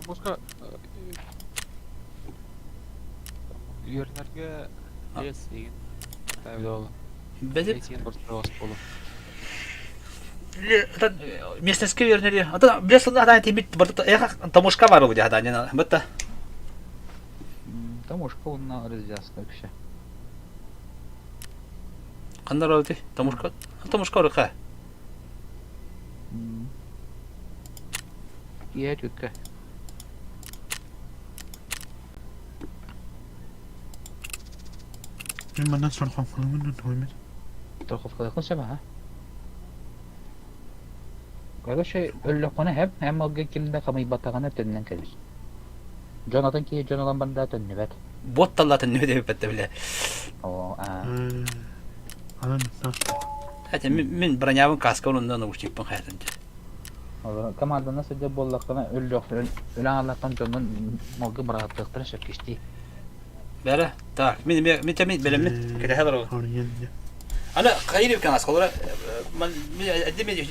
Муска үөрэнэргэ лес игин Бэдик лес игин борстуос болу. Местностька үөрэнэри. Ата биле сылда хатаан тимит барыта эха томушка бар бу хатаан бытта. Томушка уонна развязка вообще. Ханна роти? Томушка. Томушка орка. Киһи түккэ. Мин манна сорхоҥхолугун туһуммут. Торховкалыаххын сөп аха. Короче, өллөххүнэ хэп, эн малга ким да хамыйбатаҕына төннөн кэбис. Дьон атын киһи дьон ылан барда төннүбэт. Бот талла төннүбэт эбиппэт биле. Оо, аа. Анан Хотя мин бронябын каска онно наушникпын хаятын. Команданы сылдьар буоллаххына өллөхтөрүн өлөн ааллахтан дьоннун малгы быраҕаттыахтарын сөп кистии. Бәрэ, так, мин мен мен мен белеммин кэтэһэ олоробун. Аны хайыр эбиккен аскалара мен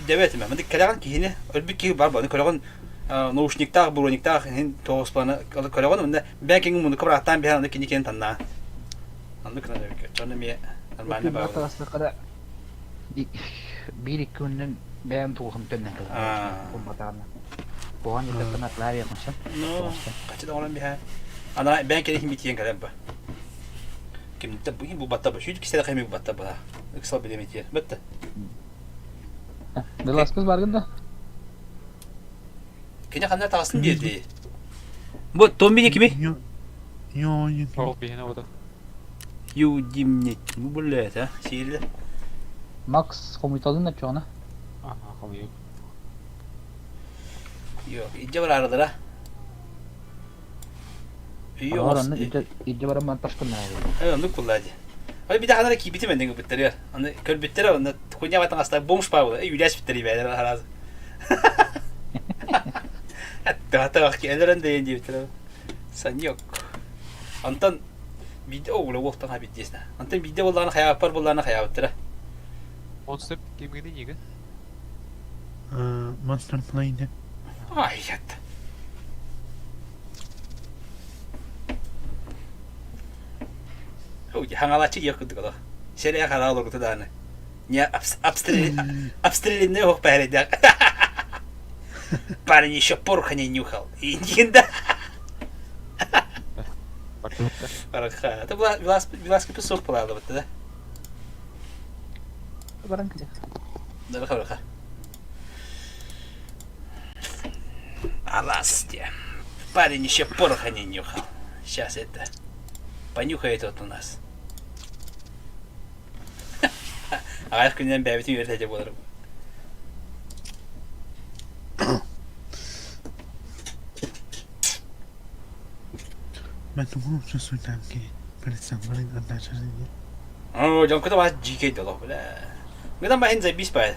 дэбэтиме. Мындык кэлэҕин киһини өлбүт киһи бар баны көрөҕүн наушниктаах, брониктаах иһин тоҕуспаны көрөҕүн уонна бэйэҥ киҥин муннукка бырааттаан биһэн аны кини киэн таннаа. Оннук гынан эбикке. Дьон эмиэ нормально баар. Биир-икки күнүнэн бэйэм туохум төннөн кэлэн булбатаҕына. Куһаҕан дьахтартан атлаабыйахпын сөп. Ну, хачы да оҥорон биһэ. Ана бэйэҥ кэлин битиэн кэлэн ба. Кимтэ бу булбатта бу. Сүүт кисэлэ кэми булбатта ба. Ыксал билеметиер. Бетте. Веласкес баргын да? Кини ханна таҕыстын диэти. Бу Томми кими? Ол биһине ода. Юдимнет. Бу блядь, а? Сиэллэ. Макс хомуйталын оччоҕуна? Аха, хомуйук. Йо, илдьэ бараарылара. Үйө Олор онно илдьэ илдьэ баран баран ташкыннаабыт. Э, оннук буолла дии. Ой, биде ханара киирбитим эннең быттарыгар. Аны көрбүттэрэ онно хуйня батан аста бомж Павла. Эй, үлэс биттер ибээлер харазы. Аттаата элэрэн дэйэн диэбиттэр. Санек. Онтон биирдэ оҕула уолтан хабит диэснэ. Онтон биирдэ буоллаҕына хайааппар буоллаҕына хайаабыттара. Монстр кимгини нигин? Monster Plane. Ай, ят. Ой, хаҥалаччы диэх курдук олох. Сэрээ хараал оргута дааны. Не обстрелянный ох пэрэдэх. Парень еще пороха не нюхал. Индин да. Бараха. Это была Веласка песок была, вот да? Баран кэлэ. Бараха, бараха. Аласте. Парень еще пороха не нюхал. Сейчас это понюхает вот у нас. Аҕыйах күнүнэн бэйэбитин үөрэтэ буоларым. Ma тугу чувствуете перед отдача жизни? Оо, дьонкута баас дьиикэй да олох бля. Гынан баһын забись баа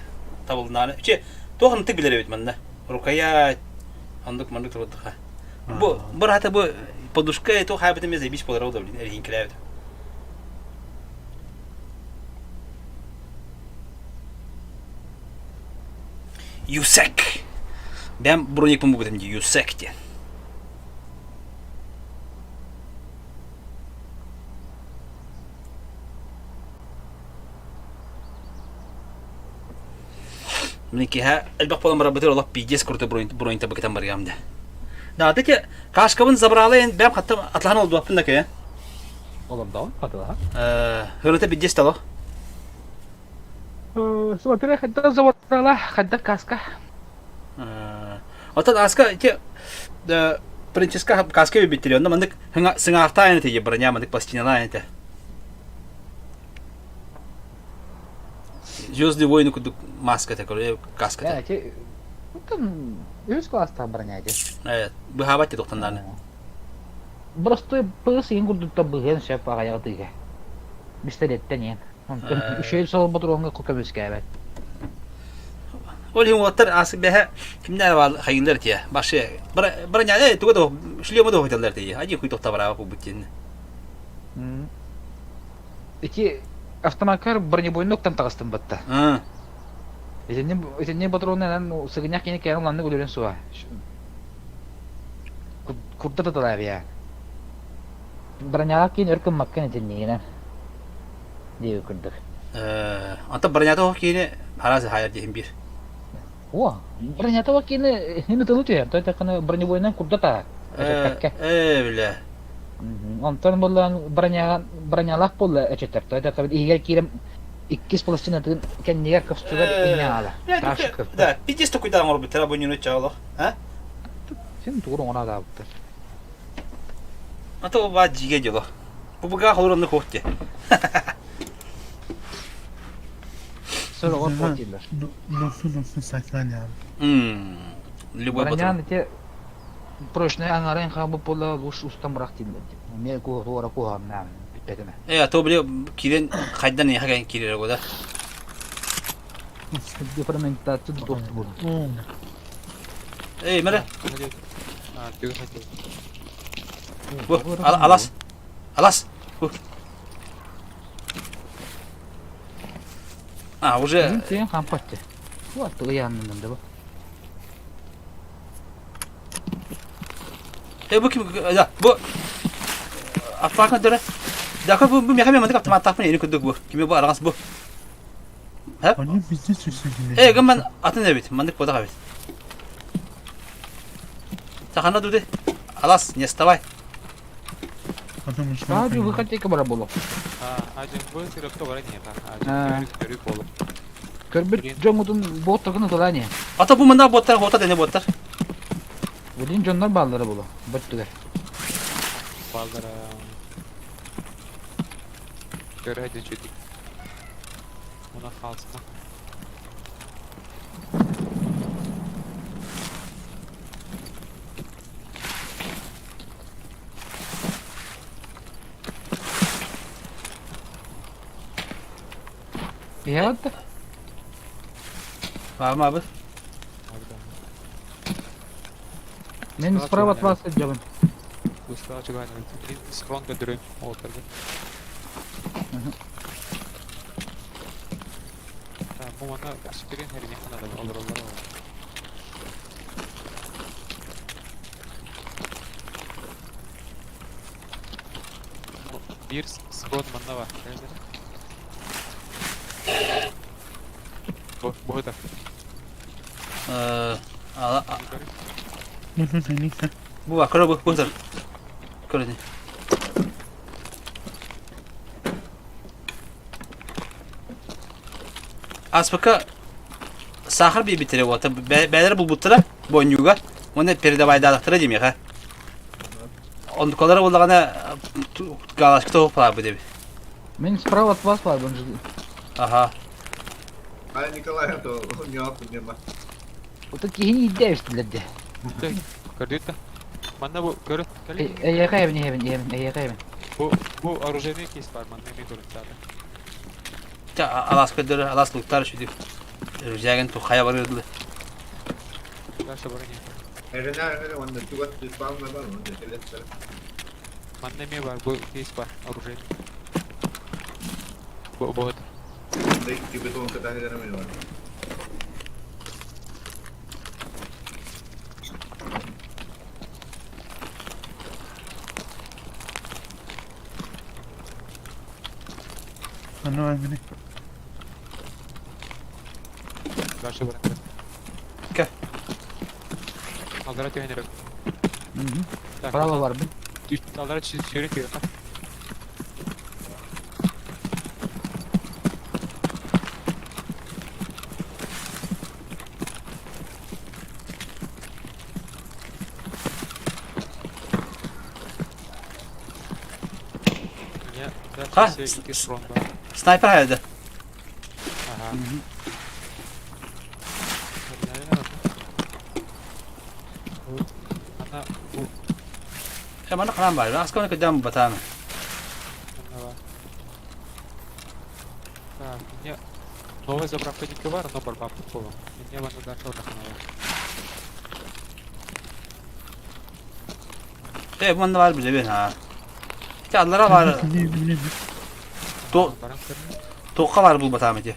табылнааны. Че, туох ынтык билэр эбит манна. Рукоять, оннук маннык турдуха. Бу бырата бу подушка туох хаабыт эмиэ забись буолар да блин эриһиҥкилээбит. Юсек. Бэм броникпын бу дии Юсек диэн. Мин киһа элбэх буолан барабытыр олох пиздец круто бронь табыкытан барыам да. Да, ты кашкабын забрала эн бэм хаттым атлахан олдуаппын да кэ. Олордоҕун хатылаха. Э, хырыта пиздец тало. Смотри, хайдах забрала, хайдах каска. Оттон аска ити Принцеска каска биттири онно маннык сыҥаахтаан этэ броня маннык пластиналаан этэ. Звездные войны курдук маска этэ, короче, каска этэ. Эти там үс класстаах броня эти. Э, быһаабат ти тохтоннааны. Просто пыс иин курдук быһыан сөп аҕайаҕы тыыга. Пистолеттен иэн. Онтон үчүгэй сол ботуруоҥҥа көмүскээбэт. Ол иһин уолаттар аас бэһэ кимнээр баар хайыылар этиэ. Башы броня туга да шлема да хотеллар тиэ. Ади хуй тохта бараба кубут диэн. Ити автомаккар бронебойнуктан таҕыстым батта. Итинни итинни ботуруонунан сыгынньах кини кээн уланнык өлөрөн суа. Курдат ыталаабыйа. Бронялаах киин өр гыммаккын итиннигинэн диэбит курдук. Онтон бронята оһох киини араас хаайар диэһин биир. О, бронята оһох киини хин ытылы түһэр. То тэххана бронебойынан курдат аа. Эчэппэккэ. Ээ, бля. Онтон буоллаан броняга бронялаах буолла эчэтэр. То тэххэ иһигэр киирэн иккис пластинатын кэннигэр көхсүгэр иҥнэ аала. Да, пиздец такой оҥорбуттара бу ньуну чаалах. А? Син тугу оҥоро-адаабыттар. А то баа дьигэ дьоло. Бу буга холор оннук хуох дии. Сороҕор хуох дииллэр. Нохсу-нохсу сакланян. Любой Бронян ити прочный аҥарын хаалбыт буолла луч устан бырах дииллэр. Эмиэ туора куһаҕаннаан бүппэтим. Э, а то били киирэн хайдан эйиэхэ кэлэн киирэр да. Дефрагментация туох буолла. Эй, мэрэ. Бу, алас. Алас. Бу. А, уже... Сен хампатты. Вот, ыйааннынан да бу. Э, бу ким... Да, бу... Аппаакан дөрө. Дака бу бу мехаме мандык автоматтаахпын эни курдук бу. Кими бу арагас бу. Они везде сүрсүгүнэ. Ээ, гымман атын эбит, маннык буотах эбит. Сахана дуды. Алас, не вставай. Саадю выходи-ка бара боло. Көрбүт дьоҥҥутун буоттаргын ыталаа Ата бу мында буоттар, хота дене буоттар. Билин дьоннор бааллара боло, бөттүгэр. Бааллара. Көрө дьүдүк. Муна хаалсына. Иһэҕит да? Баамабыт. Мен справа от вас сылдьабын. Быстро чугаһын схрон көрдөрүм уолаттарга. Бу манна сүтүгэн хэриниххэ надо олороллор Биир схрон манна бар. Бу бу это. Бу бар, көрө бу, бу Көрө Аспыка сахар биэрбиттэрэ уота бэйэлэрэ булбуттара бонньууга уонна передавайдаатахтара диэмиэхэ. Оннукалара буоллаҕына галочка тоҕо баарбыт эбит. Мен справа от вас баарбын же. Аха. А Николай то ньоох нема. Ото киһини иирдэ эбистилэр дии. Көрдүт да? Манна бу көрө кэлин. Эйиэхэ эбин иһэбин иһэбин эйиэхэ эбин. Бу бу оружейный кейс бар манна эмиэ көрүн саата. Ча алаас көрдөрө алаас луктар сүдү. Рюкзагын ту хайа барыдылы. Дальше бар не. Эрена эрена онно чугас диспаун бар онно телестер. Манна эмиэ бар бу кейс бар оружейный. Бу бу Икки бетон кытаһыгара мен бар. Аны аймини. Дальше бар. Кэ. Алдара түһэн эрэ. Так. Право барбын. Алдара сүүрэ түһэ. Ха? Снайпер хайда. Ага. Ана бу Мана хаан бар. Асканы көдәм батааны. Так, мне новая заправка не бар, но барбап такого. Мне вана дальше отдохнула. Э, манна бар билебин ha. Те аллара бар. То тоққа бар бул батааны те.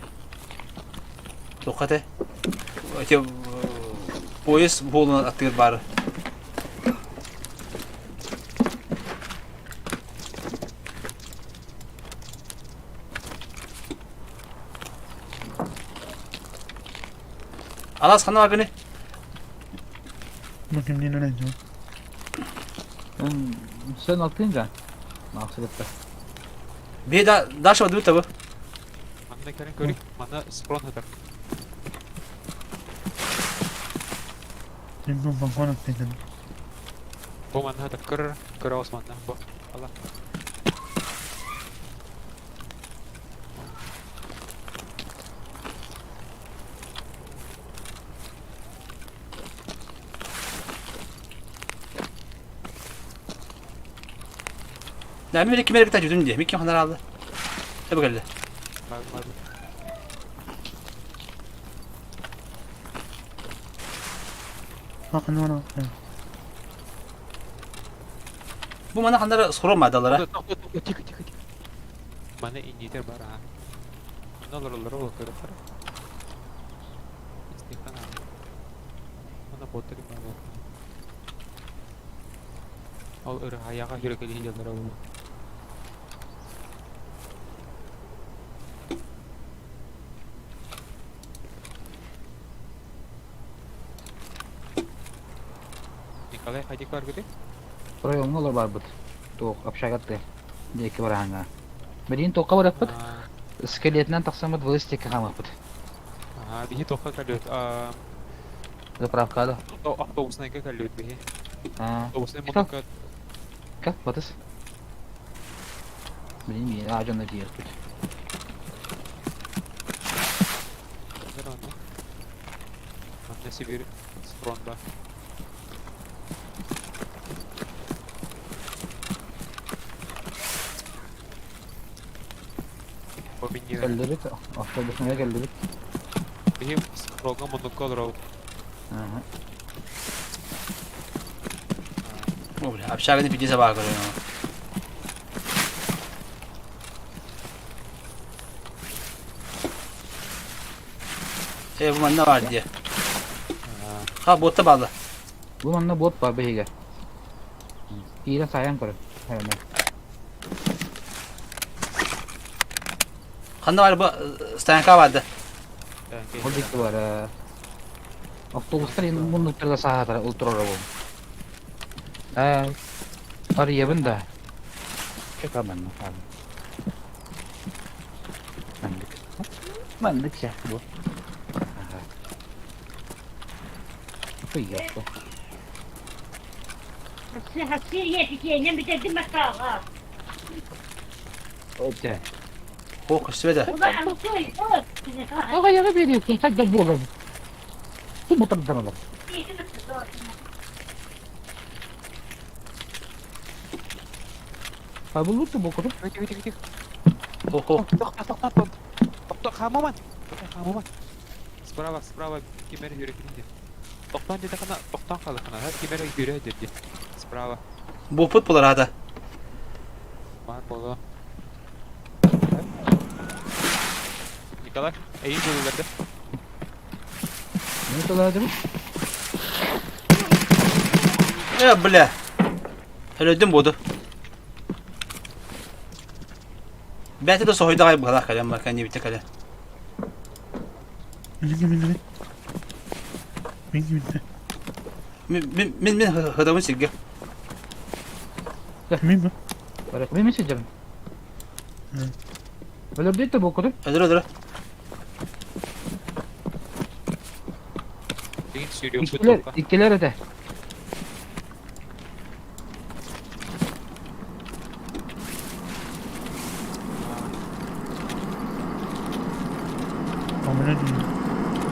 Тоққа те. Те поезд болун аттыгыр бар. Алаас ханна баргыны? Bakayım ne öğreneceğim. Sen алтынга. Махсылыкта. Бие да Даша бадыбыт табы. Манна кэлэн көрүк, манна спрон хатар. Şimdi balkon atlayacağım. Бу манна хатар көрөр, көрө ос манна. Бу. Ала. Мен ким эрэ кытта жүдүм дии. Мин ким ханар алды. Эбэ кэллэ. Бу мана ханнара сором маадалара. Тихо, тихо, тихо. Мана иннитер бар а. Манна олороллоро ол көрөттөр. Истихан Мана боттар бар бол. Ол ырыһаяга хүрекели хилеллere ол. Николай хайдик бар гүтэ? Райоҥҥа олор барбыт. Туох общагатты диэки бараһаҥҥа. Билигин туохха барыахпыт? Скелетинэн тахсаммыт вылыстикка хаамыахпыт. Ага, биһи туохха кэллүбүт? Заправка да. Автобуснайга кэллүбүт биһи. Автобуснай муннукка Как батыс? Билин аа дьонно тиийиэхпит. Манна Сибирь схрон ба. Кэллибит, автобуснайга кэллибит. Биһи схронга муннукка олоробут. Ага. О, бля, общаганы пиди собака көрөм. Э, бу манна бар дии. Ха, буотта баалла. Бу манна буот бар биһигэ. Киирэн сайан көрөн. Ханна бар бу стоянка барды. Ол дикки бар. Автобустар енді муннуктарда саатара ол турар ол. Э, арыйабын да. Чекаман. Мандык. Мандык сияқты бу. Хуйяппа. Өтө. О, көстүбэтэ. Аҕайаҕы биэриэххин хайдах буолан. Тумутардан олор. Хайбуллут бокоту. Тихо, тихо, тихо. Охо. Тохто, тохто, тохто. Тохто, хаамаман. Хаамаман. Справа, справа ким эрэ үөрэ Тохтоон диэтэххинэ, тохтоон хаалыаххына, ким эрэ үөрэ диир Справа. Буоппут буолар аата. Баар буолуо. Николай, эйин дьылыларда. Не тылаадыбыт? Э, бля. Өлөдүм буоду. Бэйэтэ да соһуйдаҕай быһалаах кэлэн бар кэннибитэ кэлэн. Мин мин Мин мин мин хытабын сиргэ. Мин Барык мен сидим. Өлөрдөйт да бокоту. Өлөр өлөр. Иккилер, иккилер этэ.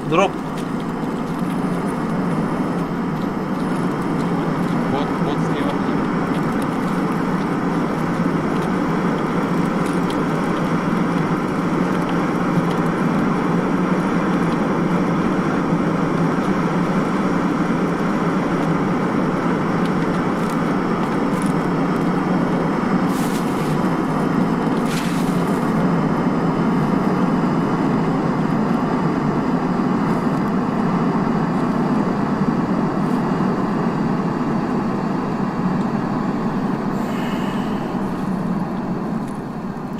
Дроп. Вот, вот слева.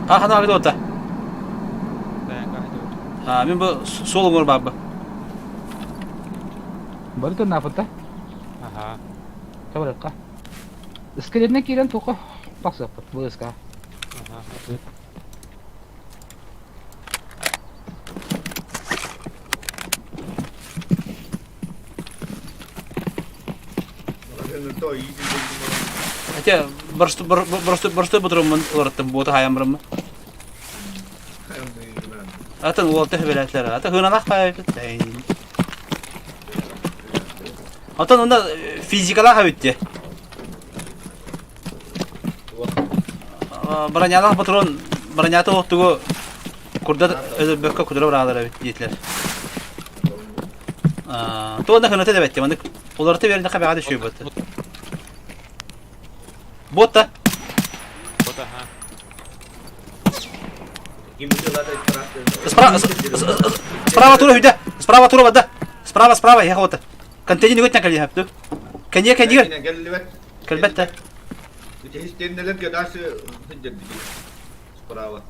А хана агды ота. А мен бу суол оҥор баабы. Бары тоннаапыта. Аха. Табарыкка. Скелетіне киирэн туохха тахсыахпыт быыска. Аха. Хотя просто ботуруммун уларыттым буота хайан бараммын. Атын уолта хөбөлөөтлөр. Ата хыналах паайбыт. Отон онда физикалаах эбитти. Бронялаах патрон бронята оттугу курдат өлөрбөккө кудура быраалар эбит диэтилэр. Туонна хыната да бэтти. Маннык уларыта биэрдэххэ бэҕэ да үчүгэй буолта. Буотта. Вот ага. Справа, справа тура хүдэ. Справа тура бада. Справа, справа, я вот. Контейнер өтнә кэлиһ хөптү. Кэнье кэнье. Кэлбэт да. Истеннелерге дальше справа.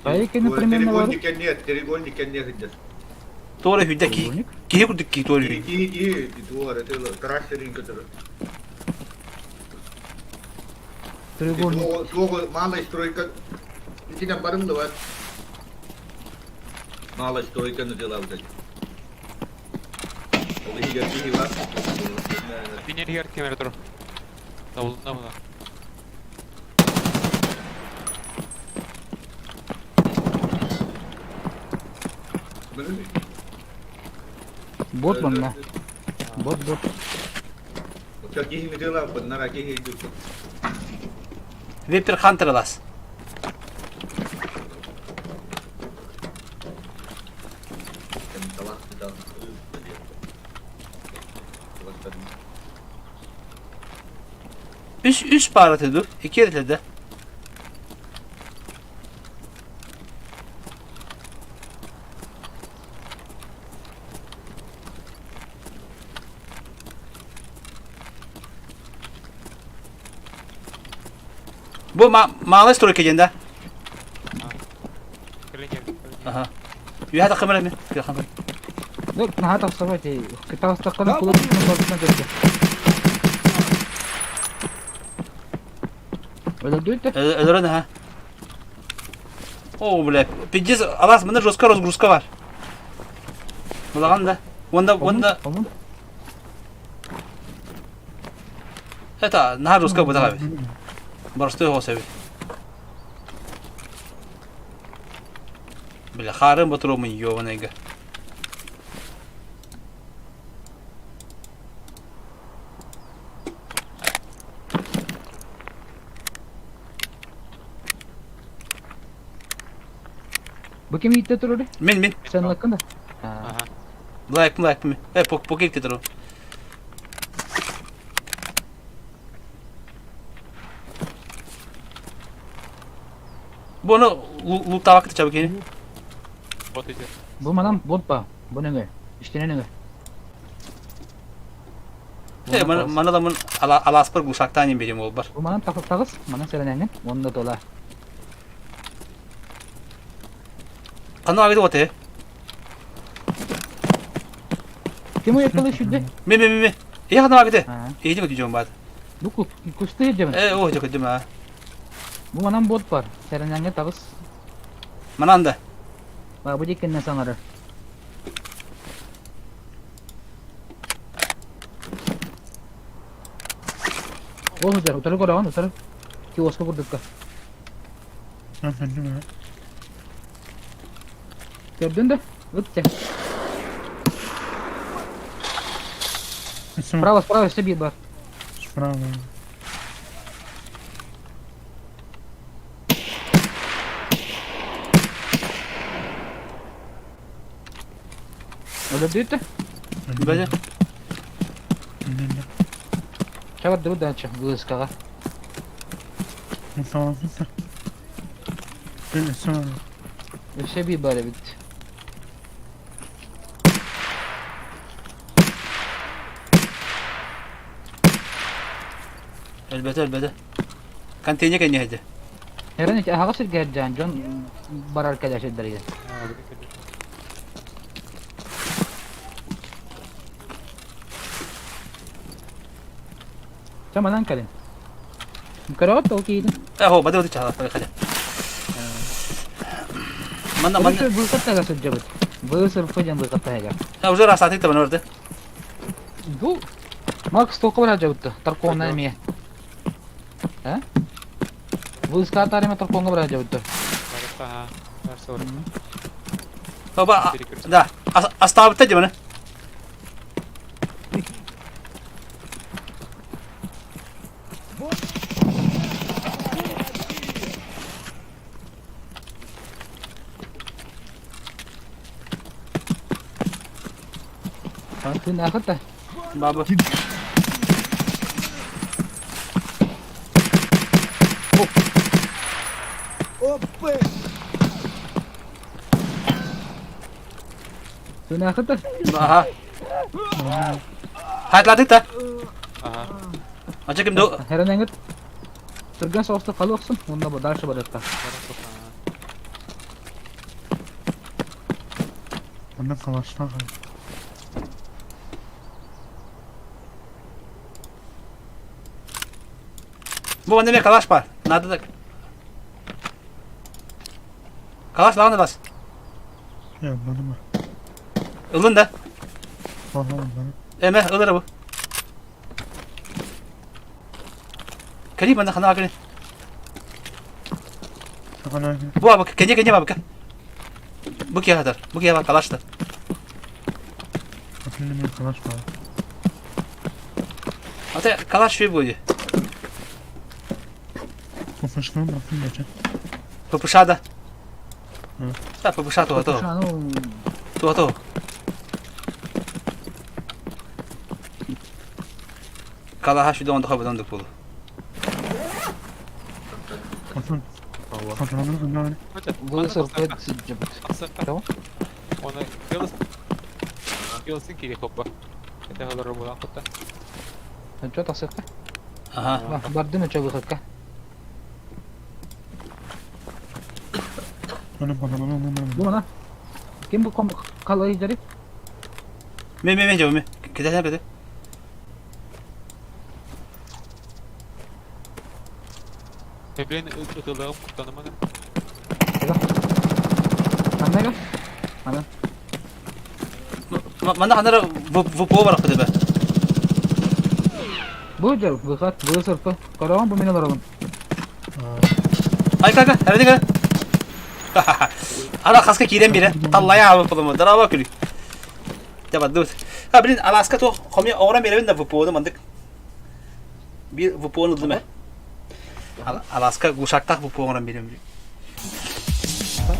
Кайыкины примерно бар. Треугольник нет, треугольник нет сидят. Туора хүдэ ки. Киһи курдук ки туора хүдэ. Ки ки туора это тракторин который. Треугольник. Туого малая стройка. Итинен барым да бар. Малая стройка на дела вот эти. Ол иһигэр киһи бар. Бинер иһигэр ким эрэ турар. Табылынна була. Бот манна. Бот бот. Киһини дела быннара киһи дьүккү. Виптер Хантер ылас. Үс үс паараты ду. Ики эрилэрдэ. Бу малый стройка диэн да? Аха. Үһэ таххымыр эми. Ну, наһаа тахсыбат таҕыстаххына кулун барытынан көрдө. Өлөрдүт Өлөрөн аха. О, бля, пиздец, алас, мында жестко разгрузка бар. Булаган да. Онда, онда. Это, наһаа жестко бутаҕа эбит. Боростуой оҕус эбит. Бля, хаарым ботуруомун ёбаныйга. Бу ким ииттэ турар? Мин, мин. Сен лаккын да? Ага. Лайк, лайк, ми. Э, пок, покик туру. Бу ону луктаабакка чабы кини. Бот идет. Бу манан бот ба. Бу нөҥө. Истинэ нөҥө. Э, мана да мын алааспар гусактаан имбирим ол бар. Бу манан тагыс, манан сэрэнэҥин, уонна дола. Ханна агыды оте? Ким уйатталы сүрдэ? Ме ме ме ме. Э ханна агыды? Эйди көтү бат. Бу кусты дьэмин. Э, о, жөкөдүм а. Бу манан бот бар. Сэрэнэҥҥэ таҕыс. Манан да. Бу диккиннен саҥарар. Ол сылдьар, утары көрөҕүн, утары. Киоска курдукка. Көрдүн да? Ыт дьэ. Справа, справа өссө биир бар. Справа. Өлөрдүт да? Бәде. Чабардыбыт дача ГСК-ҕа. Өссө биир бар эбит. Өлбөтө, өлбөтө. Контейнер кэнниһэдэ. Эрэн ити аһаҕас сиргэ сылдьан дьон барар кэлэр сирдэригэр. Чэ манан кэлин. Көрөҕүт ол киһитин? Э, бады бады чаһалар, хотя. Манна манна. Быыкат таһа сылдьабыт. Быысырпы диэн быыкат таһыгар. А уже раз аты табан орды. Бу Макс толку бар дьабытты. Тарконна эмиэ. А? Выска тарима тарконга бар дьабытты. Оба, да, оставьте демоны. Тынаахыта. Баба. Тынаахыта. Аха. Хайтлатыта. Аха. Ача ким ду? Херенеңит. Түргэн соҕустук халыахсын, уонна бу дальше барыахха. Онно калаштаах Бу манна эмиэ калаш бар. Надо так. Калаш лаҕаны бас. Э, ылланыма. Ылын да. Ага, ылланым. Эмэ, ылара бу. Кэлии манна ханаҕа кэлин. Ханаҕа Бу аба кэньэ кэньэ бабыка. Бу киһи хатар. Бу киһи калашта. Атынны калаш бар. Ата калаш шүй будет. ППШ-ны бырахтым дече. ППШ да. Да, ППШ туға туға. Туға туға. Калаха шүйді онда хабыдан дық болу. Отun. Kontrolünü kınlar. Высыр Tamam. Оны Кылыс. Кылысын кири хоппа. Это олар булан кутта. Чё тахсыкка? Ага. Бардым өчө выходка. Onun kontrolünü Бу мана. Ким бу ком калай жарып? Мен мен мен жабы мен. Кетесен беде. Блин, ытылыгым куттаныманы. Ханнага? Ана. Манда ханара ВПО бар кыды бе. Бу жер выход, высырпы. Караган бу мен аларым. Ай кака, әрді кара. Ана хаска кирен бире. Таллая абы пулымы. Дараба күлү. Жаба дут. Ha блин, Аласка то хомя оғран беребин да ВПО-ны мандык. Bir ВПО-ны дыме. Аласка гушактах ВПО оғран берем.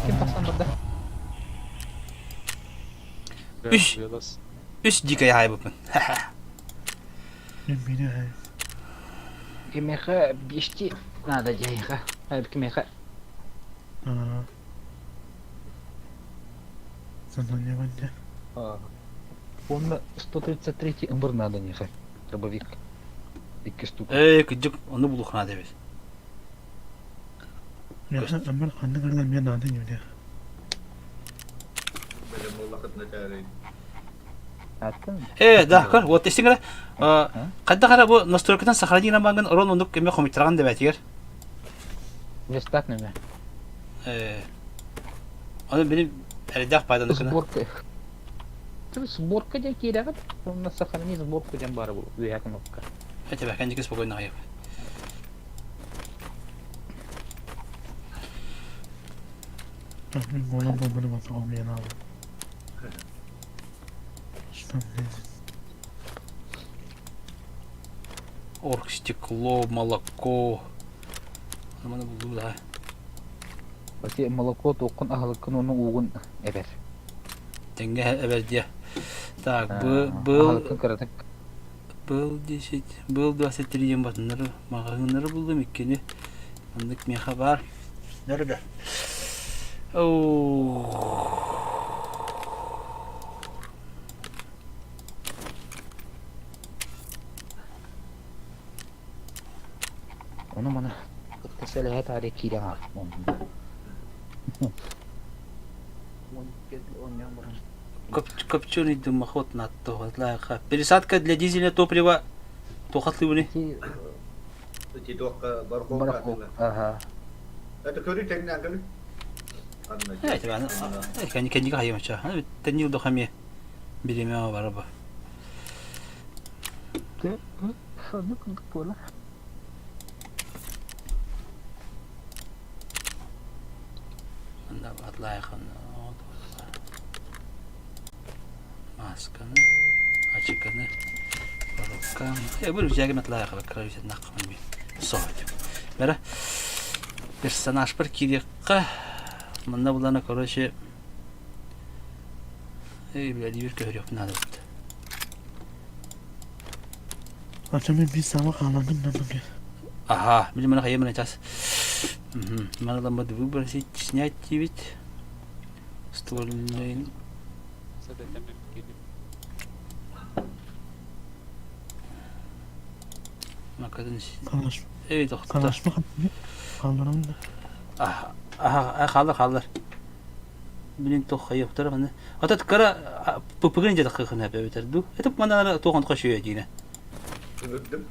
Ким тахсан барда? Үш. Үш дикая хайбыпын. Кимеха бишти надо дяйха. Айб кимеха. Он 133 ымбыр надо неха. Дробовик. Икки штука. Эй, күдүк, оны булухна дебит. Ымыр ханны кырдан мен надо не Э, да, көр, вот истиңер. Кайда кара бу настройкадан сохранить намангын орон ондук кеме хомитраган деп айтигер. Верстак неме. Э. Аны били эрдах пайданыкына. Сборка. Сборка ден кирәгәп, онна сохранить сборку ден бар бу. Үя кнопка. Это бәкән спокойно айып. Мин буолан буолбаны босоҕом диэн аалым. Что блин? Оргстекло, молоко. Маны булду да. Вообще молоко тоқын аһылыккын оны угун эбер. Теңге эбер дия. Так, был Аһылыккын кыратык. был 10, был 23 ден батыннары, мағағыннары булдым иккени. Мындык меха бар. Нөрді. Оу. Оны мана кытта таре кирен ал. Копченый дымоход на то. Пересадка для дизельного топлива. Тухатлы были. Ити туохха бархолка Барахол. атыыла. Аха. Это көрү тэҥнээн көрү. Анна. Э, это аны кэнни кэннигэ хайымача. Аны тэннил да хами бириэмэ бара ба. Сонно курдук буола. Анда атлайхан масканы, ачыканы, рукам. Э, бу рюкзагым атлайха короче, нахман би. Соһот. Бара персонаж бар кириэххэ манна булана короче Эй, бля, биир көһөрүөхпүн наада бут. Ача мен bir сама хааланным да бу. Ага, били мана хайа мана час. Мана ламбады выбросить, снять ведь. Ствольный. Макадын. Калаш. Эй, тохто. Калашма хаалларым да. Аха, хаалар, хаалар. Билин тох хайыктар гана. Ата кара пупыгын жата кыхына бөтер ду. Это мана тохон кошуя дина. Ыҥырдым.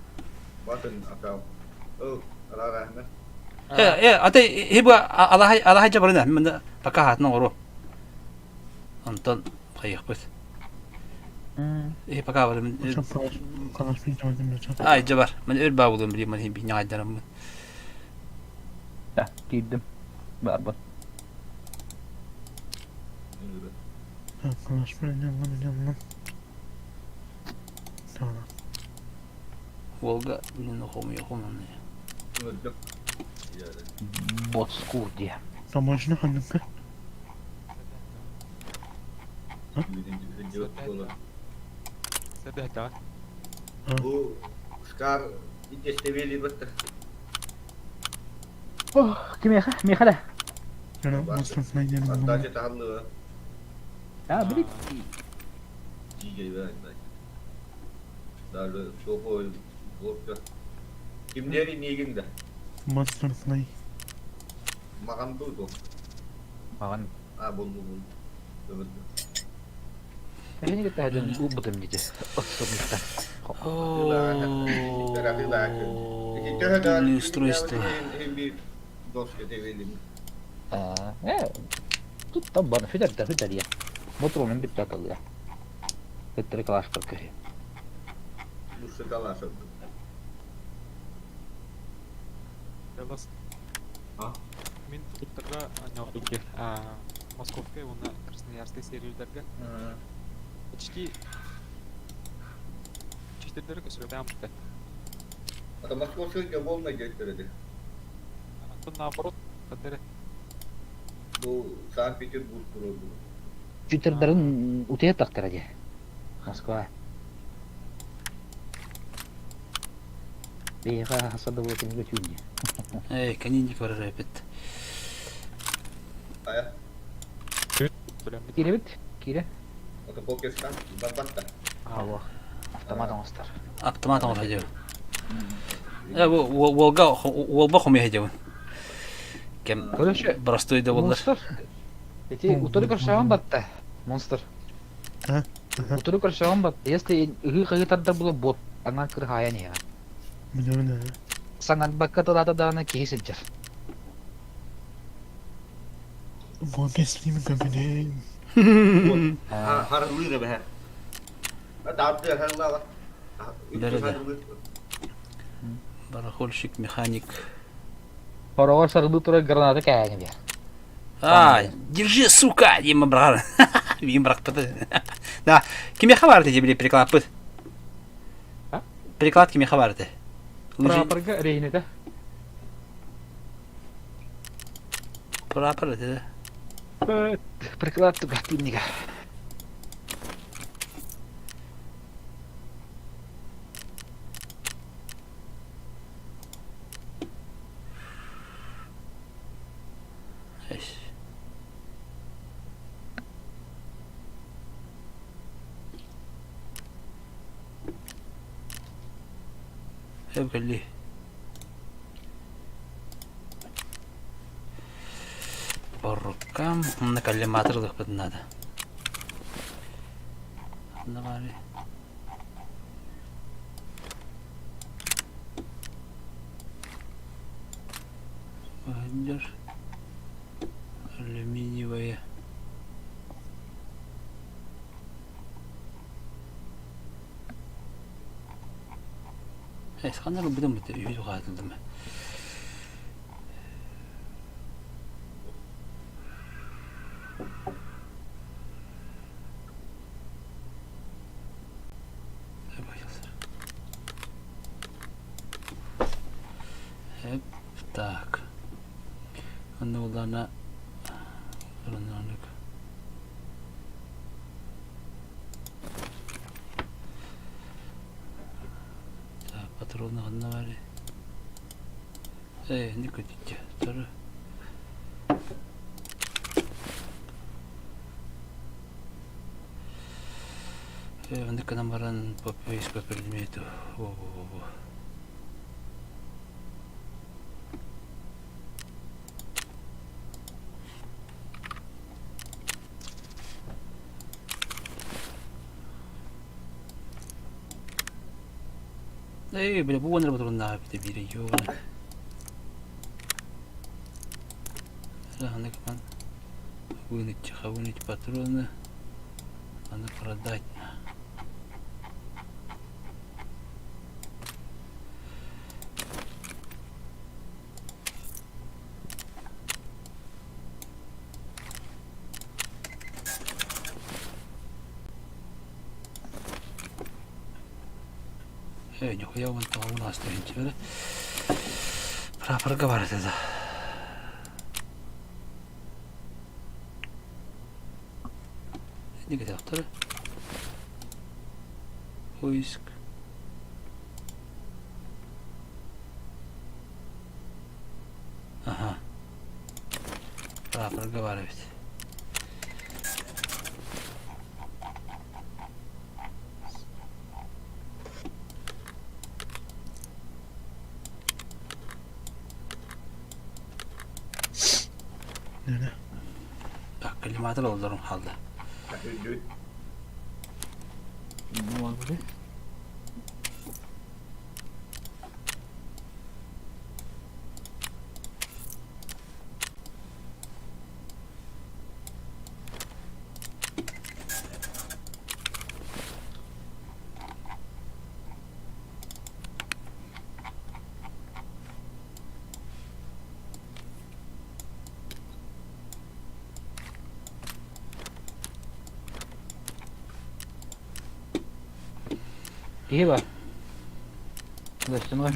Батын атаал. Ол арараһына. Э, э, ата хиба алахай алахай жабарына. Мында пока хатна ору. Онтон хайыхпыт. Э, пока бар. Ача калаш. Калаш мен жабардым ача. Ай, жабар. Мен өр баа булым билим, мен хин биньяйдарым. Да, киирдим. Барбын. Калаш мен yandan yandan. Tamam. Волга, блин, хом я хом. Ыҥырдым. Боцкур диye. Таможня ханныка. Сэбэһэ Бу Скар итестебели бытта. Ох, кимиэхэ? Миэхэ да. Yana masrafına yandan. Аттачы тахаллыга. А, били. Жигей Даже сохой горка. Кимдери нигин да. Masrafına. Маган бу Маған. А болду болду. Эһини кытта хадын уубутум дии. Отсумуттан. Устройство. Аа, э. Тут там бана фидер да фидер я. Мотронун бит татылы. Көттөрө калаш көркө. Далас. А? Мин туттарга аньоқуге Московская уонна Красноярскай сервердерге почти читердери көсөрөтөөн бутта. Это московский полный директор. Антон наоборот кадere Бу Санкт-Петербург туру. Читердерин утуйа тахтара дии. Москва. Биһиэхэ хасадыбы кинигэ түүн дии. Эй, каниник бар репет. Ая, билеммит. Кииребит? Киирэ. это полкестан, барбатта. Аллах. Автомат оҥостор. Автомат оҥоро дьэ. Э, бу Волга Волба хомуйа дьэбин. Кем Короче, простой да боллар. Монстр. Эти утары көрсөҕүн батта. Монстр. А? Утары көрсөҕүн батта. Если ыһыы-хаһыы тардар була бот. Аҥаар кырһаайан иһэҕин. Билемин Саҥарбакка тылаата даҕаны киһи сылдьар. Bu keslimi köpüne. Харылыыр эбэһэ. Таабды харылаала. Бэрэ Барахольщик, механик. Хороҕор сарылыы турар граната кээһэҥи биэр. А, держи, сука, дима брат. Вим бракпыты. Да, кимиэхэ баар эти били перекладпыт? А? Переклад кимиэхэ баар эти? Прапорга рейнете. Прапор эти, да? Приклад тугатыннига. Эс. Эбгэлли. По рукам. На коллиматор надо. Давай. сылдьар. Алюминиевая. Ханна ылбытым бит үһүс хаатылдым. Так. Онно буллаана Так, патроны ханна бары? Э, не көтүтчө. Тору. Э, оннук гынан баран по по предмету. Во-во-во. Эй, бля, бу уонна ботуруннааҕа бите биир йоҕана. Раханы капан вынуть, вынуть патроны, надо продать. Ээ, ньухуйа уон тоҕо ааста Прапорга бар этэ да. Не кетехтер. Поиск. Аха. Прапорга бар эбит. Так, коллиматор олорон хаалла. Киһи бар. За стеной.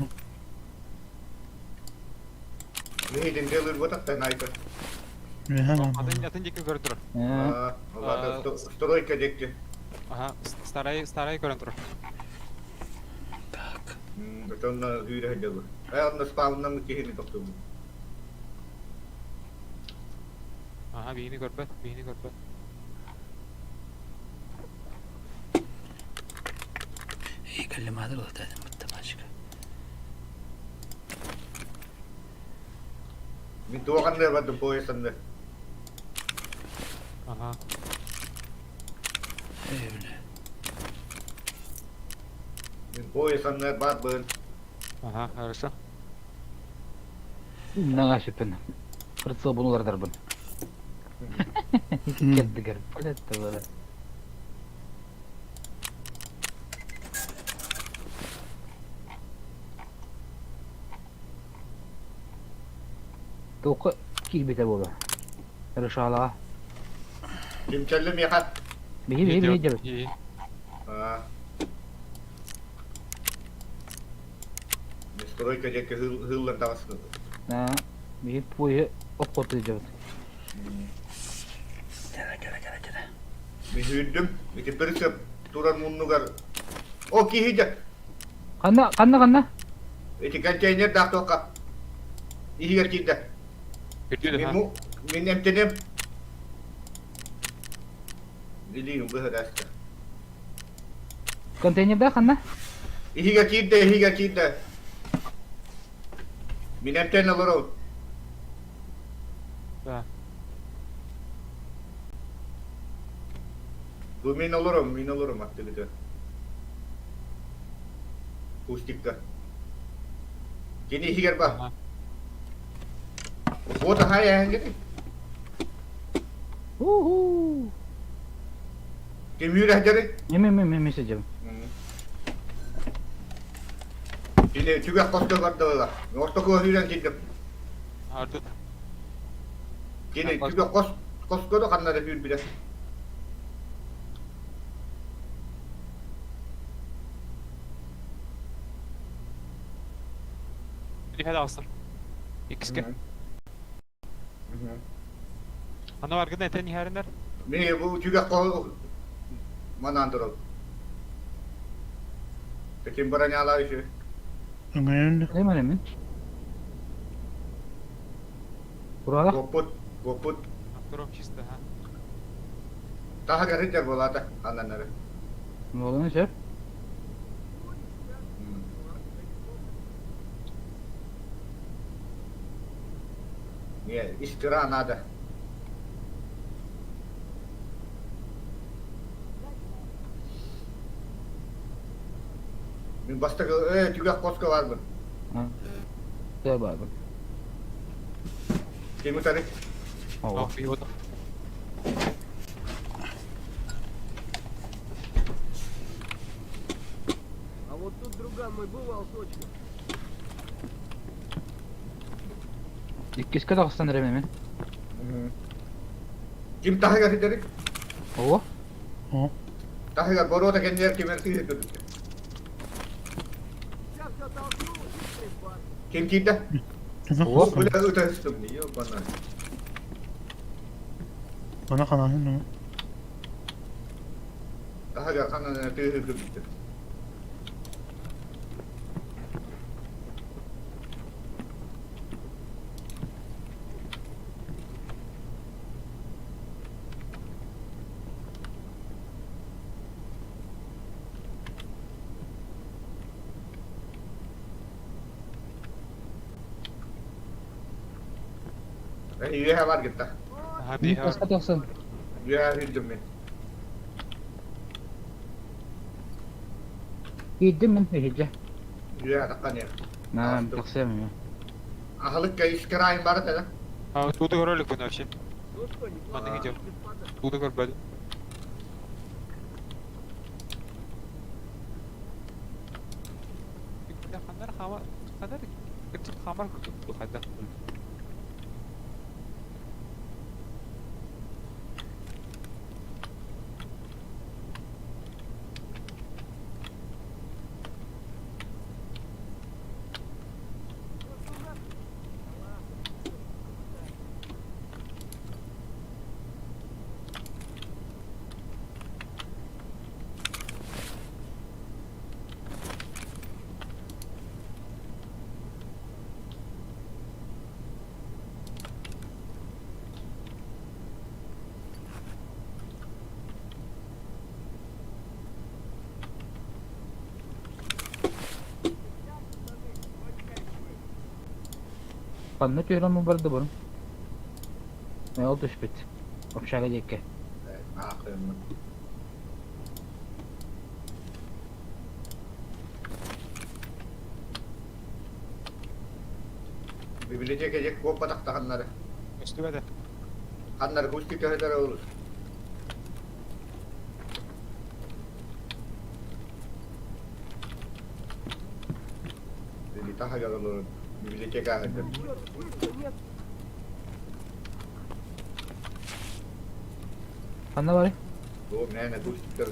Миигин делыр найка. Атын атын диэки көрөн турар. Стройка диэки. Ага, старай старай көрөн турар. Так. Онно үүрэ сылдьабын. Э, онно спауннаммыт киһини тохтуубун. Ага, биһини көрбөт, биһини көрбөт. Эй, коллиматор ылытаатын бытта пачка. Мин туох анныгар бардым поезд анныгар. Ага. Эй, бля. Мин поезд анныгар баарбын. Ага, хорошо. Наҥа сүппүн. Прицелбын улардарбын. Кэрдигэр блядь Туохха киирбитэ буолуо? Решалаҕа. Ким кэллэ миэхэ? Биһи биһи биһи дьэбит. Аа. Стройка диэки ыһыллан таҕыстым. Аа, биһи пуойу обход дьэбит. Кэлэ кэлэ кэлэ кэлэ. Мин сүүрдүм. Ити прицеп турар муннугар. О, киһи дьэ. Ханна, ханна, ханна? Ити контейнер даах туохха. Иһигэр киирдэ. Күрдүү Мин му мин эмтэнем. Илиим быһа Контейнердаах ханна? Иһигэр киирдэ, иһигэр киирдэ. Мин эмтэн олоробут. Да. Бу мин олором, мин олором аттыгыта. Кустикка. Кини иһигэр ба. Вот аһай эһэҥҥитий. Уху. Ким үүрэһдэрий? Эми эми эми сидим. Или түгэх хоско бардылар. Ортоку үүрэн киирдим. Ардыт. Кини түгэх хос хоско да ханна да үүрбүтэ. Иһэ даҕыстым. Иккискэ. Аны баргын этэн иһэринэр. Мин бу түгэх хоһу манаан турабын. Ким бронялаа үчү. Ыҥырын. Эми эми. Куралах. Куоппут, куоппут. Втором чисто, ха. Таһыгар сылдьар буолаата, ханнаннары. Буолуон сөп. Не, искра надо. Мин бастакы түгэх хоско барбын. Тыа баарбын. Ким утары? Ого. А вот тут друган мой бывал точно. Иккискэ тахсан эрэ мин. Ким таһыгар ситэрик? Ого. О. Таһыгар боруота кэннигэр ким эр кыыһы көрбүттэр. Сейчас я толкну и припас. Ким киирдэ? Ого. Бля, ытаһыстым. Ёбана. Мана ханаһын ну. Таһыгар ханан тыаһы көрбүттэр. Үөһэ бар гытта. Таска тахсан. Үөһэ үрдүм мин. Киирдим мин иһирдьэ. Үөһэ таххан иһэр. Наам тахсыам эмиэ. Аһылыкка искраайын бары тэлэ. А туда ролик был вообще. Ну что, неплохо, Маннык идем. господа. Туда көрбөдүм. Ханнар хама ханнар кырдьык хаамар курдук хайдах. Ханна түһэрэн барды бұрын. Ол түспүт. Общага диэкке. Библиотека дьэ куоппатахтаханнары. Көстүбэтэ. Ханнары кустик көһөтөрө олус. Таһыгар олорон библиотека аһыгар. Нет. Ханна барый? Бу мээнэ кустиктар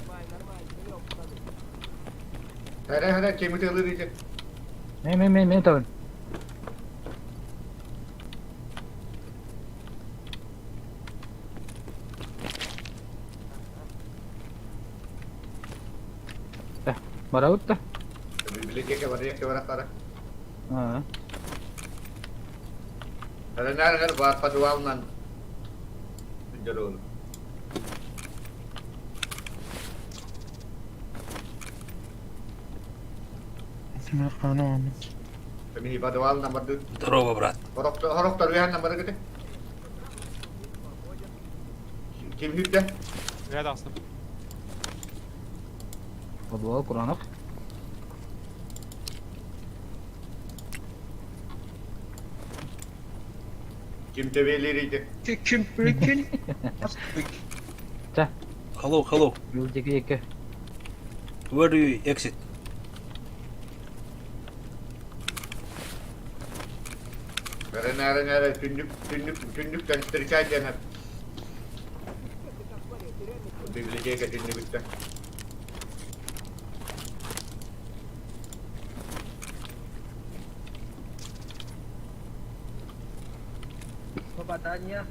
Давай, нормально, живем, пацаны. Хәрэ хәрэ кемите ылыр ите. Мен мен мен мен табын. Барабыт да. Библиотека барыак барак бара. Аа. Хәрэ нәр хәр бар подвалнан. Дөрөөл. Мини подвалынан барды. Здорово, брат. Хорохтор үһәннэн бары кете. Ким хүрдэ? Үһэ тахсым. Подвал куранах. Ким тэбиэлиир Ким прикинь? Ча. Hello, hello. Билдики Where do you exit? Эрэн эрэн эрэ түннүк түннүк түннүктэн встречай диэн библиотека түннүгүттэн. Попадание.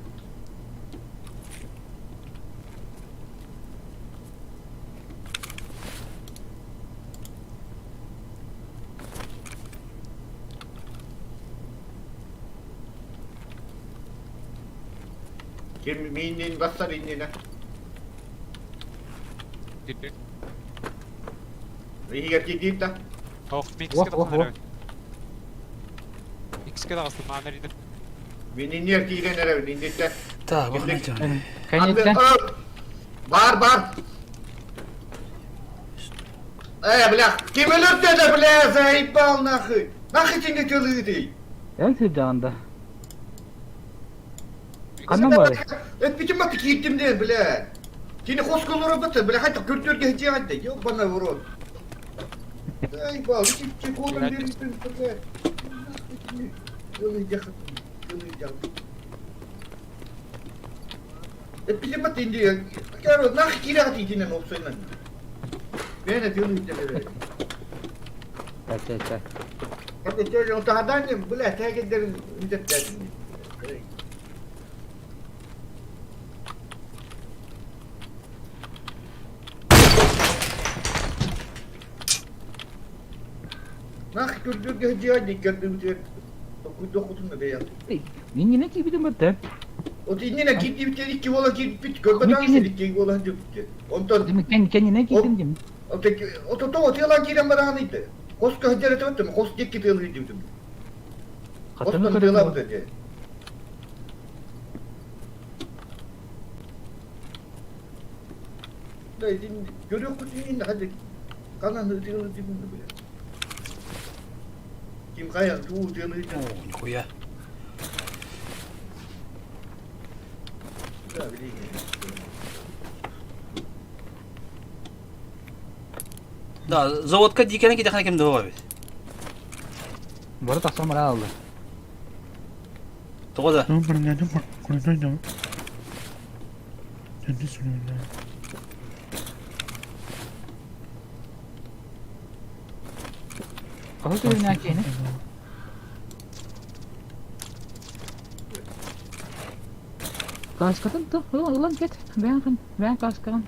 Ким мииннин бассар иннинэ. Кирдик. Иһигэр киирдиир да. Ох, мин Ох, иккискэ ох, тахсан ох. эрэбин. Иккискэ таҕыстым, мааны эрийдим. Мин иннигэр киирэн эрэбин, инниттэн. Так, Кирдик. Кэнниттэн. Бар, бар! Э, бля, ким өлөрдө да, бля, заебал нахуй! Нахуй сине тылыытый? Эн сылдьаҕын да. Ханна баарый? Эппитим бат киирдим диэн, бля. Кини хоско олоробут, бля, хайдах көрдөргө сдьиэҕин да, ёбаный в рот. Заебал, ити колом бериппин, бля. Эппитим бат инди, нах киирэ итинэн опсайнан. Бэйэ тылы Чэ, чэ. Таһадан, бля, тәгеддерин үтептәтин. Нах көрдөргө дьиэ көрдүбүтүгэр токуйдуоххутун бэйэ. Иннинэ киирбитим бытта. От иннинэ киирдибитигэр икки буола киирбит көрбөтөҥ икки буола сылдьыбыт. Онтон Кэннинэ киирдим дим. Ото тыалан киирэн бараҕын ыйды. Хос көһдер этебеттим, хос диэки тыалыы дибитим. Хатыны Хостон көрөн тыалаабыт этэ. Да, көрүөхпүт hadi канан тыалы дибин бile. Ким хайан туу тыалы О, нихуя. Да, билигин. Да, заводка дикәне китәхәнә кем дә бит. Бары тахсан бара алды. Тоҕо да? Ну, бронядым, крутой Төннү сүрүнэ. Хаһы көрүнэ киһини? Кааскатын то ылан ылан кет. Бэйэн хан, бэйэн кааскаҕын.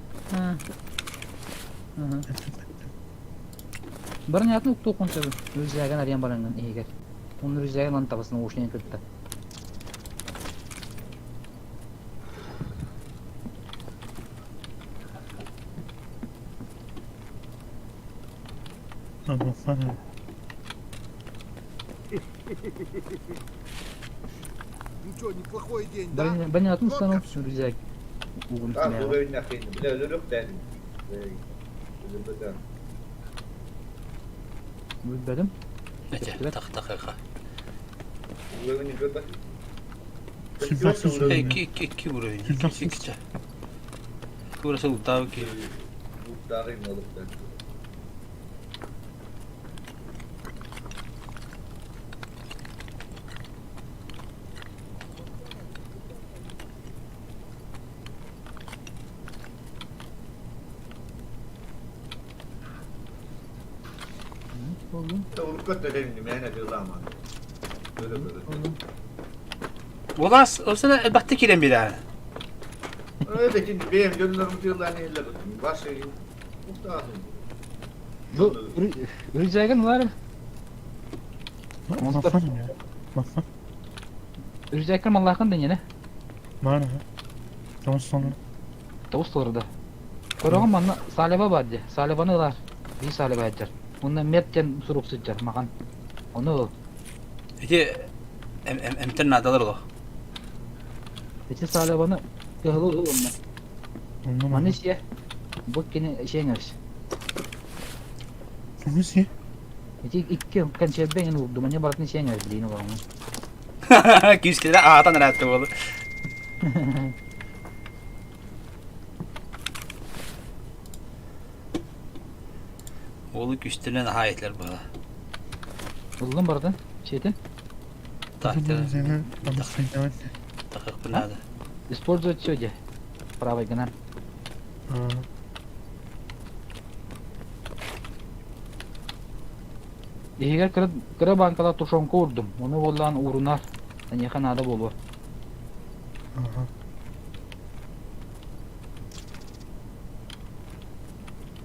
Бронятын уктуоххун сөбүн. Рюкзагын арыйан бараҥҥын иһигэр. Уну рюкзагын ылан таҕысын наушнигын кытта. Ну что, неплохой день, да? Бронятын устану рюкзак. Угун А, тимэҕэ. уровень Бля, өлөрүөх да. Бүлбэтим. Эте, тах тах ха. Уровень көрбөт. Икки икки икки уровень. Икки икки. Курасы утау ки. Уттары молуктар. Oldu. Уруккат да дедим, мен дылама. Böyle böyle. Улас, осына элбэхтик киирэн биэрэ. Öyle şimdi benim gönlüm diyorlar neler. Başı muhtasın. Бу рюкзагын ылар. Мафан я. Мафан. Рюкзакка маллаахын да нene. Мана. Тоғыз соңы. Тоғыз толорда. Көрөҕүм манна Салеба бар дии. Салебаны ылар. Биир Салеба сылдьар. Уонна мед диэн сурук сылдьар махан. Ону ыл. Ити эмтэн наадалар олох. Ити Салебаны кыһылы ыл онно. Онно Маны маны. сиэ. Бу кини сиэҥэрс. Тугу си? Ити икки консерве иҥин уурдум. Аны барытын сиэҥэрс билигин олоруҥ. Күүскэлэрэ аатан ыраатта буолу. Уолу күүстэринэн аһаа этилэр быһа. Ыллым бардын. Сиэтин. Так, Тахыахпын наада. Использовать все де. Правой гынан. Иһигэр кыра, кыра банкала тушенка уурдум. Ону буоллаан уурунар. Эйиэхэ наада буолуо.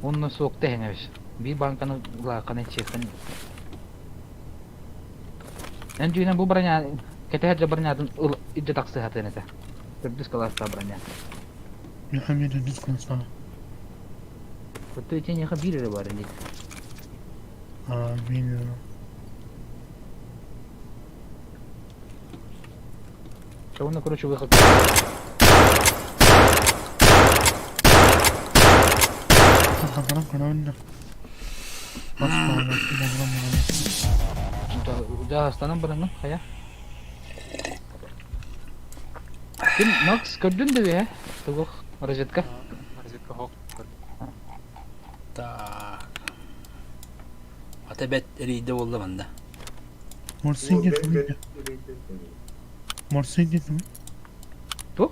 Онно суох тэһэҥэбис. Биир банканы лаахханы ичиэххин. Эн дьиҥинэн бу броня кэтэһэр дьэ бронятын ыл илдьэ тахсыһатын этэ. Төрдүс кылаастаах броня. Миэхэ эмиэ төрдүс кылаастаах. Оттон ити эйиэхэ биир эрэ баар ини. Аа, биир эрэ. Чэ уонна короче выход. Хахаран көрөбүн да. Дьаһастанан бараҥҥын хайа? Ким Макс көрдүн да үһэ? Тугух розетка? Розетка хоқ. Так. Ата бэт эрийдэ буолла манна. Морсин диэн Морсин диэн Ту?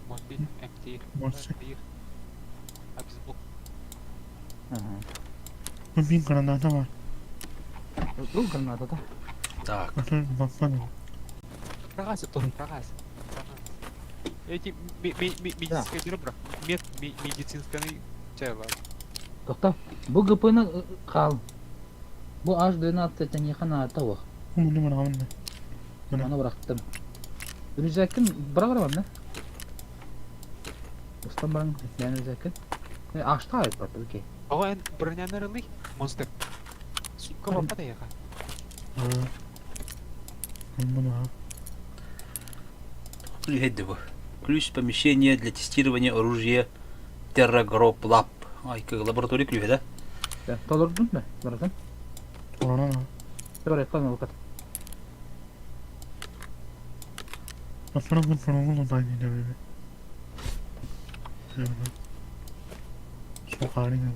Морсин MT. Морсин. Абзбук. Бу мин граната бар. Бұл граната да. Так. Баппан. Прогаз, прогаз. Эти медицинское бро. Мед медицинское тело. Тоқта. Бу ГП-ны қал. Бу H12 тәнеха наата уох. Муну мына мына. Маны бырахтым. Рюкзаккын быраҕар манна. Устан баран бэйэн рюкзаккын. Ашта айыппат окей. Оҕо эн бронянар ылый монстр. Сука баппат эйиэхэ. Муну Ключ бу. Ключ помещение для тестирования оружия Террагроп Лаб. Ай, лаборатория ключ, да? Да, толордун да, баратын. Толорон. Давай, калма выход. Баппан форумун удайны да Сухарин.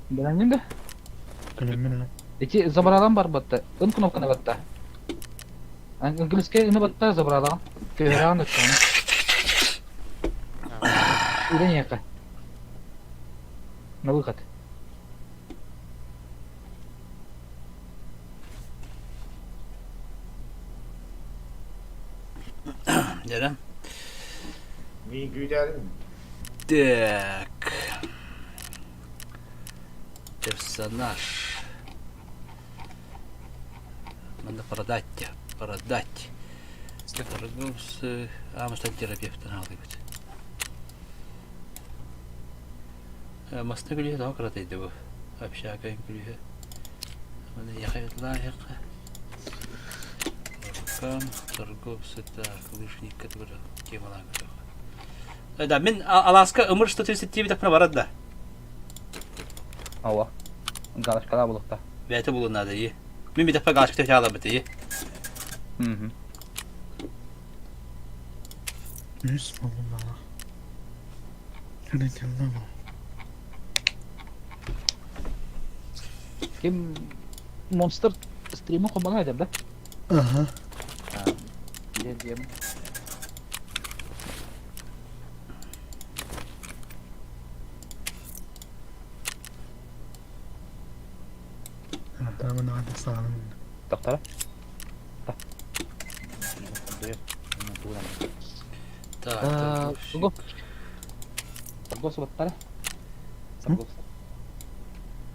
Билэҥҥин да? Билэммин Ити забралан барбатта. Ын кнопканы батта. Английскай ыны батта забралаҕын. Көһөрөҕүн өттөҕүнэ. Үлэн иэхэ. На выход. Дьэ Мин күүтэрим. Так. Персонаж. Надо продать, продать. Торговцы. А, может, терапевт налыбыт. Масты күлүһэ тоҕо кыратыйды бу? Общага күлүһэ. Торговцы, так, лыжник, который темалаан Да, мин Аласка ымыр 137 тахпына барар да. Ава. Галочкалаа булукта. Бэйэтэ булун наада ии. Мин битэхпэ галочка төһө ии. Мгм. Үс болумала. Кырытылла Ким Монстр стримы хомбана айтар да? Ага. Диэн Доктора? Так, Тугу? Торговцы баттара? Торговцы.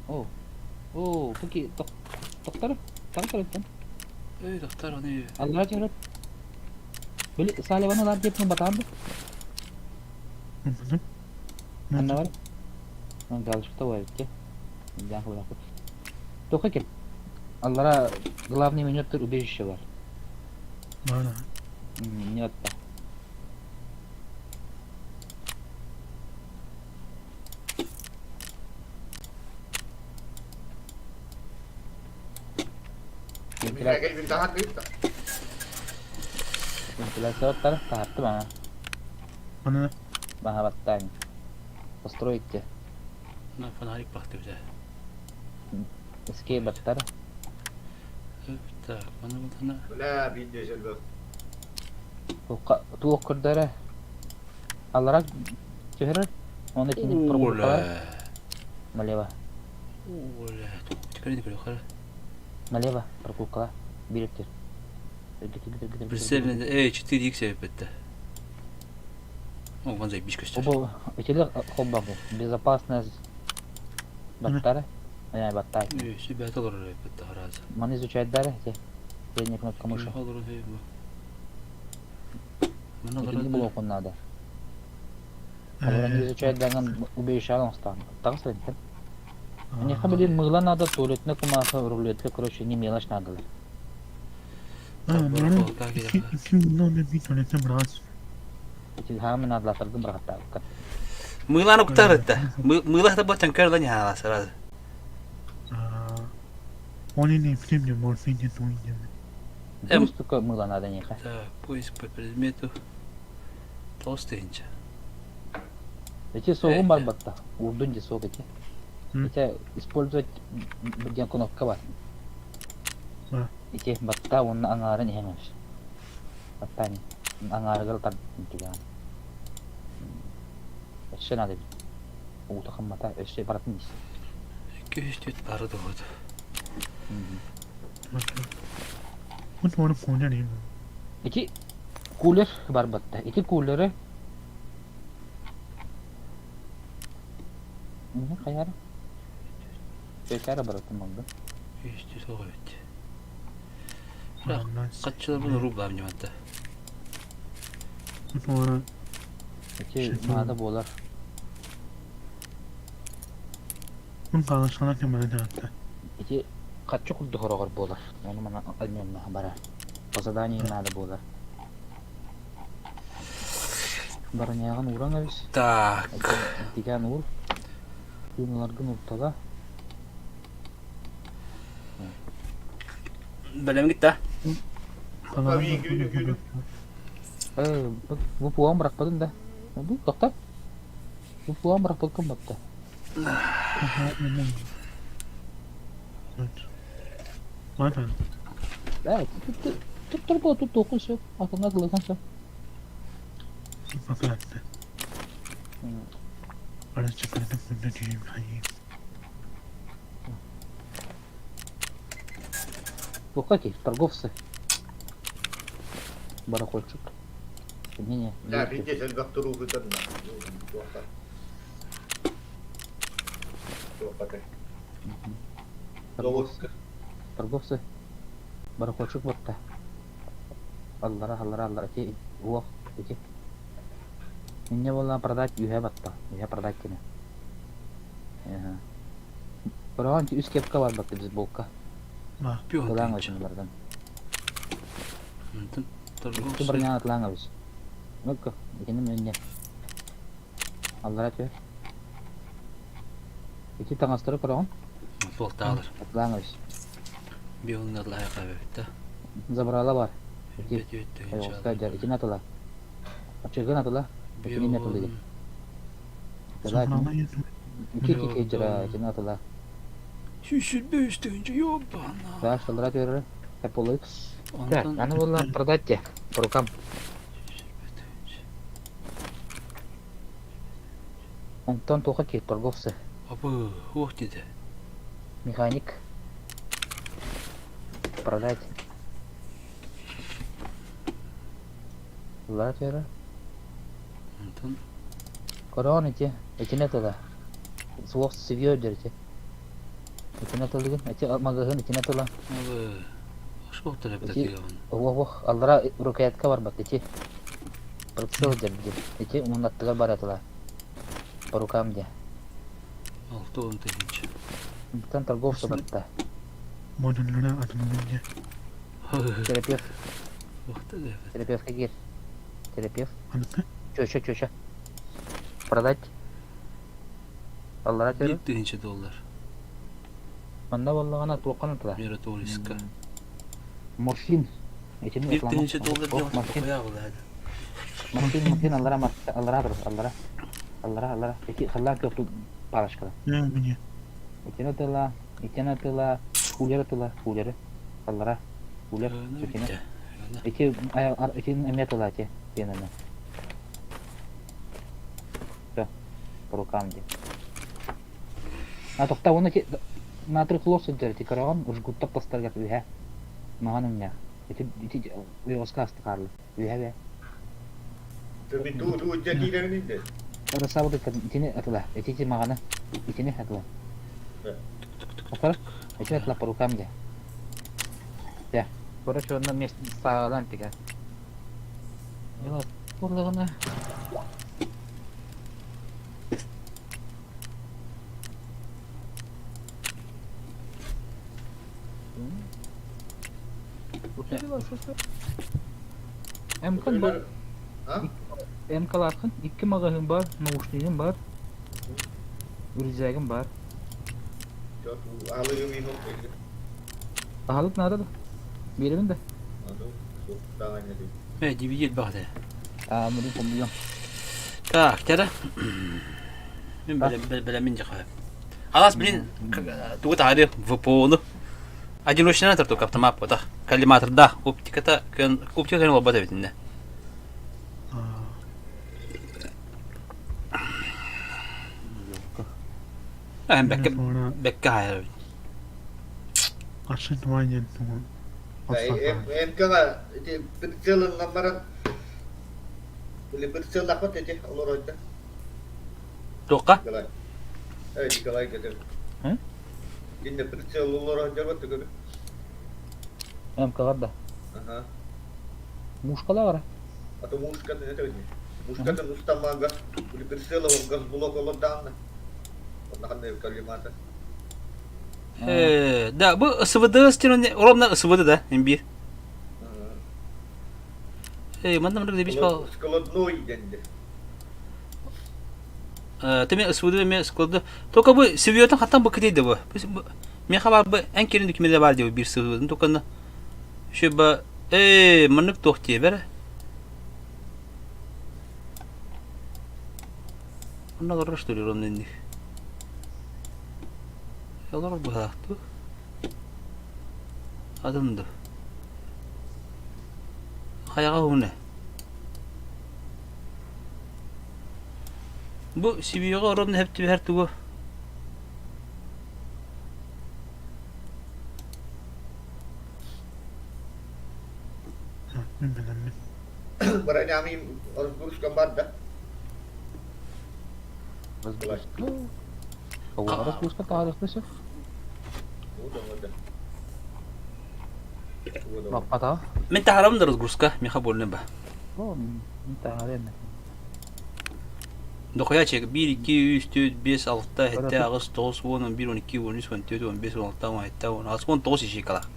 О. О, пуки доктор? Доктор эттен. Эй, доктор, оны... Аллара чырып. Били Саливаны лар деп батанды. Анна бар. Галочка бар итте. Мен Тоқа кел. Аллара главный меню убежище бар. Бара. Не атта. Вентиляция. Вентиляция баттара таһартым ана. Аны Маха баттаан. Построить те. На фонарик бахты бile. Эскей баттара. Так, маны бултана. Бля, видео сельбэх. Туох көрдөрө. Аллара түһэрэр. Оны тинip Оля. Налево. Оля. Теперь не көрө. Налево прогулкала. Бириктир. Прицельный, эй, 4х эпетте. О, вон заебись көстөр. Бу итилер холбак безопасность баттары. Э, баттай. Э, себя толор эпетте харазы. Маны изучать дары, те. Передняя кнопка мыши. Итини блокун надо. Олор не изучать даган убейшалын стан. Тагыс рентен. Мне блин мыла надо, туалетная кумаха, рулетка, короче, не мелочь надо. 2 milyon bir tuvalete bırak. Ити хаамын надлатаргын бырахаттаабыкка. Мыылан уктар этте. Мыылах да батан көр лани хала сразу. Оны не примем, морфин не туйдем. Эм столько мыла надо неха. Так, поиск по предмету. Толстый инча. Эти соғым бар батта. Урдун де сог эти. Эти использовать диэн кнопка бар. Ити батта онна аңаарын иһэмэс. Батта аңаарыгар тар тигаан. Өссө надо бит. Уута хаммата өссө баратын дис. 204 бары доҕот. Бу туора кулер Ити кулер бар батта. Ити кулеры хайар. Бекара баратын болду. 204 оҕо эбит. Хаччылар буну рублам ньыматта. Бу туора Ити наада буолар. Бу калашкана кемene таатта. Ити хаччы курдук хороҕор буолар. Ону мана альмемна барар. По заданию надо буолар. Бараньягын ууран эбис. Так. Тигэн уур. Тыыналаргын уртала. Бэлэм гитта. Э, бу пуан бырахпатын да. Бу тохта. Бу пуан бырахпаккын батта. Э, туттар бу тут тоқын сөп. Атыңа кылыган сөп. Туха ки, торговцы. Барахольчик. Не-не. Да, пиздец, элбэх туругутан. Торговцы. Торговцы. Барахольчик батта. Аллара, аллара, аллара. Эти, уох, эти. Мне было продать юхэ батта. Юхэ продать тебе. Ага. Барахан үс кепка бар батта бейсболка. Кылаң өчүн Икки барнян атлаң абыс. Ну-ка, итини менне. Аллара түөр. Ити таҥастары көрөҕүн? Туолтаалар. Атлаң абыс. Биолунарлаһа кабебитта. Забрала бар. Ити айоска дьар. Итини атыла. Ачыгын атыла. Итини эмиэ атылыгын. Ити ити дьара итини атыла. Сүүсүрбэ үстүнчү ёбана. Да, шалдара түөрэ. Apple X. Так, аны буолла продать те по рукам. Онтон туха ки торговцы. Абы, уох диде. Механик. Продать. Лара түөрэ. Онтон Корон ити. Итини тыла. Суох сивьё дерти. Итини тылыгын. Эти магазин итини тыла. Абы, ошоохтор эбит Ити атыгабын. уох уох аллара рукоятка барбат ити. Прицел дерди. Ити муннаттыгар бар атыла. По рукам де. 60 тыһынча. Онтон торговцы батта. Модуллара атылыгын Терапевт. Уохта да Терапевтка киир. Терапевт. Аныкы? Чөчө чөчө. Продать. Аллара Бир түөрэ. тыһынча доллар. Манна буоллаҕына туоххан атыла. Мираториска. Морфин. Итини Биир реклама. тыһыынча доллар Ох, диэн морфин. дохуя буолла. Морфин, морфин, аллара, аллара, аллара, аллара, аллара. Ити халлаан көхтү парочкала. Не мне. Итини тыла, итини тыла, кулеры тыла, кулеры. Аллара, кулер, итини. Ити, итини эмиэ тыла, ити, диэн Все, по рукам ди. А тохта уонна ити натрий хлор сылдьар ити көрөҕүн жгуттар тастарыгар үһэ маҥан өҥнөөх. Ити ити уйаҕаска аста хаалла. Үһэ бээ. Мин туу туу дьэ киирэбин инде. Ырысаабыт итини атыла. Ити ити маҕаны. Итини атыла. Окор? Итини атыла по рукам де. Дэ. Короче, онно мест саалан тигэ. Буоллаҕына МК бар. МК-лааххын икки маҕаһыын бар, наушнигым бар, рюкзагым бар. Аһылык наада да? Биэрэбин да? Э, DVD элбэх этэ. Аа, мурун хомуйуом. Так, тара. Мин бэлэммин дьаха. Алас, блин, тугу таһаарыах ВПО-ну. Одиночный только автомат потах. Коллиматордаах оптиката оптика көн олбат эбитинне. Эм бэккэ бэккэ хаайар эбит. Атын ванен тугун МК-га ити прицелынан баран или прицеллахпат ити олоройда. Туохха? Николай. Эй, Николай кэтэр. Инне прицел олоройда бат түгөр. МК-га да. Ага. Мушкала бара. А то мушкатын это не. Мушкатын устамага или прицелом газблок олордаанна. Онна коллиматор. Э, да, бу СВД стены ровно СВД да, имбир. Э, манна мындык дебиш бал. Складной денде. Э, теме СВД ме склады. Только бу севьетен хаттан бу кидейди бу. Меха бар бу эн керин дүкмеде бар деп бир СВД. Только на Еще ба э, маннык туох тиэбэр. Онно олорор что ли ровно инник. Олорор быһаахтуу. Атын да. Хайаҕа уһуна. Бу сибиэҕэ орон эһэп түбэһэр тугу? Мин билэммин. Бронями разгрузка бар да? Разгрузка. Разгрузка таһаарыахпын сөп. Баппатаҕа. Мин таһаарабын да разгрузка, миэхэ буолла ба. О, мин таһаарыам. Дохуя чек 1, 2, 3, 4, 5, 6, 7, 8, 9, 10, 11, 12, 13, 14, 15, 16, 17, 18, 19 ячейкалаах.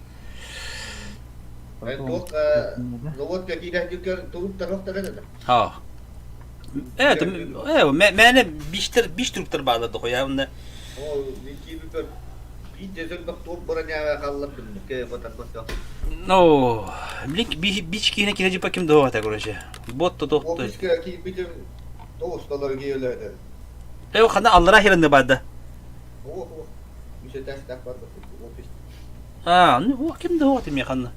Ноҕот киирэ туруктар да. Аа. Э, э, мээнэ биштер биш туруктар баалар дохуя онно. Ол киирбиппэр биир туох броняга хааллардым Ну, блин, бич киһине киһи дьипа ким доо короче. Бот то тохто. Офиска киирбитим тоҕус доллар киэлээтэ. Э, хана аллара хирэнне баада. О, үсэтээстээх бар офис. А, ну, ким доо тими ханна.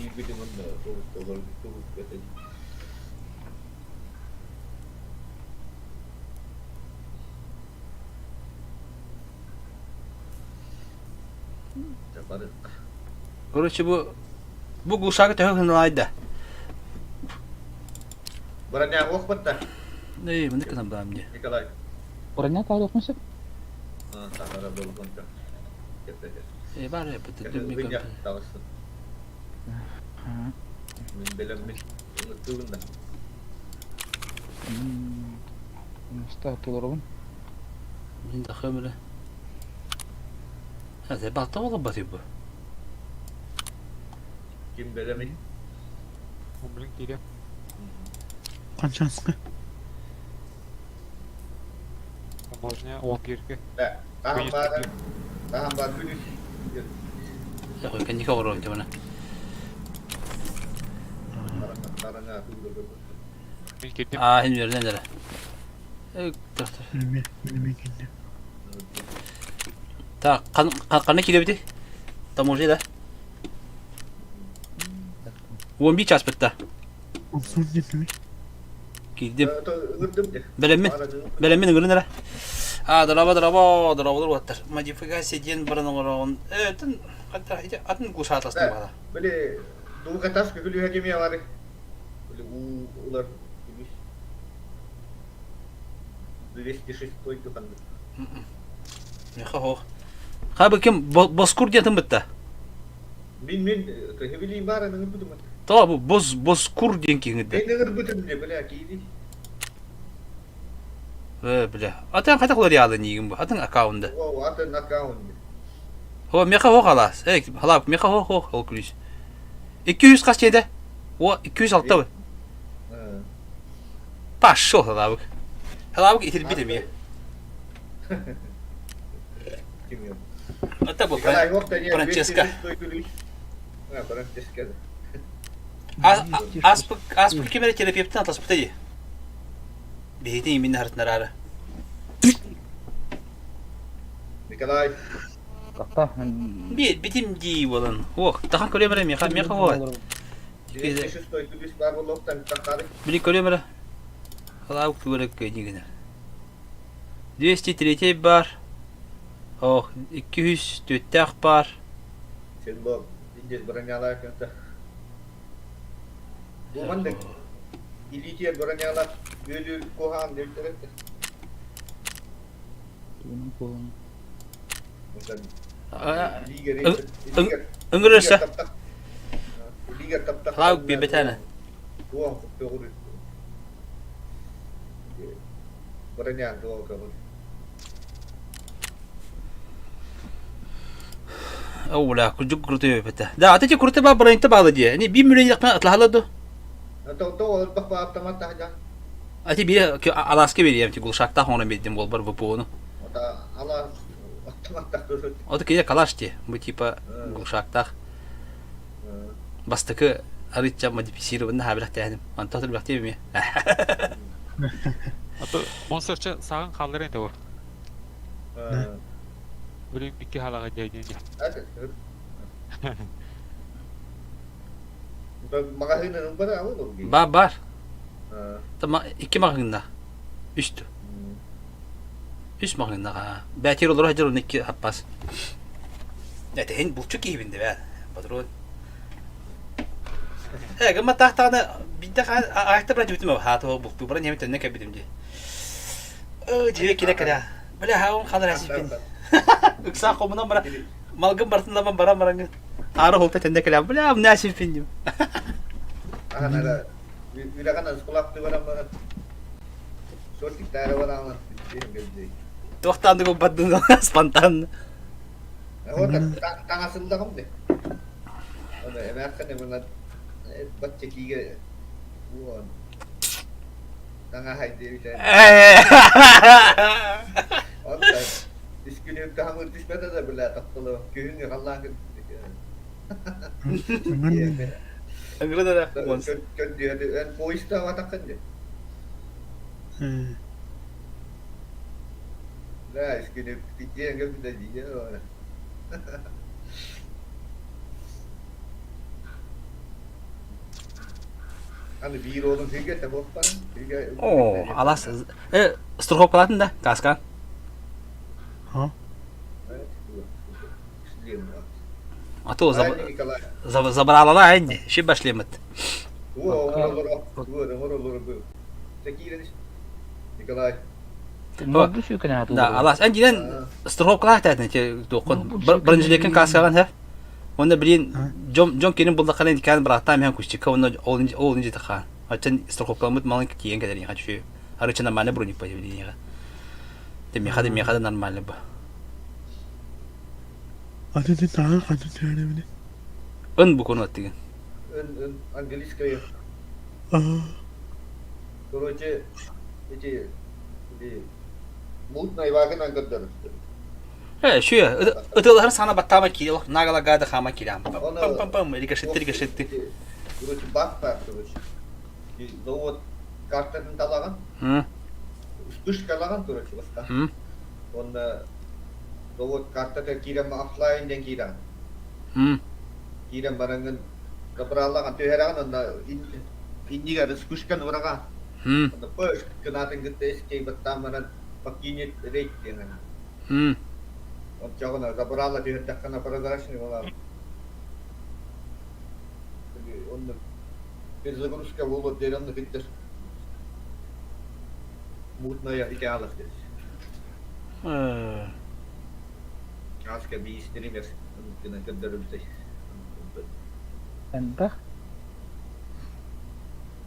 Киирбитим онно 9 доллар турук Короче, бу бу глушага төһө гыналайда. Броня охпатта. Эй, мындык гынан баам дии. Николай. Броня таһаарыахпын сөп. Таһара болбонто. Э, бар э, Таҕыстын. Мин билэммин. Ыҥыртыыбын да. Муста толоробун. Мин да хөмүлэ. Хәзер балта олобот бу. Ким бэлэмин? Блин, киирэ. Канчаска. Можно он кииргэ. Да. Таһан бар. Таһан бар күнүс. Кэнники оҕоруом дьэ маны. Мин кирдим. Аа, иһин үөрэнэн эрэ. Тохтор. Билме, билме килде. Так, ханна киирэбитий? Таможня да? 11 час бытта. Olsun dedim. Киирдим. Бэлэммин. Бэлэммин ыҥырын эрэ. Аа, дорообо, дорообо, дорооболор уоттар. Модификация диэн баран оҥороҕун. Э, атын, хатта, атын кусаатастым баҕала. Били, двухэтаж күлүһэ кимиэ бары. Били, уу улар күлүс. 206 духаннык. Меха хоох. Хабы ким боскур диэтин бытта. Мин мин төһө баар ыныгырбытым. То бу бос боскур диэн киһиҥирдэ. Мен ыныгырбытым не бля кииди. Э бля. Атын хата кулар ниигин бу. Атын аккаунда. О, атын аккаунт. Хо меха хо халас. Эй, халап меха хо хо ол күлүс. 200 хас чеде? О, 206 бы. Пошел халабык. Халабык итирбит эмиэ. Это был Франческо. Франческо. Аспык кемере терапевтин атласпыта дии. Биһитин имин хартынарары. Николай. Капта. Би битим дии болан. Ох, тахан көрөмөрө меха меха хо. Били көрөмөрө. Халау көрөк көйнигинер. 203 бар. Ох, 204 бар. Сен бу индес бронялар кента. Бу маннык илиитигэр бронялар бүөлүүр куһаҕан диэбиттэр этэ. Ыҥырырса. Илиигэр таптах. Халау биэрбэтээнэ. Туох көҕүрү. Бронян туох көҕүрү. Оула, курдук крутой эбэтэ. Да, аты те крутой ба броньта баалы дии. Они би мүлен яқпан атлахала ду. Ати би аласка берием ти гулшакта хона меддим болбар ВПОну. Оты кеде калаш ти, бу типа глушактах. Бастакы арычча модифицированный хабилах тәһиним. Антон билах тиби Ато монсерча саҕын хааллар ини ол. Билим икки хаалаҕа дьайдиэн Бар бар. Икки маҕаһыынна. Үс Үс маҕаһыыннаҕа. Бээтир олоро сылдьар уонна икки хаппас. Этэһин булчу киһибин да бээ. Патрон. Э, гымматтаахтаҕына биирдэ аайта баран дьүбүтүм хаата бултуу баран иһэм төннө кэлбитим дии. Э, дьиэ килэ кэлэ. Бля, хаун халар әсиппин. Ыксаа хомунан бара малгын бартын ламан баран баран аара холта төннө кэлэ. Бля, мына әсиппин дим. Ахан үрэҕин аскулаахтыы баран баран шортиктаары бараҕын Туохтааннык ылбаттын спонтанно. Вот таҥасыллаҕым де. Оны эмээххин эминат бачча киигэ уон таҥаһай диэбитэ. Онтон үс күнүм таһамыр түспэтэ да бля тапталы күһүҥҥү халлаан Ыҥырын эрэ. Көрдүһэн поезда атаккын де. Да, үс күнүм тиийэн кэлбитэ дии. Аны биир уолум сиргэ табыахпар. О, алас. Э, страховкалаатын да, каска. Ха? А то забрала энди, ши башлемет. Николай. Да, алас. Эндинен страховкалаах тәтін те тоқын. Біріншілекін каскаған хә. Онда блин, Джон Джон келин булдаққан енді кән бірақтан мен күшчікке онда ол инжи тақан. Ачан страховкаламыт малын тиен кәдер еға чү. Арыча нормально броник па еға. Те меха де меха нормально ба. Аты те тағы қаты тәрі Ын бу кону аттыгын. Ын ын английская. Короче, эти мутной вагынан көрдөрүстүр. Э, шүө, ытылаһар сана баттаама киирэ, нагалагада хаама киирэ. Пам-пам-пам, рикошетти, рикошетти. Короче, баг бар, короче. Завод картатын талаган. Вспышкалаган, короче, басқа. Онна завод картата киирэн офлайн ден киирэн. Киирэн барангын забраллаган түһэрэҕин онно иннигэр вспышканы ураҕа. Онно пыш гынаатын кытта эскей баттаан баран покинет рейд диэн. Оччоҕуна забрала түһэрдэххинэ прозрачный буолар. Онно перезагрузка буолуор диэри онно киттэр. Мутная идеалов диэн. Чааска биир стример гынан көрдөрүлтэй. Элбэх.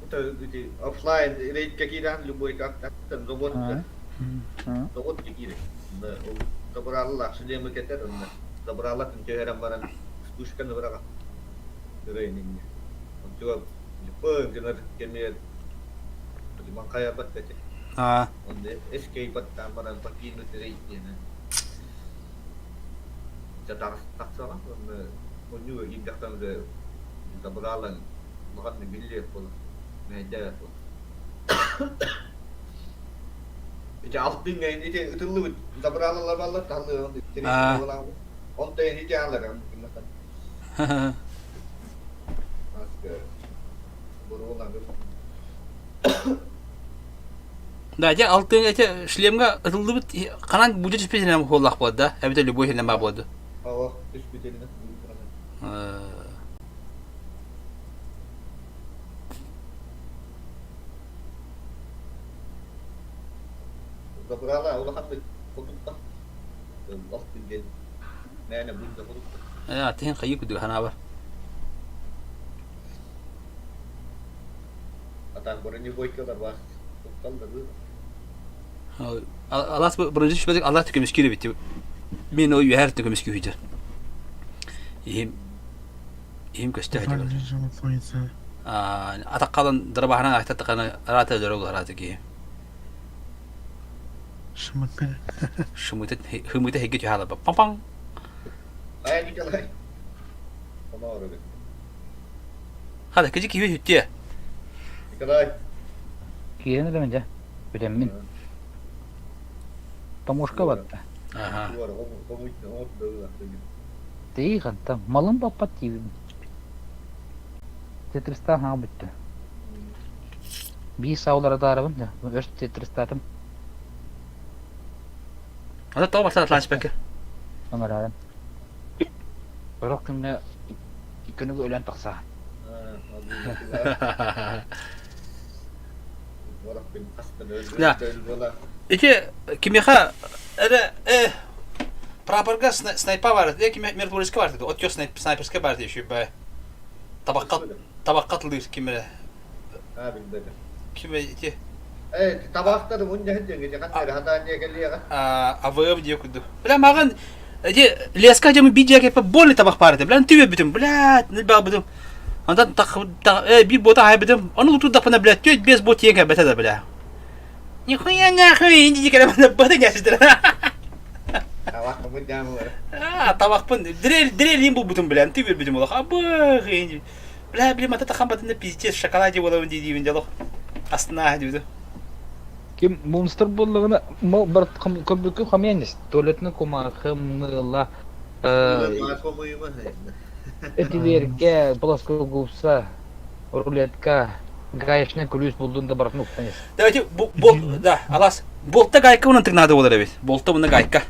Это эти офлайн рейд киирэн любой картаттан робот робот киирэ. Ол забраллах шлемы кетер онно. Забраллах түһэрэн баран вспышканы быраҕа. Өрөйүн Онтуга пым гынар кэмигэр маҥхайарбат этэ. Аа. Онно эскей баттаан баран покинуть рейд диэн. Дьэ тахсаҕа уонна онньууга киирдэхтэн уже забралан улаханнык биллиэх буолар мэһэйдээбэт буолар. Ити алтыҥҥа ити ытыллыбыт забралалар баллар таһыллыаҕын онтон ити аалар Да, дьэ алтын эти шлемга ытыллыбыт ханан будет түспүтүнэн буоллах буолда, эбэтэ любой хинэн баа буолду. Ава, түспүтүнэн. Забрала улахан хотутта. Алтын диэн мээнэ быында хотутта. Э, тиһин хайыы кудуга ханаабар. А так бронебойкалар бар. Тутталлар Алаас бронебойка түспэтик алаас көмүскүүр эбит. Мен ол үөһэр көмүскүү сылдьар. Иһим иһим көстө сылдьар. Атаққалан дарабаһынан айтаттақана араата өлөрө араата киһи. Шымыккын. Шымыты хымыты хегге түһалар. Пам-пам. Ай, Николай. Оноор эбит. Хада кiji киһи үттүө. Николай. Киирэн эрэмин дьэ. Бүтэммин. Томушка барда. Аха. Тии хантан малым баппат диибин. Тетристаан хаҥа бүттэ. Биир саулара таарабын да, өр тетристаатым. Ата тоҕо барсан атлаан Оҥорорум. Сорох күҥҥэ күнүгү өлөн тахсаҕын. Да. Ити кимиэхэ эрэ э прапорга снайпа бар э ким миротворецка бар отё снайперская бар еще б табакка табакка тылыыр ким эрэ ким ити Э, табаахтар мунньаһын диэҥҥэ ханна эрэ хатаанньа кэлиэҕэ. АВМ диye курдук. Бля, маған эти леска дьэ биир дьиэ болли табах баар этэ. Бля, түбэ бүтүм. Бля, нэлбэҕ бүтүм. Онтон э биир бота аһайбытым. Ону лутурдахпына, бля, түөт бес бот тиийэн кэлбэтэ да, бля. Нихуя нахуй, инди кэлэ бата ньасыдыр. Табах мунньаамылар. А, табахпын дрель дрелин булбутум, бля, түбүр бүтүм олох. Абых, инди. Бля, бля, мата тахан батында пиздец, шоколаде болабын дии дьолох. Астына дибитим. Ким монстр буоллаҕына мал бар көрбүккүн хамыйан ис. Туалетны кумаахы мыла этилиэргэ плоскогубца рулетка гаечный күлүүс булдун да барытын уктан ис. Давайте бол да, алас. Болта гайка унан надо болар эбит. Болта уна гайка.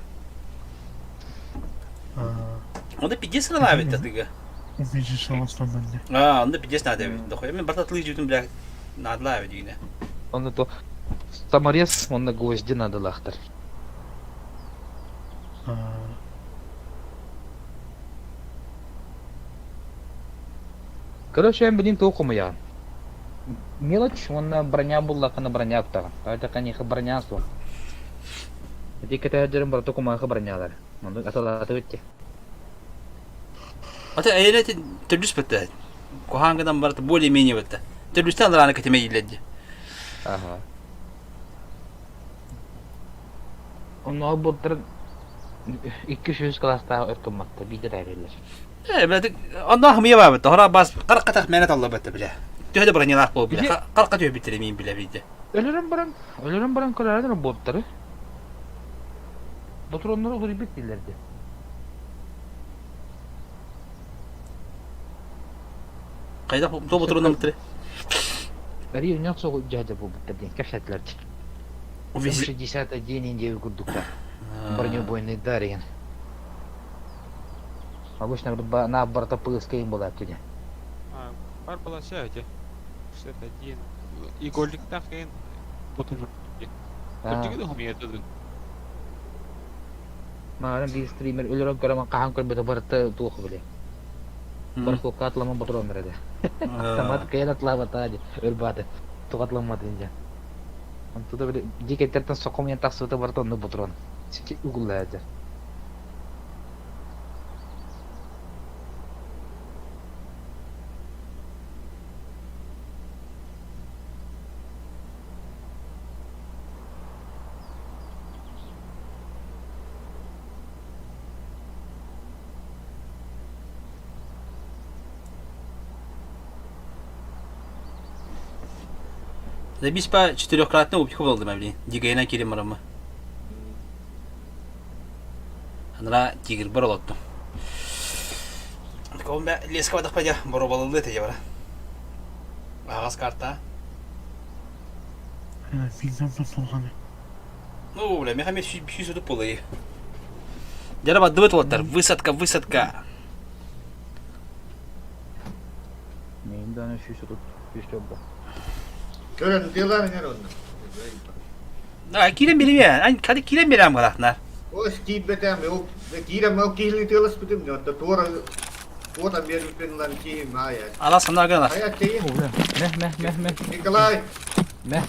Онда пиздец надо эбит тыга. Увидишь аластаннан А, онда пиздец надо эбит. Дохуя мен барта тылы жутун бля надла эбит дигине. Онно то саморез, онно гвозди надалаахтар. Короче, эн билин туох хомуйаҕын? Мелочь уонна броня буллаххына броня уктаҕын. Тоҕо конечно броня суох. Ити кэтэһэрдэрим барыта кумаахы бронялар. Оннук атылаатыбыт дии. Ата эйэлэ төрдүс бэтэ. Куһаан гынан барыта более-менее бэтэ. Төрдүстэн аларааны кэтимэ ииллэр дии. Аха. Онно буттар 200 кылаастаах өр гымматтар, биирдэ таарыйлар. Э, бля, онно хымыйа баабыт. Хора бас каракка мэне таллабат бля. Төһө да бронялаах буол бля. Каракка түһүбүттэр мин бля биирдэ. Өлөрөн баран, өлөрөн баран көрөөрөр боттары. Ботуроннору уларыйбыт дииллэрди. Хайдах то ботуроннаммыттары? Бары өнөх соҕу дьаһда буолбуттар диэн кэпсэтилэр. 61 индия курдуктар. Бронебойныйдар деген. Обычно на барыта пылыскайын буолааччы дии. Бар балаша эти. 61. Игольниктах эн ботун. Кырдьыгы да хомуйа Мааран биир стример өлөрөн көрөмөн хаһан көрбөтө барыта туох били. Барахлокка атламан ботуруон эрэ. Автомат кыайан атлаабата дии өлбааты. Туох атламматын дьэ. Онтуда били дикеттертэн сокомуйан тахсыбыта барыта онно ботуруон. Угуллаа дьэ. Забись по четырехкратно убийку болдым, блин. Дигайна кирим барамы. Анара тигр бар олоттум. Ком бә леска бадах падя боробалылы те бара. Ағас карта. Ну, бля, меха мен сүй сутуп болай. Дяра баддыбыт олаттар. Высадка, высадка. Мин дааны сүүс отут сүүс төрдө. Көрөн тыалаан иҥэр онно. Да, киирэн биэриме. Ань, кады киирэн биэрээм гылахнар. Ол киирбэтээм, ол киирэн ол киһини тыаласпытым, оттон туора уотан биэрбиппин ылан киһим аайа. Ала санаа гынар. Хайа чэйи. Мeh мeh мeh мeh. Николай. Мeh.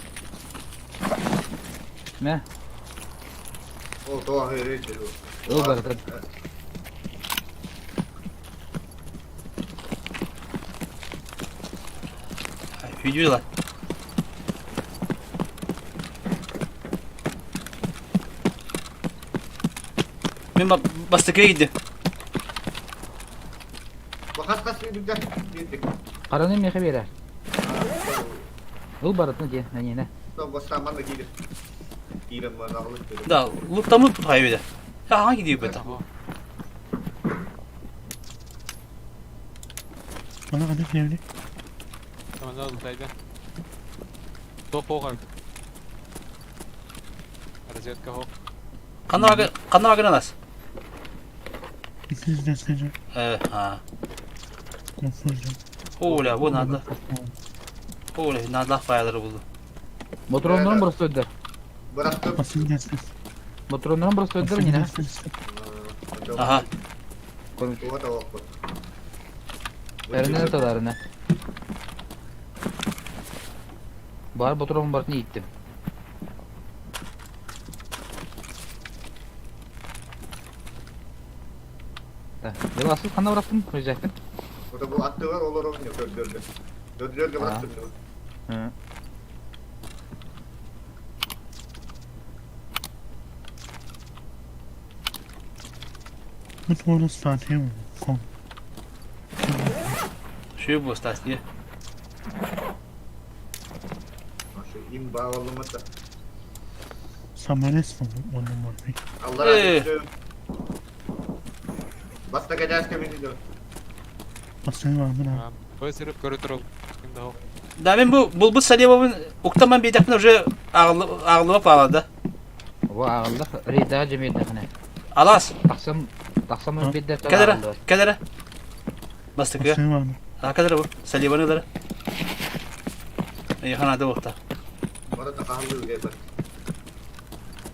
Мeh. Ол тоҕо өрөйдө. Ол барыта. Видела? Мен бастакы иди. Бахас биирдэ биирдик. Хараны миэхэ биэрэр. Ыл барытын дии, эйиэнэ. Бастааман да киирэр. Киирэн баран аҕалык. Да, луктамы путайбыда. Хаһан кидиибит. Bana kadar geldi. Tamam oldu Топ оҕар. Разведка хоқ. Ханна ханна гынас? 200 desteci. Э, а. Kontrolcü. Оля, бу надо. Оля, надо файлары булду. Ботуруоннорун просто өйдөр. Бырахтым. Basın destesi. Ботуруоннорун просто өйдөр Basın нина. destesi. Аха. Туга таваппыт. Эринэ таларына. Бар ботуруон бартын ииттим. Да, асыл ханна бырахтым, көзәктим. Ота бу аттыгар олорон көрдөрдө. Көрдөрдө бырахтым. Bu tuğla saati kom. Şu bu стасия. Им баалымата. Samanes mi onun var? Allah razı olsun. Баста кәдәске мени дө. Basın var mı lan? Бысырып көрө турал. Да, мен бу булбут Салимовын уктаман бейдәкне уже агылып палады. Бу агыллах рейда жемейдәхне. Алас. Тахсам тахсам бидде Кәдәрә, кәдәрә. Бастыкы. Basın var mı? А кәдәрә бу. Салимовны дара. Эй, хана да вакта. Бара тахаллы гәбер.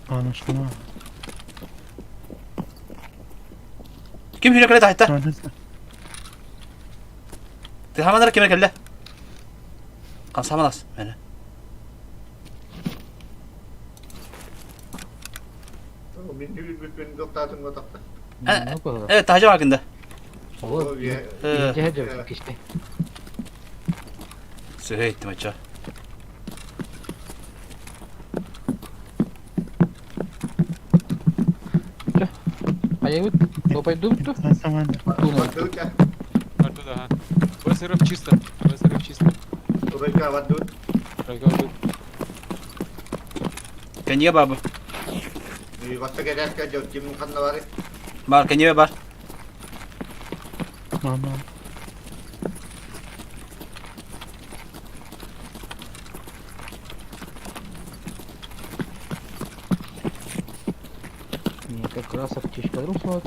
Anlaşılma. Ким хүрә кэлэ тахта? Zaten Ты хамандар кем кэллэ? Камсамалас мене. Мин хүрбүппүн доктатын готапта. Э, тахжа багында. Ол Э, жеһе кишти. сөйттім ача. Хайабыт? Топайдубут ту? Туунабыт ту? Барды да, БСРФ чисто. БСРФ чисто. Тройка бардыбыт. Тройка бардыбыт. Кэннигэ баар бу. Баста кэрээскэ дьон ким ханна бары? Бар, кэннигэ бар. Мама. Не, как раз аптечка рухнула.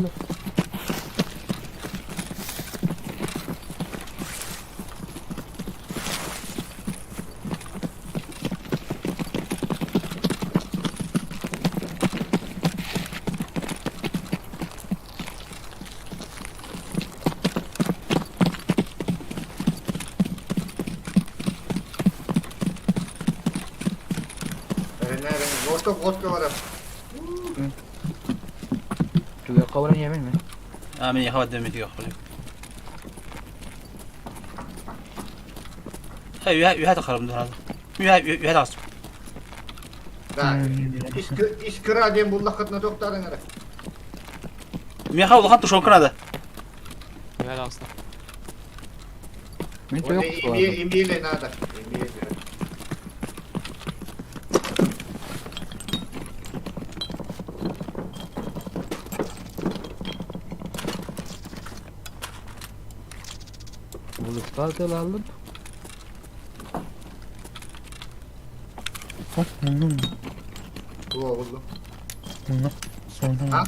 Ростов Москва барар. Түгэх баран иһэбин мин. А, мин яхабат дэммит түгэх барым. Үһэ үһэ тахарым дурады. Үһэ үһэ тахсым. Да. Искра диэн буллаххытына тохтаарыҥ эрэ. Миэхэ улахан тушенка надо. Үһэ тахсым. Мин түгэх Имели надо. Имели. Булустаал тылааллым. Bak buldum. Bu buldum. Buldum. Sordum. Ha?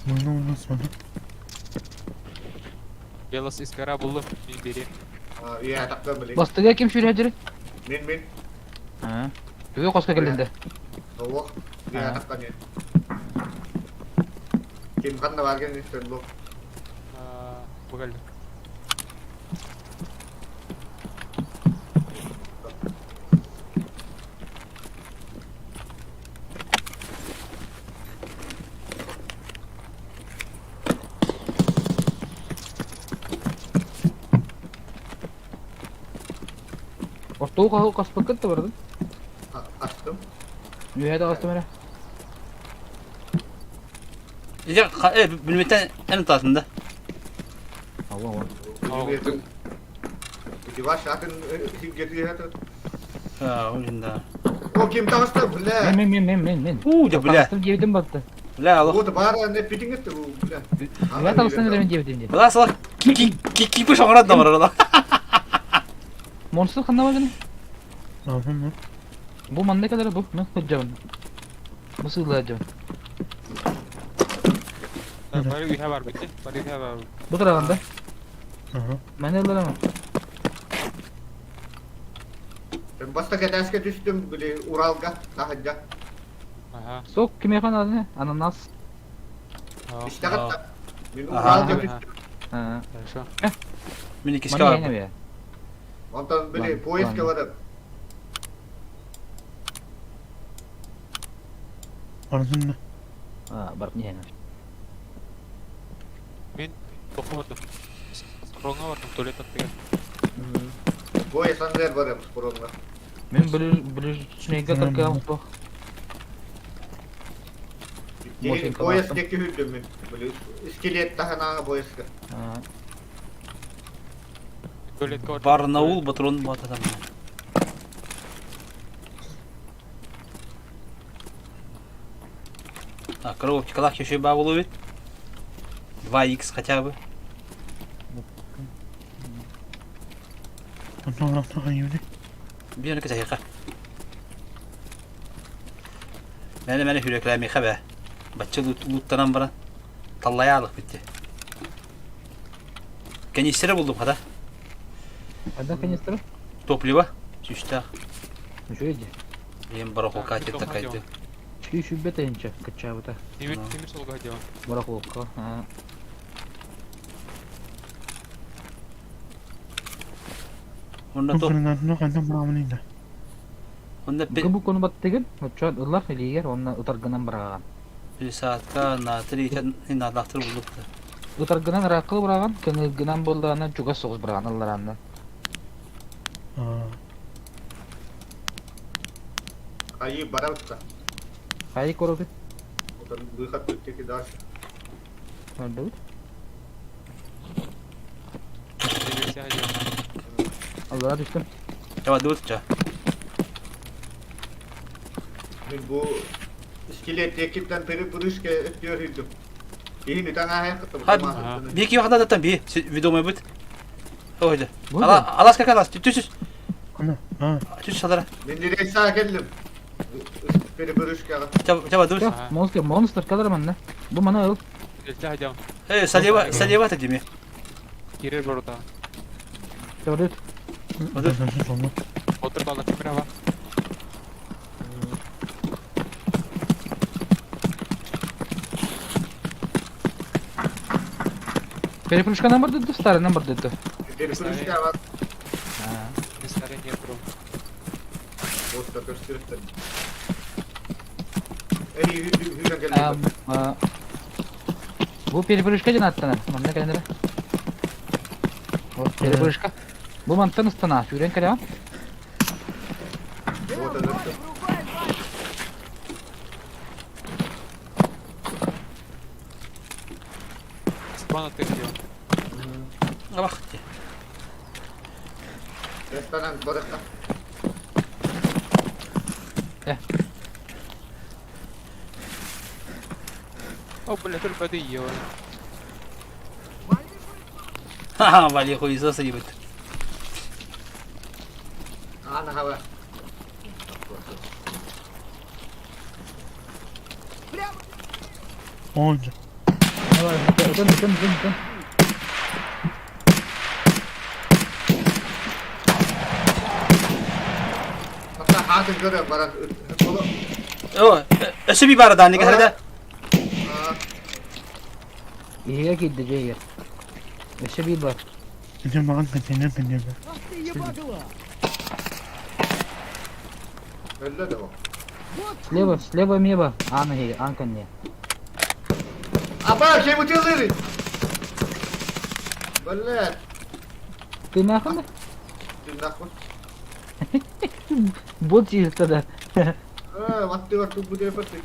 Buldum buldum sordum. Белос искара буллум. Мин бери. Үйэ тахтан билин. Бастыга ким сүүрээдири? Мин мин. Түгэх хоско кэллинде. Суох. Үйэ тахтан Ким ханна барген истен бу. Бугаль. Ортоу хаспыккыт да бардым. Астым. Үөһэ таҕыстым эрэ. Ити бүлмэттэн эн утаатын да. Алла Диваш атын сиргетиге Да. О, ким таҕыста, бля. Мен мен мен мен мен. У, да бля. Таҕыстым диэбитим батты. Бля, алло. Вот бара не питиңет бу, бля. Бля таҕыстан эрэ мен диэбитим диэн. Бля, сала ки ки ки ки шоңрат да бар. Монстр ханна барганы? Алdım Бу манна кэлэр бу. Мен сылдьабын. Бу сыыллаадьабын. Бары үйэ бар бит. Бары үйэ бар. Бу тараҕанда. Aha. Мен ылларам. Баста кәтәскә түстем, били Уралга, таһыдьа. Ага. Сок кимиэхэ нааданы? Ананас. Истэҕит да. Мин Уралга түстүм. Хорошо. Мин иккискэ бар. Онтон били поездка барып. Бардым да. Барып иһэн. Мин тоққа бардым. Скронга бардым, туалет аттыгар. Поезд андер барып, скронга. Мин бүлүчнейге таркаам суох. Поезд деки хүрдүм мин. Били скелет таһынааҕы поездка. Туалетка бардым. Барнаул патрон бататам. Так, коробочка калах еще бабу ловит. 2х хотя бы. Биир кэтэһиэхэ. Мээнэ мээнэ хүрүөкэлээмиэхэ бээ. Бачча лууттанан баран таллайаалык битти. Канистра булдум хата. Ханна канистра? Топливо. Сүүстээх. Үчүгэй дии. Билим барахолка такайды. Үчүгэй сүүрбэ тыһыынча кыччаабыта. Тимир тимир суолга дьон. Барахолка. Онно то Онно Бу кону баттыгын, оччоон ыллар илиигэр уонна ытаргынан быраҕаҕын. Пересадка на три наадахтыр буллукта. Ытаргынан ырааххы быраҕан, кыҥыыргынан буоллаҕына чугас соҕус быраҕан ылларааннан. Айыы барабыт да. Хайы короту? Отон выход тут таки дальше. Көрдүгүт? Аллара түстүм. Давай, дыбыт ча. Мин бу скелет екиптен перепрыжка өттүөр үрдүм. Иһин үтэн ааһайын кытта Би ки вахна даттан би ведомый быт. Ой, Ала алас как алас түс түс. Ана, а. Түс салара. Мин рейса келдим. Перепрыжкаға. Чаба дыбыт. Монстр, монстр кадр манна. Бу мана ыл. Э, салева, салева та деме. Кирер борота. Чабадыт. Отыр бала кемера Перепрыжка номер деді, старый номер деді. Перепрыжка бар. Старый не про. Вот такой штырттан. Эй, жүрген келді. Бу перепрыжка ден аттанар. Манна кәлендер. Вот перепрыжка. Бу мантан ыстана, сүүрен кәле. Вот это. Спана ты где? Абах. Ресторан барықта. О, бля, только ты ела. Ха-ха, вали хуй засадибыт. Ана хава. Ой. Давай, өтен, өтен, өтен, өтен. Hatta хатын көрө баран. О, өсө би бара данны кәрдә. Иһиге киирдэ дьиэ Өссө биир бар. Ити маған контейнер контейнер. Ах ты ебагла! Өллө да о. Слева, слева меба. Аан иһиге, аан кэнниэ. Апа, кем утылыр? Блядь, Ты нахуй да? ты нахуй. Бот сииртэ да. Э, ватты бар тупу деп атты.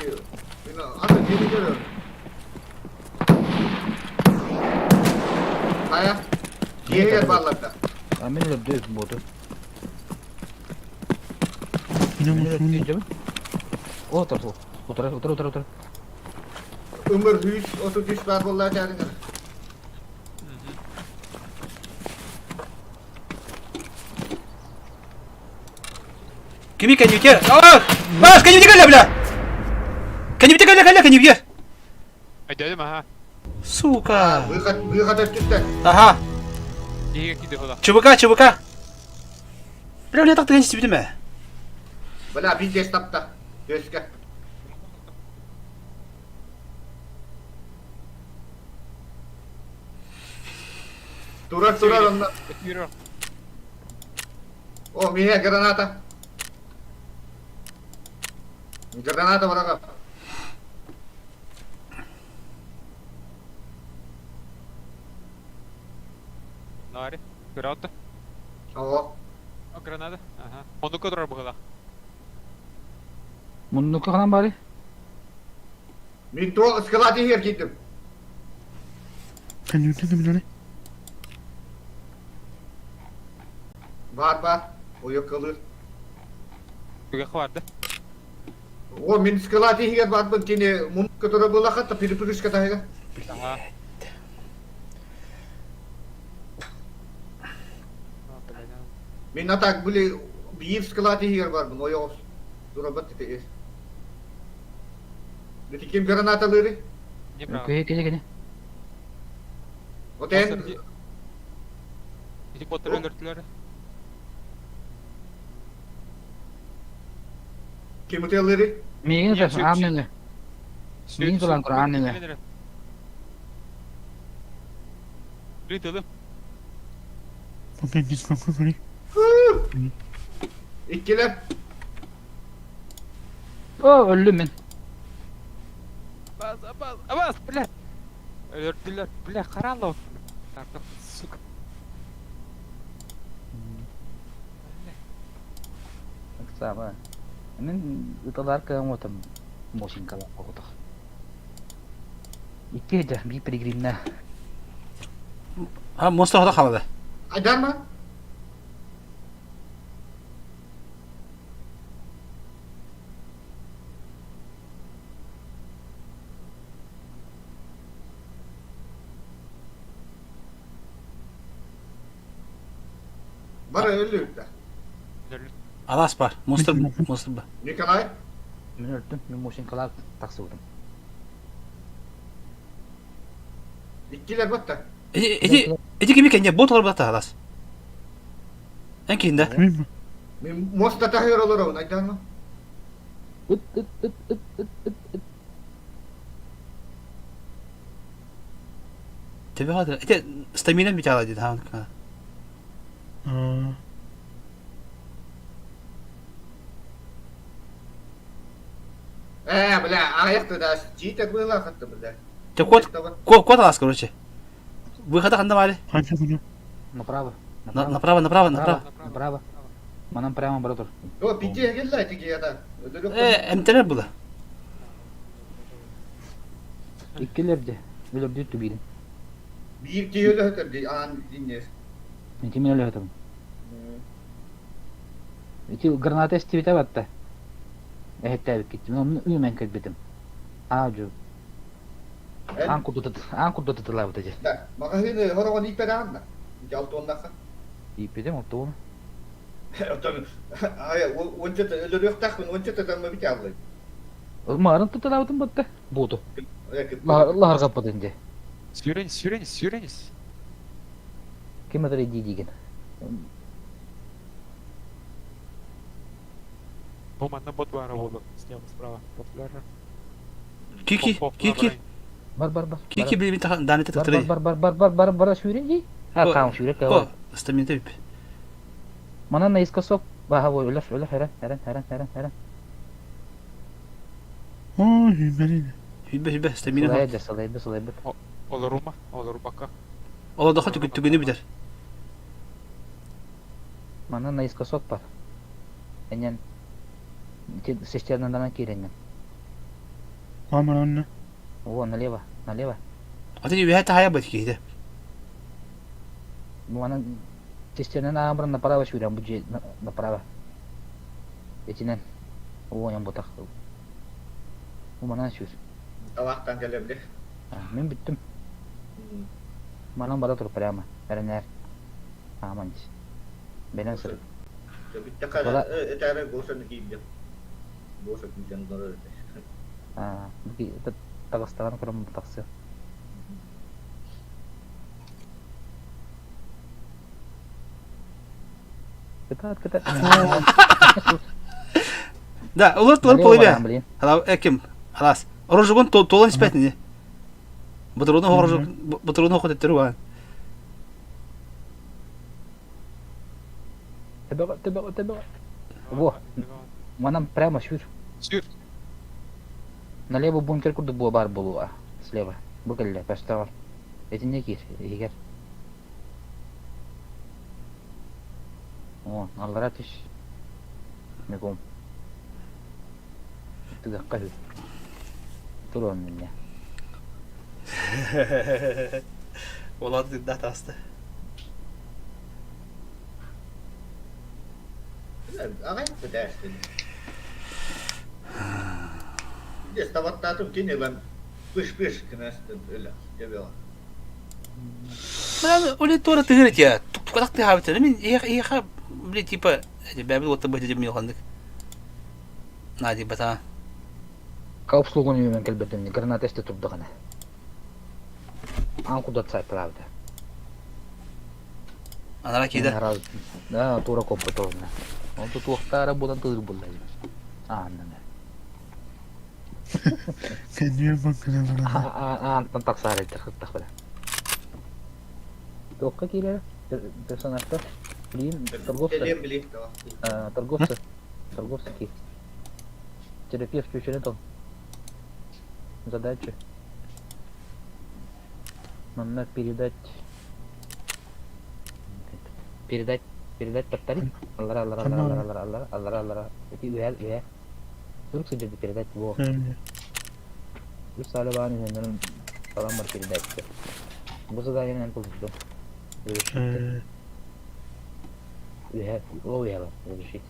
Ата жери көрө. Кая? Жери барларда. А мен өлөрдү боту. Ини Мен мусун. өлөрдү О, тор, утура, утура, утура, утура. Өмір 133 бар болlar кәріңір. Кими кәнүтер? А! Бас, кәнүтер кәлә бля. Кәнүтер кәлә кәлә кәнүтер. Айдадым, ага. Сука. Выход, выход өттүттен. Ага. Иһиге киирдэ хола. ЧВК, ЧВК. Бля, не так тыгын битеме. Бля, бинтес тапта. Төске. Турар, турар онна. Yürü. О, меня граната. Граната врага. Нари. Граната. О, О, граната. Ага. Онука турар бугала. Муннука ханан бары. мен то склад егер кеттім. Контейнер биле. Бар, бар. Ойық қылыр. Түгэх барды. О, мен склад егер барбын, кене мунка тура була хатта перепрыжка тайга. Ага. Мен атак были биир склад егер барбын, ойық тура бат тете. Бити ким гранаталары? Не право. Кене, кене, кене. Отен Ити боттар өлөртүлөр. ким утеллери? Миигин өтөр, аан нөҥүө. Миигин туран тур, аан нөҥүө. Ритылым. Окей, дискон көрі. Иккилер. О, өллүм мин. Бас, бас, бас, бля. Өлөртүлөр, бля, каралов. Тартып, сука. Саба. Мен ыталар кыам отым. Мосинкалар оҕотох. Икки дьэ, биир пилигримнэ. А, монстр хода халады. Айдарма? Бары өлүрдэ. Алаас бар. Монстр, монстр бар. Николай? Мин өлтүм, мин Мосинкалаах тахсыбытым. Иккилэр батта. Эти, эти, эти кими кэннэ бот олорбата алаас. Эн киинде. Мин моста таһыр олоробун айдаанма. Ыт ыт ыт ыт ыт ыт ыт. Төбөҕө ити стамина бүтэ дии хаан. Э, бля, аҕыйах да чиитэ быылаахатта бля. Те кот кот алаас короче. Выхода ханна баары? Направо. Направо, направо, направо. Направо. Манан прямо бара тур. О, пите келла ити кията. Э, эмтенер була. Иккилерде. Өлөрдү түбиирин. Биир киһи өлөһөтөр ди аан диннес. Ити мин өлөһөтөм. Ити граната эстибитэ батта. Эһэттээбиккит. Мин онну үүмэн кэлбитим. Аа дьу. Аан курдут аан курдут ытылаабыта дьэ. Да, маҕаһыыны хороҕон ииппэтэҕин да. Дьалтуоннахха. Ииппитим оттугун. Оттон ая уонча өлөрүөхтээхпин уонча татамма бит аллай. Маарын туталаабытым батта. Бууту. Лаһаргаппытын дьэ. Сүүрэн, сүүрэн, сүүрэн. Ким этэр дии диигин? Бу манна бот баара буолуо. Слева, справа. Популяр. Кики, кики. Бар бар бар. Кики билбин дааны Бар бар бар бар бар бар бар сүүрэн дии. А каам сүүрэ каам. Стамина бип. Манан наискосок баха бой өлөр өлөр хэрэн хэрэн хэрэн хэрэн хэрэн. Оо, хүбэрин. Хүбэ хүбэ стамина. Сылайды сылайды сылайбыт. Олорума, олорбакка. Олодохо түгүнү бүтэр. Манан наискосок бар. Энен цистернадан киирэннэн. Амаранна. О, налево, налево. Атын үһэ таһайа бат киһитэ. Манан цистернан аамран направо сүүрэн бу дьиэ направо. Итинэн. О, ян бутах. Манан сүүр. Алаахтан кэлэбди. Мин бүттүм. Манан бара тур прямо. Эрэнээр. Ааман дис. Бэлэн сырыт. Бүттэхэ этээре госан киирдим. Госа киирден дорор Аа, таҕыстаҕын көрөн тахсыа. Кытаат, кытаат. Да, улар тулар полыбе. Ала эким. Алас. Орожугун толон испетни. Батыруну хорожук батыруну хотеттер уан. Төбөҕө, төбөҕө, төбөҕө. Во, манан прямо сүүр. Сүүр. Налево бункер курдук буо баар буолуо. Слева. Бу кэллэ, көстөҕөр. Итиннэ киир, иһигэр. О, аллара түс. Мегом. Түгэххэ үһү. Туруон минне. Олар дыдда таста. Аҕай бэтээстин. Дестабаттаатым кини ылан пыш-пыш гынастын өлө төбөҕө. Оле туора тыгыр этия. Тукатак тыһаабыт. Мин иэхэ били типа бэбил уотта быһа дим милханнык. Нади бата. Каупслугун үйүмэн кэлбэтим граната эсте турдаҕына. Аан кудат сайталаабыта. Анара кида. Да, тура коппотовна. Он тут туохтаара буолан тыыр булла. Ааннана. Кэнниэ баккыналара. Аантан тахсаар элтер кыттах бара. Туохха киирэр? Персонажтар? Блин, торговцы. Торговцы. Торговцы ки. Терапевт включили то. Задачи. Нам надо передать... Передать... Передать повторить? Аллара, аллара, аллара, аллара, аллара, аллара, аллара, аллара. Эти үһэ, үһэ. Сурук сылдьарды передать во. Үс саала баан үһэннэрин. Талан бар передача. Бу заданиенан получил. Разрешите. Үһэ, ол үһэ бар, разрешить.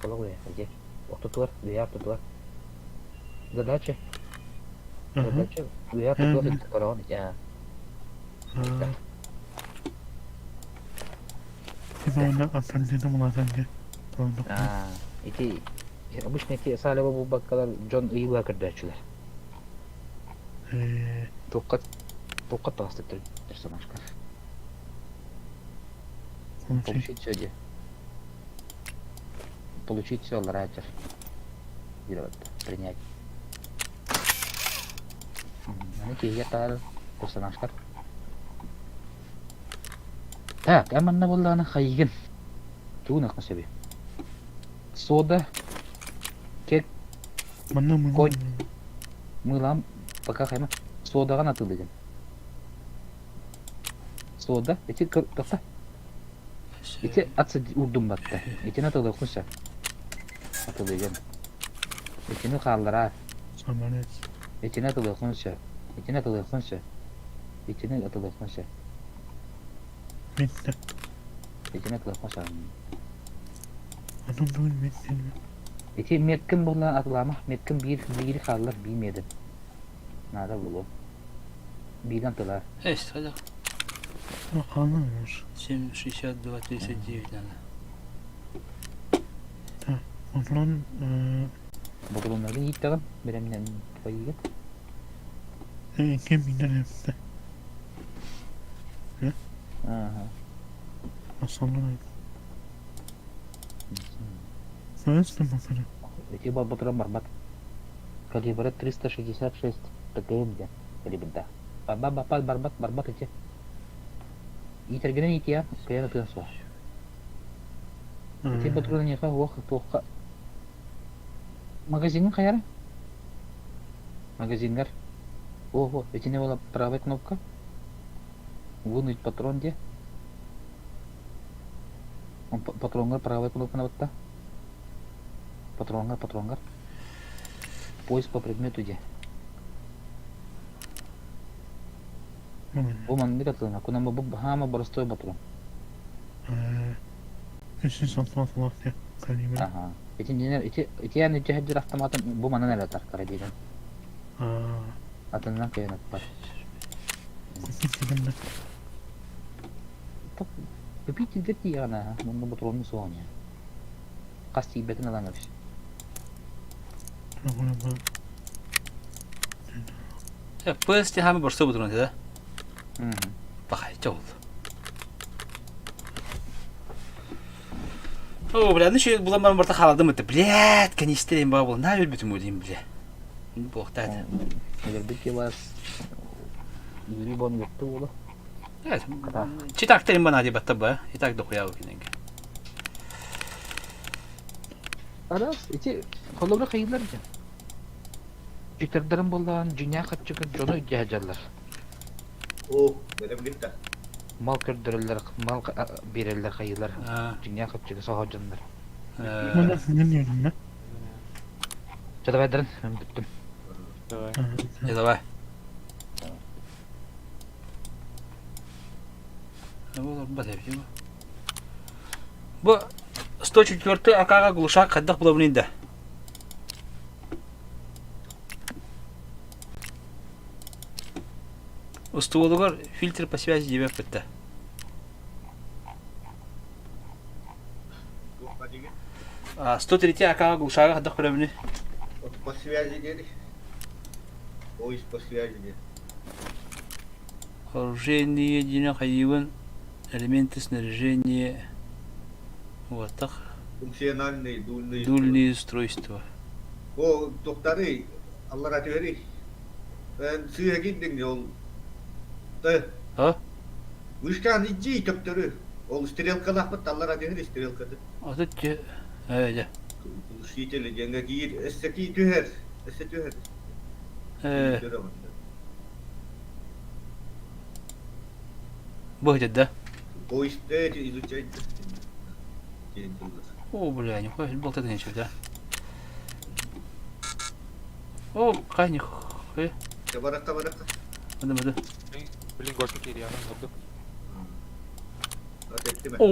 Олох үһэ, где? Ортотугар, үһэ ортотугар. Задача. Задача. Үһэ ортотугар көрөҕүн ити. Типа аппендиным улаатан дии. Ити обычно ити Салева булбаккалар дьон ыйыыла көрдөөччүлэр. Туохха туохха таҕыстык персонажка. Получить все де. Получить все ларатер. Принять. Аны киһигэ таар персонажтар. Так, эн манна буоллаҕына хайыгын? Тугун ыкма сөбүй? Сода, кек, Манна мыла. конь. Мылам пока хайма. Содаҕын атыылыгын. Сода, ити тохто. Ити ат урдум батта. Итини атылыахпын сөп. Атылыгын. Итини хааллараар. Самолет. Итини атылыахпын сөп. Итини атылыахпын сөп. Итини атылыахпын сөп. Bitti. Итини атылыахпын сөп. Атын тугун bitti. Ити меткин буолла атылаама. Меткин биир биири хааллар биир медин. Наада буолуо. Биирэн тылаар. Есть, хотя. Ну, хаалар. 7, 62, 39 надо. Онтон Ботулуннарын ииттэҕим, бэлэмнэн твоигыт. ким билэр эбитэ. Ага. Асаллар. Советский батарей. Эти батуран барбат. Калибра 366 ПТМ диэн калибрда. Барбат барбат барбат барбат ити. Иитэргинэн иитиэ, кыайан ытыан суох. Ити батуран эйиэхэ уох туохха Магазиҥҥа хайара? Магазиҥҥар. О, итини буола правая кнопка. Вынуть патрон диэ. Патроҥҥар правая кнопканы батта. Патроҥҥар, патроҥҥар. Поиск по предмету диэ. Бу маннык атылына. Кунама бу хаама боростой патрон. 366 диэ. Калибр. Аха. Ити ити итиэн ичэһэрдир автоматын бу манан эрэ тартара диэн. Атынынан кыайан аппар. Купить Купить тилгэр тиийэҕин аа, мунна ботуруонун суоҕун иһэ. Хас тиийбэтин ылан кэбис. ПС тихами борсо бутурун да? Пахай чоул. О, бля, ну еще була баран барта халадым это, блядь, канистрин ба был, на өлбүтүм өлейм, бля. Буохтаат. Өлөрбүт килас үөрүү бон юкту була. Читак терим бана дебатта ба, и так дохуя киненге. Арас, ити холобура хайылар дьэ. Читердерин буллаан дьиҥнээх хаччыгын дьону дьаһдьаллар. О, бэлэм гитта. Мал көрдөрөллөр, мал биэрэллэр хайыылар. Дьиҥнээх хаччыгы соһо дьоннор. Мана синен үөрүннэ. Чэ давай дарын, мен бүттүм. Давай. Не давай. Бу 104 акаға глушак хайдах булабын да. Устуолугар фильтр по связи диэбэппит да. 103 акаҕа глушага хайдах көрөбүнүй? По связи диэри. Поиск по связи диэн. Оружейные диэн хайыыбын элементы снаряжения вот так. Функциональные дульные Дульные устройства. О, докторы, аллара түһэрий. Сыыһа киирдиҥ ол А? Вышкаан иджий төптөрү. Ол стрелкалаахпыт аллара түһэр стрелкаты. Аты те э Глушители диэҥҥэ киир, өссө кии түһэр, өссө түһэр. Э Бу да? Поиск изучать. О, бля, нихуя болтать нечего, да? О, какая нихуя. Баракка баракка. Мыды мыды. Блин, горка киириэҕин ордук. О,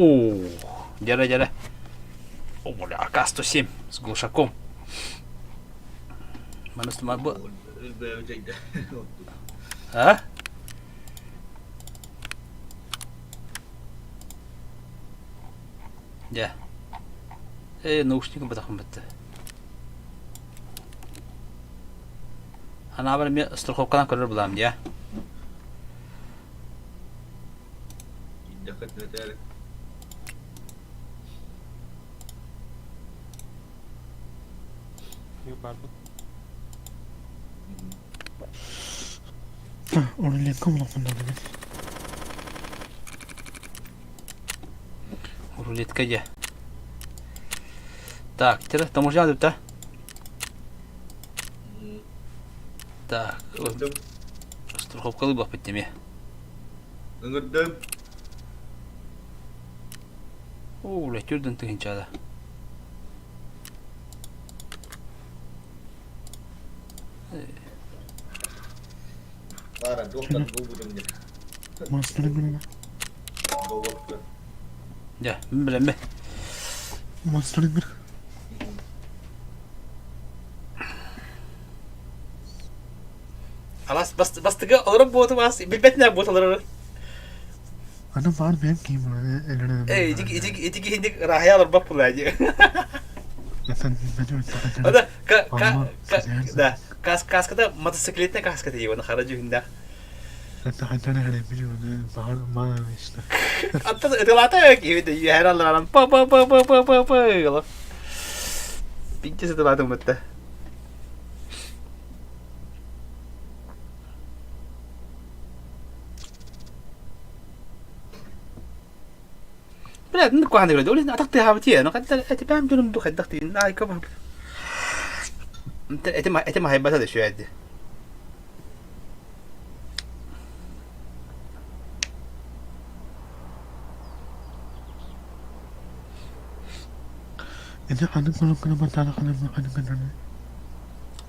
дьэрэ дьэрэ. О, бля, АК-107 с глушаком. Маныс бу. А? Дьэ. Э, наушнигым бытахым бытты. Анаабар эмиэ страховканан көрөр булаам дии. Рулетка улаханнарбын. Рулетка дьэ. Так, тира, таможня да? Так, страховкалыы баппыт эмиэ. Ыҥырдым. Оо, бля, түрдэн тыһынчаада. Бара, доктор булбутум диэн. Монстры гына. Добопты. Дьэ, мин билэммэ. Монстры гына. Алас бастыгы олорор буоту бас билбэтинэ буот олорор. Аны баар бэйэм киһим Эй, ити ити ити киһиник ырааһыйа олорбот була дии. Ада ка ка да кас каската мотоциклетная каската дии оны хара дьүһүннээх. Аттан ытылаата киһи үһэр алларан па па па па па па па Пинче сытылаатым бытта. Бля, ну куһаҕан көрөдө. Ол атах тыаһаабыт ну ханта эти бэм дьонум ду хайдах тиин айка бап. Эти эти маһайбата да сүөдди. Ити ханнык кулуккуну баттаана ханнык ханнык гынаны.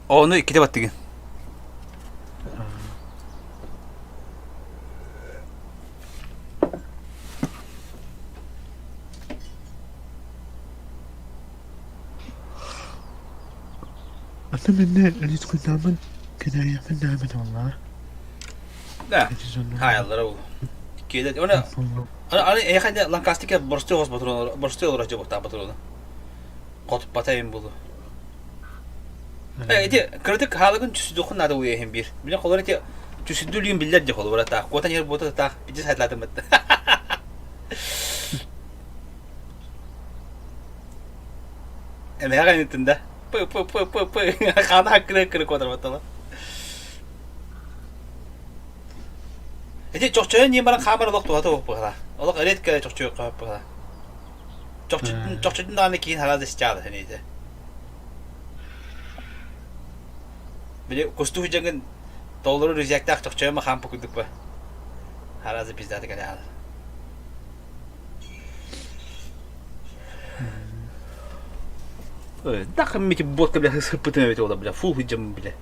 Ону икките баттыгын. Аты минне рискуйдаамын кэдэриэхпин даабыт буоллаҕа. Да. Хаайаллара ол. Киэдэ оны аны эйхэ де Ланкастика боростуой хос патрон боростуой олорор дьобуктаах патрону. Хотуппата эбин булу. Э ити кырытык хаалыгын түсүдүхүн наада уйаһын биир. Биле холор ити түсүдүлүүн биллэр де холор таах. Куотан ер буота таах бити сайтлаатым бытта. Эмэҕэ иниттин да. Пы пы пы пы пы хаана кыры кыры куотар баттала. Ити чохчойон диэн баран хаамар олох туһата суох быһыла. Олох редко чохчойуохха сөп быһыла. Чохчутун чохчутун даҕаны киин хараада сичаала сэнийдэ. Били кустуу дьаҥын толору рюкзактаах чохчойон хаампа курдук ба. Харааза пиздата кэлэ хаалар. Так мити бодка бля сыппытым эбит ола бля фу хыджам бля.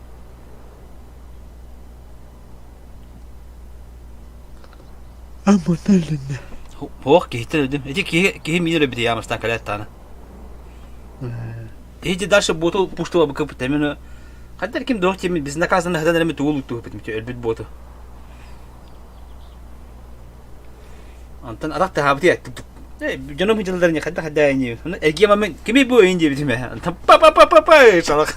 Аммата өлүннэ. Ох, киһиттэн өлдүм. Ити киһи киһи миин өлбүтэ яамастан кэлээт таана. Ити дальше боту пуштула быкыпыт эмин Хаддар ким дох теми біз наказаны хадан эреме тугул туһупут мити өлбүт боту. Антон арах таһаабыт дьонум дьылларын хайдах хайдаа эргиэ мамын кими бу өйүн диэбитим ээ антон па па па па па салах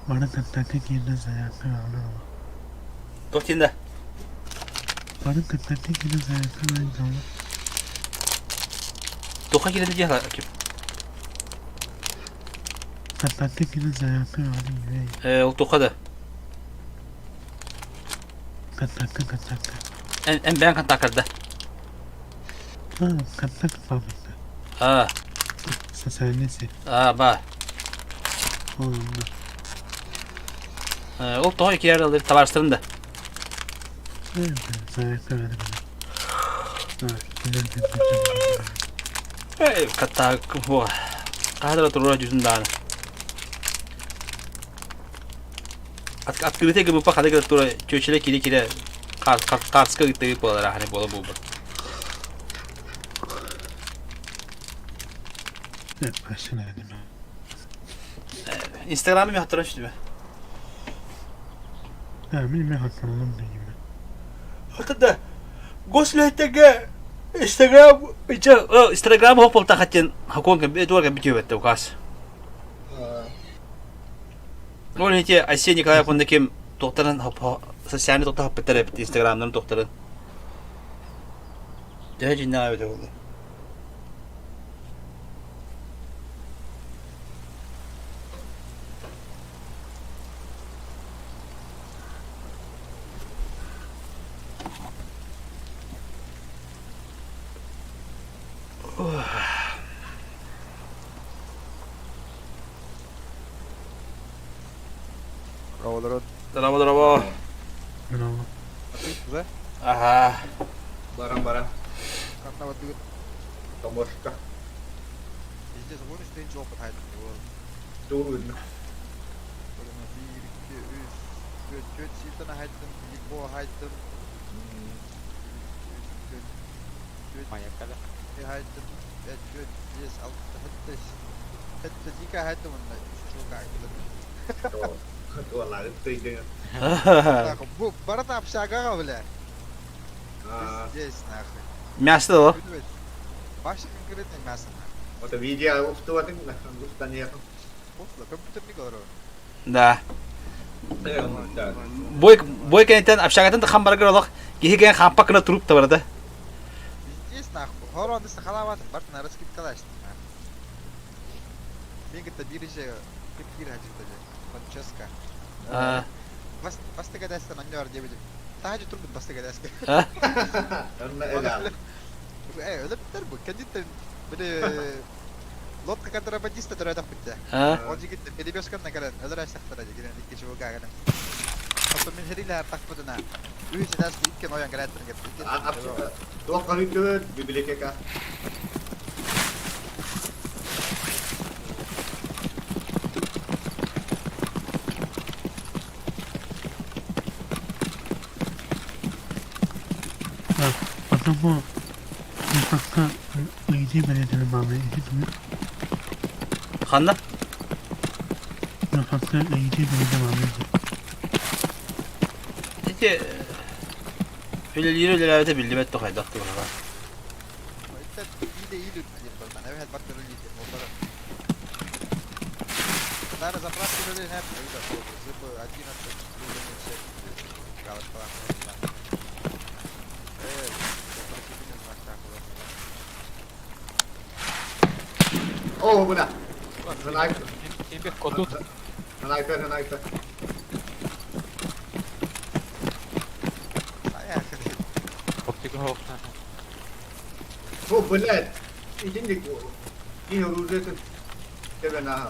Бары контакка киирдэ заявка аҕалан Туох диэн да? Бары контакка киирдэ заявка аҕалан Туохха киирэн диэн ким? Контакка киирдэ заявка аҕалан Э, ол туохха да? Контакка, контакка. Эн, эн бэйэҥ контаккарда. А, контакт паблика. А. Социальная сеть. А, ба. Ол онно. Ол тоҕо киирэр ылыр табаарыстарын да. Эй, каттаак, хаһа турура дьүсүн даҕаны. Открытый гыбыппа ханы гына тура чүөчэлэ киирэ-киирэ хаарска ыттыы буолар аханы буола буолбут. Инстаграмы мен хаттаран сүтүбэ. Мин мен хаттаралым деймин. Хатта гослэтэгэ Инстаграм Инстаграм хоп хаттен хакон туар битүбэтте указ. Ол ити Айсен Николаев онно ким туохтарын социальный туохта хаппыттар эбит Инстаграмнарын туохтарын. Төһө дьиннээх эбитэ буолла. Здорово, Здорово, здорово. Здорово. Да? Ага. Баран баран. Как на вот Томошка. Пиздец, помнишь, ты ничего опыт Тугун. Биир, икки, үс, түөрт, түөрт сииртэн аһайдым, либо аһайдым, үс, түөрт, түөрт, Маякада. аһайдым, түөрт, биэс, алта, сэттэ, сэттэ, дика аһайдым уонна үс чулка аһайдым. Туолаҕыт тыйдыҥ. Нахуй, бу барыта общагаҕа, бля. Пиздец, нахуй. Мясо да Вообще конкретное мясо, нахуй. Это видео устуатыҥ, устаниятын. Компьютерник олорор. Да. Бой бой кэнниттэн общагатын да хамбаргар олох киһи кэн хампак гына туруп та барда. Пиздец нахуй. Хорон сахалаабатын бартын раскидкалаштым. Мен кытта биир же кип-киир хадьыта же. Франческо. Бастыга дэстэн анньар диэбитим. Таһа турбут бастыга дэске. Э, өлөптөр бу. Кэдиттен били лодка контрабандиста төрөтөх бүттэ. Ол жигит перебежканна кэлэн өлөр айсахтара дигинен икки чувга гана. Потом мен херилер тахпытына. Үс этаж иккен ойон кэлэттер кеп. Туох көрүтүн библиотека. Потому пока уйди бэлэтин маама ити Ханна? Пока уйди бэлэтин маама Ити үлэлиир үлэлээбитэ биллибэт да хайдах туһаҕа. Старая заправка людей не зыбы 11 О, бля. Снайпер. Тебе кодут. Снайпер, снайпер. Оптика окна. О, блядь. Итинник. И оружие тебе на.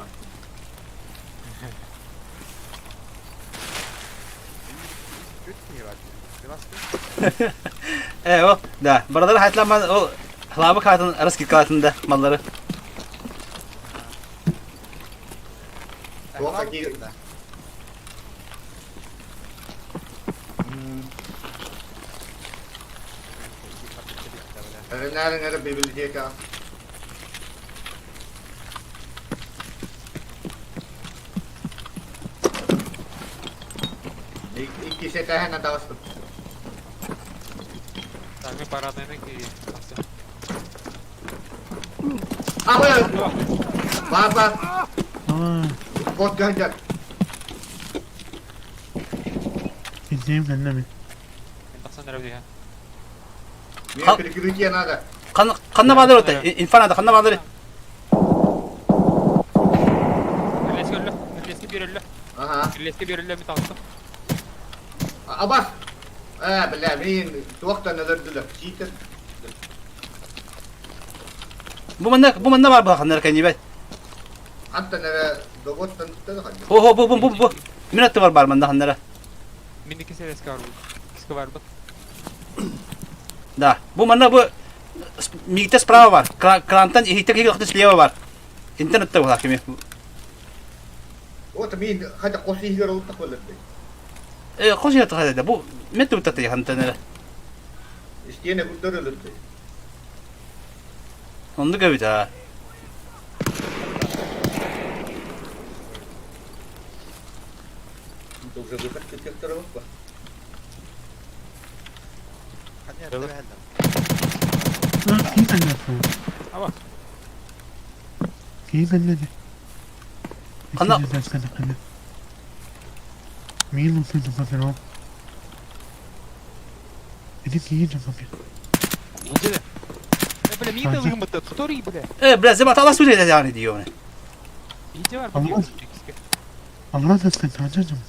Э, о, да. Барадar hayatlanman o хлабы катын раскидкалатында маллары. Нәрі библиотека. Икки сетәһен атаҕыспыт. Сами парадныйны кири. А, бля! Бар, бар! Вот гандят. Итиим кэннэ мин. Мен тахсан эрэ диһэ. Мне прикрытие надо. Ханна баалар ота? Инфа надо, ханна баалар? Кирилиэскэ өллө, кирилиэскэ биир өллө. Ага. Кирилиэскэ биир өллө, мин таҕыстым. Абас! Ээ, бля, мин туохтан өлөрдүлэр. Читер. Бу манна, бу манна бар баханнар кэннибэт. Антан эрэ доҕоттон туттан ханна. Хо хо бу бу бу бу. Мин аттыбар бар манна ханнара. Мин икки сэлэскэ барбыт. Иккискэ барбыт. Да. Бу манна бу мигте справа бар. Крантан иһиттэ киһи слева бар. Интернетте була кими. Вот мин хотя хос иһигэр олуттах боллар. Э, хос иһигэр тахада. Бу мен туттаты хантан эрэ. Истиэнэ курдар өлөрдө. Оннук эбит аа. Уже выход детектора бар. Ким кэллэ? Аба. Ким кэллэ? Ханна? Мин улсын тупатыр ол. Ити киин тупатыр. Инде. Э, бля, мин ылыгым бытта, который, бля. Э, бля, зема талас үле yani diyor. Инде бар, Allah. Allah da sen tanıdın.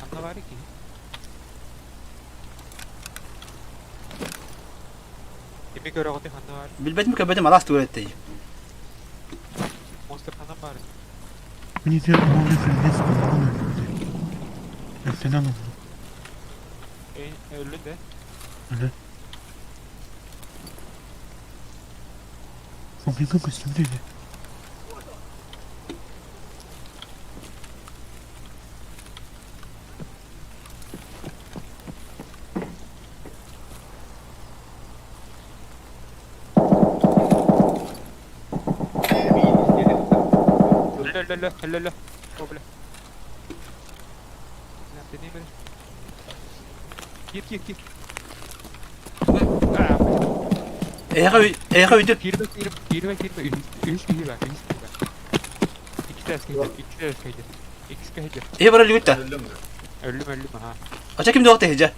Ханна бар екен. Эми көрөҕүтү ханна бар? Билбетим көбөтүм алас туретти. Монстр ханна бар? Мин ити оҕолу кэллэс буолан Өттөнөн oldu. Э, өллү да. Öyle. Компьютер көстүм dedi. Өллө, өллө, өллө, өллө, өллө. О, бля. Бля, бля. Кир, кир, кир. А, бля. Эха эха үдүр. Кирбе, кирбе, кирбе, кирбе. Үс киһи бар, үс киһи бар. Иккитэ эскэйдер, иккитэ эскэйдер. Иккискэ хедер. Эhe бар лүгүттэ. Өллүм, өллүм, аха. Ача ким доҕот эһиже?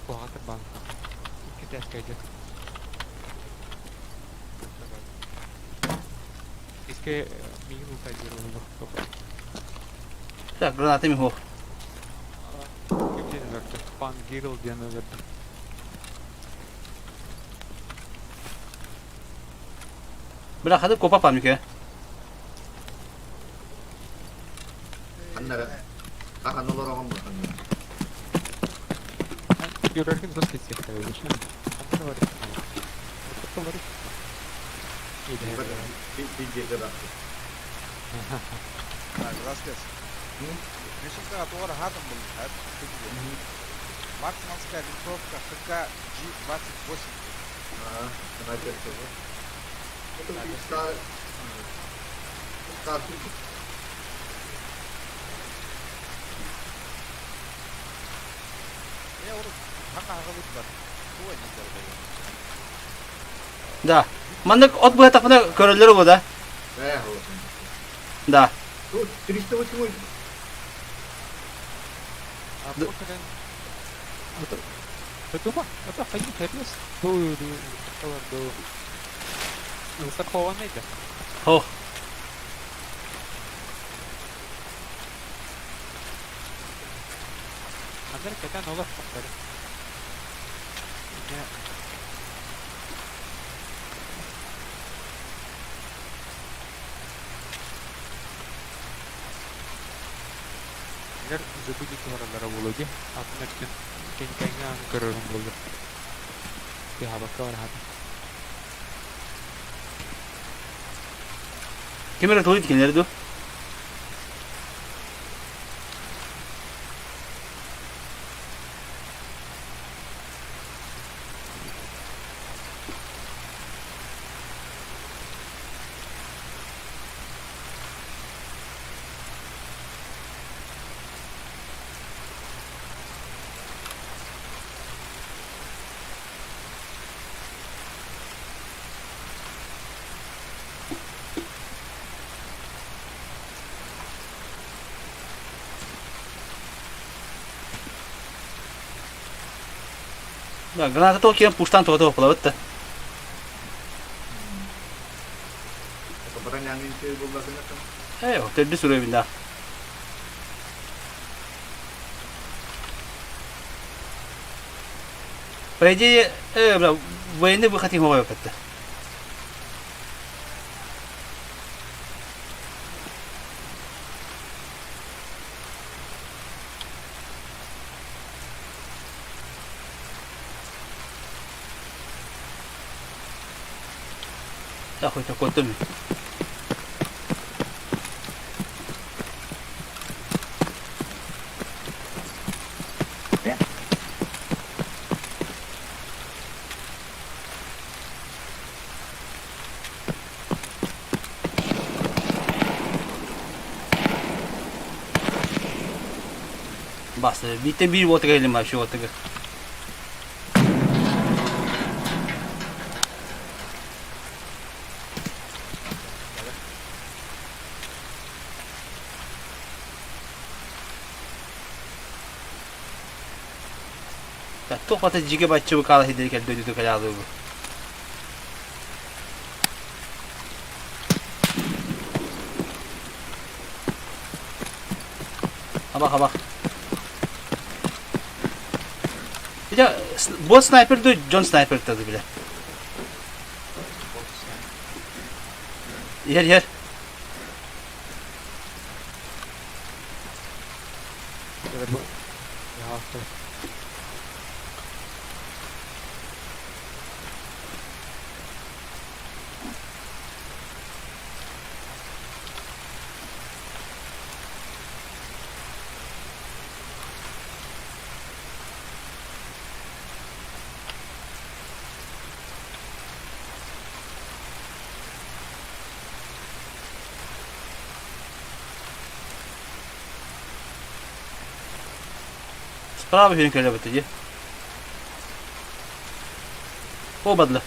Куһаҕатыр баан. Иккитэ эскэйдер. Иске миигин ултайдыр олор. Так, граната ми хох. Ким диэн өлөрдө? Пан Гирл диэн өлөрдө. Бля, хады копа памике. Ханнара. Ахан олор оҕом ханнара. Görөргүн тос кетсек Ханна бар. Ханна бар. Здравствуйте. Мишенька туора хатым был. Марксманская винтовка ХК-G28. Ага, она Это стар... Стар... Я урут ханна хаҕабыт бар. Туа Да. Маннык от быһа көрөллөр бу да. Э, Да. Тут 308. А покален. Это это хайы херес. Ду ду ду. Страхованный да. Хо. Андар кэтэн олох тохтор. Егер забыли баралара болуги, атын өттүн кенкеңе аны көрөрүм болду. Тихабакка барахата. Ким эрэ тугуй кинилери ду? Да, граната тоҕо киирэн пуштаан тоҕо тоҕо булабыт да. Ээ, төрдүс уровеннаах. По идее, бля, военный выход не могу это. Так, это кот Бас, бииртэн биир уотуга илим вообще уотуга. Туох бата дьигэ баччы букаала хидери кэлдө кэлаалыы бу. Хабах, хабах. Ити бот снайпер дуу, Джон снайпер тады биле. Иһэр, иһэр. Справа үһүн кэлэбит дии. О бадлы.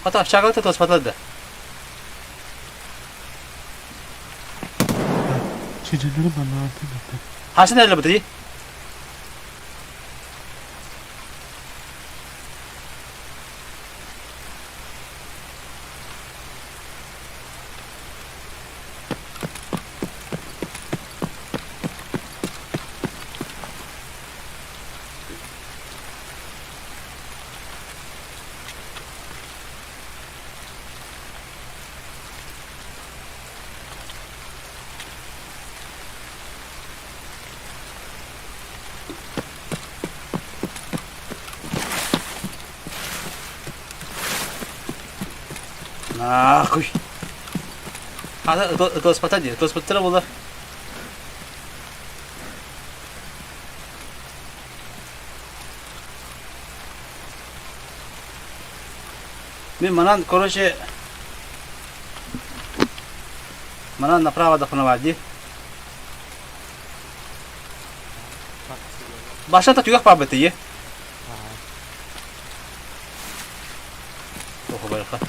Хата общагалта тоспатылар да. Чеченleri bana atın. Хасын әлі бітірі? Нахуй. А, это дии, ытыспаттара буолар. Мин манан, короче, манан направо дахына дии. Башата түгэх баабыт ие. Охо барыха.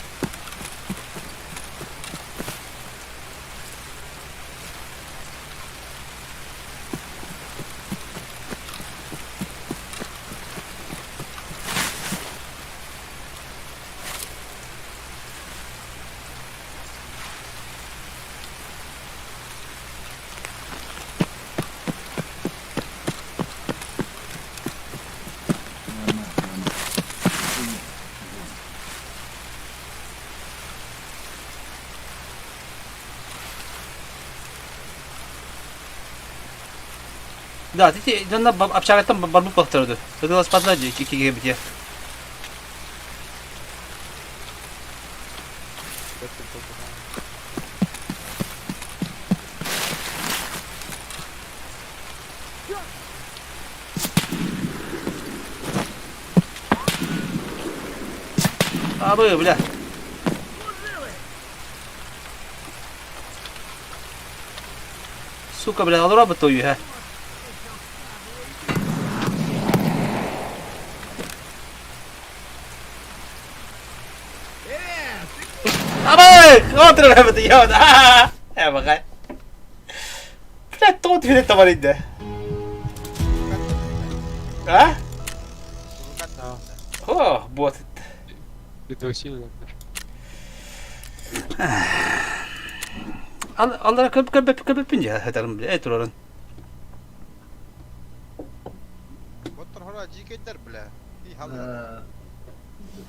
Да, ти дьонно общагаттан барбыт бахтырды. Ытыласпатла дии иккиге битиэ. Абы, бля. Сука, бля, олоробут үһэ. Абай! Отыр я. Э, бакай. Блядь, тоҕо түһүнэ табар инде. А? О, вот. Аллара көп көп көп дьэ хатарым бля турарын. Боттор хора дьиикэйдэр бля. И халлар.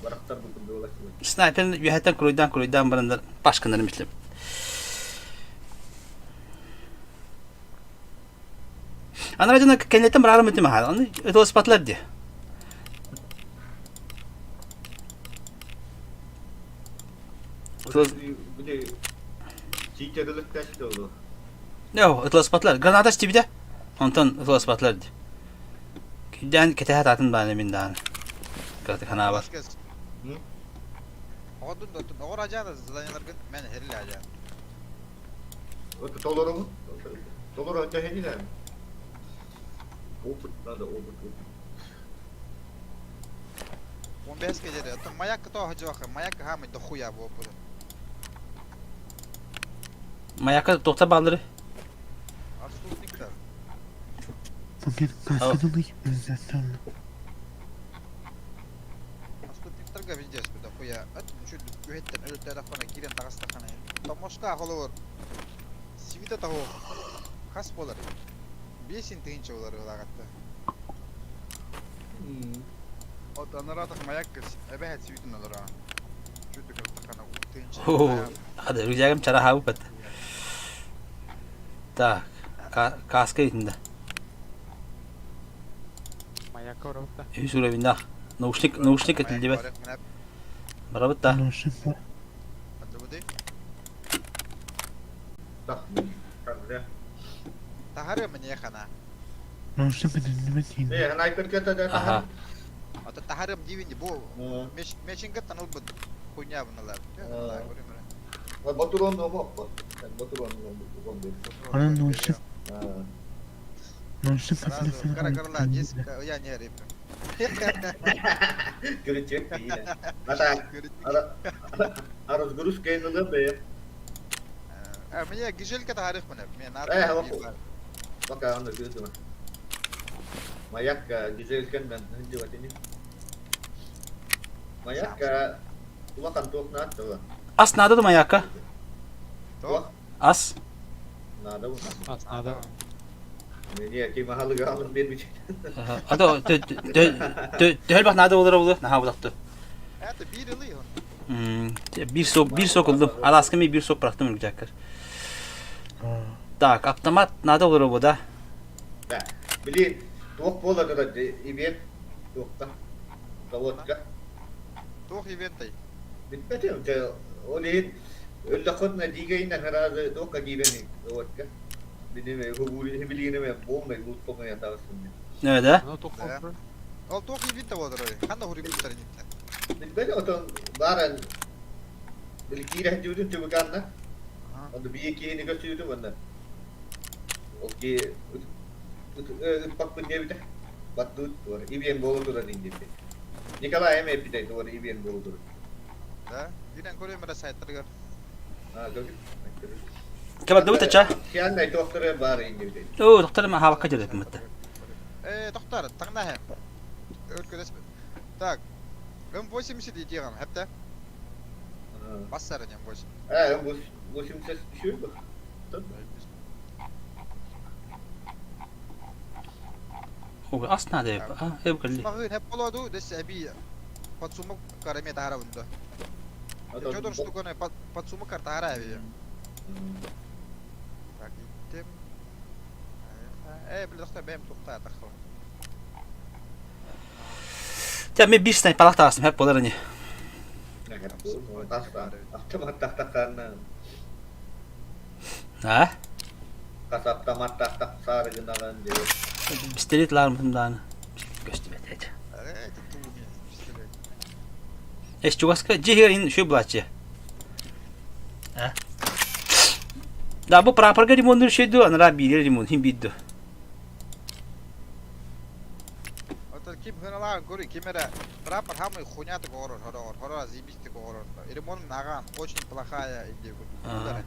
Барахтар бу курдук Снайпер үөһэттэн куруйдаан куруйдаан бараннар пашканарын билим. Анара дьоно кэнниттэн быраарым этим аһаа. Аны ытылыспатылар дии. Йоо, ытылыспатылар. Граната истибитэ. Онтон ытылыспатылар дии. Кирдээн кэтэһэ таатын бааны мин даҕаны. Кыратык ханаабар. Оҕодун да оҕор ажаана заданияларгын мен херил ажаан. Толору толору төһөнү Опыт надо, опыт, опыт. 15 кедери. Оттон маяк то хожоха, маяк хамы дохуя бу опыт. Маякка тохта баалары. Отступниктар. Bugün kaçırıldık biz zaten. Отступниктарга пиздец бу дохуя. Ат үчүл үһеттен өлөттөр ахпана кирен тагастахана. Томошка холовор. Сивита того. Хас болар. Бесин тыгынча болар ылагатта. От анаратах маяк эбэһэт сивитин олора. Чүдү кыртахана тыгынча. Хада рюкзагым чара хаабыт. Так, каска итинде. Маякка барабыт да. Үс уровеньдаах. Наушник, наушник этилдибэт. Барабыт да. Наушник бар. Тахары мне хана. Наушник этилдибэт Э, снайпер кета Аха. Ата тахарым дивинди бу мечинге танылбыт хуйня буналар. Батурон омок. Батурон омок. Анан наушник наушник Сразу кара карла диск я не реп. Көрүчөк Ата ара разгрузка инылы бе. А мне гижелька тарих мене. Мне надо. Э, Пока он көрүтүмө. Маяк гизелкен мен хынжыбатини. Маяк улахан туох нааттыла. Ас надо да маякка? Туох? Ас. Надо. Ас надо. Мне ким ахалыга алын бербич. Ато төһөл бах надо болар болу. Наха булакты. Это бир ылый он. Bir sok bir sok oldum. Alaskımı bir sok bıraktım рюкзакка. Так, автомат надо болар бу да. Да. Били туох бола турар ивент туохта. Заводка. Туох ивентай. Билбэтим те ол иһин өллөххүтүнэ дигейинэн сразу туохха киирэн заводка. Билиме билиинеме буолмай лут таҕыстым. Evet да? Аны туох Да. Ол туох ивент болар ой. Ханда хурибиттар инитте. Билбэт отон бааран били киирэн дьүүтүн түбүканна. Онду бие киини көстүүтүм онна. Ол ки ыппаппын диэбитэ. Баттуут туора ибиэн буола турар диэбитэ. Николай эми эппитэ туора ибиэн буола турар. Да. Кирен көрөм бара сайттаргар. Аа көрү. Кабадды бу ча. Кианнай туохтары баар диэбитэ. Оо, доктор ма хабакка жүрөт мытты. Э, доктор, таңна хэм. Өлкөдөс. Так. М80 идеган, хепте. Бассар М80. Э, 80 үшүү бу. Ого, ас надо. А, эп калли. Магын хеп болоду, дес аби подсумок караме тахара бунда. Жодор штуканы подсумок кар тахара аби. Так, иттем. Э, бile доктор, бэм тукта тахал. Те мен bir снайп палак тагасым хеп болар ини. Автомат тахтахтарна. А? Хас автомат тахтах саарыгыналан диэ. Пистолет лармытым дааны. Көстүбэт эт. Э, это туу мен пистолет. Эш чугаска жихер ин şu блачы. А? Да, бу прапорга ремоннуур үчүгэй дуо, анараа биирэ ремонт иһин биир дуо? Оттон ким хыналаан көрүй, ким эрэ прапор хамый хуйнятык оҕорор, хороҕор, хороо заебистик оҕорор. Ремонт аҕаан очень плохая идея курдук.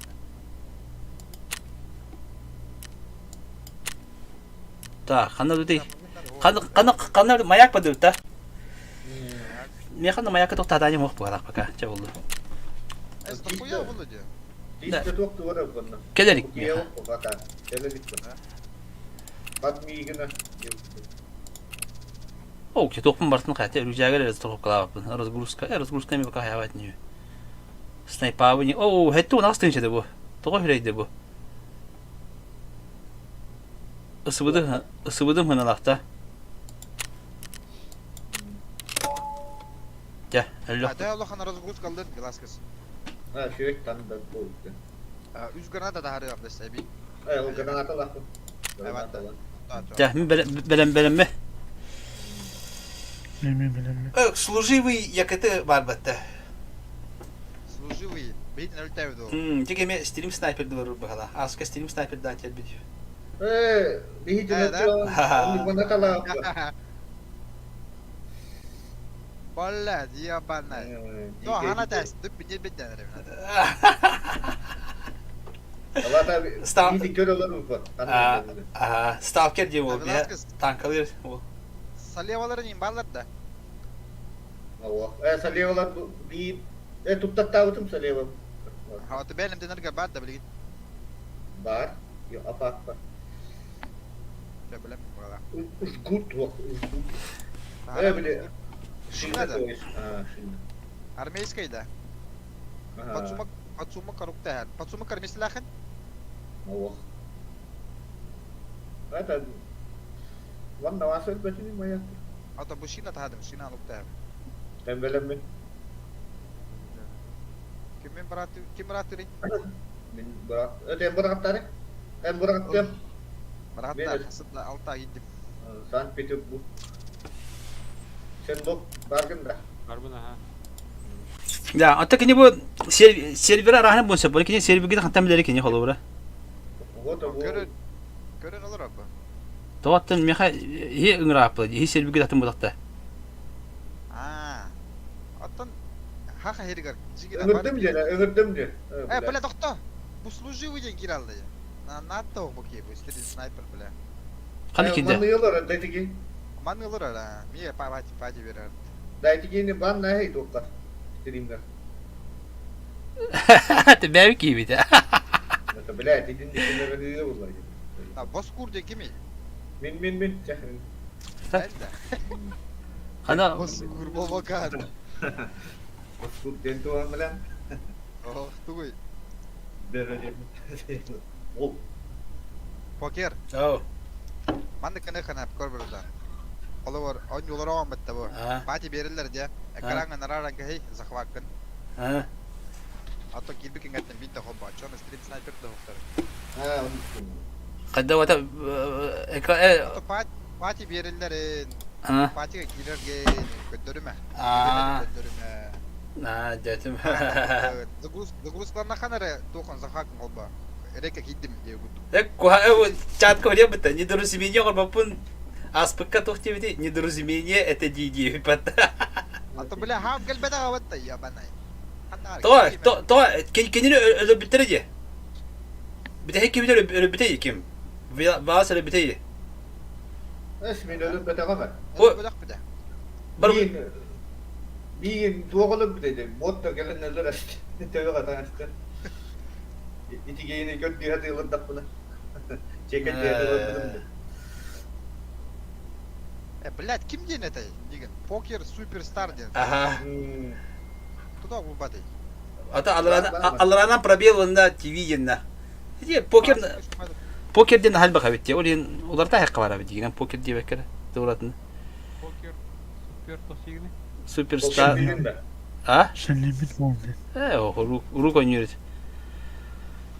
Так, ханна дутый? Ханна ханна ханна маяк падырта? Меха на маяка тоқтатаани мох буолах пока. Чэ булду. Это хуя булду дии. Тиистэ туох туора буолла. Кэлэрик. Бат миигина. О, туохпун бартын хайта үрүжээгэр эрэ страховкалаабаппын. Разгрузка, разгрузка эми пока хайабат нью. Снайпабы не. О, хэтти унаас тыынча бу. Тоҕо хүрэйде бу. Ысыбыды, ысыбыдым хыналахта. Дьэ, өллөх. Ата улахан разгрузка аллын, Веласкес. А, шөйт тандан болду. Үс граната таһарыам дэс эби. Э, ол граната лахпын. Дьэ, мин бэлэм бэлэмме. Билэммэ билэммэ. Служивый якыты бар батта. Служивый, бейт нөлтәбит ол. Тик эме стрим снайперді бар бахала. Аска стрим снайпердан келбит. Э, биһи дьоночо, Блядь, ебаная. Ну, она тест, ты не беден, ребят. Сталкер диye ол, танкалыр ол. Салевалар не баллар да. Э, салевалар би э туттаттаабытым салева. А ты бэлем денерге бар да билигин. Бар. Yo апааппа. Билем була. Ужгут туох, ужгут. Э, били. Шина да. А, шина. Армейская да. Подсумок, подсумок корукта. Подсумок армейский Ох. Это Ванна васыл бэтини моя. А то бу шина тахадым, шина алып Тэмбэлэммин. Кимин брат, ким брат ирин? Мин брат. Э, быраттары. Эн быраттым. Браттар, хасытла алта идим. Санкт-Петербург. Сен бу баргын да. Барбын аха. Да, ата кини бу сервер араһын бу сөп. Кини серверге хантан билер кини холобура. Вот бу. Көрөн көрөн олор абы. Тоаттан меха хи ыҥырааппыла, хи серверге татын булакта. Аа. Оттон хаха хиргер. Ыҥырдым дьэ, ыҥырдым дьэ. Э, бля, тохто. Бу служивый ден кир алды. На НАТО бу ки бу снайпер, бля. Ханы килде? Маныылар дайтиги. Маныылар ара. Мие павати пати берер. Дайтигини бан нахей туохка. Стримгер. Ты киибите. Это, блядь, иди не кемеры булар. А боскур ден кими? Мин мин мин. Хана Боскур болбакан. Боскур ден туан билен. Ох, тугуй. Бере Ол. Покер. Оу. Манны кыны хана көрбүрдө. Олор он юлар оон бетте бу. Пати берилер де. Экраңа нараран кehей захваккын. А. А то килби кеңеттен бит хобба. Чон стрим снайпер да хоптар. А, Кайда вата э пати берилер. Патига кирерге көдөрүмө. А. Көдөрүмө. А, дятым. Загруз загрузкаларна ханары тохон захваккын холба. Река киддим деп гудду. Э, куха чатка время быта, недоразумение горбапын. Аспыкка тохтебити, недоразумение это диди пата. А то бля хам келбеде габатта ябанай. То, то, то, кенини өлөбүттер ди. Бите кимдер өлөбүтей ким? Ваас өлөбүтей. Эс мен өлөп бете гама. О, Бар Биин туоголуп бите. Ботта келен өлөр аст. Төбө катан аст. Итигейни көр дүйә тыылырдак буна. Чекен дүйә тыылырдым. Э, блядь, ким ден это? Деген, покер суперстар ден. Ага. Туда губатай. Ата алранан пробел онда ТВ енна. Иди покер покер ден хал баха битте. Олин уларда хакка бара бит деген покер дип кер. Дуратын. Покер супер тосигни. Суперстар. А? Шелемит болды. Э, рук рук ойнойт.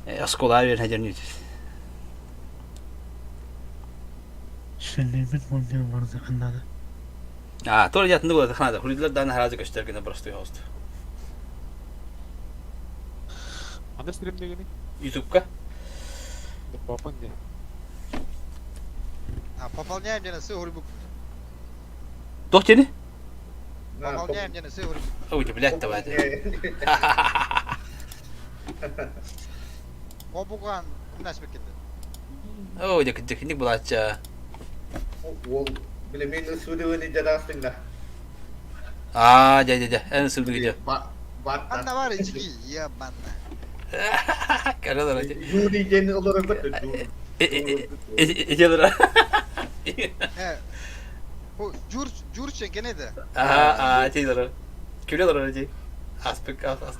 Э, оскола бер хажар Шелемит болды барды кандады. А, тор ятынды болады ханада. Хуридилер дан харазы көстергене простой хост. Анда стрим дегени? Ютубка. Попон диэн. А, пополняем диэн сыы хуруйбук. Туох диэни? Пополняем диэн сыы хуруйбук. Ой, блядь, давай. Обуган умнас беккинде. Ой, дьэ кырдьык булаачча. Уол, били мин ысыдыбын идедаастыҥна. Аа, дьэ, дьэ, дьэ, эн ысыдыгы дьэ. Анна бар ичики, ебанна. Кэрэ дьэ. Юрий диэн олорор бөттө. Ити олорор. Э, бу жур журчен кенеде. Аа, аа, ити олорор. Күлэ олорор ити. Аспык ас ас.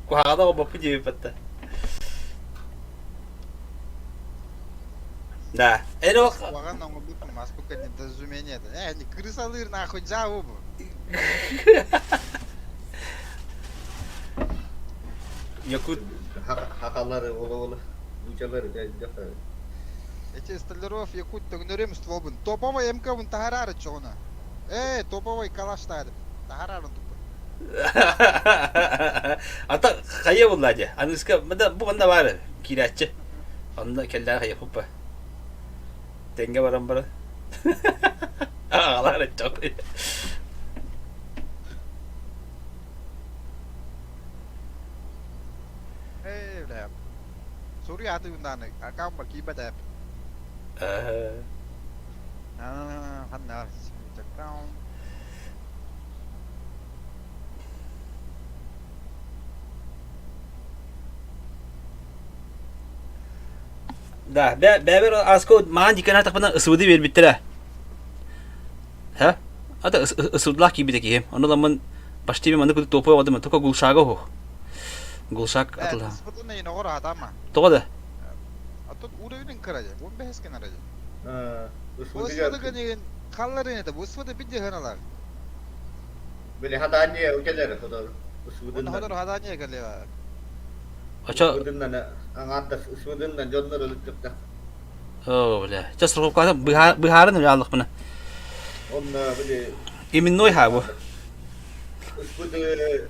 Куһаҕана оҕобоппу диэбиппэтте. Да. Эн ол Куһаҕан оҥорбуппун аспыкка недоразумение. Э, не крысалыыр нахуй дьаабы бу. Якут Хахалары, ола-ола, нуучалары, Эти Столяров Якут төгнөрөм стволбун. Топовый МК-бун таһарары чоҕуна. Э, топовый калаш таһадым. Таһарарын туппун. Ата хайа булла дьэ. Аныска бу манна баар киирээччи. Онно кэллээх хайа пуппа. Тэҥҥэ баран баран. Аҕалар ыччак. Ээ, бля. Суруй атыындааны акааммар киирбэт эп. Аа, ханна Да, бэбэр аско маан дикана тахпана ысыбыды биэрбиттэрэ. Ха? Ата ысыбыдлаах киирбитэ киһи. Ону ламмын почти маннык курдук топой оҕодум, только глушага оһох. Глушак атылла. Ысыбытын эйин оҕор аатаама. Тоҕо да? А тут уровень кыра дьэ, 15 генара дьэ. Бу ысыбыды гынигин халларын это, бу ысыбыды бидде хыналар. Били хатаанньа кэлэр хотор Уонна хотор хатаанньа кэлиэ. Очо Ысвыдыннан аҥаардас ысвыдыннан дьоннор өлүттөхтөх. Оо, бля. Чэ, страховканы быһаарын бля аллахпына. Онно били Именной ха бу. Ысвыды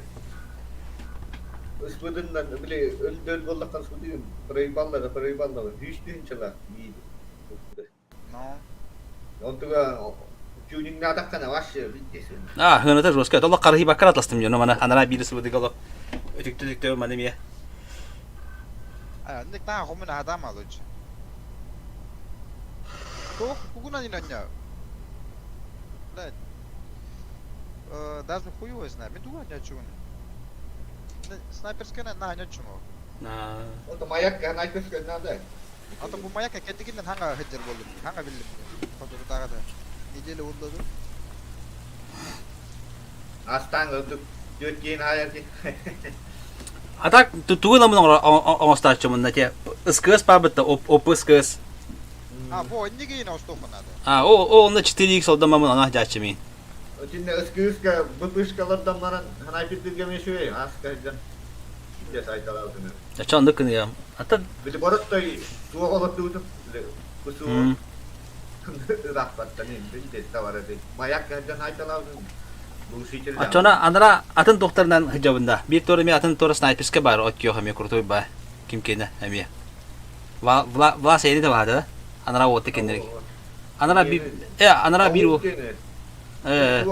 ысвыдыннан били өлдөр боллаххан ысвыдын проебаллар проебаллар сүүс тыһыынчалаах биир. Ну. Онтуга тюнингнаатаххына вообще бүттесин. А, хыната жестко. Толла карыһы баккар атластым дьоно мана анара биир ысвыдыга олох. Өтүктө өтүктө маны мия. А, ник таа хомуна хатаама лучше. Туох кугунан инанньа? Блядь. Э, даже хуй его знает. Мен тугу анньаччугун. Снайперская на анньаччуну. Ото маяк снайперская надо. Ото бу маяк кэнтигиннэн хаҥа сылдьар буоллум. Хаҥа биллим. Соторутааҕыта. Неделя буолла дуу? Астаан ылдык түөрт киин хаайар дии. А так тугу ламын оҥостааччымын те СКС баабытта оп СКС. А, бу иннигин оҥостуоххун наада. А, о, о, онно 4x олдомамын ана дьааччымын. Итиннэ СКС-ка БПшкалардан баран снайпердиргэ мешү аска сылдьан дьэ сайталаабытын. Ча оннук гыныам. Ата Били бороттой туох олордубутум били кусуу ыраахпаттан билде тавара маяк сылдьан айталаабытын Оччоно анара атын тухтарынан сылдьабын да. Биир туора эмиэ атын туора снайперскай баар от киох эмиэ крутой баа. Ким киэнэ эмиэ. Влас эйни да баада да. Анара уотта кеннерик. Анара би э анара биир уол. Э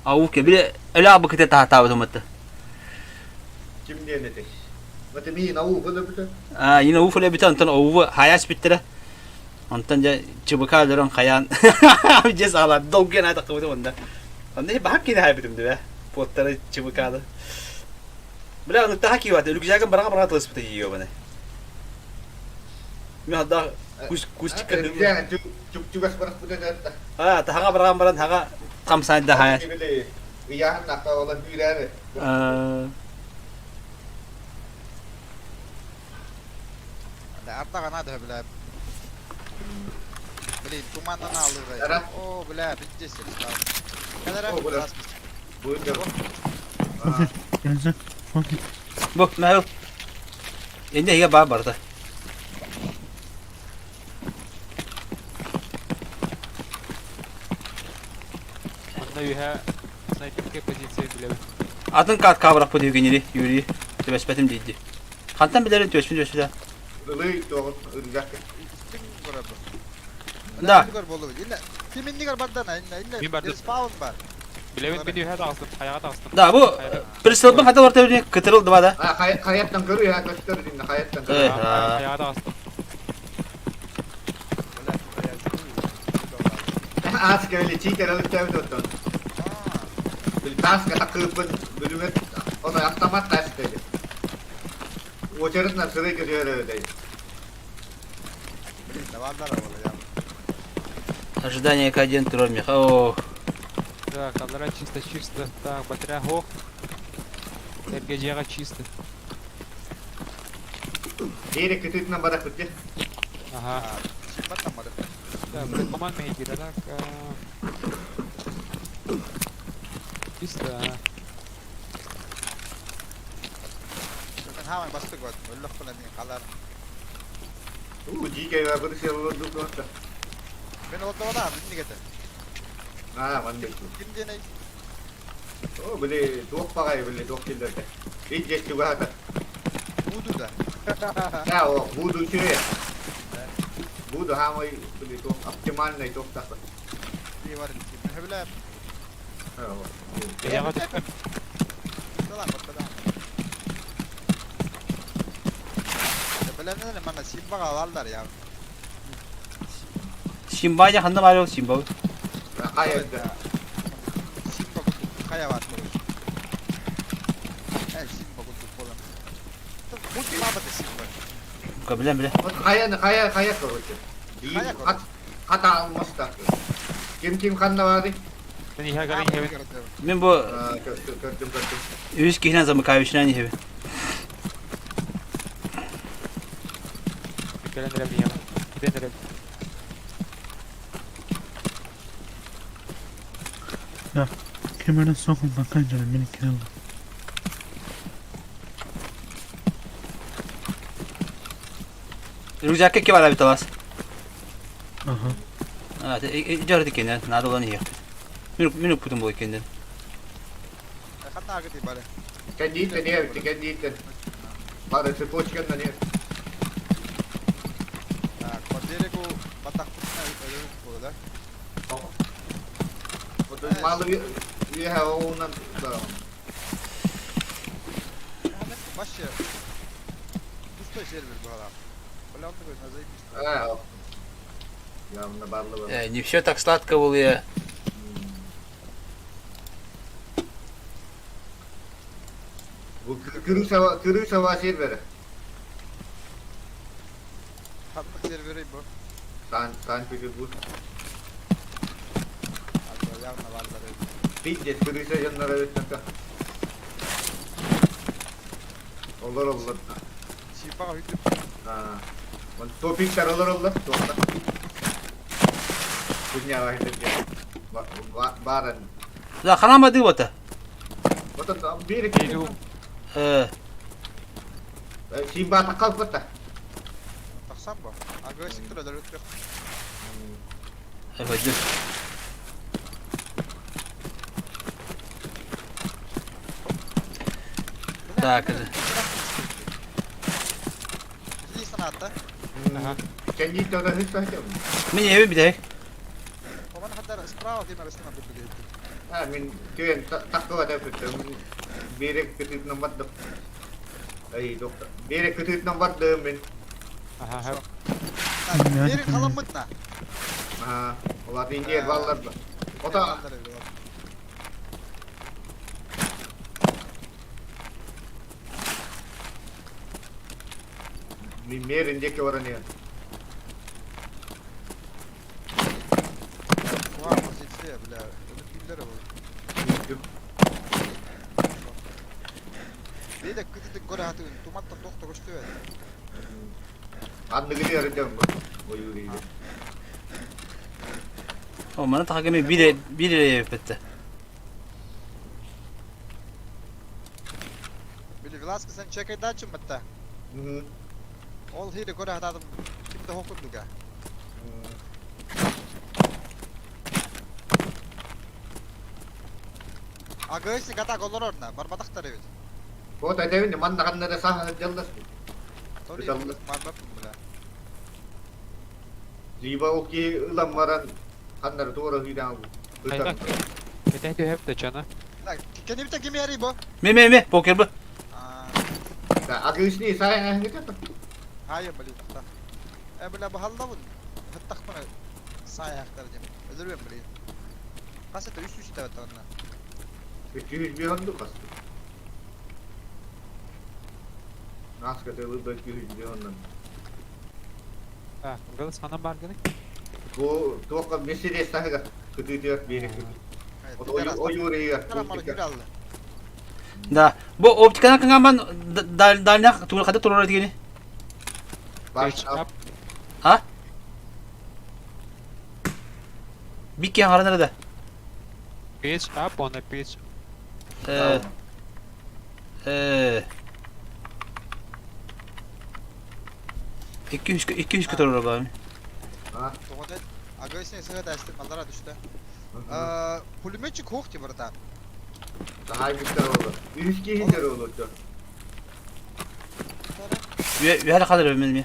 аук били эле абыкыте таһатаабытым атты. Ким диэн этэй? Маты миин аук өлөбүтэ. А, ина уф өлөбүтэ, онтон оуву хаяс биттэрэ. Онтон дьэ ЧБК өлөрөн хайаан дьэ саалаат долгуйан аатаххыбытым онно. Онно баһап киинэ хаайбытым дибэ. Пуоттары ЧБК-ны. Бля, онуктаха киивата, рюкзагын бараға-бараға тылыспыта ийио баны. Мен хадда кус кустикка Чугас барахпыта дэтта. А, таһаға бараҕан баран хаға хамсаан да хая. Ыйааһын нахта ола күүрээри. Ардаҕа надо, бля. Блин, туманнан аалыырай. О, бля, пиздец, стал. Кэлэрэ, О, бля. Бу, Михаил. Инде иһигэ баар барыта. Манна үһэ снайперскай позиция билэбин. Атын каат каабырахпыт Евгенийи, Юрий. Түбэспэтим диэдди. Хантан билэрин түөспүн түөспүтэ. Ылый туоҕун ыргакка. Истиҥ көрөбүн. Да. Иннигэр буоллубут. Инне ким иннигэр бардана, инне инне Мин бардым. респаун бар. Билэбин мин үһэ таҕыстым, хайаҕа таҕыстым. Да, бу прицелбын хата барта билин кытырыл дыба да. А хайаттан көрүү ha көстөр инне хайаттан Э. көрүү. Хайаҕа таҕыстым. Аас кэлли читер алып тәбит оттон. Бил тааска такыыппын бүлүмэт оно автомат таас dedi. Очередно сырый көтөөрө dedi. Блин, давалдар ол я. Ожидание К1 турар меха. О, Так, аллара чисто, чисто. Так, батарея хох. РГЖ чисто. Диэри кытыытынан барахпыт дьэ. Ага. Симбаттан бар. Так, блин, команд мейгира, так. Чисто. Мен хаамай бастык вот. Өллөх кылан халар. Уу дикэй быр сел дук Мен олдода иннигете. Аа маннык. Ким диэнэй? Оо били туох баҕайы били туох киллэрдэ. Ич чугаһата. Буду да. Да, о, буду үчүгэй. Буду хаамай били туох оптимальный туох тахса. Дии бар ким. Хөбүлэ. Хайаҕа түстүм. Салам баттада. Билэннен мана Симбага алалдар я. Симба я ханна бар Симба. Хайа Симба курдук хайа бар короче. Э, Симба курдук болан. Бут бабаты Симба. Билен биле. Вот хайа хайа хайа короче. Хайа, короче. Хата алмас Ким ким ханна барды? Мен иһэ гарын иһэбин. Мен бу Көрдүм көрдүм көрдүм. үс киһинен замыкающий не хебе. Кэлэн эрэбин иһэбин. Китэн эрэбин. Кемерин sokulma kancanı minik kırıldı. Рюкзакка ки бар бит алас. Aha. А, жарды кенен, надо было не Мен мен путум бу кенен. Ханна агы ди бары. Кәндиттен не кәндиттен. Бары цепочканна не. Так, по берегу батахпытна өлөбүт болду да. Вот малы үһэ оунан да. Вообще пустой сервер был. Бля, он такой, на заебись. Аа. Явно барлы бар. Э, не все так сладко было я. Бу кырыса кырыса сервері. Ханнык сервери бу. Сан Сан Петербург. Альбо явно барлар. Пиздец, кырыса жаннара өттөккө. Олар олар. Симбага хүйтүп. Аа. Он топиктар олар олар. Туохта. Күння бааран. Да, ханама ды бота. Вот бир Елу. Э, Симба такалып Тахсан бу. Агы сиктер өлөрүп. пойдем. Так, это. Здесь санатта. Ага. Кәндиттен ода хыста Мен ебе битек. Оман хандар справа кем арасына бу дейт. А, мин күйен таккыга тәпүттüm. Берек күтүтүнөн бардым. Ай, доктор. Берек күтүтүнөн бардым мен. Ага. Берин халаммытна. Аа, олар индер баллар ба. Ота мин мерин деке баран ен. Куа позиция, бля. Өлүп күллөр бу. Бейде күтүтүн көрө хаты туматтан тохто көстүбөт. Анныгы ярыдым бу. Ой, О, мана тахагаме бире бире битте. Били Веласко сен чекай дачы мытта. Ол хири көрө хатадым кимде хокурдуга. Агыси гата голорорна, барбатактар эбит. Вот айтабын манна каннара саха жаллас. Ыталлар. Барбаппын бля. Либо ол киһи ылан баран ханнары туора ыытан Хайда? ытан. Кэтэһ түһэп да чана. Так, кенибите ким ярый бу? Ме ме ме покер бу. Агышни сайын ахыңы Хайа блин, та. Э бля бу халлабын. Хаттахпына сай хактар дем. Өлөрүм блин. Касета үс үс табат онна. 300 онду касты. Наска тылы 200 оннан. А, голос ханан бар гыны. Бу туохха Мерседес таһыгар кытыытыгар биэрик. Ойуурыгар. Да. Бу оптиканы кыңаман дальняк тугул хата турар дигени. Баш А? Бикки хаңара да. Page up on a page. Э э 200 200 турар бар. А. Агрессия сыгыт әстим аллара түштү. Пулеметчик хух ти братан. Daha güzel oldu. Üç kişiler oldu. Үһәле кадыр мен ми.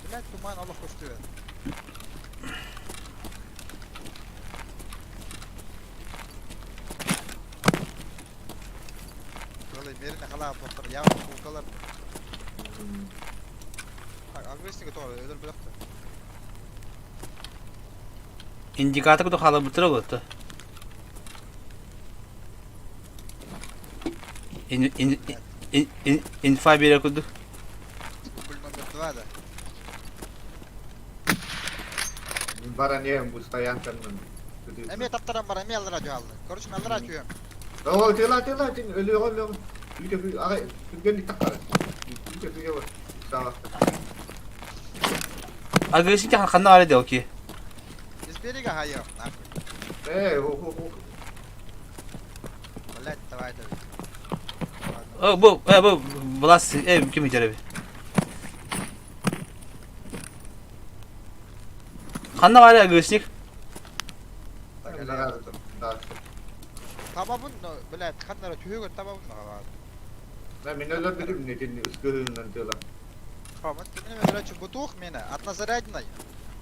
Блять, туман Аллах көстү. Олай мерине халаа боттар, я кулкалар. Агрессия готова, өлөр биракта. Индикатор куду хала бутыра болду. Ин ин ин ин инфа бере куду. Дубль номер 2 да. Баран ем bu стоянканын. Эме таптаран бар, эме аллара жуалды. Короче, мен аллара жуям. О, тела тела тин өлө өлө. Үйдө bir ага түргенlik таккар. Үйдө bir var. Sağ. Агрессия ханна ары делки. Из берега хайо, нахуй. Э, хо хо хо. Блять, давай давай. О, бу, э, бу, влас, э, ким итереби? Ханна бары агрессник. Табабын, блять, ханнара түһөгөр табабын мага. Мен мен өлөр билим не тин үскөһүнөн тела. Хамат, мен короче, бутух мені, однозарядный.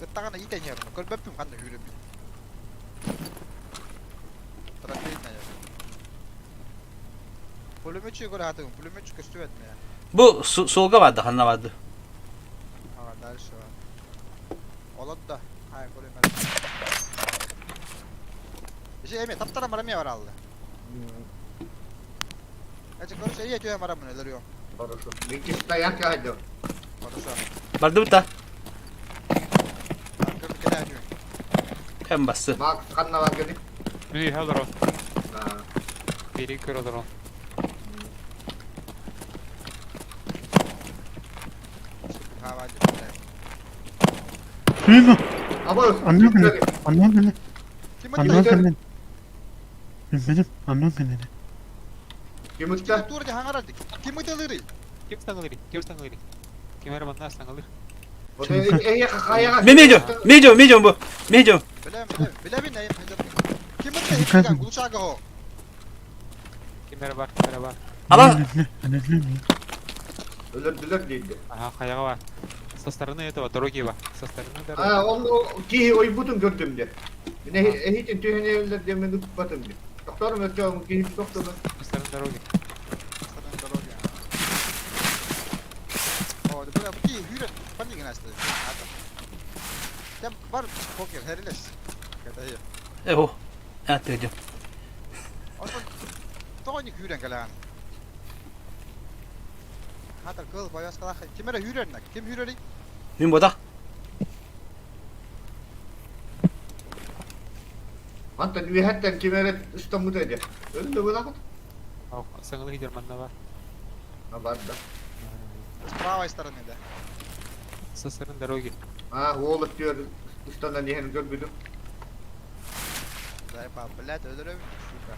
Ыттагана итенер, көрбөппүм ханна хүрүм. Трофейная. Пулеметчик көрө хатыгым, пулеметчик көстүбөт мен. Бу суолга барды, ханна барды. Ага, дальше. Олот да. Ай, пулемет. Же эме таптара мараме бар алды. Эче, короче, ие түйө марамын өлөрүм. Хорошо. Мен стоянка хайдо. Хорошо. Барды бута. Көрүп келе Кем басты. Макс ханна бар гени. Мен хәлро. А. Бери көрөдөрө. Мимо. Аба. Анна beni. Anlam beni. Ким Anlam beni. Benim. Anlam beni. Ким утта? Тур де хаңарады. Ким өтелери? Ким саңылыр? Ким саңылыр? Ким эр манна саңылыр? Вот э хаяга. Мен медио, медио, медио бу. Медио. Билем, билем, билем не хажат. Ким өтелери? Гулчага хо. Ким эр бар, ким эр бар. Ала. Өлөрдүлөр дейди. Ага, хаяга бар. Со стороны этого дороги бар. Со стороны дороги. А, он киһи ойбутун көрдүм де. Мен эхитин түһэнелер де мен утпатым де. Докторум өтөм киһи доктор. Со стороны дороги. Дороги. О, бля, ки хүрэ панигин асты. Тем бар покер херилес. Ката Э, о. А, ты Онтон тоҕо хүүрэн кэлэҕин? Хатар кыл бояскалах ким эрэ хүүрэрнак? Ким хүүрэрий? Мен бода. Антон үһәттен кимерет ыстамыт эде. Өлдө булакыт. Ау, саңылыр хидер манна бар. А бар да. С правой стороны, да. Со стороны дороги. А, уолот төр ыстанан иһен көрбүдүм. Зайпа, блядь, өлөрөбүн, сука.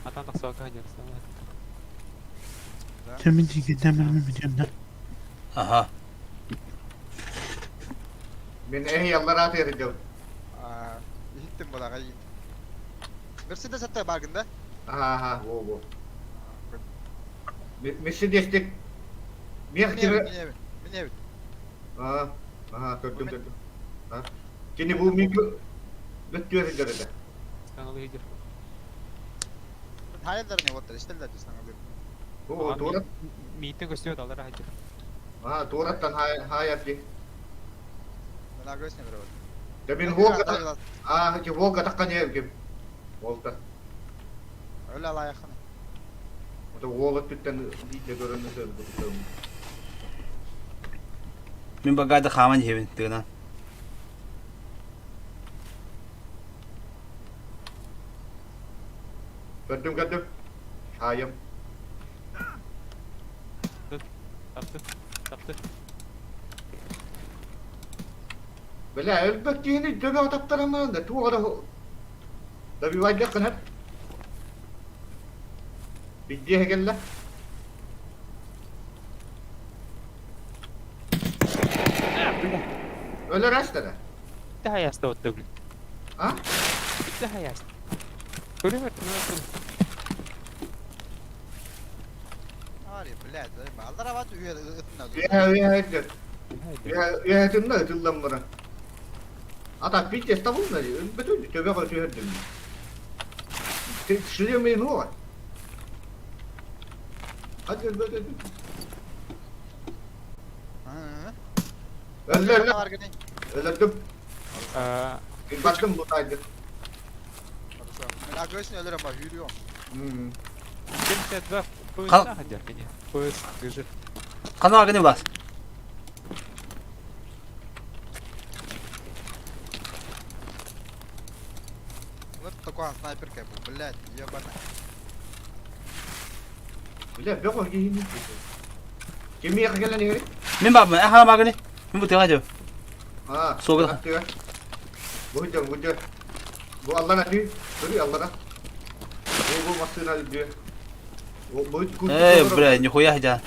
Атан тақсуака хидер саңылыр. Kimin gidemem biliyorum da. Аха. Мен эхи аллара тердим. Иһиттим булаҕа иин. Мерседес атта баргын да? Аха, аха, во во. Мерседестик. Миэх Мин кими? эбит, мин эбит. Аа, аха, көрдүм, көрдүм. А, Кини бу микро бөттүөр сылдьар этэ. Саҥалыы сылдьар. Хайалар не вот истэллэр дии саҥалыы. Оо, туорат. Мииттэн көстүө далара сылдьар. Аа, туораттан хаайар дии. Мынагөс не биребит. Да мин Волга, аа, ити Волга таххан ким. Волга. Өлө алайахын. Ото уол өттүттэн биирдэ көрөн сылдьыбытым. Мин багаада хааман иһэбин тыынан. Көрдүм көрдүм. Хаайым. Тапты. Тапты. Бля, өлбөт киһини дөбө таптарамаан да туох эрэ добивайдыаххын сөп. Биддиэһэ кэллэ. Өлөр астара. Bitti hayasta ottu. А? Bitti hayasta. Көрүмөр көрүмөр. Ари, блядь, аллара бат үйе ытына. Үөһэ үөһэ өттө. Үөһэ үөһэ ытыллан баран. Ата пиздец табылна өлбөтүн төбөҕө түһэрдим. Шлем иһуоҕа. Hadi өлбөт өлбөт. Өллө өллө. Өлөрдүм. Баттым бу тайды. Мен агрессия өлөрөм ба, yürüyorum. 72 поезда хадер кини. Поезд гыжы. Хана гыны булас. Вот такой снайперка был, блядь, ебаная. Бля, бөҕө киһини. Кимиэхэ кэлэн иһэри? Мин баабын, эн хана магыны. Мин бу тыга дьэ. Аа, Суогла. тыга. Бу дьэ, бу дьэ. Бу аллара түй. Көрүй аллара. Бу бу массыына үрдүө. Бу курдук. Эй, бля, нихуя дьэ.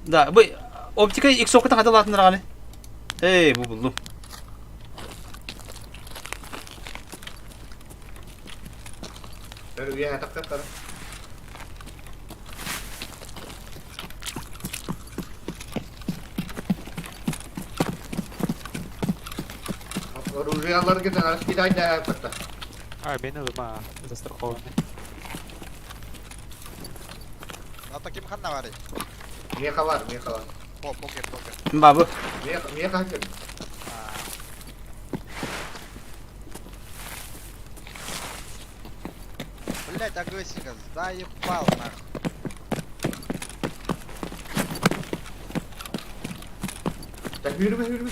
Да, бу оптика иксокутан хата лаатыннараганы. Эй, бу булдум. А, мен ылыма застрахованный. А таким ханна бары. Меха бар, меха бар. О, покер, покер. Бабы. Меха, меха хакер. Блять, агрессика, заебал нахуй. Так, yürüme, yürüme.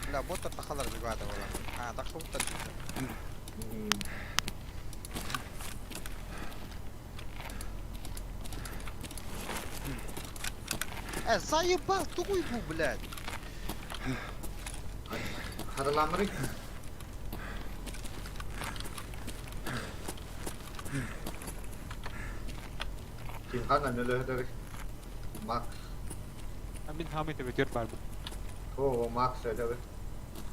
Бля, боттар тахалар бигада буолар. А, тахсыбыттар дии. Э, заебал, тугуй бу, блядь. Хараламыры. Ким хана нөлөһөтөр Макс. Мин хамый төбөтүөр барбын. О, Макс это.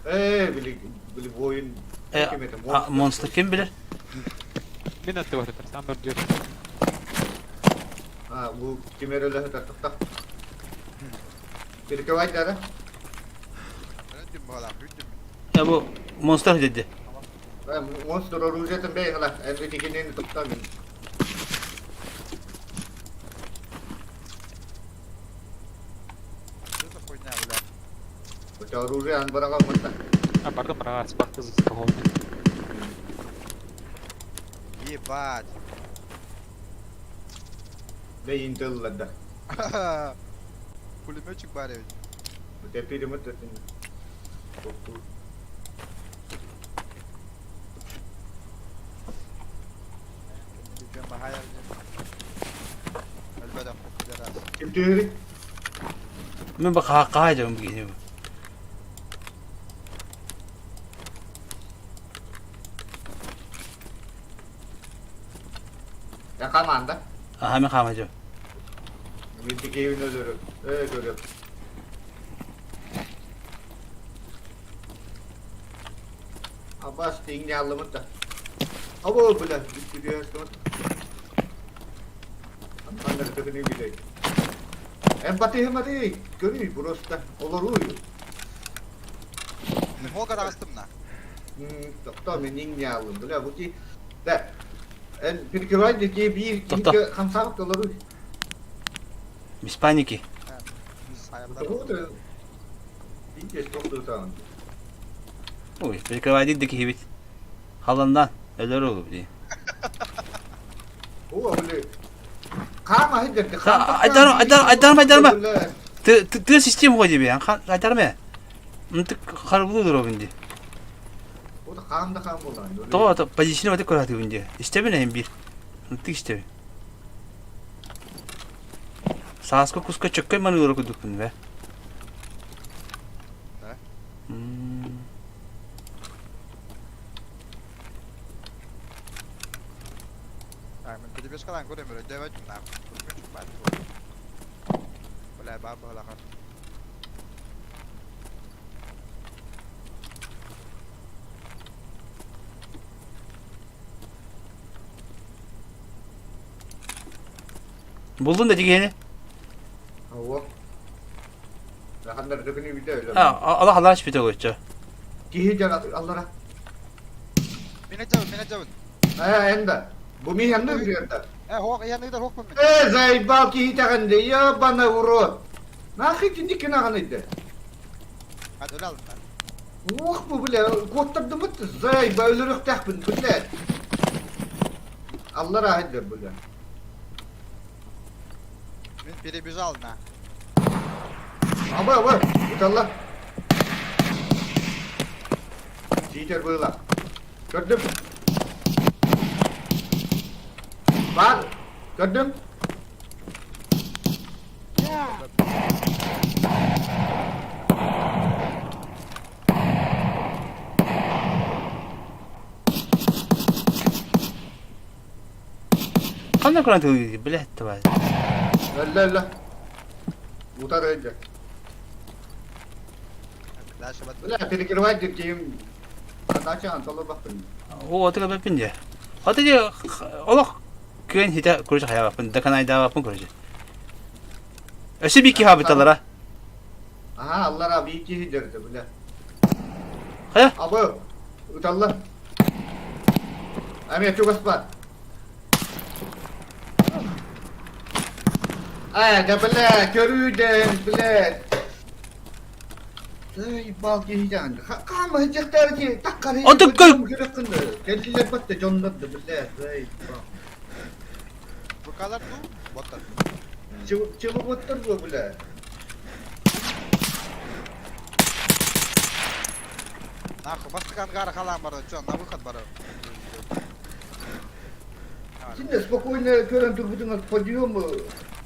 Э, били били воин. Э, монстр ким билэр? Мин аттыбар этэр, сам өрдүөр. А, бу ким эрэлэһэтэр тохта. Перекрывай дара. Э, бу монстр деді. Монстр оружиетын бей хала. Энри тохта мин. Что за хуйня, блядь? У тебя оружие анбарага монта. А, бардым барага, спарты застрахованный. Ебать. Да интеллада. Да. Пулеметчик бар ведь. У тебя перемотать. Ким түһүрүй? Мин ба хаакка дьон бигини. Я команда. Аха мен хаама дьон. Мен тикейин өлөрүм. Э, көрөм. Абас тиҥняллымыт да. Або бля, бүттүгү Аннары төкүнүй билей. Эн батыһымары көрүй просто олоруй. Мол таҕыстым на. Тохто мен иҥняллым. Бля, бу ки да эн перекрывай деки биир киһи хамсаабыт олоруй. Без паники. Ой, перекрывай да киһибит. Халандан өлөр ол дии. О, били. Хаама хидерди. Айдарма, айдарма, айдарма. Ты ты система ходи бе. Айдарма. Ынтык харбылы дурабын ди. О да хаам да хаам болан. То то позиционы баты көрәтүгүн ди. Истебин эм бир. Ынтык истебин. Сааскы куска чөккөй маныыра курдукпун бе. Да? Так, мен перебежкалаан көрөм өрө дөбөт на. Бля, баба лахан. Булдун да дигени. Ого. Аллах Аллах испите көччө. Киһи дьон аллара. Мен айтабын, мен айтабын. Э, энда. Бу ми ханны үрүөрдэ. Э, хоқ, яныгдар хоқпын мен. Э, заебал киһи тэҕэнде, ебана урод. Нахуй киндик кынаҕаныйды. Хат өлө алдым Уох бу бля, куоттардымыт, заебал өлөрүөхтээхпин, бля. Аллара ахайдыр бля. Мен перебежал на. Аба, аба, ыталла. Читер было. Көрдүм. Бар. Көрдүм. Ханна көрөн тыл билет табай. Өллө өллө. Утар өлдө. Бля, перекрывать диркейим. Задача антоло бахпын. О, отыга беппин де. Аты де олох күөн хите короче хаябаппын, даканайдаабаппын короче. Өсө бики хабыталара. Аха, аллара бики хидерди, бля. Хайа? Абы, ыталла. Ами чугас бар. Ай, да бля, көрүүден, бля. Эй, бал киһи Хаама хыдьахтар ки таккар Отук көл. Кэллилер батта дьоннорду, бля, эй, бал. Букалар ду, боттар. Чего боттар бу, бля? Нахуй, бастык ангара халаан барды, чё, на выход бары. Синне спокойно көрөн турбутуңар подъем,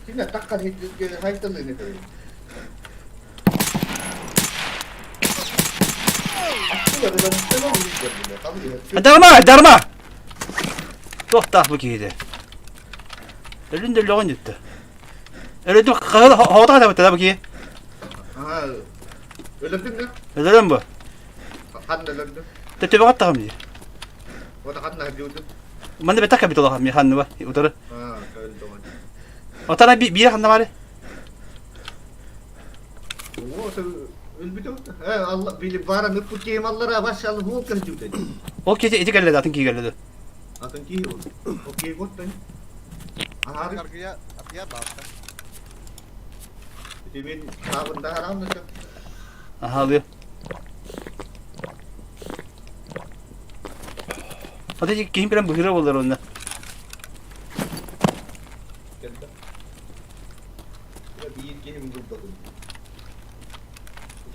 синне таккар хайталыны көрөн. Дарма, дарма! Туохтаах бу киһиде. Өлүн да өлөҕүн диттэ. Өлөдүм хоҕото хатабыттара бу киһи. Өлөрдүң да? Өлөрөн бу. Ханна өлөрдүм? Төтөбө хаттаҕым дии. Ота ханна дьуудум? Манна бэтэх капитал ми ханны ба утары. Аа, өлдүм. Отана биир ханна бары. Оо, өлбүтэ. Э, Алла били бара ныппут киһим аллара башалы хуол кырдьыбыта. Ол киһи ити кэллэ атын киһи кэллэ. Атын киһи ол. Ол киһи боттан. Аһары. Аргыя, аргыя баалта. Ити мен саабында хараам да. Аха алıyor. Ата киһим прям быһыра болар онна. Кэллэ. Биир киһим булбатым.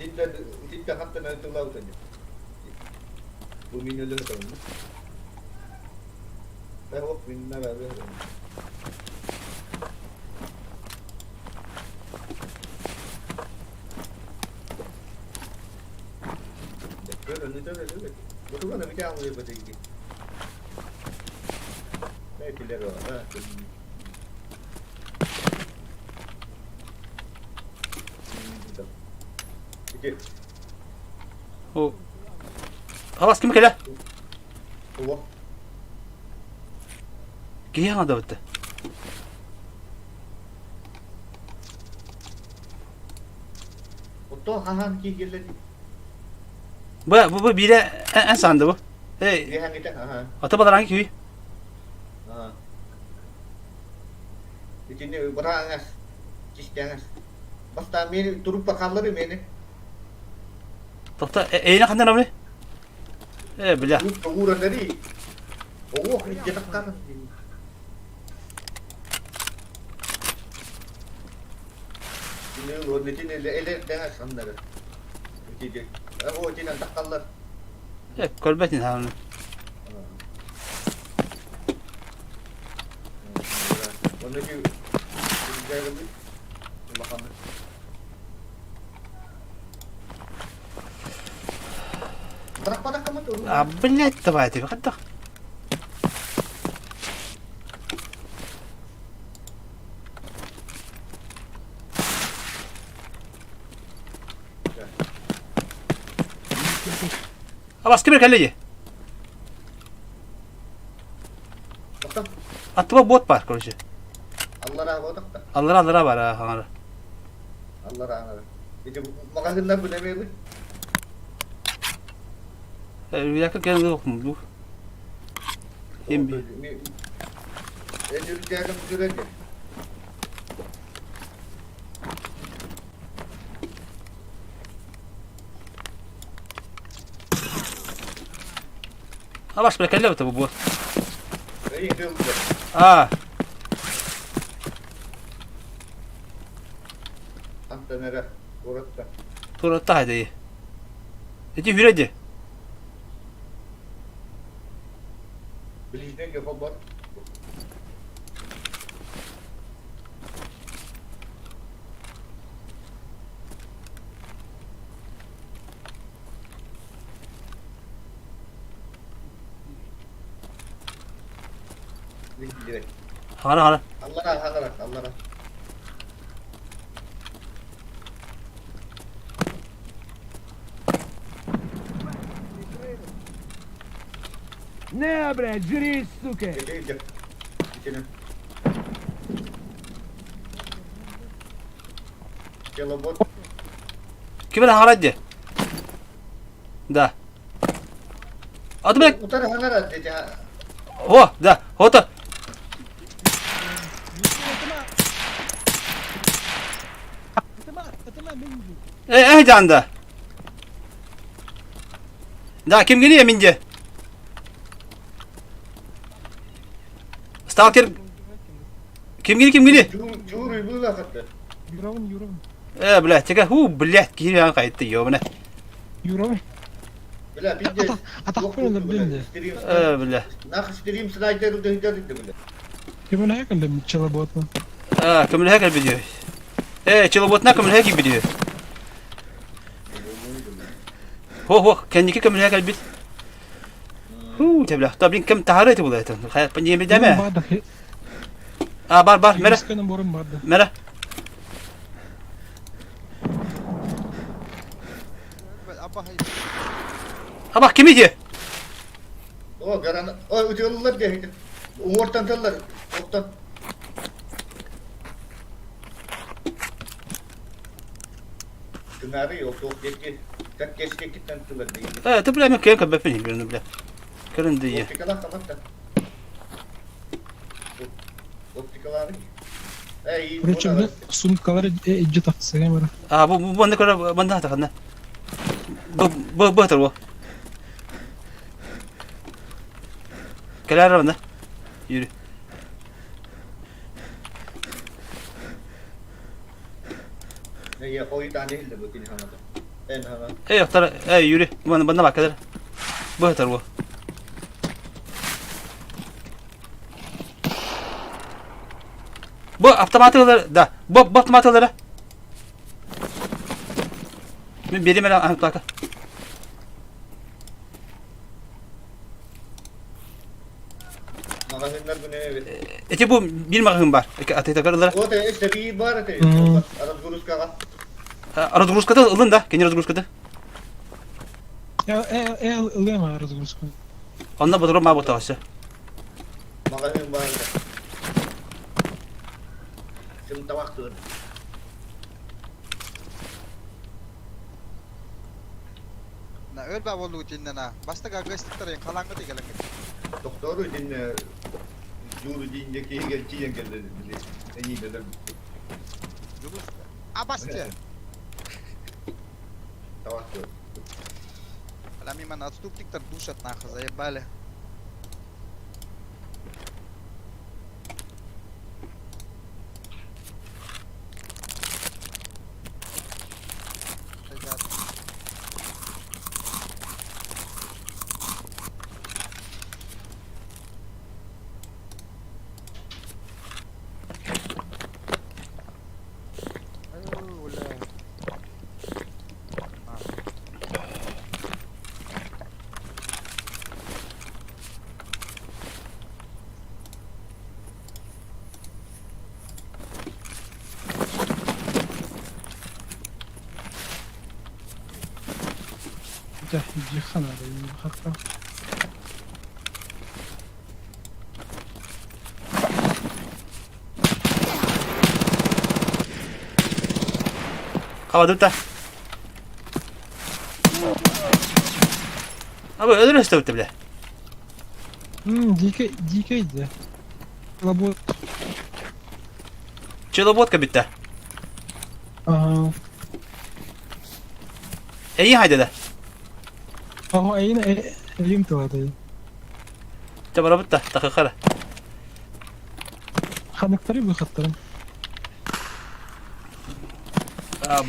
Итинтэ итинтэ хаттан ытылаабыта. Бу мин өлө сытабын. Э, ох, мин нара О. Халас ким кэлэ? Туох? Киһи хаҥадабытта. Оттон хаһан киһи кэллэ дии? Бу бу бу биирэ эн санды бу. Эй. Биһэҥитэ аха. Ата балараҥ күй. Аа. Итини бырааңас, кистээҥэс. Бастаан мени туруппа хааллары мени. Тохта эйне хандан абы? Э, бля. Туруп тоҕуураннары. Оҕуох илдьэ тахтаатын. Ини уонна итини элэрдэҥэс аннары. Ити Оо итинэн тахталлар. Э, көрбөтүн хааны. Онно ити улахан. А, блядь, давай ты, хаттах. Абас ким кэллэ Аттыба бот бар, короче. Аллара ботакта. Аллара аллара бар, хаҥара. Аллара аңара. Ити магазиннар бу неме Уяка кэлэн ылыахпын Ким Абаш бля кэллэ бу бу. А. Туратта хайдайы. Эти хүрэ Ближнеге бар. Хара хара. Аллара хара аллара. На, блядь, жри, сука! Ким эрэ хаҥара дии? Да. А ты, блядь... О, да, вот. Э, э, да. Да, ким гелия минде? Сталкер... Ким гели, ким гели? Юровын, Юровын. Э, блядь, тека, ху, блядь, киһи кайтты, ёбана. Юровын. Бля, пиздец. Атахпын өлөрдүм де. Э, бля. Нахуй стрим снайпер удахтарды, бля. Көмөлөһө кэллим челоботна. А, көмөлөһө кэлбит. Э, челоботна көмөлөһө киирбит. Хо-хо, кэнники көмөлөһө кэлбит. Ху, те бля, та блин, кем таһары это было это? Хайа, не дeme. А, бар, бар, мере. Мере. Абах ким иди? О, гаран. О, утыллар дехти. Уңортан тыллар. Оттан. Кынары yok, yok деки. Так кешке киттен тыллар дейdi. Э, ты бля, мен кем кабепин бля, бля. Кырын дии. Оптикалар каматта. Оптикалары. Эй, Короче, бля, сумкалар иджи тахсыга бара. А, бу бу бу көрө банда тахана. Бу бу бу тор бу. Кэлэр банда. Yürü. Не, хой тани хилде бу кини хамата. Эн хама. Эй, оттар, эй, yürü. Банда банда бак кэлэр. Бу тор бу. Бу автоматы да. Бу бу автоматы Мен берем әлі анықтака. Магазиннар бу неме бит. Эти бу бир магазин бар. Атайтакарлар. Вот эсте бир бар эте. Разгрузкага. Разгрузкада ылын да, кене разгрузкада. Э, ылыам разгрузку. Онно ботурум баа бутаҕасы. Маҕаһыын баар да. Сымтабах тур. На өл ба болу тиннена. Бастык агрестиктер халаңгы тегелен. Доктору динне Журу динне киһигэр тиийэн кэллэ били. Эйиилэлэр Жулус. Абасте. Табах тур. Бля, мимо отступниктар душат нахуй, заебали. Ребят. Ой, бля. А. Дьэ, дьиэххэ наада, хатта. Хабадыта. Абы өлөр өстөбүттэ бile. Дикий, дикий дьэ. Лабот. Челоботка бүтте. Ага. Эйин хайда да. Ага, эйин эйин тылады. Табарабытта, тахыхара. Ханыктары выходтарын.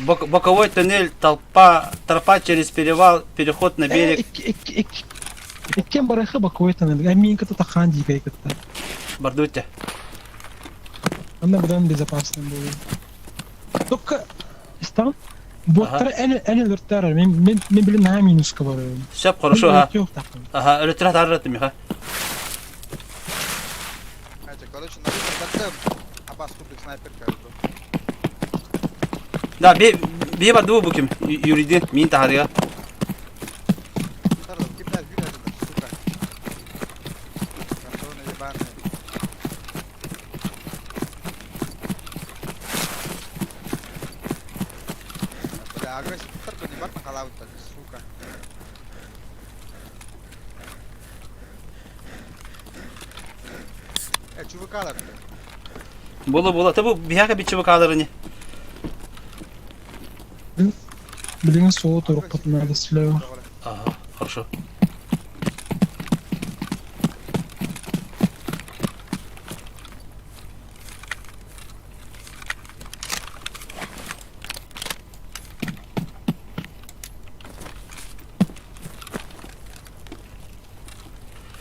Боковой туннель, толпа, тропа через перевал, переход на берег. Иккен барайха боковой туннель. А мин кыта тахан дикай кытта. Бардуйте. Онно быдан безопасным будет. Только стан боттар эн эн өлөртөр мен мен мен билин наһаа минуска барыым. Сөп, хорошо, ага. Ага, өлөттөр тарырат миха. Короче, на баттым. Абас курдук снайперка. Да, би би барду буким юриди мин тахарыга. Сука. Контрольные ебаные. Бля, агрессив не бар халавы сука. Э, ЧВК-лар. Була була. Та бу бияка би ЧВК-лар не. Билиҥҥи суолу туруохпутун наада слева. Ага, хорошо.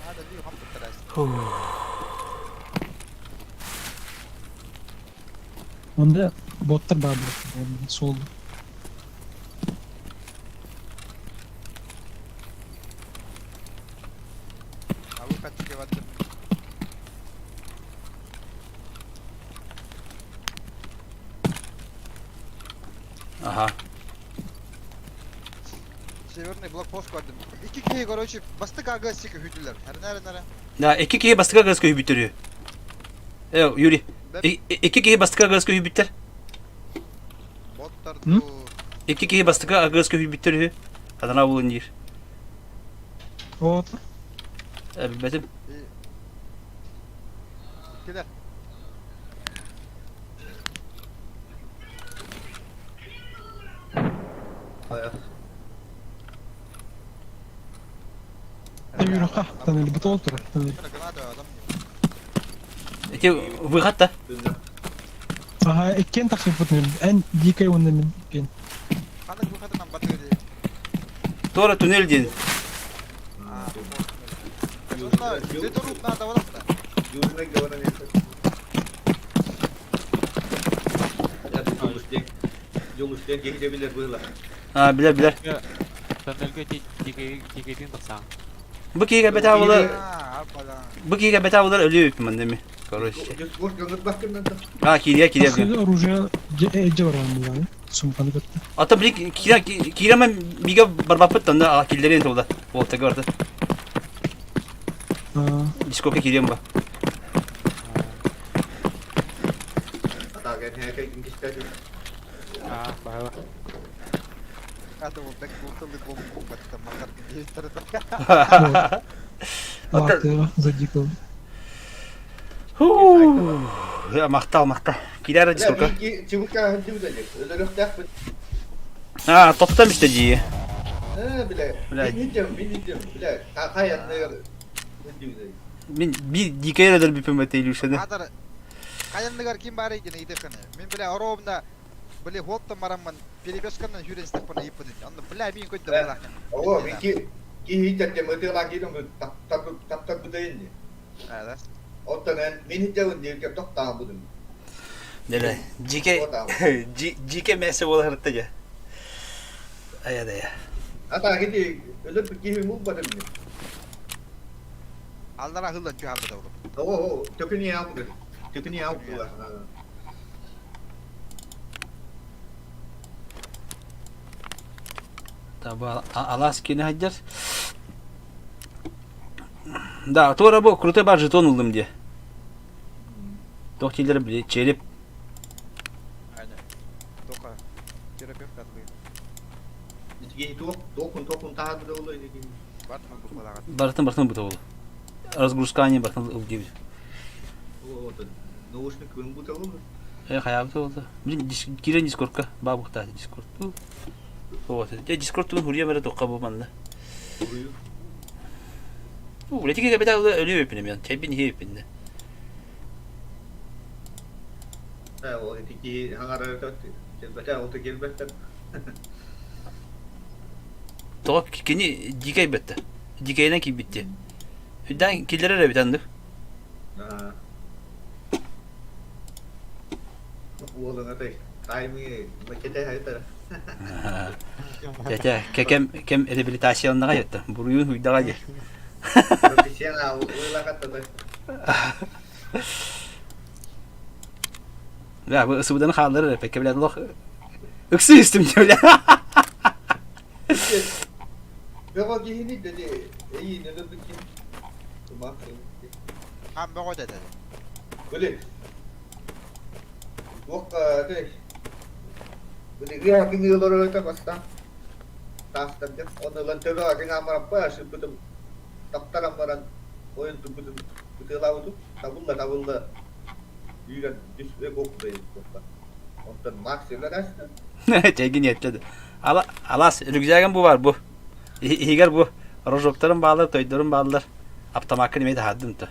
Надо бил хам Онда боттар баар суол. А вы хотите в отдых? Ага. Северный блокпост көрдүм. Икки киһи, короче, бастык агрессика хүтүлэр. Әрнәрі-нәрі. Да, икки киһи бастыка газ көһүбүттэр. Э, Юрий, икки киһи бастыка газ көһүбүттэр. Боттар М? ду. Икки киһи бастыка агыз көһүбүттэр үһү. Хатана булун диир. Вот. Билбэтим. Килер. Юрха, тоннель бутол турар. Тоннель. Граната адам. Эти выход та. Ага, иккен тахсыппыт эн дикай уонна мин иккен. Ханнык выходынан батыр Тора туннель диэн. А, Где-то рук надо вот Южный говорит. Жолустен кehide было. А, билер билер. Тоннельге дикейдин тахсаң. Бу киһигэ бэтэ булар. А, бала. Бу киһигэ бэтэ булар өлүү маннами. Короче. Горка А, киирия киирия. Оружие эдже баран булар. Сумканы кытта. Ата били киирэмэн бигэ барбаппыт онно киллэрин тула. Уолтага барда. Дискока киириэм ба. Аа, баһыла. Латыга задикал. Махтал, махтал. Киирэр дискока. Чыбыкка сылдьыбыт дии. Өлөрүөхтээхпит. Аа, топтом истэ дии. Ээ, бile. Мин идем, мин идем. Бile, хайанныгар сылдьыбыт. Мин биир дикэй өлөрбүпүм этэ Илюшаны. Хайанныгар ким баар эйгини ыйдыххыны. Мин бile оруобуна били хуоптан бараммын перебежканан сүүрэн истэхпинэ ыйыппытын. Онно бля мин көйдө булах. Ого, мин ки киһи тәртем ытыалаан киирэн таптарбытайын дии. Оттон эн мин итэбин диэки тохтаабытым. Дэлэ, дьике дьике мәсэ буола сырытта дьэ. Айа да я. Ата кити өлөр киһи мулбатым дии. Аллара хыллан чуһаабыта олу. Ого, төкүнү яабыт. Төкүнү яабыт. Таба алаас кини сылдьар. Да, туора бу крутой бар жетон ыллым диye. Туох дииллэр били череп. Аня. Тока. Терапевт атлы. Барытын барытын быта ол. Разгрузкание барытын ыл диэбит. Наушник күн быта ол. Э хайаабыт ол. Блин, киирэн дискордка баабыктааты дискорд. Вот. Дьэ дискорд тугун хуруйа бара тоққа бу манна. Уу, летиге кэбитэ өлүү өппүнэ мен. Чайбин иһи өппүнэ. Э, ол ити хаҥарар келбэтэ, ол келбеттер. Тоҕо кини дикэй бэтте. Дикэйинэн киирбитти. Үрдээн киллэрэр эбит аннык. Уолуҥ атай, таймы макете хайта. Тэтэ, кэм кэм реабилитацияланнаҕа дьэтте. Буруйун хуйдаҕа дии. Профессионал уйлакаттата. Да, бу ысыбыдан хааллар эппекке билэн олох ыксы истим диэбилэ. Бөҕө киһини dedi, эйиин өлөрбүт ким? Тумаах Хам бөҕө деді. Били. Туохха этэй? Били ыа кини олорор этэ бастаан. Таастарга. Оны ылан төбөҕө киҥаан баран ашырбытым. Таптаран баран ойон турбутум ытыалаабытым. Табылла табылла үүрэн түспэ куоппута туохха. Онтон Макс өлөр аста. Чэйгин еттеді. Алас, рюкзагым бу бар бу. Иһигэр бу рожоктарым баалар, тойдорум баалар. Автомакка неме таһардым то.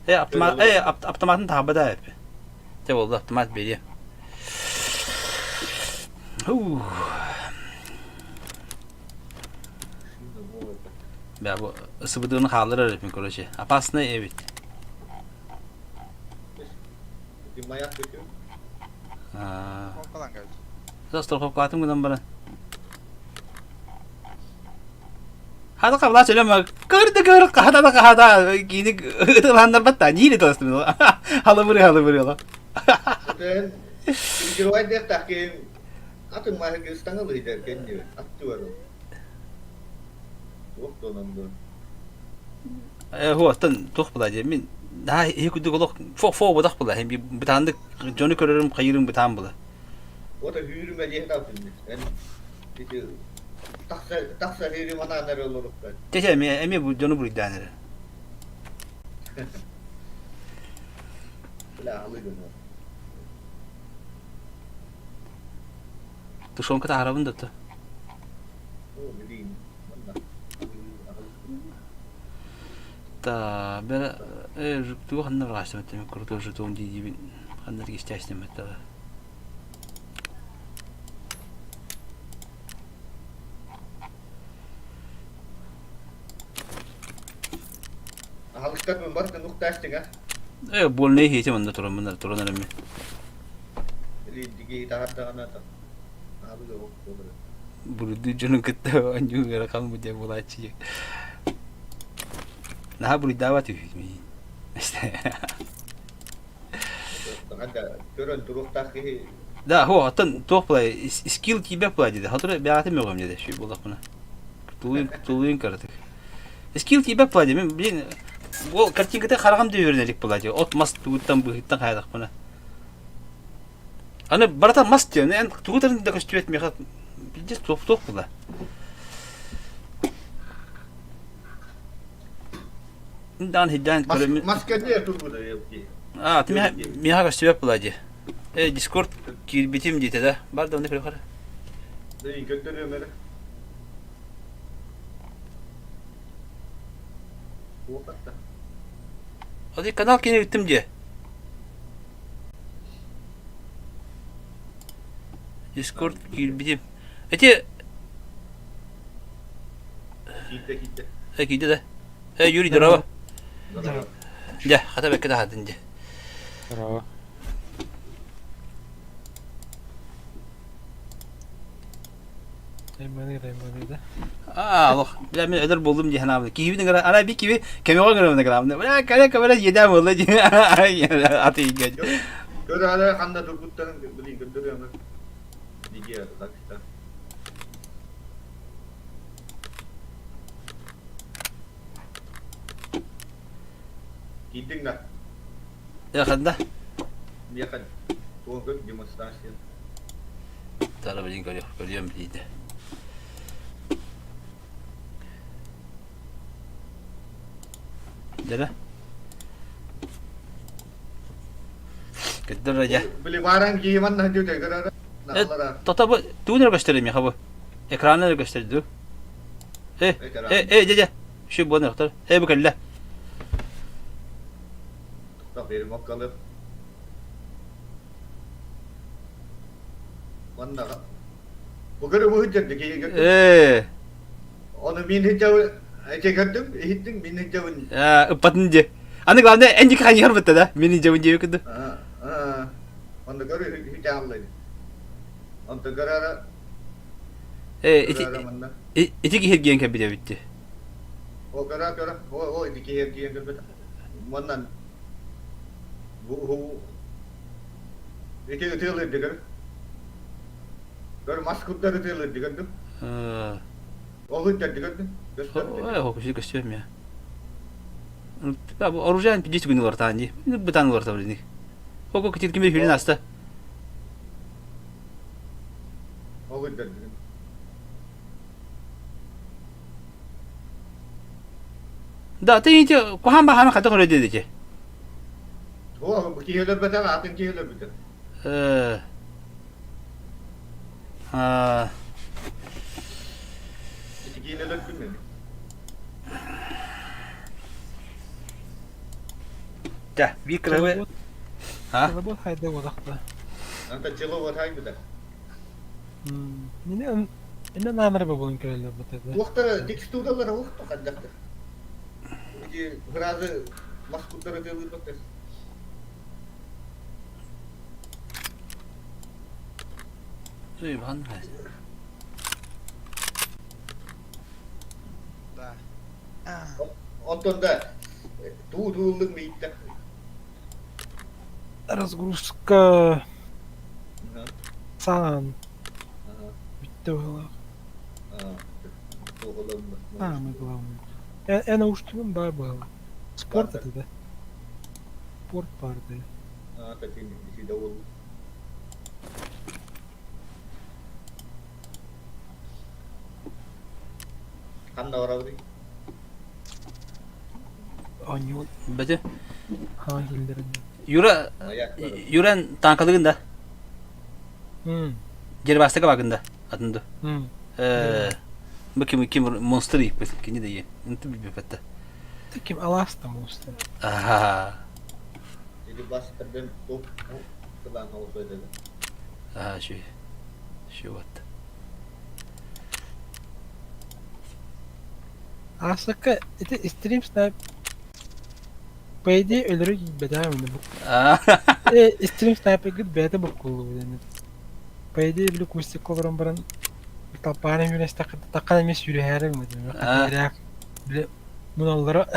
Э, автомат, э, автоматын таһабада эппи. Те болду, автомат берием. Бя бу ысыбыдыгын хаалларар эппин, короче. Опасный эбит. Маяк көтү. Страховкалаатым гынан баран. Хата қабла сөйлеме көрді көр қахата да қахата киini ытыландар батта ниили тостум халыбыры халыбыры ола. Отен переживай деп таким атын махы ыстаңыл ыйдар кенни атты бар. Туох донанды. Э хуаттан туох була же мин да иһи кудук олох фо фо бодах була хем бытаандык дьону көрөрүм хайырым бытаан була. Ота хүүрүмэ диэн таптым. Эн ити тахса тахса хүүрүм анаанар олорукка. Тесе эми эми бу дьону буруйдаан эрэ. Бля алы гына. Тушенка таһарабын да то. О, блин. Манна. Та бера э тугу ханна бараастым крутой жетон дии ханна регистрация меттала. Аһылыктар барыта нуктаастыҥ а? Э больный хейте манна туран манна туран эрэмми. Или диги таһардаҕына та. Аабыга ох буолар. Буруйду дьонун кытта оонньуу ыарахан бу диэн буолааччы. Наһаа буруйдаабат үһү миин. Ханна көрөн туруохтаах киһи. Да, хо, оттон туох былай, скилл тиийбэт былай диде. Хотура бэҕэтим мөҕөм диде, шүй буоллахпына. Тулуйун, тулуйун кыратык. Скилл тиийбэт былай диде. Мен, блин, ол картинката хараҕым да үөрэнэ илик былай диде. От мас тугуттан быһыттан хайдахпына. Аны барыта мас диэн, эн тугу да көстүбэт миэхэ пиздец туох туох була. Дан хиддан көрөмүн. Мас кэннэ турбута А, ты миэхэ көстүбэт була дии. Э, Дискорд киирбитим диэтэ да. Бар да онно көрө Дэй көрдөрүөм эрэ. Уопатта. Adi канал кини ыттым дии. Дискорд киирбитим. Эти... Киирдэ, киирдэ. Э, киирдэ да. Э, Юрий, здорово. Здорово. Дьэ, хата бэккэ таһаатын дьэ. Здорово. Тайманы, тайманы да. Аа, олох. Бля, мен өлөр болдум дии санаабыт. Киһибин ыҥыра, ана би киби кэмэҕэ ыҥырабын ыҥырабын. Бля, кэлэ кэмэрэ иэдээн буолла дии. Аты игэ. Көр ары ханна турбуттарын билин көрдөрүөм. Диге так. Киирдиҥ да? Э, ханна? Миэхэ туох демонстрация. Тара билин көрүөх, көрүөм диде. Дьэ Көттөр дьэ. Били баран киһи манна дьүтэ көрөр. Тота бу тугун эрэ көстөр миэхэ бу. Экраны эрэ көстөр дуу. Э, э, э, дьэ, дьэ. Şu буон охтор. Э, бу кэллэ. Тоқтақ берім оккалып. Манна Бу көрө бу хыджарды киһи көрдүм. Э. Оны мин хыджабын эче көрдүм, иһиттим, мин хыджабын. А, ыппатын дьэ. Аны главное, эн дики хайыһар бытта да. Мин хыджабын диэбит курдук. Аа, Онно көрө хыджааллай. Онто көрө Э, ити ити киһиргиэн кэлбит эбитти. О көрө көрө, о о ити киһиргиэн кэлбит. Маннан бу ити ытыалыыр дигэр. Көр мас курдар ытыалыыр дигэрдим. Ол ыттар дигэрдим. Ой, көсү көстүөм я. Оружие пиздец күнү олортаан дии. Бытаан олорта билиник. Ого китир кими хүрүн аста. Ол ыттар дигэр. Да, ты ити куһаан баһааны хайдах өрө диэдичи? О, бу киһи өлөрбөтөх, атын киһи өлөрбүтэ. Э. А. Ити киһини өлөрдүм мен. Да, биир кыраһы. А? Работ хайда бодахта. Анта чело вот хайбыта. Мин инне наамара бабылын көрөлөр бутады. Туохтара текстуралара уохто хайдахтар. Ити фразы мас курдары тыалыырбаттар. Иван. Да. Онтон да туу тууллук мииттэ. Разгрузка сан бүттэ быһыылаах. Самое главное. Эн уштугун баар быһыылаах. Спорт это да. Спорт баар да. А, таким довольны. Ханна барабыный? Оонньуу Бөтө. хаҥа киллэрин. Юра Юран танкалыгын да. Дербастыга багын да. Атын да. Э бу ким ким монстр иппит кини да е. Инты билбепетте. Ким аласта монстр. Аха. Дербастырдан топ кылан олсойду. Аа шүй. Шүй вот. Аасакка ити стрим снайп по идее өлөрү киирбэтэҕим ини бу. Э стрим снайпергыт бэйэтэ буккуллубут ини. По идее били кустикка олорон баран толпааны үүнэстэххэ таххан эмиэ сүүрэһээри гыммыт хатыыраах били муналлара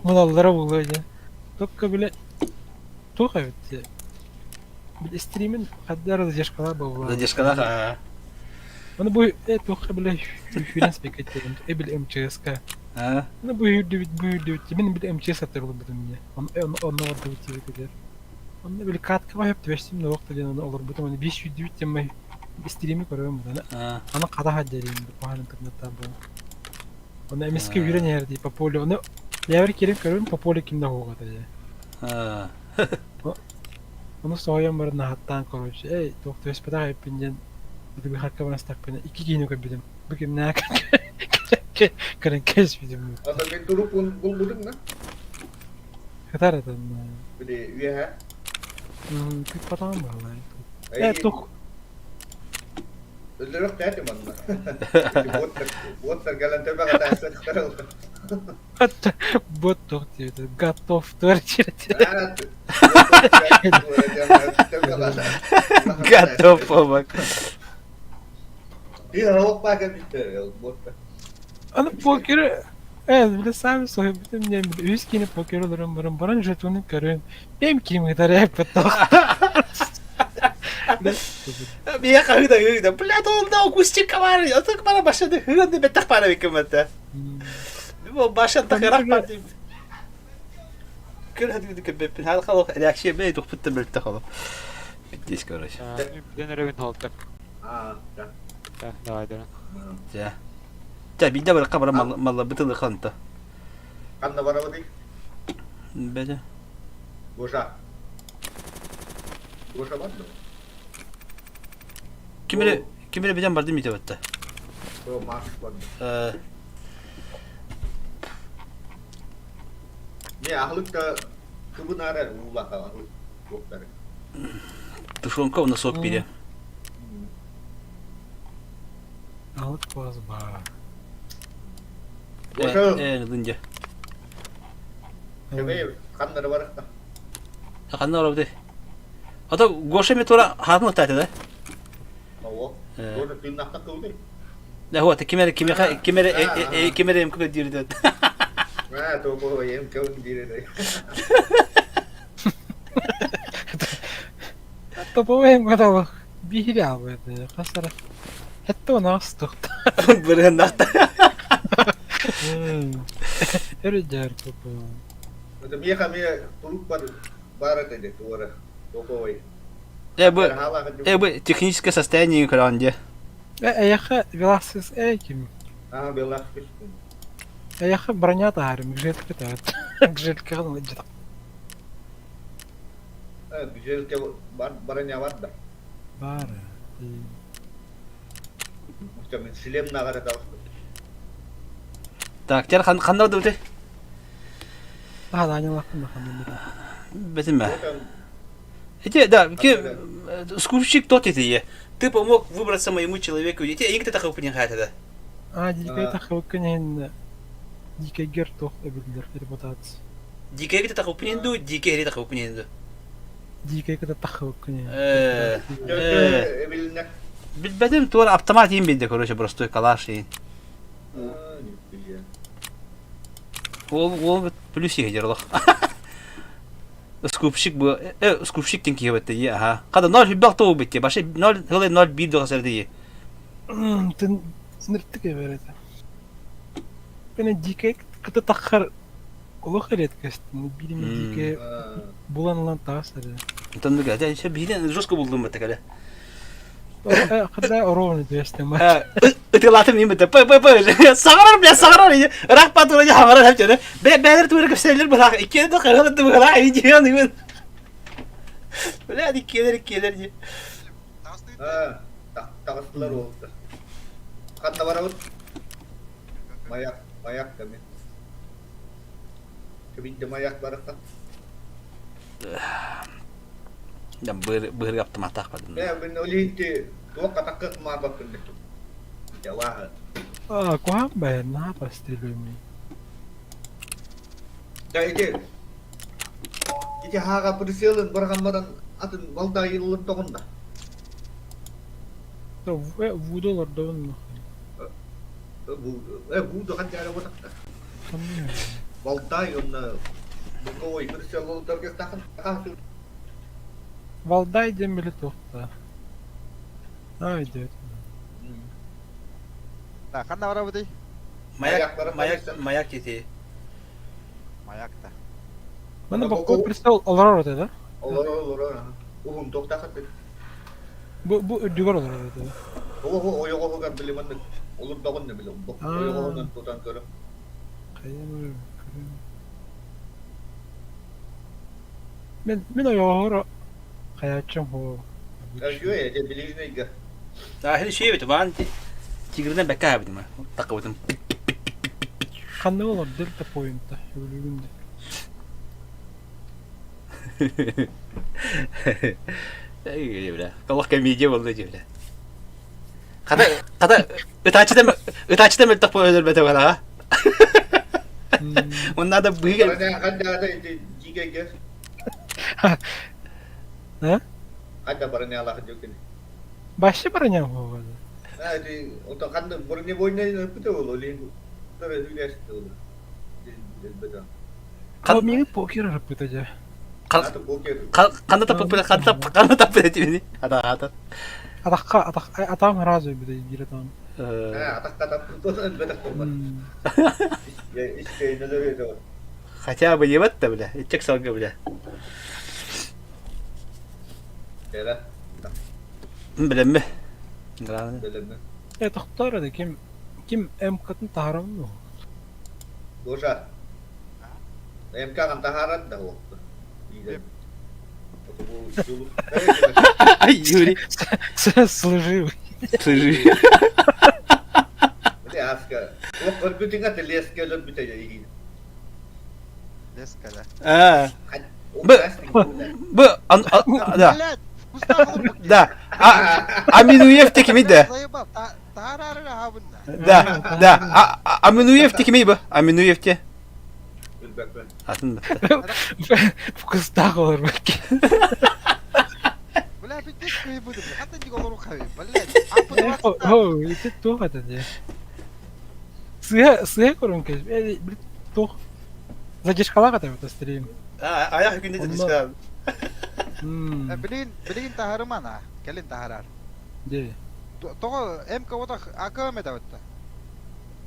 муналлара буолуо диэн. Только били туох эбит. Стримин хаддар задержкалаах буолла. Задержкалаах аа. Оны бу туохха бile сүүрэн спекеттерим эбил МЧС-ка. Аа. Ну бу үрдүбүт бу үрдүбүт мин бил МЧС аттырылбытым мне. Он онно ордубут тибетилер. Онно били каткаға хөп түбэстим нуох диэн оны олорбутум оны биш үрдүбүт теммай стрими көрөм аны аны хата хаддерим куһаан интернеттан бу. Оны эмиске үрен эрди по полю оны я бир кирин көрөм по полю кимде хугата дии. Аа. Ону соһуйан баран наһаттаан короче, эй, туох түбэспэтэх эбиппин диэн быһарка барастахпына икки киһини көрбүтүм. Бу кимнээх көрөн кэспитим. Ата мен турупун булбутуң да? Кытар этэн. Били үөһэ. Күппатаҕым баҕалаай. Э, тух. Өлөрөх тээти манна. Буоттар кэлэн төбөҕө таайсахтар. Бот туох диэбитэ готов творчество. Готов помог. Аны покер бile сами соһуйбутум диэн үс киинэ покер олорон баран баран жетону көрөн бэм ким ытар эппит Мия хаһыыта ыыта, блядь, ол да кустик бар, отак бара башаны хыган беттах бара биккемэтэ. Башан тахырах бар дейм. Көр хадыгы көбөппүн хал хал реакция бей тухпуттан бөлтө холо. Здесь, короче. Бүтэн эрэ холтар. А, да. Да, давай, давай. Дьэ. Дьэ, биирдэ барыкка бара малларбытын ылыханта. Ханна барабыный? Бэдэ. Гоша. Гоша бар да? Ким эрэ ким эрэ билэн бардым ити батта. О, Макс бар. Не, аһылык да кыбынара уулаха аһылык туохтары. Тушенка у нас сок пили. Аһылык куас баар. Гоша. Дынде. Кебей, ханнары барыкта. Ханна барабыты. Ата Гоша ми тура хаатын ыттааты да? Ого. Гоша тыыннахта кылды. Да вот, кимere кимеха кимere кимere эм көбө диир дет. А, то бо эм көбүн диир. Топовой гадалах биһири албайды. Хасара. Хэтте онаас тухта. Бырыһыннахта. Өрүдэр топовой. Это меха ме турук бар бар это туора. Топовой. Э бу э бу техническое состояние көрөн де. Э эйэхэ Веласкес э ким? А, Веласкес. Эйэхэ броня таарым, гжетка таат. Гжетка гына Э, гжетка бар броня бар да. Бар. Мен шлем нагара табыстым. Так, тер хан ханна дыбыты? А, да, не лахтым ханна. Бетиме. Эти, да, скупщик тот это е. Ты помог выбраться моему человеку. Эти, инк ты так да. А, дикой тахылкынен дикой гер тох эбилдер репутация. Дикой ты тахылкыненду, дикой ри тахылкыненду. Дикой кыта тахылкынен. Билбетим туар автомат им билди, короче, простой калаш и. Ол ол плюс егер Скупщик бу скупщик тен киһи бетте ага. Када 0 бак тоо битте. Башы 0 хылы 0 1 догасар дии. Тын синирттик эберете. Пене дикой кыта тахар олох редкость. Билими дикой булан лан таас эре. Тоннук это еще билен жестко булдум бетте кале. Когда ровно түбэстем. Ытылатым им бетте. П п п. Сагарар бля сагарар. Рах патура я хамарар хапчы. Бе бәлер тура көпселер булак. Иккене да кыргын булак. Идион имен. Бля иккелер иккелер ди. А, тагыстылар олды. Ханна барабыт? Маяк, маяк да мен. Кебинде маяк барыкта. Да быр быр автомат бадым. Э, мен олинти туокка таккык марбап күндүк. Жала. А, куһаан бэйэн наһаа пострелюми. Да ити ити хаага прицелын барган атын балда йылын тогунда. Вуду олордобун. Э, вуду ханжара ботакта. Балдай онна боковой прицел олдор тахын. Валдай диэн били туохта? Аа өйдөөтүм. Да, ханна барабытый? Маяк, маяк, маяк ити. Маяк да. Маны боккуот престол олорор этэ да? Олорор, олорор. Уһун туохтаах этэ? Бу бу үрдүгэр олорор этэ да? Оҕо ойоҕоһугар били маннык олордоҕун да били ойоҕоһунан тутан көрө. Хайа Мин мин ойоҕоһор хайааччым хоо. Үчүгэй этэ билигин Аһили шиэбит ваан тигринен бэкка аабытым такыбытым. Ханна олор дельта поинта өлүгүн де. Эй, бля. Колох комедия болды бля. Хата хата ытааччыта ытааччыта мөлтөх өлөрбөтө балаға. Онна да быыга А? Ханна бронялаах дьүкүн. Башы броня буолла. А, ити ото ханна бронебойнай ыппыта буолуо, лин тары хүлээсте буолуо. Билбэтэ. Ол миигин покер ыппыта дьэ. Ата покер. Ханна таппыт ханна ханна таппыт этибини? Ата ата. Атахха атах атаҕым сразу өлбүтэ биир атаҕым. А, атахха таппыт өлбөтөх буолбат. Искейнелер ете. Хотя бы ебать да бля, иччек салга бля. Кэлэ. Билэммэ. Билэммэ. Э тохтоор да ким ким МК-тын таһааран ну. Гоша. МК-гын таһааран да уоппу. Ай, Юрий. Служивый. Служивый. Аска. Ох, өлбүтүҥэ леска өлөрбүтэ иһин. Леска, да. А. Б. Б. Да. Блядь, Да. А Аминуев текими да. Да, да. Аминуев текими б. Аминуев те. Атын В кустах олорбут. Бля, пиздец кыйбыдым. Хата не олору хави. Блядь. О, ити туох это де. Сыа, сыа көрөн кэс. Э, туох. Задержкалаах это вот стрим. А, аяқ күнде задержка. Билигин, билигин таһарымана. Кэлин таһарар. Де. Тоҕо МК отах АКМ этабытта.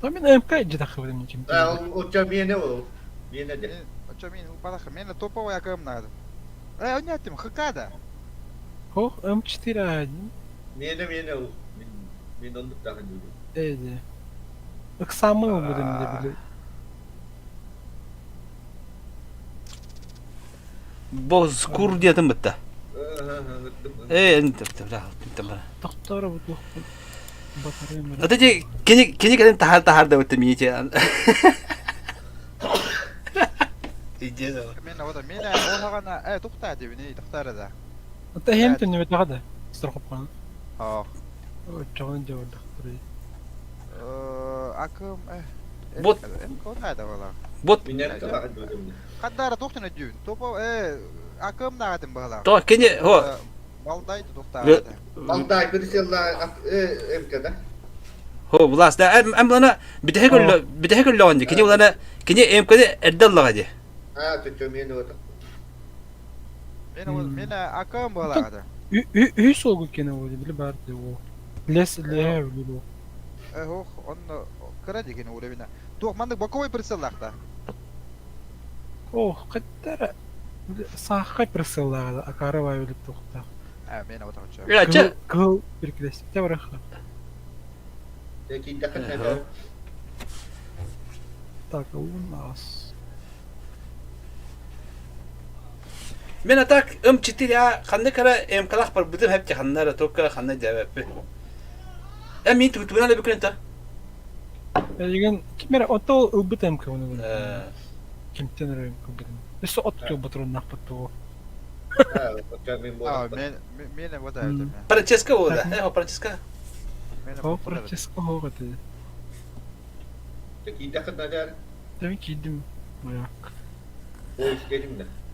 То мин МК житахыбытым ничем. А, оча миэнэ ол. Миэнэ де. Оча мин упалах. Мен топовый АКМ надо. Э, онятым, ХК да. Хох, М4А1. Миэнэ миэнэ ол. Мин оннук тахын дии. Э, де. Ыксамы будем де били. Бозкур диэтим бытта. Э, Тохтоор бу батарея. Ата же кини кини кэлэн таһаар таһаар да бытта миите. Иде да. Мен ода мен ол э тухта дебини тохтара да. Ата хем түннүбэтэҕэ да страховканы. Ох. Оччоҕун дьабардахтарый. Акым э Бот Бот Хаддара тухтана дүүн. Топо э акым наатым баһала. То кини хо Балдай тухтаа. Балдай бирселла э МК да. Хо влас да эм эм лана битеhe көллө битеhe көллөҕөн кини улана кини МК-ны эрдэ ыллаҕа дии. А, төчө мен ота. Мен мен акым баһала. Үс олгу кене ол били бар де о. Лес ле били. Э хох он кыра деген уровень. Туох мандык боковой прицеллаахта. Ох, каттара сааххай прицеллааҕа акаары баай билип тухтаах. А, мен оточо. Чэ Кыл биркилесте бараха. Так, у нас. Мен атак М4А ханна кара МКлах барбытым хепти ханнара только ханна дәбәппи. Э мин тутуна да бүкүнта. Эгин кимер ото ылбыт МК оны. Кимтен эрэ МК бутун. Өссө от кыл батырыннахпыт тугу. А, мен мен вот это. Франческо ода. Э, Франческо. О, Франческо хоҕа ты. Тэмин киирдим. Маяк.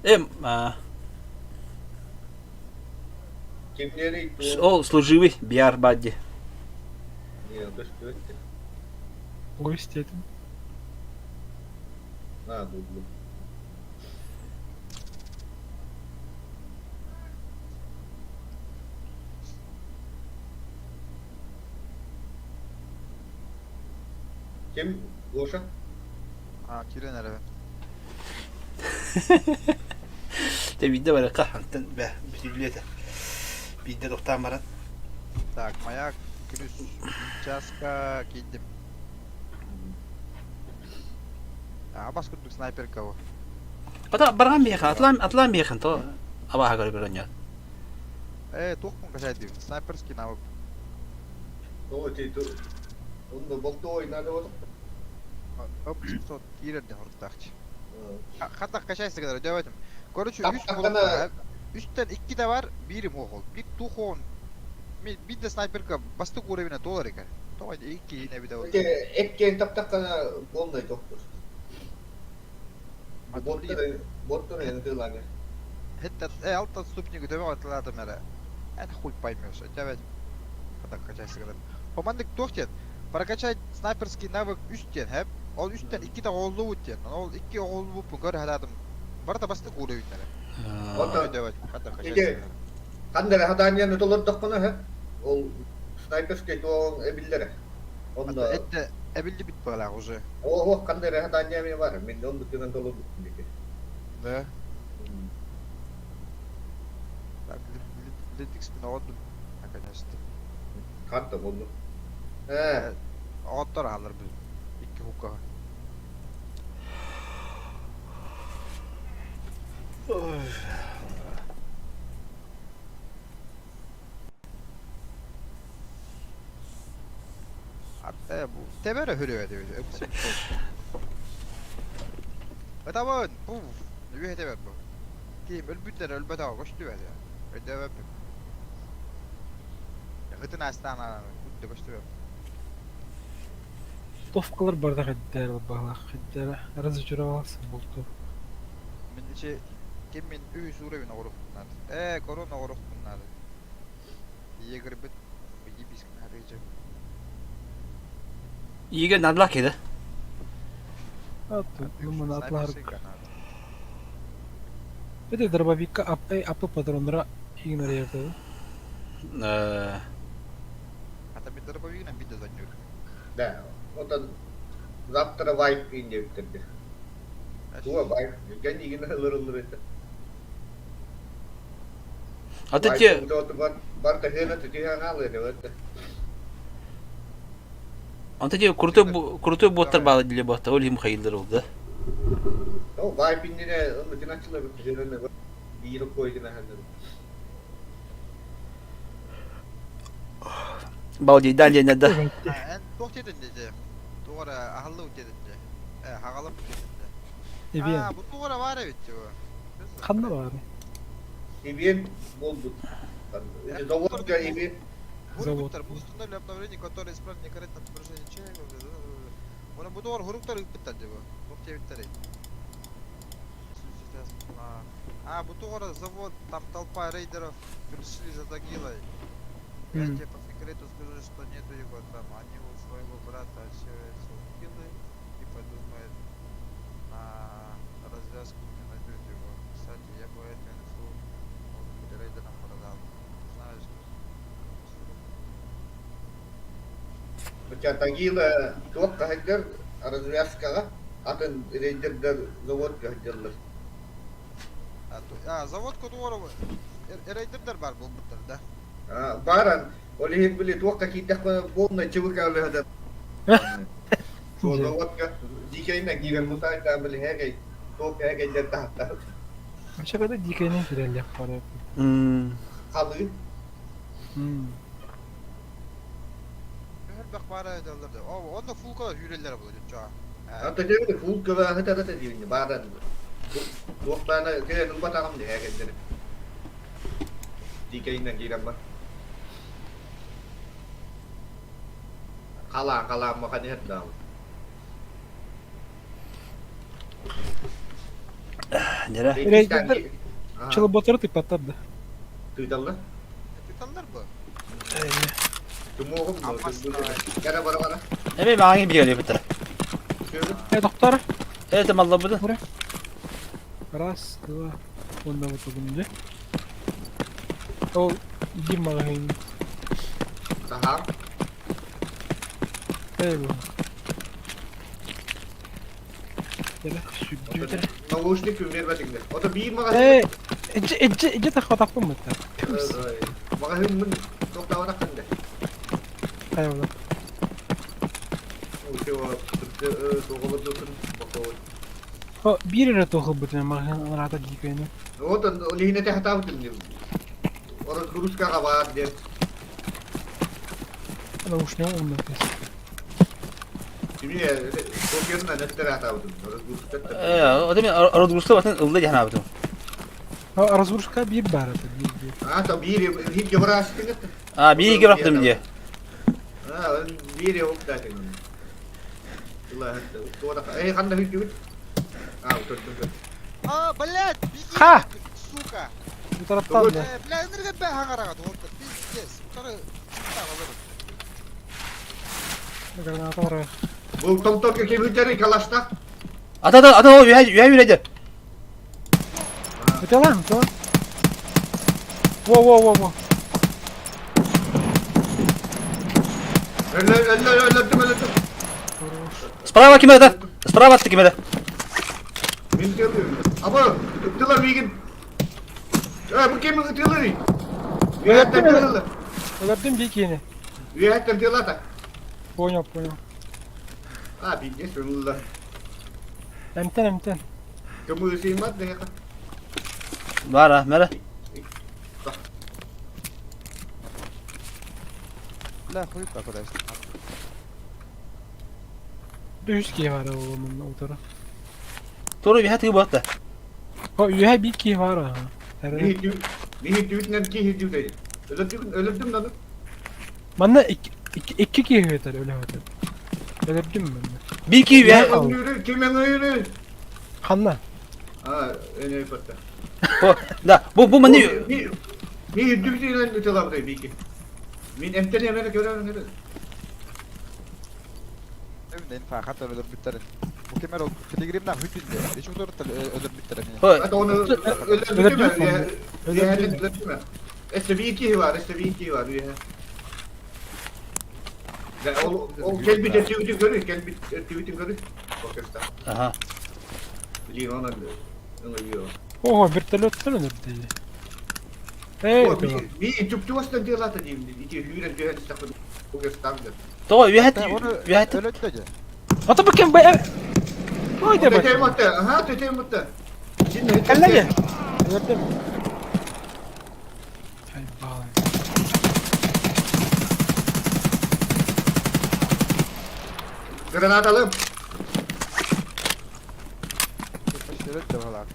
Эм, а. Ол служивый биар бадди. Гость этим. Ким? Гоша? А, киирэн эрэбин. Дьэ биирдэ барыахха, антон бэ бүтүллүө этэ. Биирдэ тохтоон баран. Так, маяк күнүс чааска киирдим. Абас курдук снайперка бу. Ата барган миэхэ, атлаан атлаан миэхэ то абааһы көрө көрөнньө. Э, туох качай диибин, снайперский навык. О, ти ту. Онно болтой надо вот. Оп, 700 киирэр ден хоруктаахчы. Хата качайсы гынар өйдөөбөтүм. Короче, үс Таптахтана үстэн иккитэ бар, биирим уохул. Бир тухон бир да снайперка бастык уровень туолар экен. Тоҕо икки эбитэ Эти эккиэн таптахтана полный тохтур. Боттары боттары ынтыланы. Это алта отступник өтөбө атылаатым эрэ. Это хуй поймешь, өтөбөт. Хата качайсы гынар. Командык туох диэн? Прокачать снайперский навык үс диэн, хэп. Ол үстэн иккитэ оҕоллубут диэн. Ол икки оҕоллубуппун көрө сатаатым. Барыта бастык уровеннара. Оттон Өйдөөбөт. Хата ити качайсы гынар. ханна эрэ хатаанньаны толордоххуна һэ, ол снайперскай туоҕуҥ эбиллэрэ. Онно Это эбиллибит быһалаах уже. Оһох ханна эрэ хатаанньа эмиэ бар. Мин оннук гынан толорбуппун ити. Да. Так, Литикспин оҕоддум. Наконец-то. Ханта болду. Ээ, Оҕоттор аһаллар бу. Икки хуккаҕа. Э, бу тебер өһүрүө диэбит. Ытабын, пуф, үөһэ тебер бу. Киим өлбүттэр өлбөтөҕө көстүбэт. Өйдөөбөппүн. Ытын астаан кутта көстүбэт. Товкалар барда хиддэр баалаах хиддэр разочаровался булту. Мин ичи ким мин үс уровень оҕоруохпун наада. Ээ, корона оҕоруохпун наада. Егербит ебискин арыйдьа. Иигэ надлаах киһи да? Аты, юмана атлар. Это дробовикка ап апы патроннара игнорирует. Э, Ата бит дробовигынан бит да Да, отон завтра вайп индиэбиттэргэ. Туга вайп, кэннигин ылыр-ылыр этэ. Ата те Бар таһыана түтүһэн хаалыа этэ. Онто те крутой крутой боттар баалы диле ботта ол им хайылдар oldu. О, вайп иннине онну начала бит биир койгына ханнар. Балдейдан диэн да. Эн туох диэтин дии? Туох эрэ аһыллыбыт диэтин дии. Э, хаҕалаппыт диэтин дии. Эбиэн. Аа, бу туох эрэ баар эбит дии бу. Ханна баар? Ивент буолбут. Заводка ивент. Завод. Хуруктар, установили обновление, которое исправит некорректное отображение чека. Оны бу туох хуруктар ыыппыттар дии бу. Туох диэбиттэрий? А, бу туох эрэ завод, там толпа рейдеров пришли за Тагилой. Я тебе по секрету скажу, что нету его там. Они у своего брата общаются у Гилы и подумают на развязку не найдут его. Кстати, я бы эту инфу, может быть, рейдерам продал. Знаешь, Хотя Тагила туох хаһыгар развязкаҕа атын рейдердэр заводка сылдьаллар. А, а завод которого рейдердер бар буолбуттар да? Бааран, ол иһин били туохха киирдэххэ полный чыбык Сол заводка дикэйинэн киирэн мутаайдаан били һээгэй туох һээгэйдэр таһаттар. Вообще когда дикэйинэн киирэллэр бары. Халыы. Элбэх баара этэллэр да. О, онно фулкалар үүрэллэр була дьоччоҕо. Ата дьэ фулкалар хатарата диибин бааран туохтаана кэлэн ылбатаҕым дии һээгэйдэр. Дикэйинэн киирэн бар. Халаа халаа маханер даалы. Дьэрэ. Рейдердер чылботары тыппаттар да. Тыыталлар? Тыыталлар бу. Тумуоҕум Кара бара бара. Эми мааҥы биэрэ битэр. Э, доктор. Э, тамаллабыды. Раз, два, уонна вот тугун Ол биир маҕаһыын. Саһаам. Эй бу. Сүрдүүтэрэ, сүрдүүтэрэ. Наушник биэрбэтиҥдэр. Ото биир Ээ, маҕаһыын иччи иччи иччи тахпатахпын бытта. маҕаһыыммын тохтообатаххын да. Хайа була. О, биир эрэ туох ылбытым маҕаһыын анараата дьиикэйини. Вот лиһинэ тэхтаабытым диэн. Разгрузкаҕа баар диэн. Наушник умнатыс. Кими покерна нэттэраатаабытым. Разгрузкаттан. Э, ода мен разгрузка батын ылла диэн аабытым. Разгрузка биир баар этэ, биир биир. А, то биир хит гебраастыҥ А, биир гебраастым дии. А, биир уктаатыҥ. Эй, ханна хүйтүбүт? А, утурдум. А, блядь, беги, Ха! сука! Утараттан да. Э, бля, энерго бэ хаҥараҕа туһунта, пиздец. Утары Граната бар. Бу томторго кебүтери калашта. Ата ата ата ол үһэ үһэ үрэдэ. Буталан, буталан. Во во во во. Өллө өллө өллөрдүм өллөрдүм. Справа ким это? Справа атты ким это? Мен тыылыым. Аба, ыттылар миигин. Э, бу ким ытыылый? Үөһэттэн тыылы. Өлөрдүм дии киини. Үөһэттэн тыылата. Понял, понял. А, пиздец, ылла. Эмтэн, эмтэн. Көмүсүймат дэһэхэ. Бара, мэрэ. Бля, хуй попадаешь. Үс киһи баар ол манна утары. Тура үһэ тыы буотта. О, үһэ биир киһи баар аха. Миһи түүтүнэн киһи түүтэй. Өлөрдүм, өлөрдүм даны. Манна икки икки киһи өтөр, өлө өтөр. Өлөрдүм манна. Биир киһи үһэ. Ким өҥөйүрү? Ханна? А, өнөй патта. Да, бу бу маны Ми үрдүбүтүнэн ытылабытай бики. Мин эмтэн эмэрэ көрөрүн эрэ. Эбин фахат өлөрбүттэрин. Бу кемер ол пилигримнах хүтүндэ. Ич утуруттар өлөрбүттэрин. Ата оны өлөрбүтүмэ. Өлөрбүтүмэ. Эссе би киһи бар, эссе би киһи бар. Ол ол келбит өттүбүтүн көрү, келбит өттүбүтүн көрү. Покерста. Аха. Блин, он ыңыйы. Ого, вертолеттан өлөрдү. Эй, Би түптү делата дейм. Ити хүрен түһэн сахын. Покерстан. Тоҕо үһэ үһэ Өлөттө Ата бу ким бу? Ой, да Төтөй мутта. Аха, төтөй мутта. Кэллэги. Өлөрдүм. Ай, баалай. Граната алым. Өлөттө балар.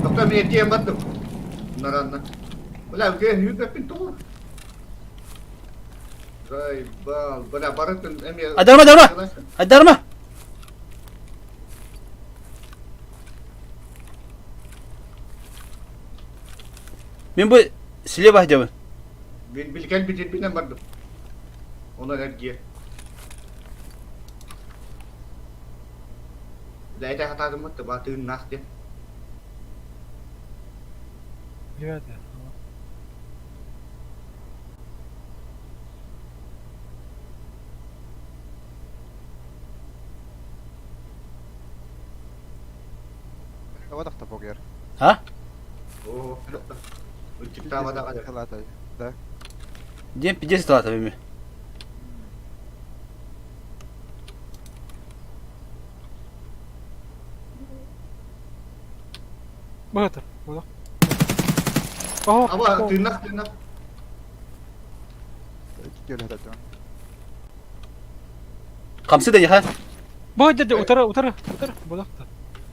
Тоқта мен ертең баттым. Наранна. Бля, үлкен хүүкәппин тоғыр. Заебал. Бля, барытын эме... Адарма, адарма! Адарма! Мен бу слева дебин. Мен билген битирбинен бардым. Ona эргиэ. Бля, это хатадым да батыын нах диэн. Ребята. Авадахта покер. А? Оо, Үчүктаабата Да. Дем 50 лата бими. Баатыр, була. О, Аба, тыыннах, тыыннах. Кел Камсы да яха. Бу деді утары, утары, утары, булакта.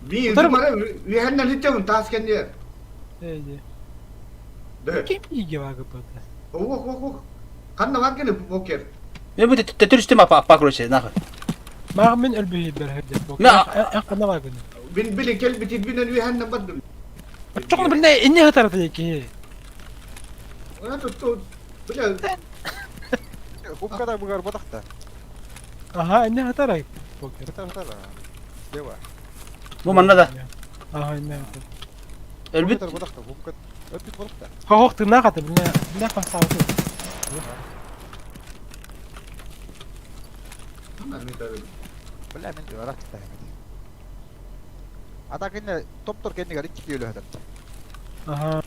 Би мара үһэннэн хиттэбин таас кэнниэр. Эй, ди. Да. Ким иге багы бата? Ох, ох, ох. Ханна бар кene покер. Мен бу төтөрүстүм апа апа короче нахуй. Мага мен өлбөй бер херде. Ма- Эн кана багы. Бин били кел битирбинен үһэннэн бардым. Чоңны билне инне хатарты ки. Она тут тут. Бля, Хуккада бугар бодахта. Аха, инне хатарай. Покер. Хатар хатар. Слева. Бу манна да. Аха, инне хатар. Өлбүт Хатар бодахта. Хуккад. Өпүт бодахта. Хох тына хаты билне, билне кансабы. Ана мен тары. Бля, мин ыараах киттаһым А так инне топтор кэннигэр икки киөлө өтөр. Аха.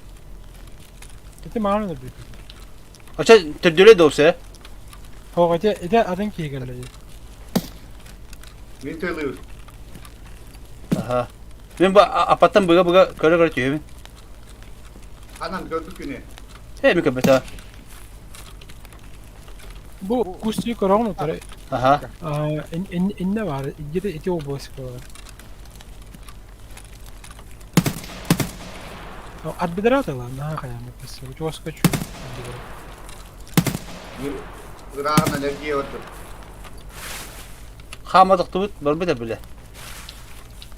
Ити маған өлөрбүт. Оча төрдүлэ доопсе. Хоқ ити ити атын киһи кэллэ дии. Мин тылыбын. Аха. Мен бу апаттан быга-быга көрө-көрө түһэбин. Анан көрдүк күнү. Э, мен көрбөтө. Бу кустии көрөҕүн утары. Аха. Инне бар, где-то ити область бар. От бедра тыла, наһаа хайаан баппас. Учуоска чүү. Ырааҕынан эргийэ отур. Хааматахтыбыт, барбыт эбилэ.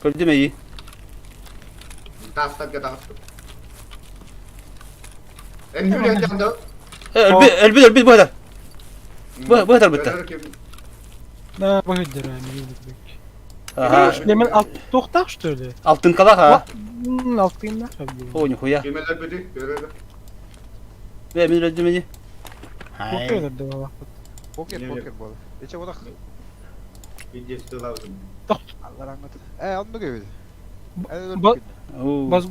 Көрдүм эйи. Таастарга таҕыстым. Эн жүрэн да Өлбүт, өлбүт, өлбүт бу хатар. Бу бу хатар бытта. На, бу хыддыр, мин Аха. Мен туохтаах что ли? Алтынкалах а. Алтыннах. О, нихуя. Ким өлбүтү? Көрөрө. Бе, мин өлдүм ини. Покер, покер бол. Эче бодах. Пиздец тылабытым. Аллараңыт. Э, онну көбүт. Бас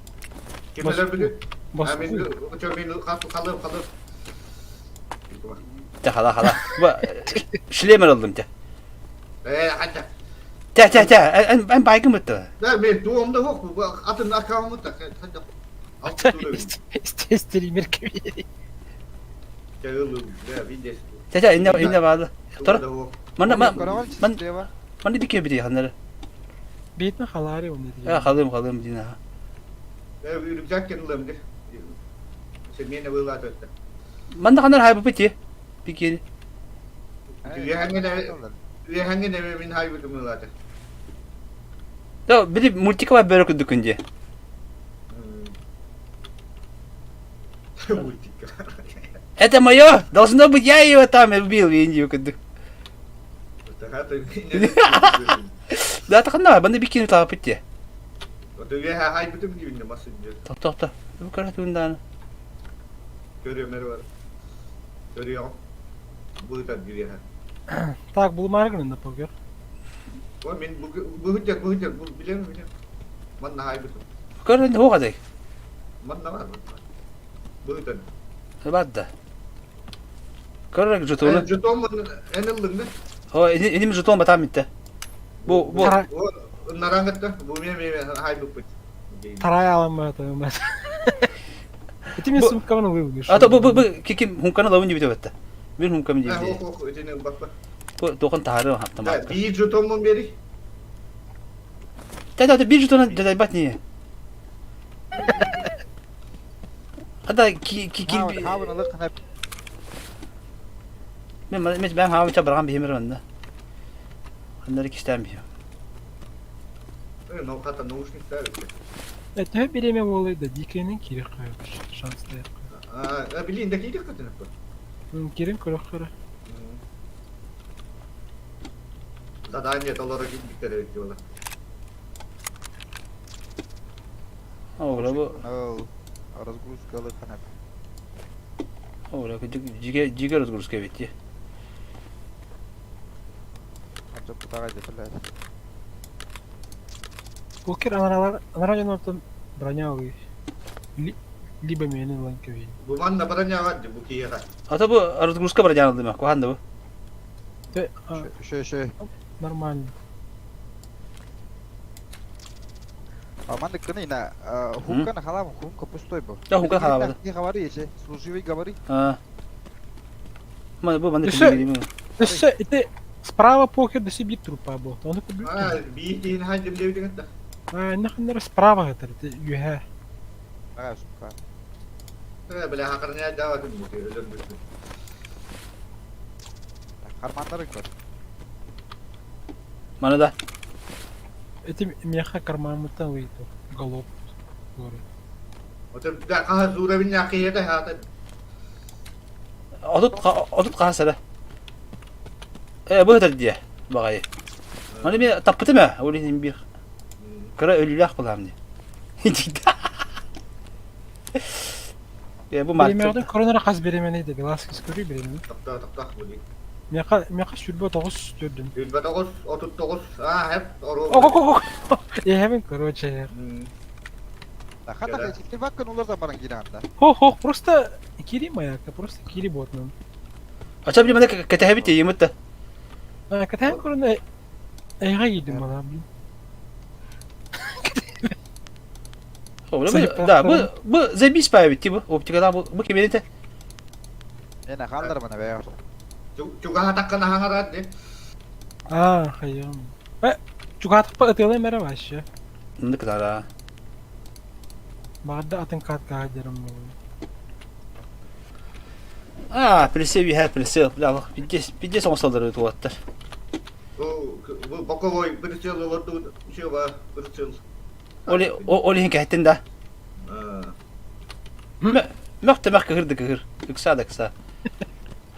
Ким өлбүтү? А мен очо мен халып халып. Те хала хала. Шлемер алдым те. Э, хата. Те те те, эн эн байгым бытты. Да, мен туомда хок, атын аккаунт та. Хата. Стример кебири. Те те, инне инне баады. Тор. Мана ман ман бики бити ханнары. Битне халари оны. Э, халым халым дина. Э, рюкзак кенлем де. Семена была тут. Манда ханнар хайбы бити. Бики. Үөһэҥҥин эмэ мин хайбытым ылаата. Да, били мультика бар бөрө күндү күнде. Мультика. Это мое! Должно быть, я его там убил, Индию күндү. Да, таханна, банда бикини таа битти. Үөһэ хайбытым диибин масын диэн. Тохто, тохто. Бу көрө туундааны. Көрүөмэр бар. Көрүөҕүм. Быытар үөһэ. Так, булмары гына покер. О, мин быһыттар быһыттар бу билем билем. Манна хайбытым. Көрө хугадай. Манна бар. Быһытан. Бадда. Көрө жетону. Жетон эн ыллыҥ да? О, иним жетон батам битте. Бу бу О, нараңытта бу мен мен хайбыппыт. Тарай аламата. Ити мен сумкабын ылыыбын. А то бу бу бу киким хунканы лавын дибите бетте. Бир хункам Ох, дибите. ох, итини баппа. Бу тохан тахары хаптам. Да, биир жетоммун бери. Та та бир жетона дадайбат не. Ада ки ки ки Хабын ылык ханап. Мен мен ben хавы чабырган бихимер онда. Ханнары кистен бихим. Э, но хата наушниктар. Это береме болы да дикенин кири кайып шанслар. А, билин да кири кытын. Кирин көрөх көрө. Задание толору киттиктер эбит буола. Ола бу Разгрузка ылык ханап. ола жиге жиге разгрузка битти. Анча путага жетелер. Покер анаралар анара жонортон броня ылый. Либо мени ылан кебейин. Бу манна броня бу киэха. Ата бу разгрузка бар жанылды ма, куханда бу. Те, Шö шö. Нормально. А манны кыны на хумка на халам, хумка пустой был. Да, хумка халам. Не говори, если служивый говори. А. Ма бу манны Өссө өссө ити справа покер дөсө бир трупа бу. Оны күбү. А, биир хайдым дебитин да. А, нахнер справа гатар, юхэ. Ага, сумка. Э, бля, хакырня даватым бу өлөр бүттү. Кармандары көр. Мана да. Эти меха карманмыттан выйду. Голоп. Ота да каха зура бин якыйда хата. Отут отут каха Э, бу өтөр дие. Багай. Маны мен таппытым э, ол иним бир. Кыра өлүлэх булам ди. Э, бу Беремерден коронара каз беремен ди. Веласкес көрүй беремен. Токта, токта бу. Миэхэ, миэхэ 29 төрдүм. 29, 39, аа, хеп, оруобуна. Ого-го-го! Иһэбин, короче. Хата итирбаккын улардан баран киирэн да. Хо-хо, просто кири маяка, просто кири ботнан. Ача билим кэтэһэбит тиийимит да. Кэтэһэн көрөн эйэҕэ киирдим мана, блин. Да, бу бу забись паабит ти бу оптикада бу бу кимерите. Эна хааллар мана бэйэр. Чугаһатаххына хаҥарар ди. Аа, хайым. Э, чугаһатахпа ытыалайм эрэ вообще. Ыннык да. Баҕарда атын каткаҕа дьарым буолуо. Аа, присел иһэ присел. Бля, пиздец, пиздец оҥостоллор туоттар. Бу боковой прицел олордубут. Чего, прицел. Ол ол иһин кэһэттин да. Мөх-тэмэх кыһыр да кыһыр. Ыкса да ыкса.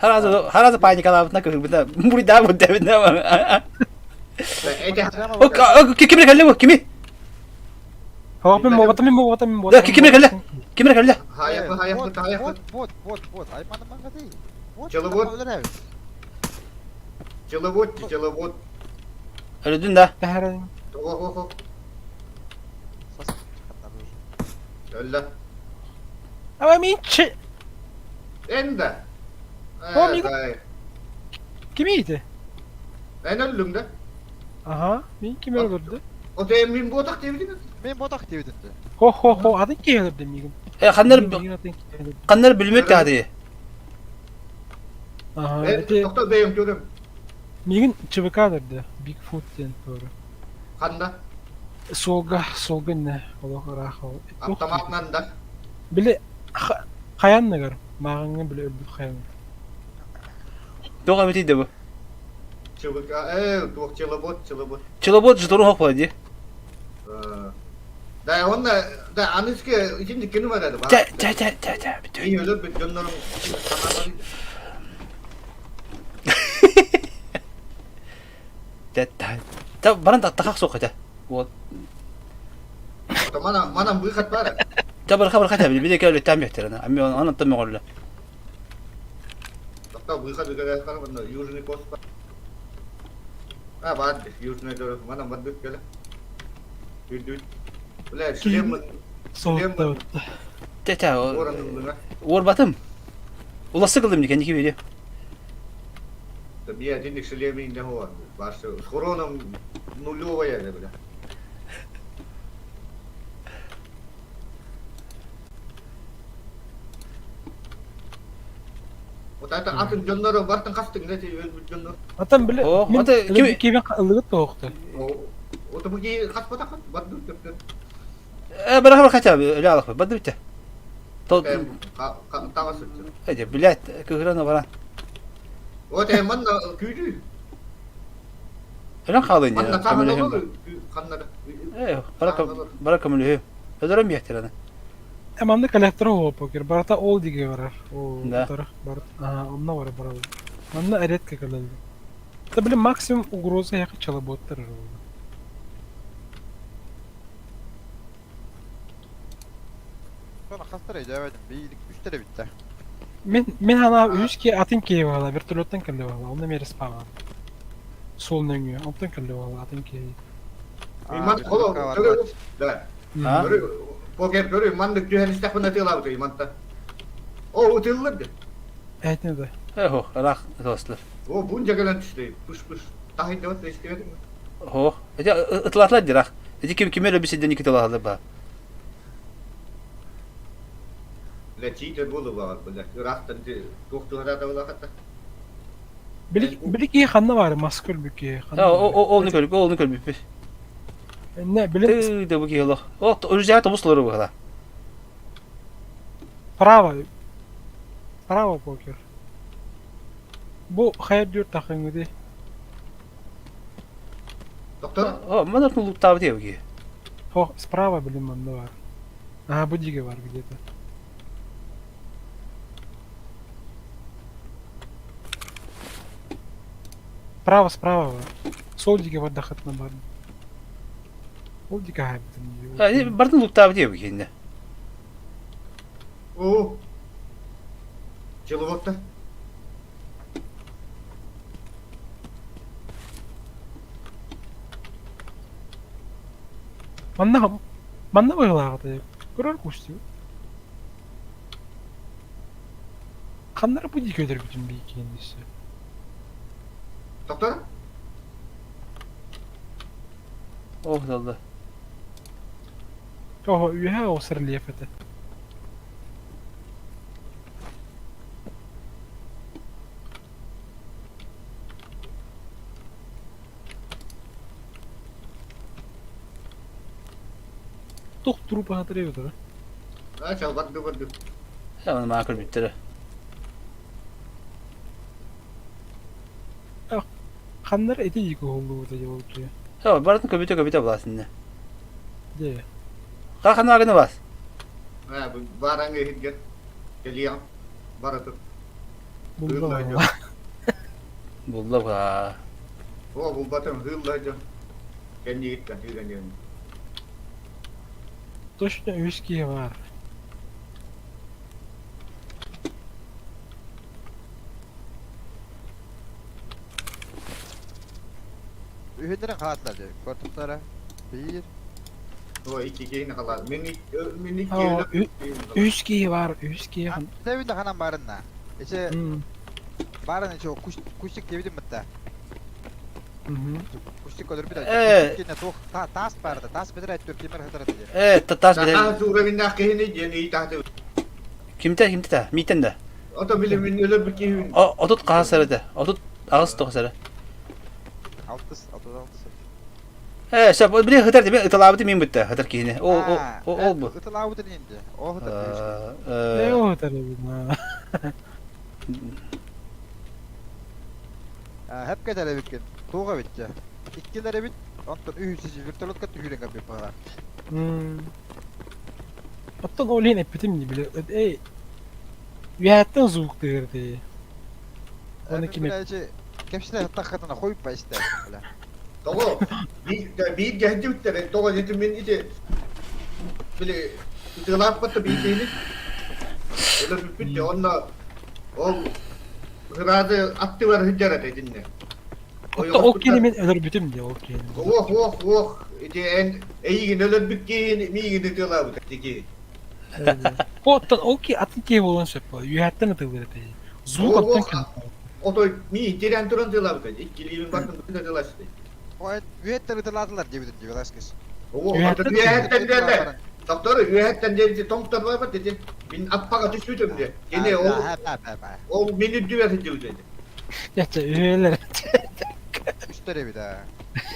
Харазы харазы паникалаабытына кыһырбыта. Буруйдаабыт дэбинэ. Ким кэллэ бу? Кими? Мин буолбатым, мин буолбатым, мин буолбатым. Ким кэллэ? Ким кэллэ? Хайапы, хайапы, хайапы. Вот, вот, вот, вот. Айманы маңгады. Вот. Человод. Человод, человод. Өлөдүн да. Ого-го. Өллө. Ама мин че... Эн да. О, мин... Кими ити? Эн өллүҥ да? Аха, мин ким өлөрдү? О, те мин ботах диэбитин? Мин ботах диэбитин де. Хо-хо-хо, атын киһи өлөрдү миигин. Э, ханнар ханнар бүлмөт таады. Аха, Э, ити тохто бэйэм көрөм. миигин ЧВК өлөрдү. Бигфут диэн туору. Ханна? Суолга, суолга инне олох ыраах ол. Автоматынан да. Били хаянныгар мааҕыҥҥа били өлбүт хайан. Туох эбитий да бу? ЧВК, э, туох челобот, челобот. Челобот жетону хоппа дии. Да, он да, аныски итинник кини бар edi. Чэ, чэ, чэ, чэ, чэ, бүтү. Мин өлөр дьоннорум санааларын Та баран тахах суох этэ. Вот. Мана манан выход бар. Та барха барха та били кэлэ там бехтерена. Ами он там мөҕөллө. Тоқта выход үгәрә манна южный пост бар. А бар южный дорог манан бардык кэлэ. Үрдүт. Бля, шлем шлем. Тэ тэ. Уорбатым. Уласы кылдым дикен ники бири. Бия динник шлемин не хо. Баш с хороном нулевая, бля. Вот это атын дьоннору бартын хастың да өлбүт дьоннор. Atan били О, мин ата кими кими ылыгыт тоохту. Ото бу ки хаспата хат барды төптө. Э, бараха хотя бы ля барды битте. То Тава сытты. Эде, блядь, кыгырана баран. Вот э манна күйдү. Өлөн хаалын Манна я. Көмөлөһүм. Ханнары. Э, барака барака көмөлөһүм. Өдөрөм биэхтерene. Э, манна коллектор покер. Барата ол диге барар. О, Да. Бар. Ага, онно бар барал. Манна редко кэлэллэр. Это, блин, максимум угроза я хотела бы Sonra хастар өйдөөбөтүм. Биир үстер битте. Мин мин ана үс ки атын киһи баала, вертолеттан кэллэ баала, онно миэрэ спаҕа. Суол нөҥүө, онтон кэллэ баала, атын киһи. Иман холо да. А? Покер көрү мандык түһэн истэхпин атыылаабыт иманта. О, утыллар да. Этне да. Эхо, рах тослар. О, бунжа кэлэн түстэ. Пыш-пыш. Тахын деп истебедим. Хо. Эти ытлатлар дирах. Эти ким кимер бисиден икиталалар ба. Бля, читер болу бар, бля. Ырахтан туох туһарата була хатта. Били били киһи ханна баар, маска өлбүт киһи. О, о, ол көрбү, ол көрбү. Не, били Ты да бу киһи олох. О, үржää тобус лору була. право. Право покер. Бу хайыр дүр тахыңыды. Доктор? О, мана луктабы диэ ки. Хо, справа, блин, манна бар. Ага, бу диге бар где-то. Право, справа бар. Сол диге бар дахатна бар. Ол диге хайбытын. Бартын луктабы диэ ки. О. Человодта. Манна манна быһыылааҕытай көрөр кустук. Ханнары бу диэки өлөрбүтүн биикиэн өссө. Доктор? Ох далла. Оһо үөһэ оҕус рельеф этэ. Туох трупа требует, А, чал барды барды. Аны маа көрбүттэрэ. Ханнар эти диэки уһуллубута дьэ ол дьиэ. О, барытын көбүтэ көбүтэ былаас иннэ. Дьэ. Ха ханаагыны бас. А, бу бараҥ иһиргэр. Кэлиэҕим. Барытын. Булла. Булла ба. О, булбатым, хыылла дьон. Кэннигиттэн тыыран Точно үс киһи баар. Үһүннэрин хааллар дии. Көрдөхтөрө. Биир. О, икки киһини халаат. Мин мин икки Үс киһи баар, үс киһи. Тэбин да ханан барынна. Эче барын эче кустик диэбитим бытта. Кустик өлөрбүт. Кине туох таас баарда, таас бетер айттыр кимер хатар диye. Э, таас бетер. Таас уровеннаах киһини диэн ыйытааты. Кимтэ кимтэ та? Миитен да. Ото били мин өлөрбүт киһибин. Отут хаһыс эрэ этэ. Отут аҕыс тоҕус эрэ. Алтыс, алтыс, алтыс. Э, сөп, били хытар дебе ыталаабыты мин бутта хытар киһини. Ол ол ол бу. Ыталаабытын инде. О хытар. Э, о хытар эбит. Хеп кетер эбиккин. Туох эбит дьэ. Иккилэр эбит. Онтон үһүсү вертолетка түһүүрэн кэлбит баҕалаах. Оттон ол иһин эппитим дии били эй үөһэттэн звук тыыр дии. Оны ким Кэпсэтэ саттаххытына хойуппа истэ бля. Тоҕо биир дьэһдьибиттэр тоҕо ити мин ити били ытыалааппатта биир киһини өлөрбүппүт дьэ онно ол Ыраады аттыбар сылдьар этэ итиннэ. Ол киһини мин өлөрбүтүм дии ол киһини. Уох уох уох ити эн эйигин өлөрбүт киһини миигин ытыалаабыт ити киһи. Оттон ол киһи атын киһи буолуон сөп буолар. Үөһэттэн ытыллар этэ. Звук оттон кэлэр. Отой миигин тирээн туран ытыалаабыт иккилиибин бартын ытыалааччы. Үөһэттэн ытылаатылар диэбитин дии Веласкес. Үөһэттэн диэтэ. Доктор үөһэттэн диэбити тоҥтор барбат ити. Мин аппаҕа түспүтүм диэ. Кини ол ол мин үрдүбэр сылдьыбыт этэ. Дьэ, үһүөлэр. Үстэр эбит аа.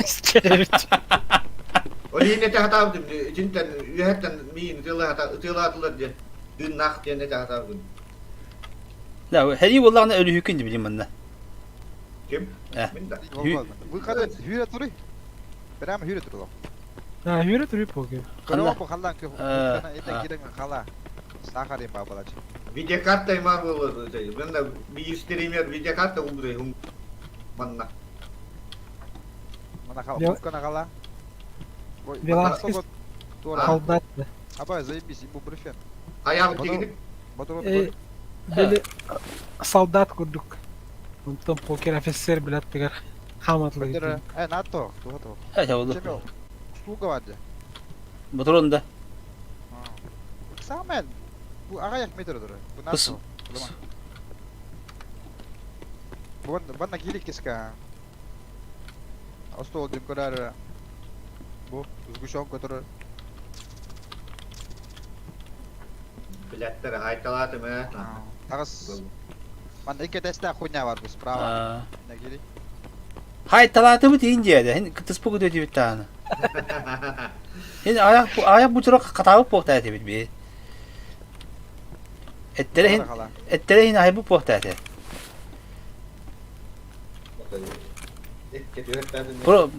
Үстэр эбит. Ол иһин этэ сатаабытым итинтэн үөһэттэн миин ытыалаатылар диэн тыыннаах диэн этэ сатаабытым. Да, һэрии буоллаҕына өлүһүкүн дии билим манна. Ким? Э. Мин да. Выхода hüre туруй. Прямо hüre туруло. А, hüre туруй поке. Көрө халлан кө. Это кирен хала. Сахар бабалач. Видеокарта имар болот. Мен да биир стример видеокарта убрай манна. Мана хала, кана хала. Веласкес солдат. Аба, заебись, ибупрофен. Хайаабыт тигини? Били солдат курдук. Онтон покер офицер билаттыгар хааматлыгы. Э, НАТО, туга туга. Э, чабылды. Услуга бар дьэ. Ботурун да. Самое бу аҕыйах метр турар. Бу НАТО. Бу банна киирик киска. Остуол дим көрөр. Бу сгущенка турар. Билеттер айталаатым ээ. Таҕыс. Манна икки этээстээх хуйня бар бу справа. Кири. Хайталаатыбыт иин диэдэ. Хин кытыспы күтө дибит тааны. Хин аяк аяк бутура хатаабыт буохта этибит би. Эттере хин эттере хин айбыт буохта этэ.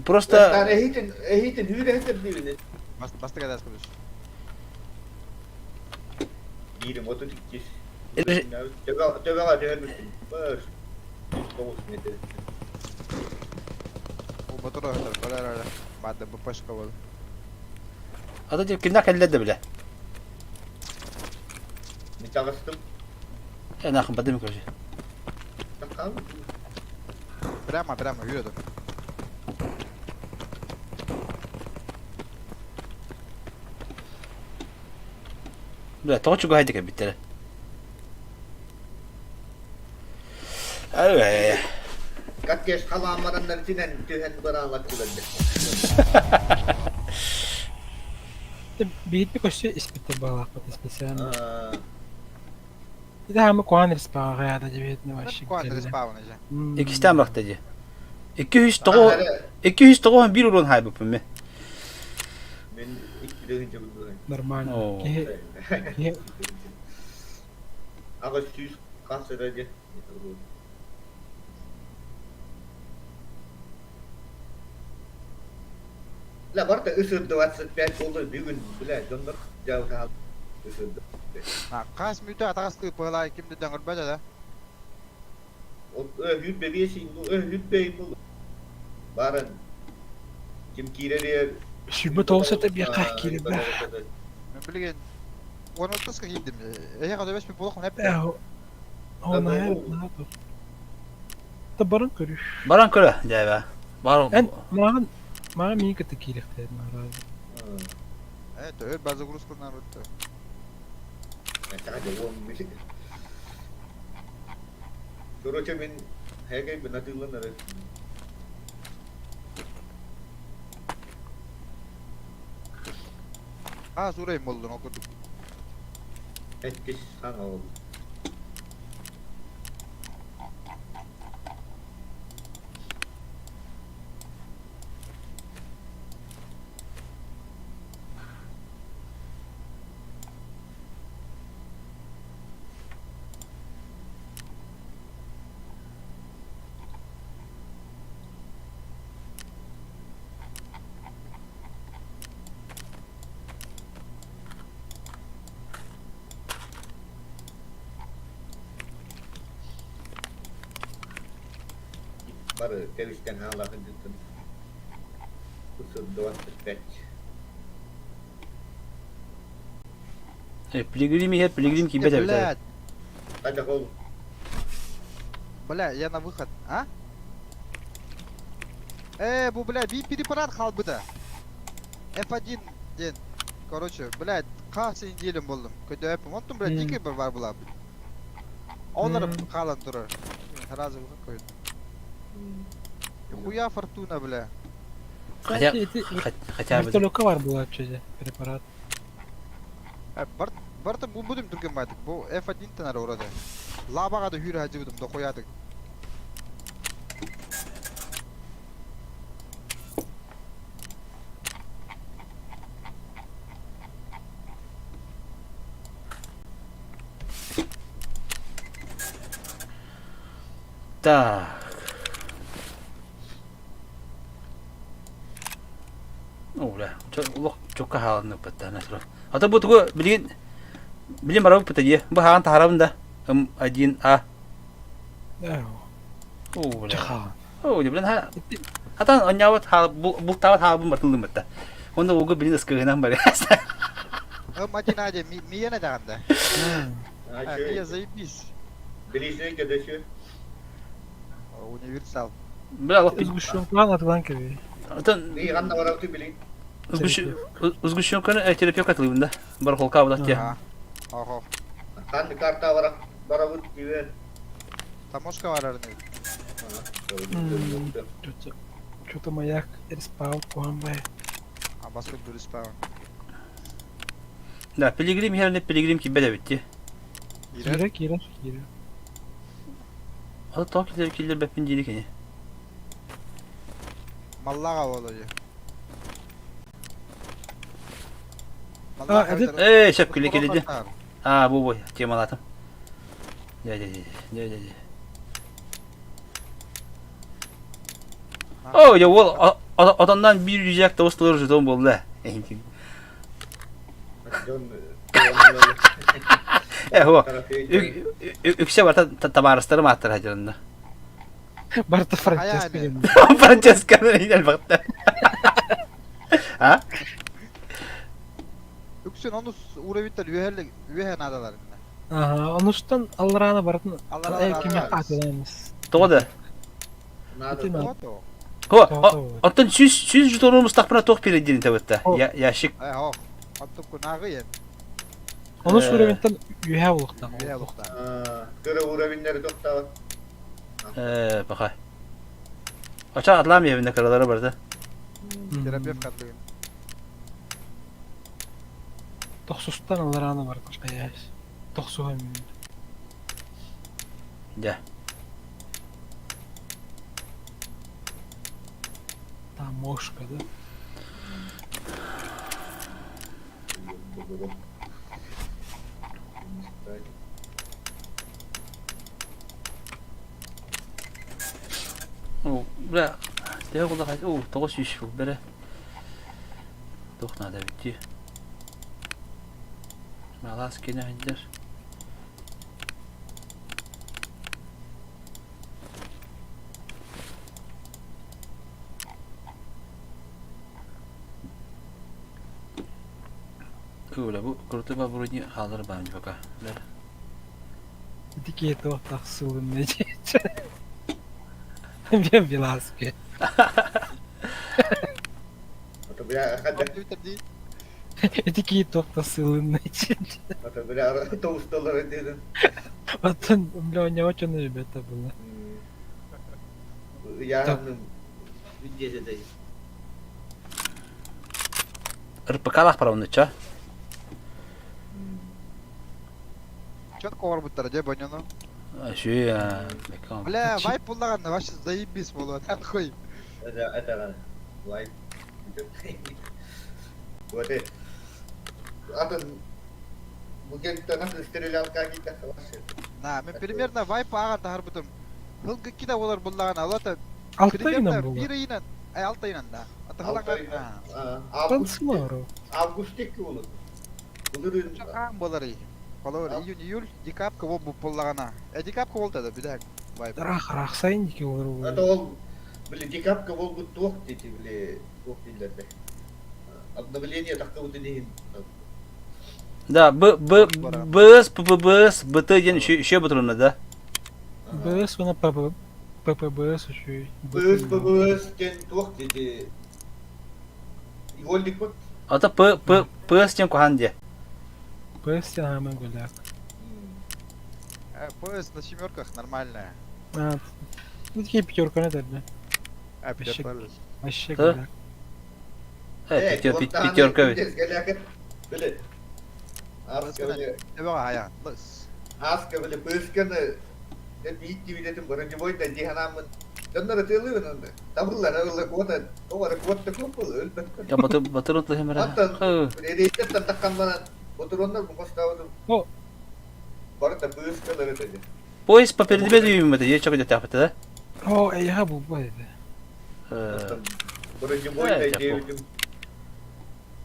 Просто Эһитин эһитин хүүрэ диибин. Бастык этээс кудус. Биирим 32. Төбөҕө түһэрбиппин. Баш. 9 метр. Мотор өтөр, көрөр Баада БПшка бол. Ата деп кимнә кэллэ да билэ. Мин таҕыстым. Эн ахын бадым көрсө. Прямо, прямо, yürüdüm. Бля, тоҕо чугаһайдык эбиттэрэ. Э. Каттеш халамараннар тинен түһэн быраалаттылар. Биирдик өссө испиттэр баалаахпыт специально. Это хамы куан респауна яда дебетне вообще. Куан респауна же. Иккистээн бырахта дии. 209 291 урон хайбыппын мен. Мен 2 Нормально. Аҕа сүүс хас эрэ дьэ. Бля, барыта ысыр 25 болды бүгүн, бля, дьоннор дьаабытаал ысырды. Хас мүтө атаҕастыы быһылаай ким да дөҥөрбөт да. Өһүр бэбиэсин бу, өһүр бэйин бу. Барын ким киирэр 29 это биэхэ киирэр. Билигин Уон ортоска киирдим. Эһиэхэ дөбөс буолуох эп. Та баран көрүш. Баран көрө, дьээбэ. Бар. Эн мааҕын мааҕын миин кытта киириэхтээх наразы. Э, төһөр база загрузканан бутта. Короче, мин хэгэй бынатыылан эрэ. Аа, суурайым болдун ол курдук. Эккис саҥа ол. Бары тэбистэн хаалаахын дыттын. 25. Пилигрим иһэр, пилигрим киирбэт эбит. Блядь, Хайдах ол? бля, я на выход, а? Э, бу, бля, би препарат хаалбыта. F1 диэн. Короче, блядь, хас неделям болдум. Көдөп, онтон, блядь, дикий бар бар була. Олар хаалан турар. Сразу выход. Хуя фортуна, бля. Хотя, хотя бы. Вертолетка бар була чөзе препарат. Бар барта бу будем түрген байтык. Бу F1 тен ары урады. Лабаға да хүрі хаджыбыдым, да қоядык. Так. О, бля, олох чокка хааланныппыт да А то бу тугу билигин билин барабыт дии. Бу хаан таһарабын да. М1 А. О, бля. О, блин, ха. Хатан онньаабыт бултаабат хаалбын бартыллыммыт да. Онно угу билин ыскыгынан баря. М1 А де миена даганда. Мия заебись. Билисин кедөсү. Универсал. Бля, лох Сгущенкалан атылан кеби. Отон Ыйганна барабыты билин. Сгущенканы терапевт катылыбын да. Барахолка булат я. Ого. Ханны карта барак барабыт дибен. Таможка барар не. Что-то маяк респаун куамбай. А баскет респаун. Да, пилигрим херне пилигрим кибе битти. Кире, кире, кире. Ата тоқ килер килер беппин дири кени. Маллага болду. Эй, шеп киле киледи. А, бу бой, темалатым. Дя, дя, дя, дя, дя, дя. О, я ол отоннан бир жүзәк тоғыз жетон болды. Э, хо. Үксе барта табаарыстарым аттар хажырында. Барта Франческо. Франческо албакта. А? Үксен онус уровиттер үһәле үһә надалар. Ага, онустан алларана баратын. Алларана Ким атылаймыз. Тоҕо да? Надо. Хо, оттон сүз сүз жетону мустакпына тоқ переддин табытта. Ящик. Э, хо. Оттон кунагы ен. Онус уровеньтан үөһэ булуохтаах. Үөһэ булуохтаах. Кыра уровеннары тохтообот. Ээ, пока. Оча атлаам иһэбинэ кыралары барда. Терапевт хаттыгын. Тохсустан аларааны бар кайаас. Тохсуһа мүн. Дьэ. Там мошка, да? Оо, бля, төһө кулахай, оо, 900 бу, бэрэ. Туох наада эбит дии. Малаас кини сылдьар. Бля, бу крутой бабуруни хаалар баам пока. Бля. Ити киһи туох тахсылын Бен Беласки. Это бля, Ити киһи туох тахсылын Это бля, тоусталары дедим. Оттон, бля, у него что ребята было. Я где РПК-лаах барабын ча. Четко барбыттара дьэ боньону. Шүй, Бля, вайп буллаган вообще заебись буолуо нахуй. Это это вайп. Вот это. Атын букеттан стрелял какие-то хорошие. На, мен примерно вайп ааҕан таһарбытым. Хылгы кида болар буллаган алата Алта ыйынан примерно буолар. биир ыйынан, ай алта ыйынан да. Алта ыйынан. Танцы Август. олору. Августик olur. Былырыын Хаан болар ый. Холобур июнь, июль, декабрь бол буллагана. Э декабрь болта да бүдәк. Вайп. Ыраах ыраахсайын диэки олору. Это ол били декабрьга буолбут туох диэти били туох дииллэр Обновление тахсыбытын иһин. Да, Б, Б, БС, ППБС, БТ диэн еще ботурунна да? БС уонна ПП ППБС үчүгэй. БС, ППБС диэн туох диэти Игольник бут. Ата П, П, ПС диэн куһаан диэ. ПС диэн хааман гуляк. ПС на семерках нормальная. А, ну такие пятерка не да. А, пятерка. Вообще гуляк. Э, пятерка ведь. Били. Аска били пысканы биитти билетин броневой да диханамын. Доннор тылыбын табыллар ылла куота тоҕо куотта куоппул өлбөттөр. Я батыр батыр отлы Аттан рейдеттен такканманан ботуроннор бу хостаабытым. Барыта быыскалар этеди. Поезд по передве дүйүммөтө, е чөкө тахпыта да? О, я бу это. Броневой да дебитим.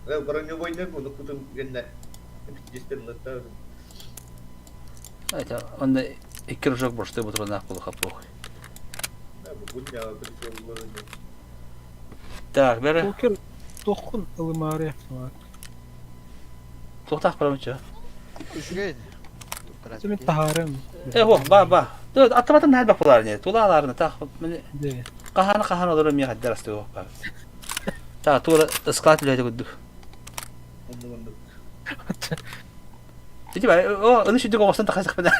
Броневой да буну кутум генне. Дистен Это он икки ружок борсты ботуронах болу хапох. Так, бері. Покер тохун ылымаары автомат. Тохтах барамыча. Үчүгэй. Мен таһаарым. Э, хо, ба, ба. Автоматын нәл бак болар не. Тулаларны тах. Каханы каханы олор ми хаддар асты ба. Та тура склад леде гудду. Ити ба, о, аны шүдүк оғыстан тахасық бина.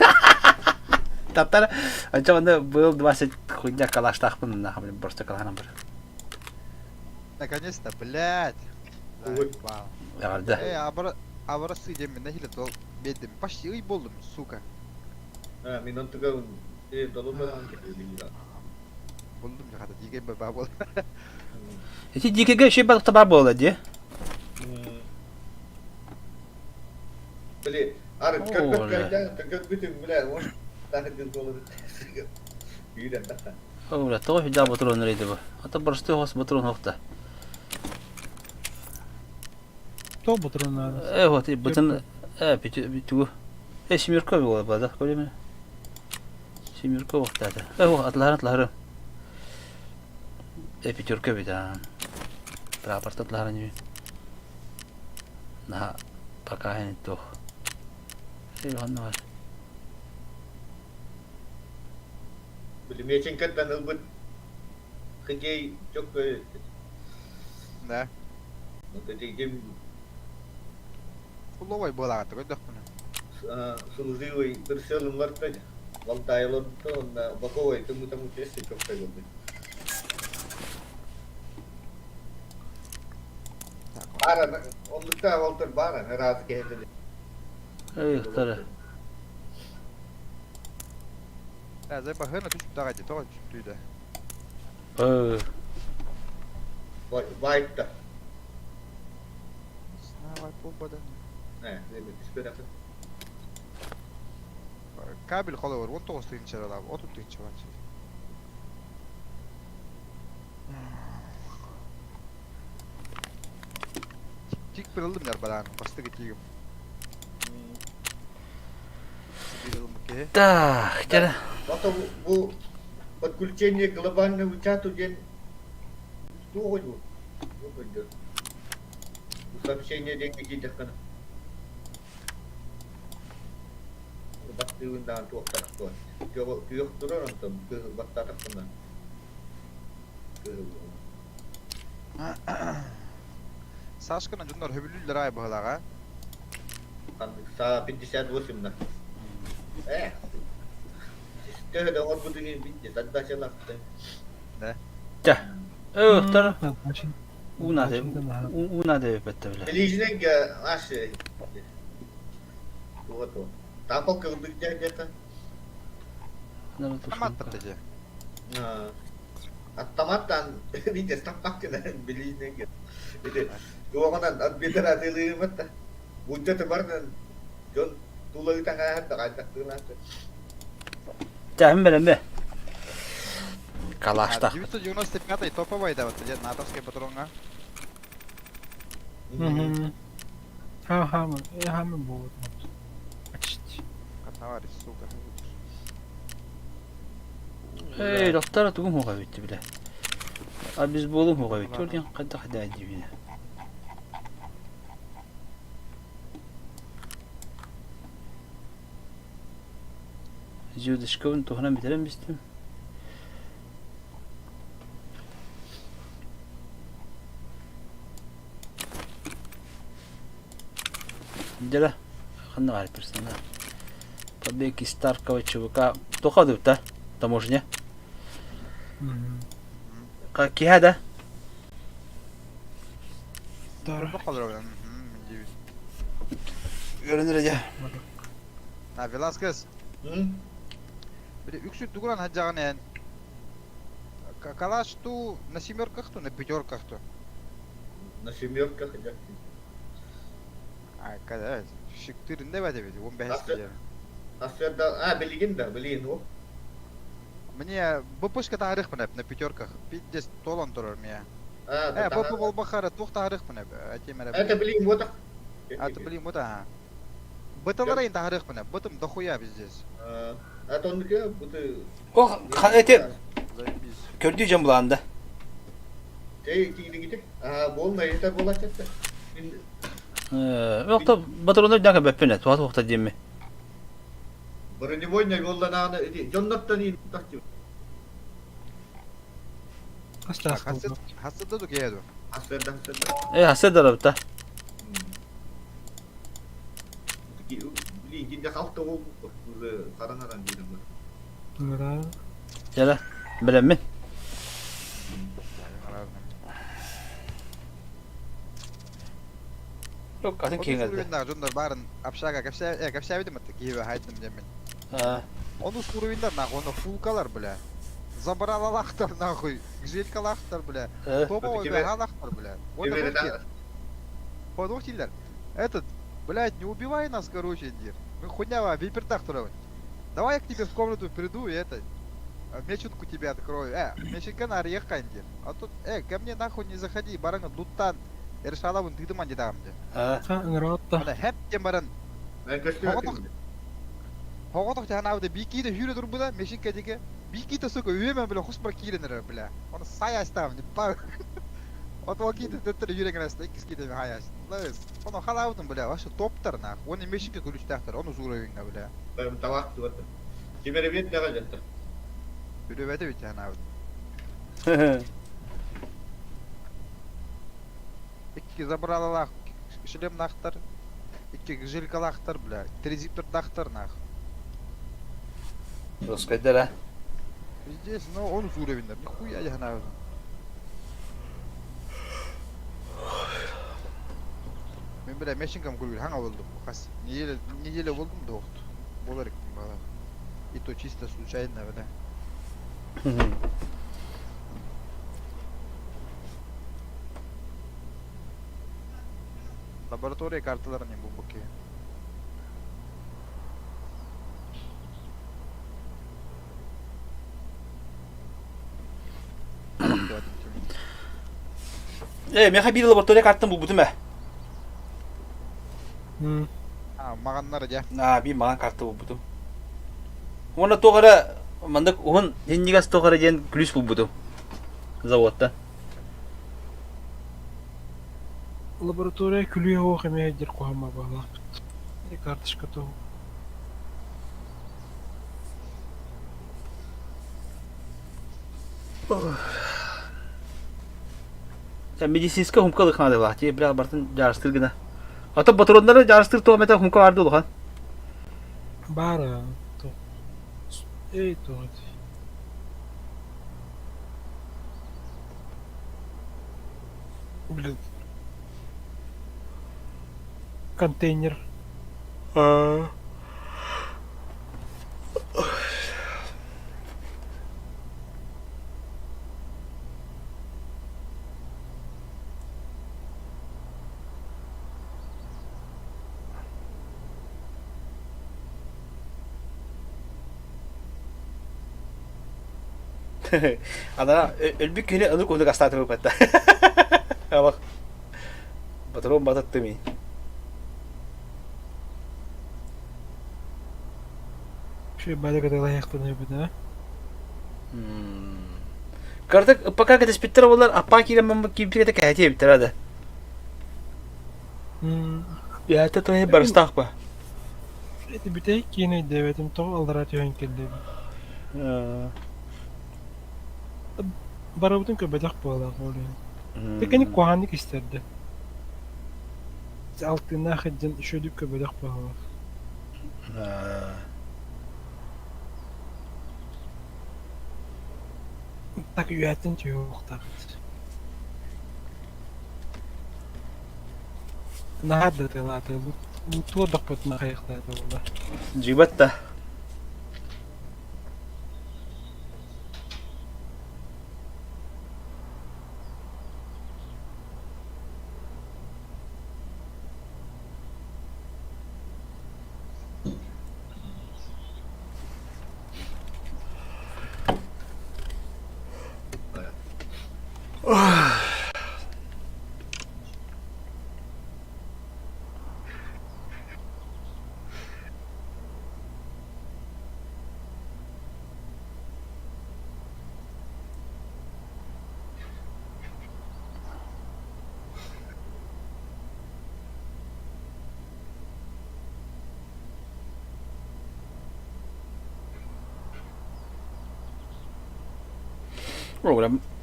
Таттар, анча онда был 20 хуйня калаштахпын, нахуй, блин, просто калаханам бар. Наконец-то, блядь. Заебал. Яғарды. Эй, абра абрасы демен нахиле тол бедим. Почти ый болдум, сука. А, мен онтуга э долума Болдум жаката дигей ба бол. Ити дикеге шей бар бар болды, де? Били, ары көрбөт кайдан, көрбүтүм, бля, может, тахы болор. Үйден таха. Ола, тоғы хиджа батырон рейді бу. Ата барысты хос батырон хоқта. То батырон надо. Э, вот, бутын, э, битүгү. Э, семерка була бада, көреме. Семерка вақтады. Э, о, атлары, атлары. Э, пятерка бит, а. Прапорт атлары не. На, пока не то. Э, ладно, бар. Били, меченкеттен ылбыт хоккей жок Да. Вот эти Куловой была, такой дохмана. Служивый прицелымларта Валдайлорто онна боковой тымытамы тесте көппөй болду. Бара, оннукта Валтер бара, ыраазы кэһэтили. Эй, Э, баһына түспүт аҕай дии, тоҕо түстүү да. Вайпта. Снова полбадан. Э, түспэтэхпин. Кабель холобур 19 тыһыынчалаах, 30 тыһыынча бар. Тик бір ылдым ярбадан, бастыгы тигим. Так, дьэ. Ото бу подключение глобального чату диэн туох бу? Сообщение диэн киирдэххинэ. Баттыыбын даҕаны туохтаах дуо? Күөх турар онтон кыһыл баттаатахпына кыһыл Сашканы дьоннор сөбүлүүллэр аай быһылааҕа. Саа 58 на. Э. Төһө да оҥорбутун иһин задачалаахтын. Да. Чэ. Өө, Уу наада эбэттэ билэ. Билиижинэнгэ аш туга то. Тапал кылдык дьэ Автомат же. Автоматтан видите стаппаккына билиижинэнгэ. Ити туоҕунан отбитер атыылыымат Будда бардан дьон тулаытан ааһар да хайдахтыылаахтар. Чэ, бэлэмбэ. Калашта. 995-й топовый да вот натовский патронга. Угу. Ха-ха, ха будет. Почти. Товарищ, сука. Эй, доктор, тугум хуга битти биле. А biz болум хуга битти. Орден кайда хада дибине. Звездочкабын туһунан бүтэрэн бистим. Дьэ, ханна баар персонаж? Побег из Таркова ЧВК. Тоха дыбта таможня. Киһэ да? Көрүнэр дьэ. А, Веласкес. Били үксү тугунан хаджаҕын эн. Калаш ту на семерках ту, на пятерках ту. На семерках идет. А, когда шиктырын да бәде бит, 15 киле. А, билигин да, билигин о. Мне БПшка таарыхпын на пятерках. Пиздец толон турар мне. Э, БП болбахара туох таарыхпын этим Это билигин вот. А, это билигин вот а. Быталар ин таарыхпын, бытым дохуя пиздец. А то оннук быты. О, эти көрдүү жан булаанда. Эй, тигини А, болна, это була чатта. Э, Охто батрондар дака бэппене, туат охта диэмми. Бронебойный болланааны дьонноттон иин тахчы. Хасыда ду кеду. Хасыда хасыда. Э, хасыда рабта. Блин, кинде халта ол уже караңаран дейдим. Жала, билеммин. Yok, атын киңелде. Дьоннор барын общага кэпсээбитим атты киһи хайдым диэммин. Ону уровеньдар нахуй, ону фулкалар, бля. Забралалахтар нахуй, гжелькалахтар, бля. Топовый галахтар, бля. Вот вот Этот, блядь, не убивай нас, короче, дир. Мы хуйня, випертах турабыт. Давай я к тебе в комнату приду и это, мечутку тебе открою. Э, меченканы арыйаххайн диир. А тут, ко мне нахуй не заходи, бараҥа дуттаан решалабын тыытыман диэтэҕим дии. Аны хэп диэн баран Хоҕотох дьаһанаабыта биикиитэ сүүрэ турбута, мешинкэ диэки. Биикиитэ, сука, үөмэн, бля, хуспар киирэн эрэр, бля. Оны сай астаабын, па. От ол киитэ төттөрү сүүрэн кэлэстэ, иккис киитэ хай аст. Лыс. Ону халаабытым, бля, вообще топтар, нахуй. Оны мешинкэ күлүстээхтэр, ону суура бля. Тавах тугата. Кимеребиет даҕа дьатта. Үрүбэтэ бит дьаһанаабыт. Икки забралалаах шлемнаахтар. Икки гжелькалаахтар, бля, трезиптердаахтар нах. Русскайдар а? Пиздец, ну он уровень, нихуя я знаю. Мен бля мешинкам көргүл хаҥа болдум. Хас неделя неделя болдум да охт. Болар иккин бала. И то чисто случайно, бля. Лаборатория карталарын не бу Ээ, миэхэ биир лаборатория картын булбутум ээ. А, маҕаннар дьэ. Аа, биир маҕан карта булбутум. Уонна туох эрэ маннык уһун синньигэс туох эрэ диэн күлүүс булбутум заводта. Лаборатория күлүү оһох эмиэ диир куһаҕан баҕалаахпыт. Карточка туһу. Медицинскэй хумка ылыхнаадылаах дии, бля, бартын дьаарыстыыр гына. Ото ботуруоннары дьаарыстыыр туох эмэтэ хумка баар дуу улахан? Баар туох. Эй туох этэй. Блин. Контейнер. Ана өлбүт киһини ынырык уһуннук астаатым ыппатта. Абах. Батырым бататтым. Үчүгэй баада кытылайахтаныыбыт аа? Кырдык ыппака кэтэспиттэр буоллар аппаа киирэн баммыт киирбит этэ кэһэтиэ эбиттэр ада. Бэйэтэ тоһе барыстаах ба. Эти бүтэй киин өйдөөбөтүм тоҕо аллараа түһэн кэллибит. Барыбытын көрбөтөх буолаах ол иһин. Тэкини куһааннык истэрдэ. Алтыыннаах илдьэн үчүгэйдик көрбөтөх буолалаах. Так үөһэттэн түһүөхтаахпыт. Наһаа да ытыалаата, туордахпытына хайыахтаата буолла. Дьиибэт да.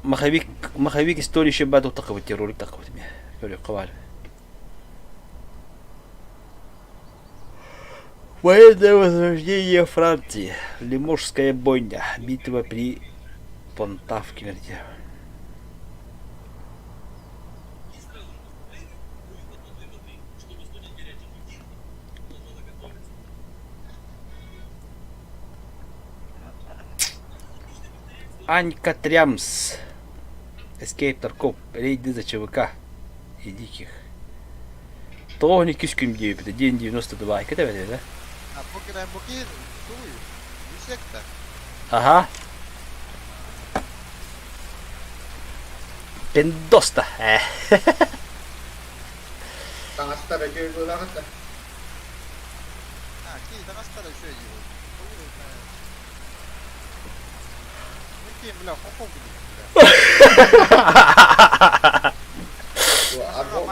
Маховик, маховик истории еще баду тақыбыт ролик тақыбыт мне. Көрүөххэ баар. Военное возрождение Франции. Лиможская бойня. Битва при Понтавке. Анька Трямс. Escape Тарков. Рейды за ЧВК и диких. Тоҕо иккис күн диэбитэ, день 92 кэтэбэт да? А покер букин, туй, секта. Ага. Пендоста. Таҥастара үчүгэй быһыылаах да. А, ки таҥастара үчүгэй дии. Мин бля, хохол бля.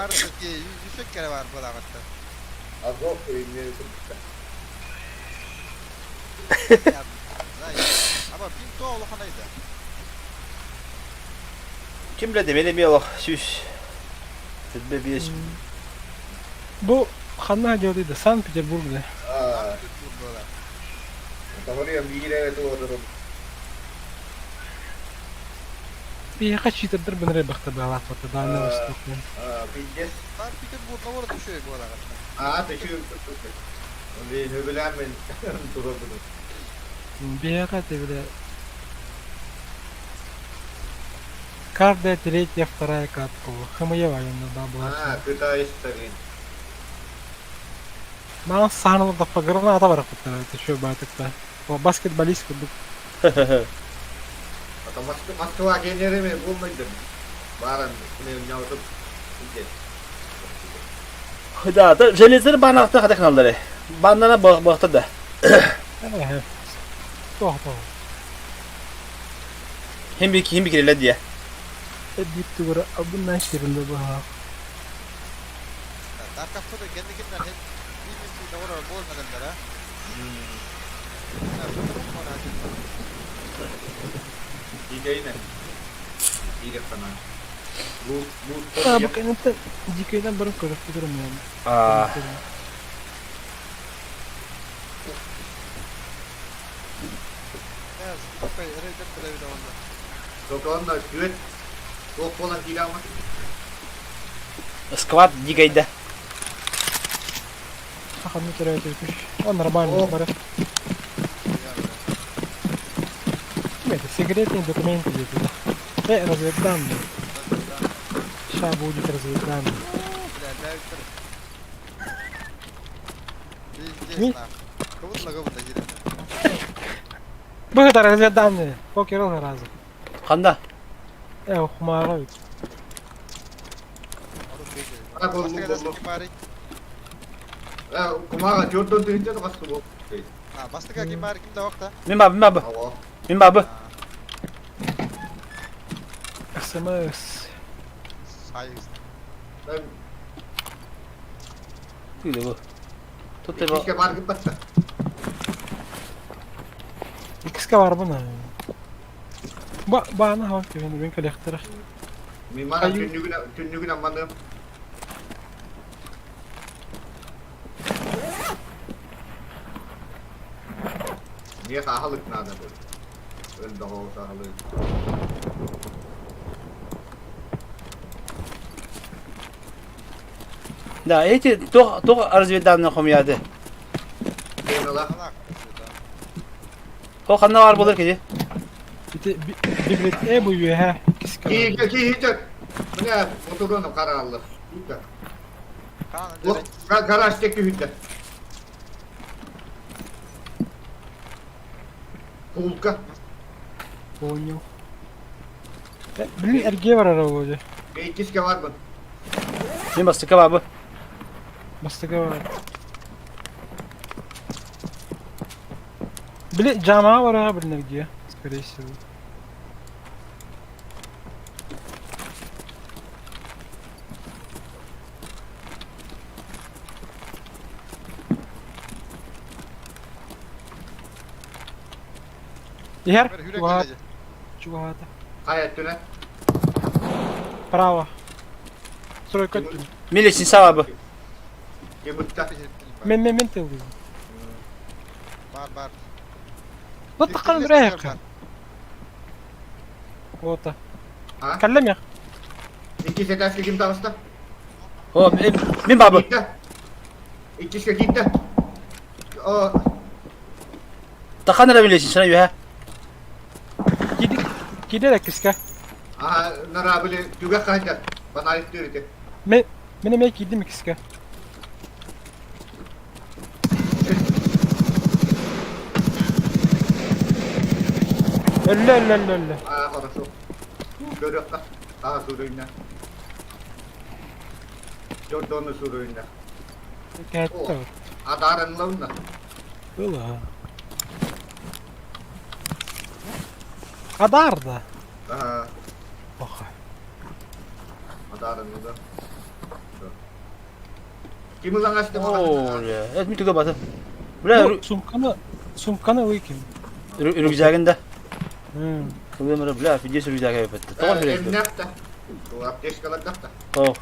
Жүсек кere бар буолаҕыттан. Азов өйүнү курдук. Аба бин то улаханайда. Ким билэ демели эмиэ олох сүүс сүүрбэ биэс Бу. Ханна дьыалый да Санкт-Петербург да. Санкт-Петербург буолар. Тоҕо биир эрэ туорурум. Биһиэхэ читердэр быныр элбэхтэ быалаахпыт Дальний Восток. Пиздец. Санкт-Петербург город үчүгэй буолаҕын. Аа, үчүгэй. Сөбүлээн мен турабын. Биһиэхэ это бile Каждая третья, вторая катка. Хмыева да была. А, кытайстарын. Маған саһаналардахпа граната барахпыттара это что баатыкта. Баскетболист курдук. А Москва генереме булмайдым. Баран нялтып Да, да, железleri банахта хатакналары. Баннана бахта да. Тоқ тоқ. Хим bir хим bir diye. Биир тугура абыннан ширинде баһаа. Таркафта кэнникиннэр биир олорор буолмадаллар а. Дикейне. Дикейне. Лут, лут. А, бу кэнниттэн дикейден барын көрөп турум yani. А. Токонна күөт туох буолан киирээҕин Сквад дикейде. Хаханны төрөөтүкүш. О, нормально, бары. Это секретные документы где-то. Разведданные. Сейчас будет разведданные. Быгыт разведданные. Покер разы. Ханда. Хумара ведь. Кумага төрдөн тыгынча касты бу. Бастыка ким бар ким да вакта? Мен бабы, мен бабы. Мен бабы. СМС. Сайыз. Түйді bu. Тут его. Икке бар гыппатта. Икске бар буна. Ба баана хавак деген мен коллектор. Мен мана түннүгүн түннүгүн амманым. Niye sağlık надо bu? Ön daha sağlık. Да, эти тох тох разведданные хомяды. Хо ханна бар болар кеди. Ити бибрет э бу юха. Ки ки ки Мына моторunu каралlı. Гараж текки хүтте. Кулка. Понял. Блин, эрге бар ара болду. Иккиске бар бу. Мен бастыка бабы. Бастыка бар. Блин, жамаа бар ара блин эрге, скорее всего. Ихер, чугата. Кая түнэ. Право. Стройка. Миличин сабабы. Кемутта. Мен мен мен тылды. Бар бар. Вот такан бирек. Ота. Каллем я. Икки этажка ким таҕыста? О, мен бабы. Иккиске киирдэ. О. Тахан эрэ миличин сана юха. Киди иккиске. А, нара били түгэх хаһыта. Фонарик түрүтэ. Мен мен эме киирдим иккиске. Өллө өллө өллө өллө. А, хорошо. Көрүөххэ. Аа, суруйна. Жордону суруйна. Кәтті. Адарынлауна. Было. Адар да. Аа. Оха. Адарынлы. Ким ылаңашты О, это ми туга баты. Бля, сумканы сумканы выкинь. Рюкзагында. Кылымыр, бля, фидес рюкзага өпөттү. Тоҕо хүрек. Эмнәхтә. Аптечкалар дахта. О.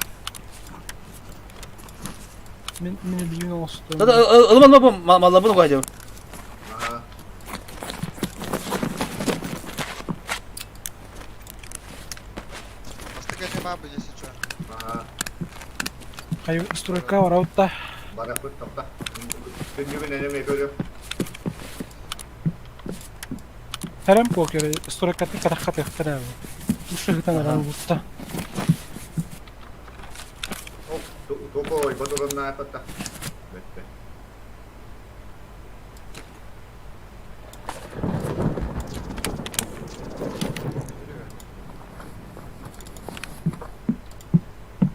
Мин мин илиибин оҥостуом. Ылыман бу маллабын угайдым. Ага. Бастакы этэ баабы, если что. Ага. Хайы стройка барабыт Бараппыт тохта. Күндүгүн энеме көрүм. Тэрэн покер стройкатын катахха тыахтара. Ушыгытан аран улутта. О, токой, батурунна апатта. Бетте.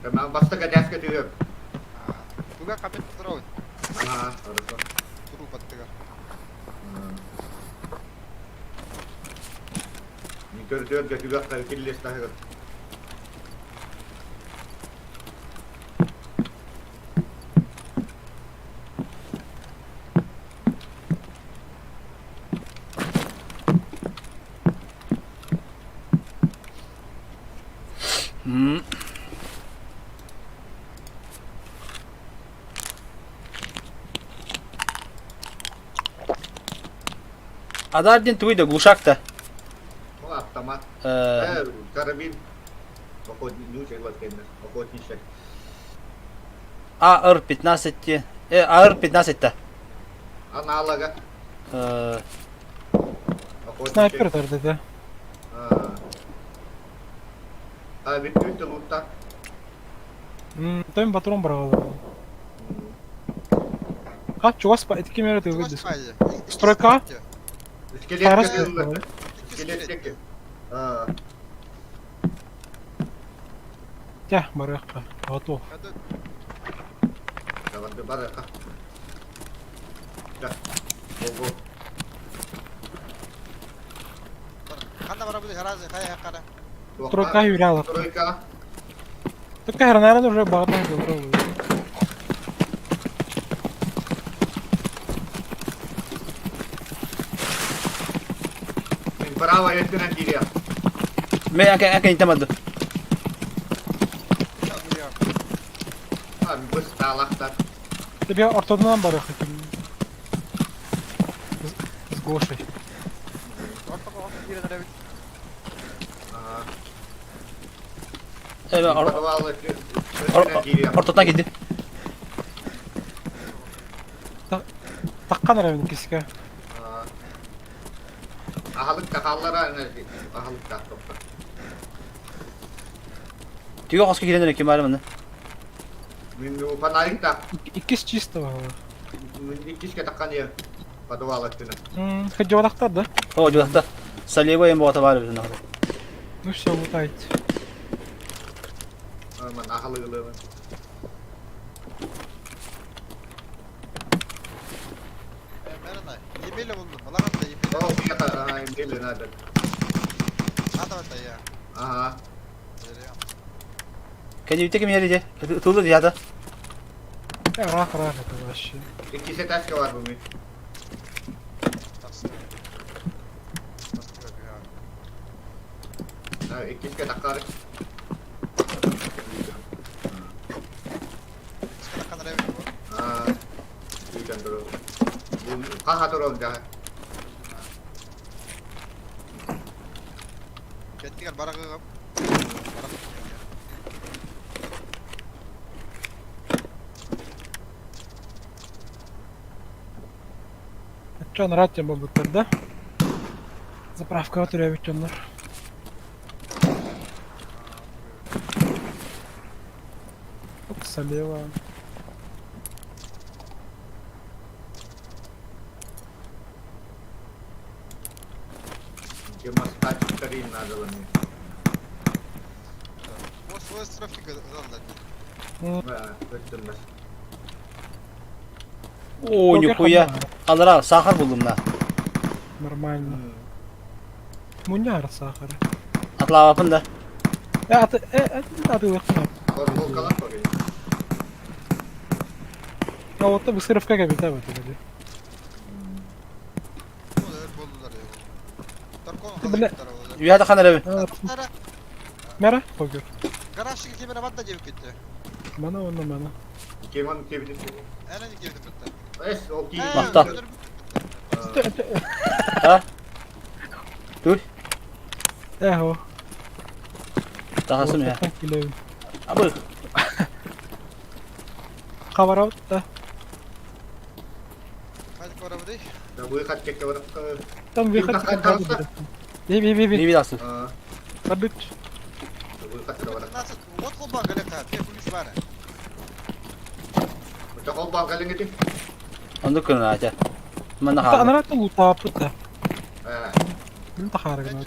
Tamam, бастакы этээскэ түһүөм. Туга капет здоровый. Ага, хорошо. Труп аттыгар. Көрдөөр түгэх киллес таһыгар. Адар диэн тугуй да глушак да. Ол автомат. Э, карабин. Охотник, ну, охотничий. АР-15 АР-15 та. Аналога. Снайпер тарды да. А, бүттүт лутта. Тойм патрон бырағалы. А, чугас па, ити кемере тылы дис. Стройка? Скелет. Скелет. А. Тя, барыахха. Готов. Давай, барыахха. Да. Го, го. Ханна барабы харазы хая хара. Стройка юрялар. Стройка. Только хранаран уже багатан готовы. Право өттүнэн киириэх. Мен ака ака интамады. А, быс таалахтар. Тебе ортодунан барыахха ким. С Гошей. Ортотан киди. Таккан район киске. Ахалык тахаллара энерги. Ахалык тахтопта. Түгө хоско кирен ким бар мында. Мин фонарик та. Иккис чисто бар. Мин иккиске таккан я. Подвал өттүнө. Ходжолахтар да? О, жолакта. Салева эм бота бар бизин. Ну все, лутайте. Ман ахалыгылы. Емелі булдум. Алаган да емелі. О, бията, ага, емелі надо. Надо это я. Ага. Кенебите ким жерде? Тулду дияда. Рах, рах это вообще. Иккисе ташка бар бу. Иккиске таккары. Аа. Хаха турон да. Кеттигер барагы. Чон рад тем болбуттар да? Заправка өтөрөбүт дьоннор. Вот Салева. О, нихуя. Алара, сахар булдум на. Нормально. Муняр сахар. Атлавапын да. Аты, аты А вот бысыровка кабита вот это. Бля. Үйәді қан әрәбі. Мера, погер. Гаражчыга кемере бар да деп кетти. Мана онна мана. Кимон кибитин. Эн эн кибитин бытта. Эс, ол кии. Махтал. А? Тур. Эхо. Тахасым я. Абы. Хабарабыт да. Да выход чекке барып. Там выход. Би би би би. Би би дасın. Табыт. Выход барып. Вот холбан галета, те кулиш бары. Бу холбан галеңети. Онду күн ача. Манна хаалла. Анара лутааппыт да. Э. Мин тахаарыгын.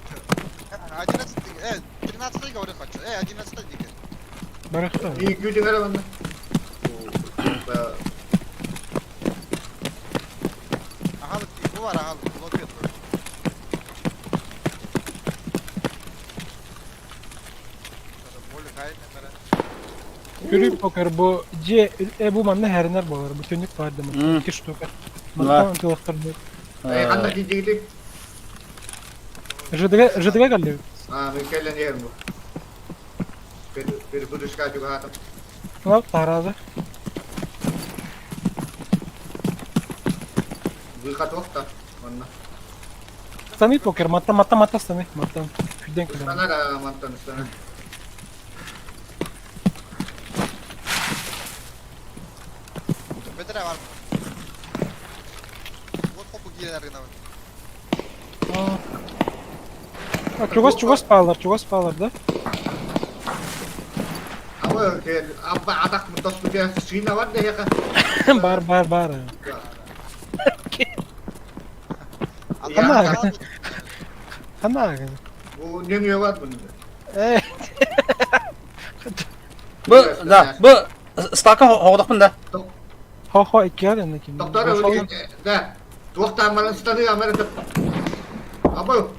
11, 13 говорю хочу. 11 дике. Барахта. И күдүң эрэ манна. Агалык бу бар агалык, лопет. Көрүү покер бу же бу манна хэрнер болар. Бу түнүк бар дема. Икки штука. Манна тылыктар. Э, ханна кидигити? ЖДГ ЖДГ калды. А, мен келен ерим бу. Бир будушка жугатым. Мына таразы. Выход охта. Манна. Станы покер, матта матта матта станы, матта. Күден күден. Стана да маттан стана. Бетер бар. Вот хопу киирер гына. Чугас чугас паалар, чугас паалар да. Абы ке абба атак мутас бите сина бар да яка. Бар бар бар. Ана. Хана. Бу неңе бар бунда. Э. Бу да, бу стака хоғдақпын да. Хо хо икки ар ким. Доктор да. Туохтан баран станы амер. Абы.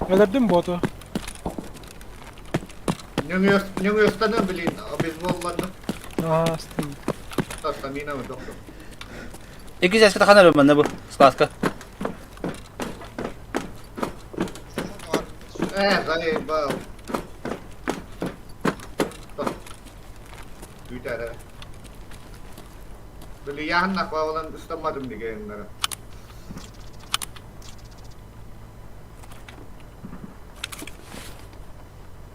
Өлөрдүм боту. Неңе неңе станы блин, обезболланды. Аа, стын. Стамина доктор. Икки сәске тахана рөмәнне бу складка. Э, заебал. Үтәрә. Били яһанна квалан ыстамадым дигәннәр.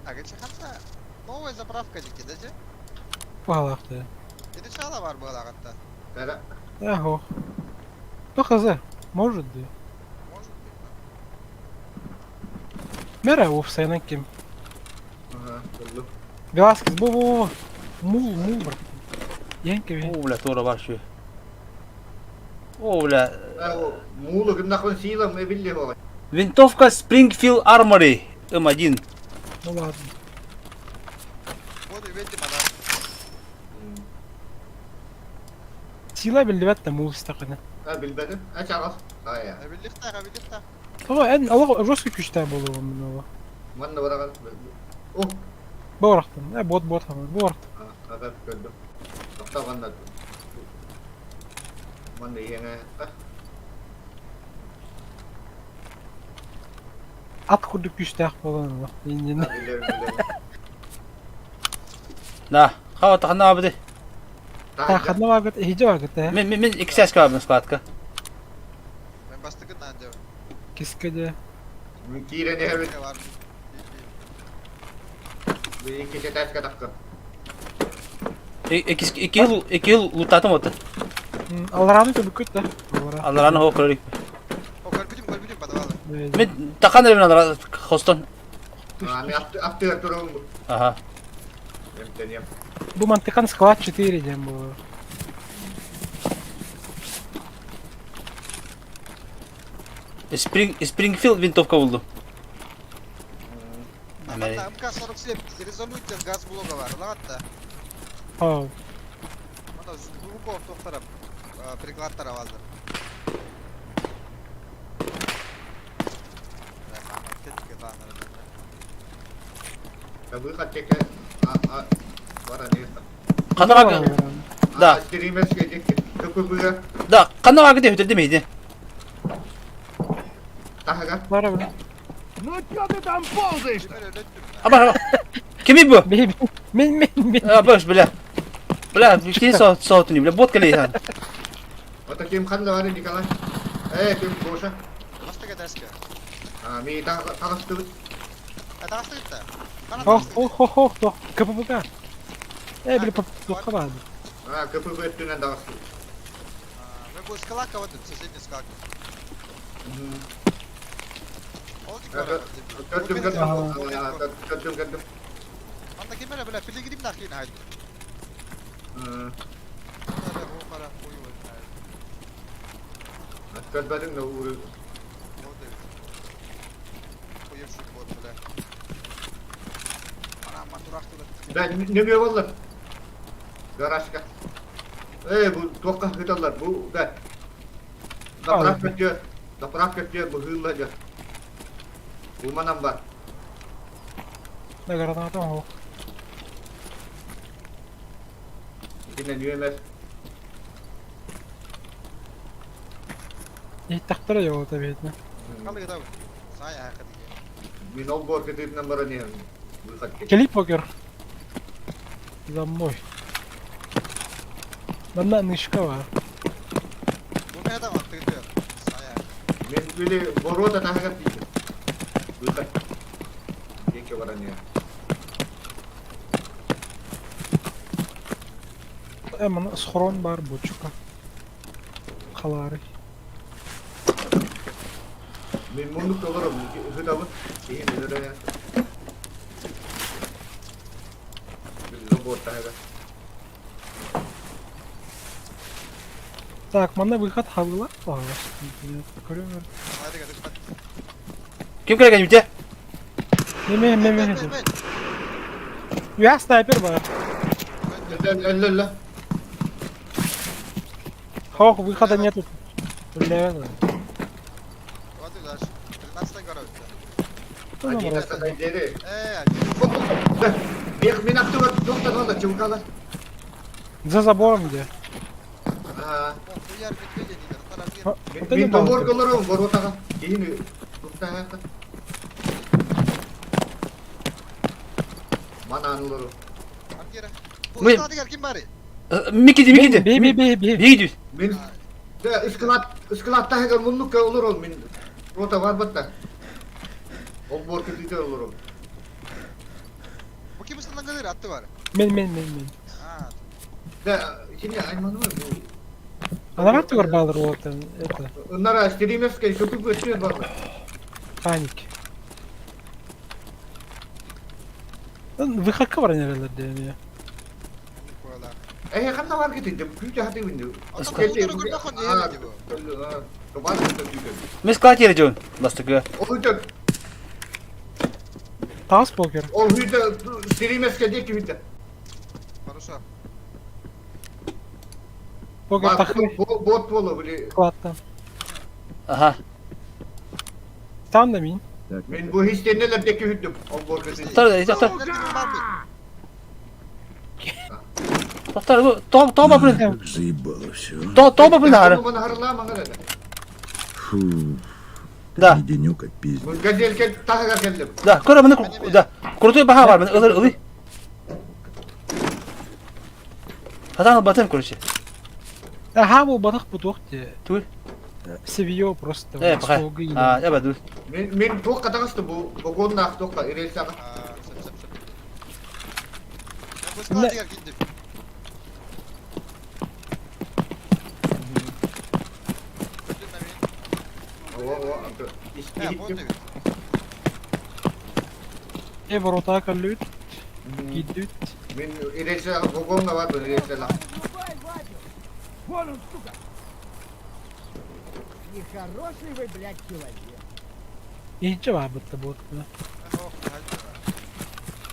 Так, это хатса новая заправка дики, да, же? Палакты. Это чала бар была хатта. Бәрә. Эхо. То хз, может да. Может быть. Мера офсайнан ким. Ага, булды. Веласкес, бу бу бу. Мул, мул бар. Янки О, бля, тура бар şu. О, бля. Мулу ким нахуй сила, мы билли хо. Винтовка Springfield Armory М1. Ну ладно. Вот и видим, она. Сила билбэт да мул стаканы. А билбедим. А чагас. Ая. Билихта, билихта. Ага, эн алга жестко күчтә булуы мына. Манна бараган. О, Барактан. Э, бот бот хама, бу барактан. ага, көрдүм. Токтогонда. Манна яңа. Ат курдук күчтә булган. Инде. Да, хава тахана абды. Та хадна вагыт, хиҗа вагыт, э. Мен мен мен икки сәске абны складка. Мен бастыгын нанды. Кискеде. Кирен эрбит. Бар. Бир кеше ташка такка. Икки икки икки лутатым оты. Алраны көбүк да. Алараны хо көрүк. О, көрбүтүм, көрбүтүм, подавалы. Мен тахан ребин алара хостон. А, мен апты апты турум. Ага. Эмтенем. Бу мантыкан склад 4 дем бу. Spring Springfield винтовка булду. МК-47 резолютен газ блога бар, лагатта. Ха. Мана глубоко тохтарап, прикладтар алды. Выход чеке. А, а, бара не. Канага Да. Стримерский чеке. Көпүгө. Да, канага гыде хөтөлдө мейди. Тахага. Бара бара. Ну чё ты там ползаешь-то? Аба, аба. Кими бу? Мен мен мен мен. А, бош, бля. Бля, кини соотуни, бля, бот кэлиһэн. Ото ким ханна бары Николай? Э, ким Гоша? Бастыга дәске. А, ми таҕыстыбыт. Таҕыстыгыт да? Ох, ох, ох, ох, туох, КПП. Э, били туохха баар. А, КПП өттүнэн таҕыстыбыт. Мы бу скалака вот соседний скалак. Көрдүм, көрдүм. Көрдүм, көрдүм. Анда ким эрэ, бля, пилигрим нахрен хайды. Көрбөтүҥ да ууру. Да, нөмүө боллар. Гаражка. Э, бу туохха ыыталлар, бу да. Заправка өттүгэр, заправка өттүгэр быһыылла дьэ. Бу манан бар. Да, граната оһох. Итинэн үөмэр. Иһиттэхтэрэ дьэ эбиэтинэ. Мин ол буор кытыытынан баран иһэн выход Кэлий покер. За мной. Манна нышка бар. Мин били ворота таһыгар тиийдим. Выход. Диэки баран иһэн. Э, манна схрон бар бочка. Халаары. Мин муннук толором, ыһытабын. Киһи өлөрө Били таһыгар. Так, манна выход хабыла. Көрөм. Ким кэлген үтэ? Неме, неме, неме. Я снайпер бар. Өллө, Хох, выхода нету. Бля, Одиннадцатый дери. Бех, мин аттыгар туохтан олла чумкалар. За забором где? Мин добор колорум воротага. Киһини туктаһаата. Манан олору. Мы- Микиди, Микиди. Би, би, би, би. Биги Мин да ыскылат ыскылаттаһыгар муннукка олорум мин рота бар батта. Ол бор кытыыта олорум. Мен, мен, мен, мен. Да, кини айманы бар бу. Анара тугар балыр вот это. Ыннара стримерская көпүп өттүөр бар. Паник. Выходка бар нерелер дени. Э, ханна бар кетти, күүтэ хаты бинди. Мен склад жөн. Бастыгы. Ол үтө, Тас покер. ол үтө стримерская деки үтө. Покер тахы. Бот болу били. Складтан. Аха. Там да мин. Мен бу хистенелер деки үттүм. Ол бор кетти. Токтор, токтор. Токтор, то то бапын. Как заебало все. То то бапын ары. Маны харла маңара. Фу. Да. Не денек, а пиздец. Бу газельке тахыгар келдим. Да, көрө мына да. Крутой баха бар, мына ылыр ылый. Хатан батым короче. Аха, бу батах бутух те. Түгел. Севио просто. Э, баха. А, я баду. Мен мен тоққа тағысты бу вагонна ақ тоққа рельсаға. О, о, иттим. Э, ворота каллют. Кидют. Мен рельса вагонна бар рельсала. Вон он, сука! Нехороший вы, блядь, человек. Инче бар бытты бот.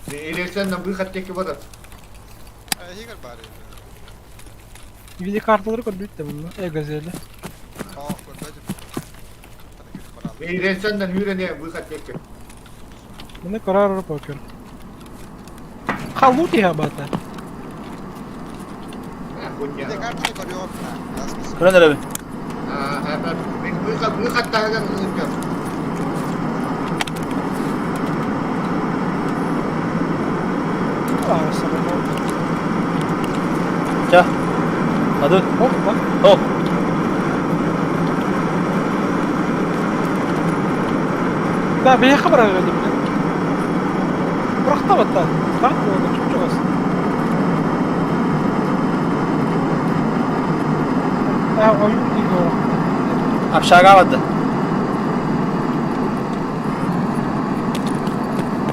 Рельсанан выход теки бар. Виде карталары көрдүт да буну. Э, газели. Мен рельсанан хүрene выход теки. Мына карар покер. Халут я бата. Хуйня. Көрө нөрөбүн. А, мен выход выход тахыгар ылгам. А, самого. Ча. Ады. Оп. Да, биһиэхэ барарга диэбитэ. Бырахта батта. Танк буолла чуп-чугас. А, ойуур диэки барахта. Общага барда.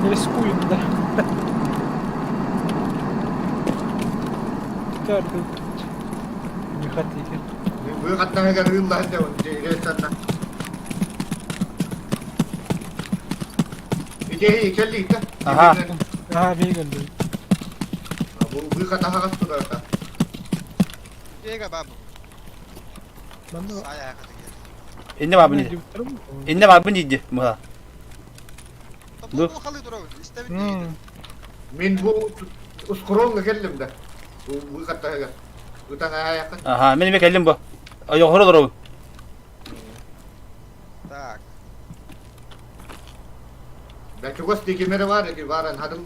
Не рискуем, да. Не хотите. Выхаттаһыгар ыыллаһын да рейсанна. Ити кэллиитэ. Аха. Аа, бейгелди. Бу выход аһаҕас турарта. Бега бабу. Манна Сая хатыгер. Инне бабын диди. Инне бабын диди. Мыла. Бу халы турабын. Истэбит диги. Мин бу ускоронга келлим да. Бу выход таһыгар. Ытан аһаякка. Аха, мен эме келлим бу. Ойохоро дорогу. Так. Да чугас дикимере бар, ки баран хадыл.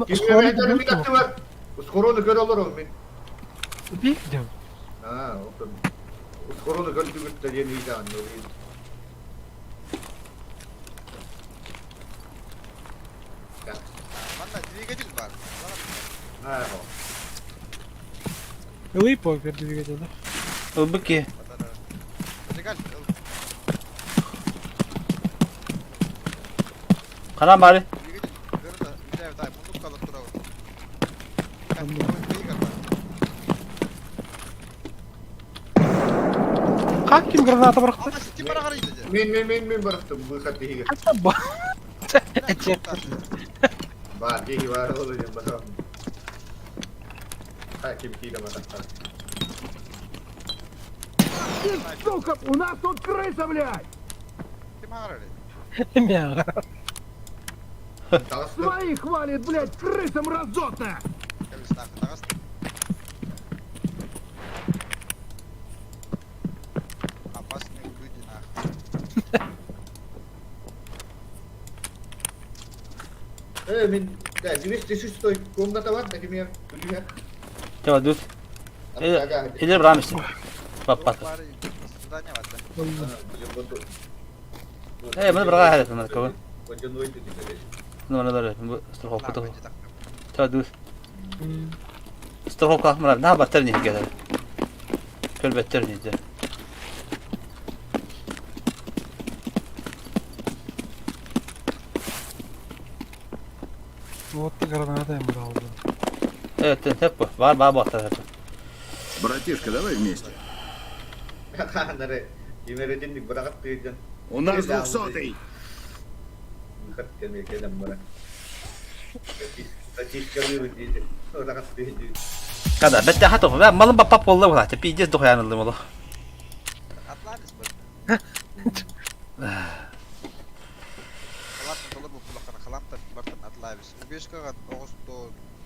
Кимере бар. Ускорону көр олору мин. Бигдем. Аа, отон. Ускорону көрдүгүт да диэн ыйдаан. Манна двигатель бар. Аа. Ылый покер двигатель, да? Ылбык ки. Ханан бары. Как ким граната бырахты? Мен мен мен мен бырахтым выход диһиге. Бар диһи бар ол диэн басам. Ха ким киирэ матахтар. Сука, у нас тут крыса, блядь! Мяга. Своих хвалит, блядь, крыса мразотная! Опасные люди, нахуй. Э, мин да, 206 комната бар, да кимер күлүгә. Тева дус. Илер брамис. Папа. Э, мы брага хәле мы кого. Ну, надо страховка то. Тева дус. Страховка мына на баттер не гелер. Көл беттер не де. Вот ты граната ему дал. Evet, hep bu. Var var bаттер hep. Братишка, давай вместе. У нас двухсотый. Kada, бетте хатов. Ben malın bap bap oldu bu zaten. Пиздец дохуянылдым олу. Атланис был.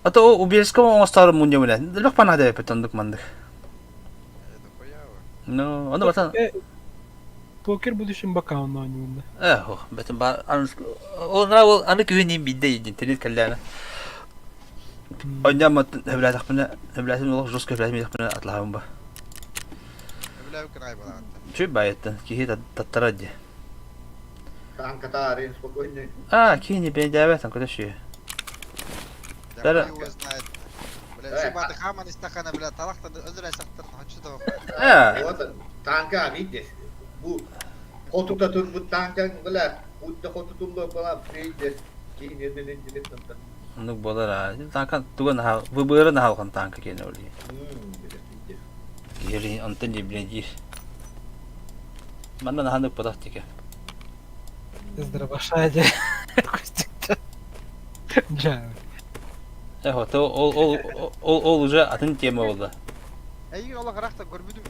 Ата о убежка оңостары мунья менен. Лөх пана деп тандык мандык. Ну, аны бatan. Покер будущем бакаун оонньуунна. Э, о, бетен бар. Ол нара ол аны күһүн бидде интернет кэллээнэ. Онньаммат хөбүлээтахпына, хөбүлээтим олох жестко хөбүлээтим атлаһабын ба. Чү байыттан киһи таттара дии. Танкатарын спокойно. А, киһи не бэйдээбэт көтө шүйэ. Бәрі. Э. Вот танка видишь. Бу хотута турбут танка бля, будто хотутулла была придешь. Киһи не не не не Оннук буолар аа. Танка тугун наһаа выбыры наһаа улахан танка киэнэ олии. Киһи онтон дии диир. Манна наһаа ыкпатах тике. Здравашадя. Костик. Джа. Э, вот ол ол ол ол уже атын тема болду. Эйигин олох ыраахтан көрбүтүм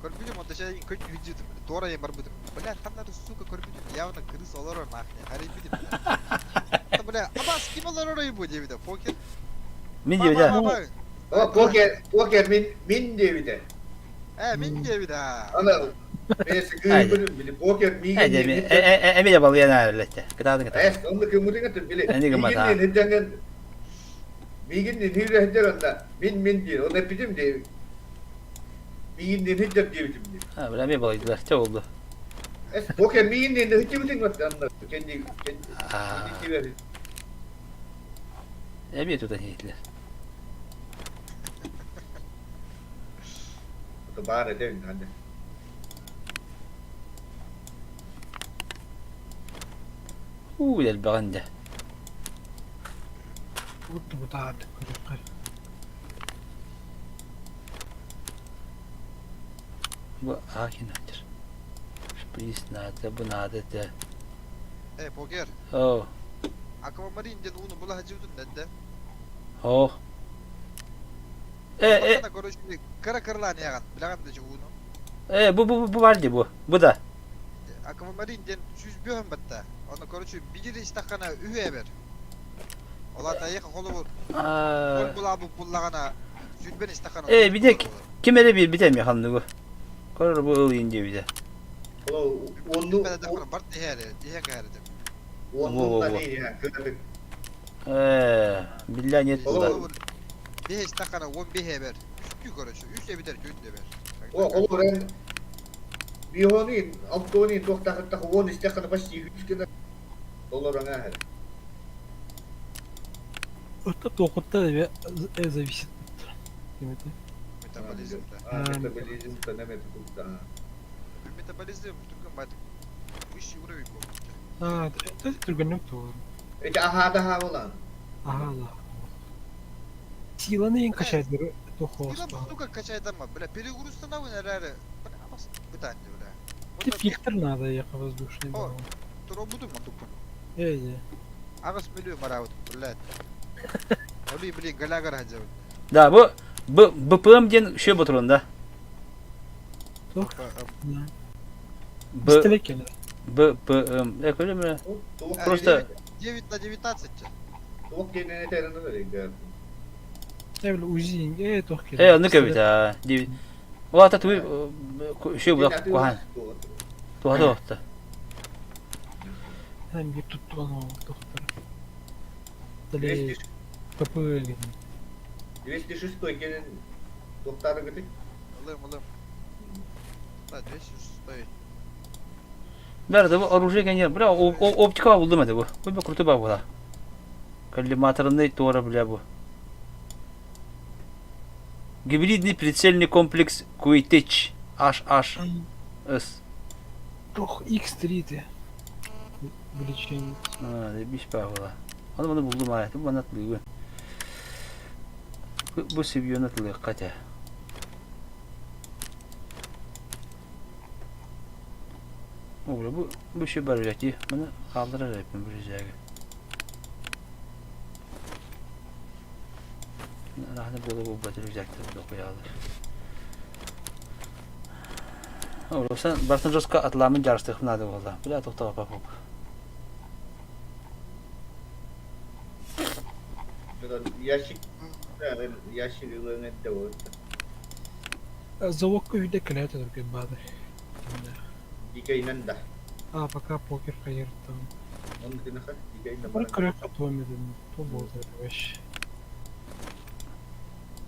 Көрбүтүм, онто шайын көт үдүтүм. Туора ен барбытым. Бля, ханнары сука көрбүтүм. Явно крыс олорор нахне. Харайбитим. Бля, абас ким олорор бу диэбитэ. Покер. Мин диэбитэ. О, покер, покер мин мин диэбитэ. Э, мин диэбитэ. Ана. Эми балыйан аарылетте. Кытаатын кытаатын. Эни гыммата. Миигин нинхиир онда мин мин диир он эппитим дии миигин нинхиир диэбитим дии. А, бля, эми балыйдылар. Чэ болду. Эс покер миигин нинхиир онда кенди кенди Эми тутан хиитлер. Баар этэ аны. Уу, элбэҕин дэ. Бутаардык көрүөххэ. Бу аакинатыр. Шприц надо, бу надо этэ. Э, покер. Оо. Аквамарин диэн ууну була сылдьыбытын дэннэ. Оо. Э, э. Короче, кыра кырлаан иһэҕин, билэҕин да ууну. Э, бу бу бу бар дии бу. Бу да. Аквамарин диэн 105 батта. Ону, короче, биир истаххана үһү эбэр. Ол аата айыха холобур. Ол булаабыт буллаҕына сүүрбэн истаххана. Э, бите ким эрэ биэрбитэ эмиэ ханныгы. Көрөр бу ылыйын диэбитэ. Онну бар тиһээри, тиһэ кээрдим. Онну кыратык. Э, биллэ нет туда. Биһ истаххана 15 эбэр. Үстүү короче, үс эбитер түүн эбэр. О, ол эрэн Бихони, Антони туохтаахыттах уон истэххинэ почти үскэнэ толорон ааһар. Это туохуттан эбэ зависит. Кимити? Метаболизм да. А, метаболизм та неме тутта. Метаболизм түргэн бат. Высший уровень был. А, это түргэнник туор. Эти аха да болан. Аха да. Силаны ең качайдыр тухоста. Сила сука качает ама, бля, перегрузтанабын эрээри. Бля, бытанды, бля. Ты фильтр надо, яка воздушный баллон. Туробудум мандукпун. Эй, Агас милүү мараабыт, блядь. Оли, блин, галягар хаджабыт. Да, бу Б БПМ диэн үчүгэй ботурун да. Туох? Б Бистэлэ кэлэр. БПМ. Э, көрүм Просто 9 на 19. Туох кэннэ этэрин өрөйдө. Эбил УЗИ э туох кэлэр. Э, оннук эбит аа. Ол аата тугу үчүгэй булах куһаан. Туһата туохта. Эн биир туттуган ол тохтор. ПП 206 кэлин туохтаарыгытый? Ылым, ылым. Да, 206. Бәрі бу оружие кэньер. Бля, оптика булдум это бу. Бу крутой ба була. Коллиматорный туора бля бу. Гибридный прицельный комплекс Куитеч HHS. Туох X3 те. Увеличение. А, биш ба була. Аны маны булдум аа. Бу манат лыгы. Бу себионат лыгы катя. Бу бу бу şey бар дии. Маны хаалларар эбиппин бу рюкзагы. Рахны буола буолбат рюкзактар докуйаалар. Олосан бартын жестко атламын жарыстык надо буолла. Бля токтоо пап. Ящик ящик ылыҥ этте вот. Заводка үйдө кэлээт өтөргө баады. Дикейнен да. А, пока покер хайыртан. Он кынаха дикейнен Бар көрөккө туомедин. Ту болду вообще.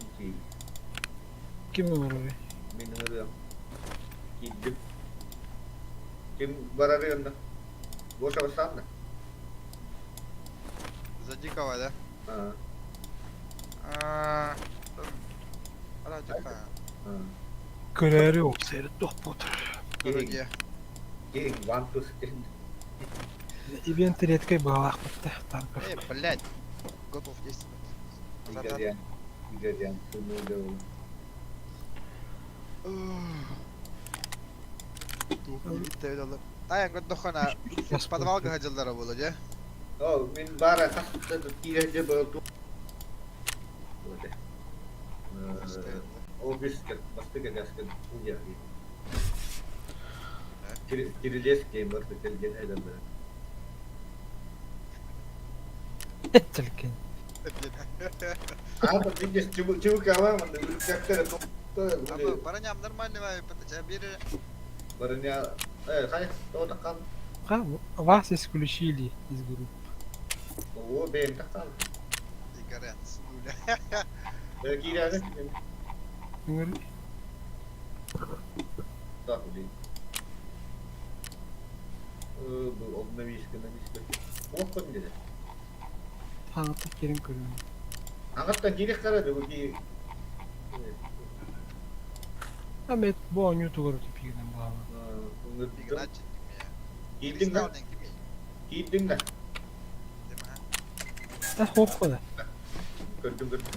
Дикей. Ким ыларый? Мин ырыам. Киирдим. Ким барары онно? Гоша бастаан да? За дикого, да? А. Радика. Көрөөрү опсайры тохпотур. Киһиҥ. Киһиҥ вантус Ивент редкой баалаахпытта танков. Э, блядь. Готов действовать. Игорян. Игорян. Тайан көрдөххүнэ подвалга сылдьаллара буолуо дьэ. О, мин баара хас да киирэ был Офиска, бастыка гаска уя. Кириллес геймер телген эдемде. Телген. А, видишь, чего кого, он как-то Бараням нормальный, бир Барыня, э, хай, то такан. Ха, вас исключили из группы. О, бэйэм такан. Игорян, снуля. Э, киирээҕи. Ыҥырыы. Так, блин. Э, бу обновись, обновись. Ох, кон дире. Таҥата киирэн көрүҥ. Аңаттан киирэх кара да бу ки. Амет бу оонньуу тугар тупигынан баала. Игнатий Киирдиҥ да? Киирдиҥ да? Та хоох да. Көрдүм көрдүм.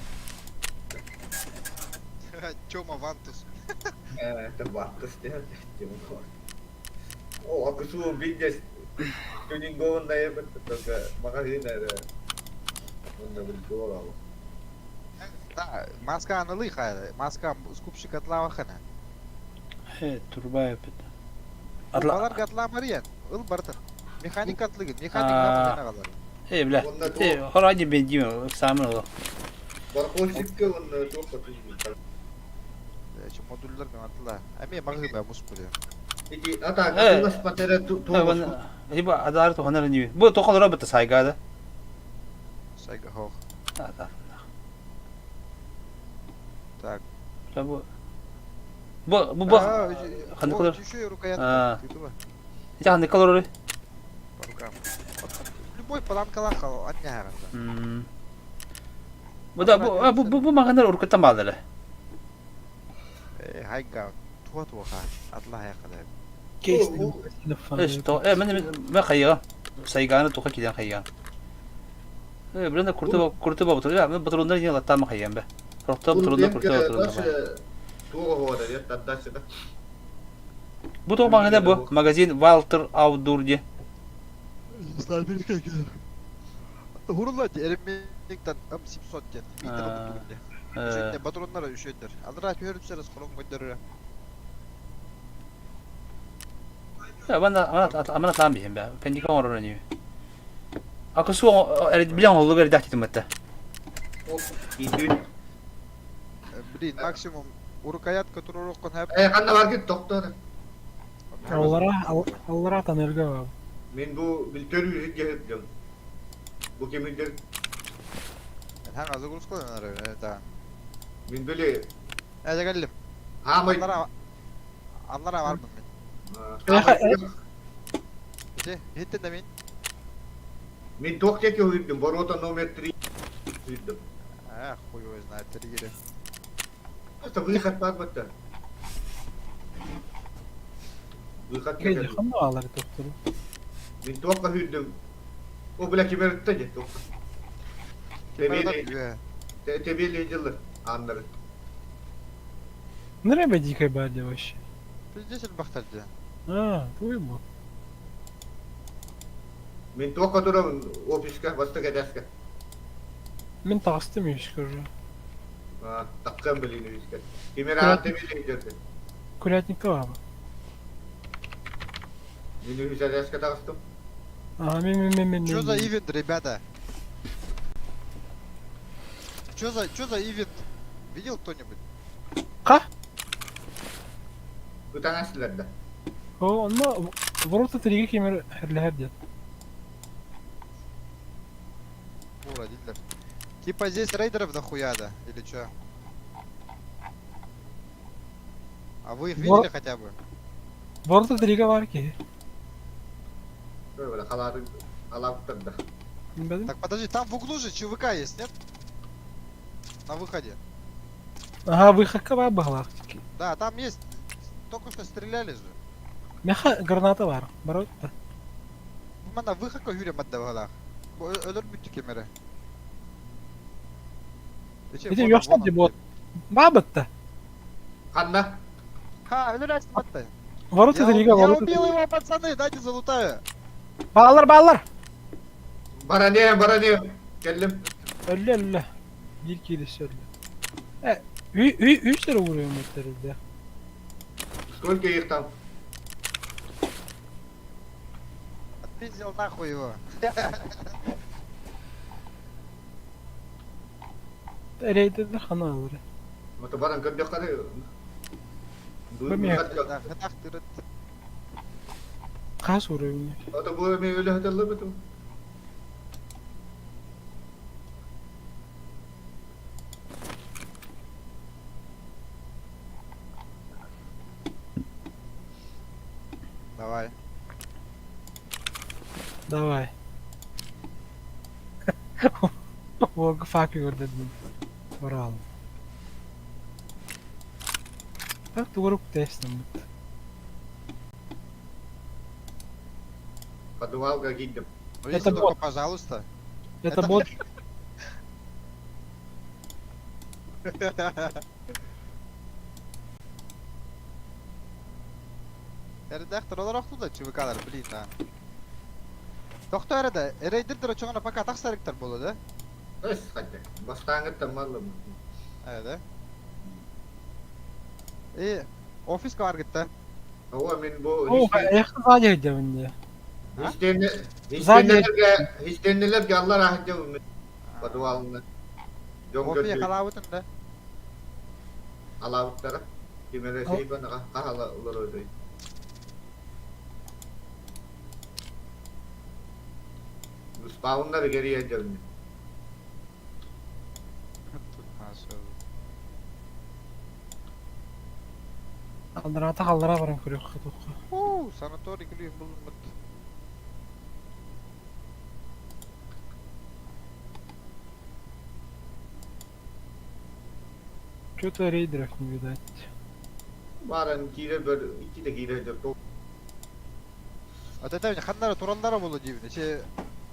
Тёма Вантус. Э, это Вантус, Тёма О, акысуу билдес тюнингованная только магазин эрэ. Онно билдуорал. Да, маска анылы хайда. Маска скупщик атлавахана. Э, турбай опять. Балар гатламариен. Ыл бартын. Механик атлыгын. Механик намын Э, бля. Э, хоради бендиме, экзамен ол. Барховщикка онно туох батыйбыт. Эчи модуллар мен атла. Эми магы мус буде. Ити ата катылас патера туох. Либо адар туханар не. Бу тохолора быта сайгада. Сайга хох. Да, Так. Бу бу бу бу ханнык олор. Еще рукоятка. Ити ханнык олорор. По рукам. Любой паланкалах анняга. Бу да бу бу бу бу магазиндар уруккуттан бааллар. Э, хайга туа туаха атлаһа кадар. Кейс Что? Э, мен мен хайыга. Сайганы туха киден хайыга. Э, билен курты курты бабы турар. Мен батырундар не латтама хайыгам бе. Рохто батырундар курты батырундар. Туга хода, я таддачы да. Бу тоқ магазин бу. Магазин Walter Outdoor де. Хурулла эреммиктан ам 700 ден. Митер тугунде. Үшөйдер, патроннар үшөйдер. Алдыра түһөрүпсәрес хорон көндөрү. Амана амана там бихем бе. Пендика оңорор не. Акысу билен олу бер дәхти туматта. Блин, максимум рукоятка туруруккун хэп. Э, ханна бар кит доктор. Аллара аллара танырга бар. Мен бу билтер үйрүк дем. Бу кемидер. Хан азы курус да. Мен биле. Э, келдим. Хамай. Аллара аллара бармын мен. Ите, хиттен да мен. Мен тоқ теке үйрдім, ворота номер 3 үйрдім. А, хуй его знает, три Это выход бар бітті. Выход Кейде келді. ханна алар доктору. Мен тоққа үйрдім. О, бля, кемерітті де, тоққа. Тебелі, тебелі жылы, аннары. Нребе дикой баде вообще. Пиздец бахтарды. А, твой бу. Мен тоққа тұрамын офиске, баста кәдәске. Мен тағыстым ешкі уже. Таққан білін офиске. Кемер аған тебелі жүрді. Курятникка бар. Мен офис әдәске тағыстым. Ага, мен мен мен мен. Чё за ивент, ребята? Чё за, чё за ивент? Видел кто-нибудь? Ка? Ытаңасылар да. О, онно ворота триге кемер херләһәр дет. Ура, дилер. Типа здесь рейдеров дохуя, да? Или чё? А вы их видели хотя бы? Ворота триге бар ки. Так, подожди, там в углу же ЧВК есть, нет? На выходе. Ага, выход каба была. Да, там есть. Только что стреляли же. Меха граната бар. Баротта. Мана выход хүрем отдавала. Өлөр бүттү кемере. Ити ёшта ди бот. Бабытта. Ханна. Ха, өлөр астым атты. Ворота триге Я ворота. убил его, пацаны, дайте залутаю. Балалар балалар. Баране, баране. Келдим. Өллө өллө. Bir кирisi өллө. Э, үй үй үч lira vuruyor metrede. Сколько их там? Отпиздил нахуй его. Рейдede хана алыр. Мото баран көрдө кары. Бу мен- Да, хатах тырыт. Хас уровень? Это бу эми өлөһөтөллөр битим. Давай. Давай. Уолга фак көрдөрдүм. Баралым. Так тугурук тестиммит. Подвалга киирдим. Ну если Это только, бот. пожалуйста. Это бот. Редактор олорох да ЧВКлар, блин, а. Тохто эрэ да, рейдердер очоҕуна пока тахсарыктар буолуо да? Өс хатта. Бастааҥыттан маллым. Ээ да. Э, офиска баргытта. Ого мин бу О, эх, сзади идем мне. Сзади. Истеннелерге аллар ахыджабым подвалына. Дьон Офия көрдүү халаабытын да. алаабыттара. Кимere сейбан хахала олорор. Спауннар герия дьон. Алларата халлара баран көрүөххэ туохха. Уу, санаторий күлүүһүн булуммут. Что-то рейдеров не видать. Баран киирэ бөр иккитэ киирэ дьон. Вот это ханнара тураллара болу диибин. Че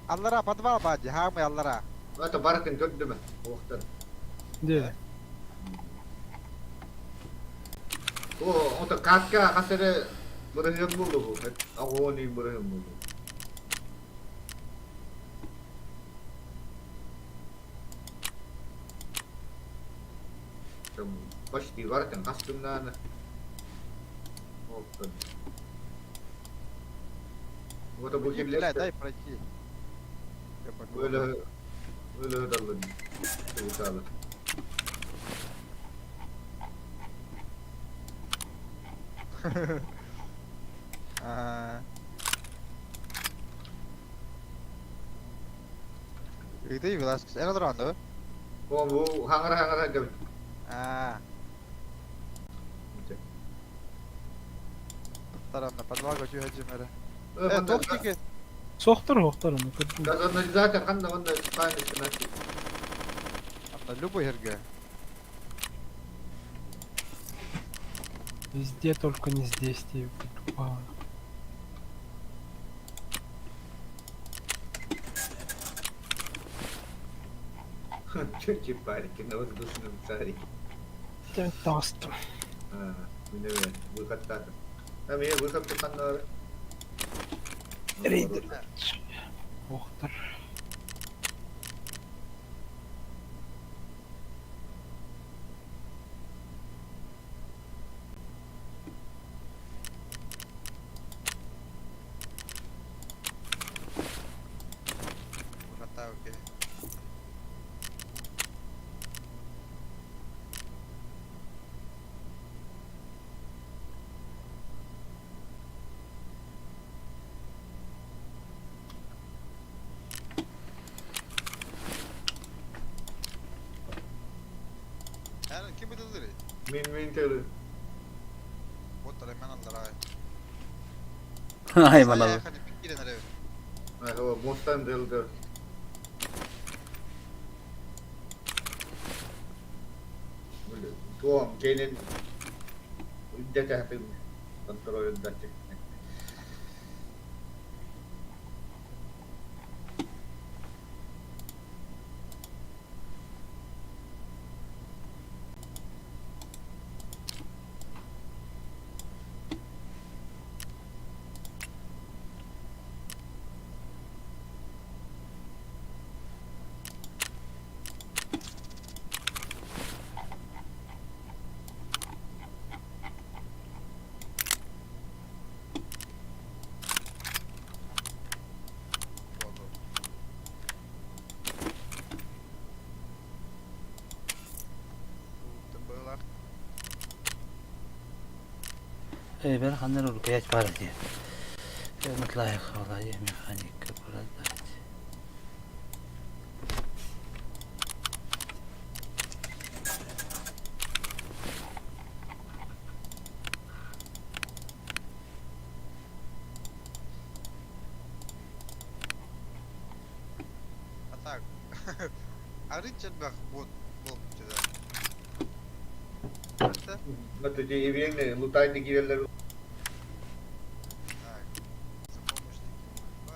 аллара подвал баар дии, хаамый аллара. Это баракын көрдүмэ. Оохтар. Де. О, ото катка хасere бырыһыан буолу бу. Агони бырыһыан буолу. Там почти баракын хастымнааны. Оттон. Вот бу Бля, кирлер. дай пройти. Я понял. Böyle böyle dalın. Sağlı. Аа. Ыйдый Веласкес. Эн олорон да? О бу хаңара хаңара гab. Аа. Таранна подвалга түһэдьим эрэ. Э, туох диэки? Сохтор хохтор оны көрдүм. Газонизация ханна онда спайны Анна любой эргэ. Везде только не здесь тебе прикупала. Чуть парики на воздушном шарике. Тастым. А, мине выход так. Там я выход ханна. Рейдер. Охтор. Урата окей. Эн ким быдылдырый? Мин мин теле. Вот мен аллара. Ай манал. Кирен эрэ. А, мостан делде. Туом кенен үддэтэ контроль датчик. Ээ бэр ханнар урукуйач баар дии. Механика продать. А так, арыт элбэх бот буолбут да. Вот эти евреи лутайны киирэллэр. Так, за помощь 2,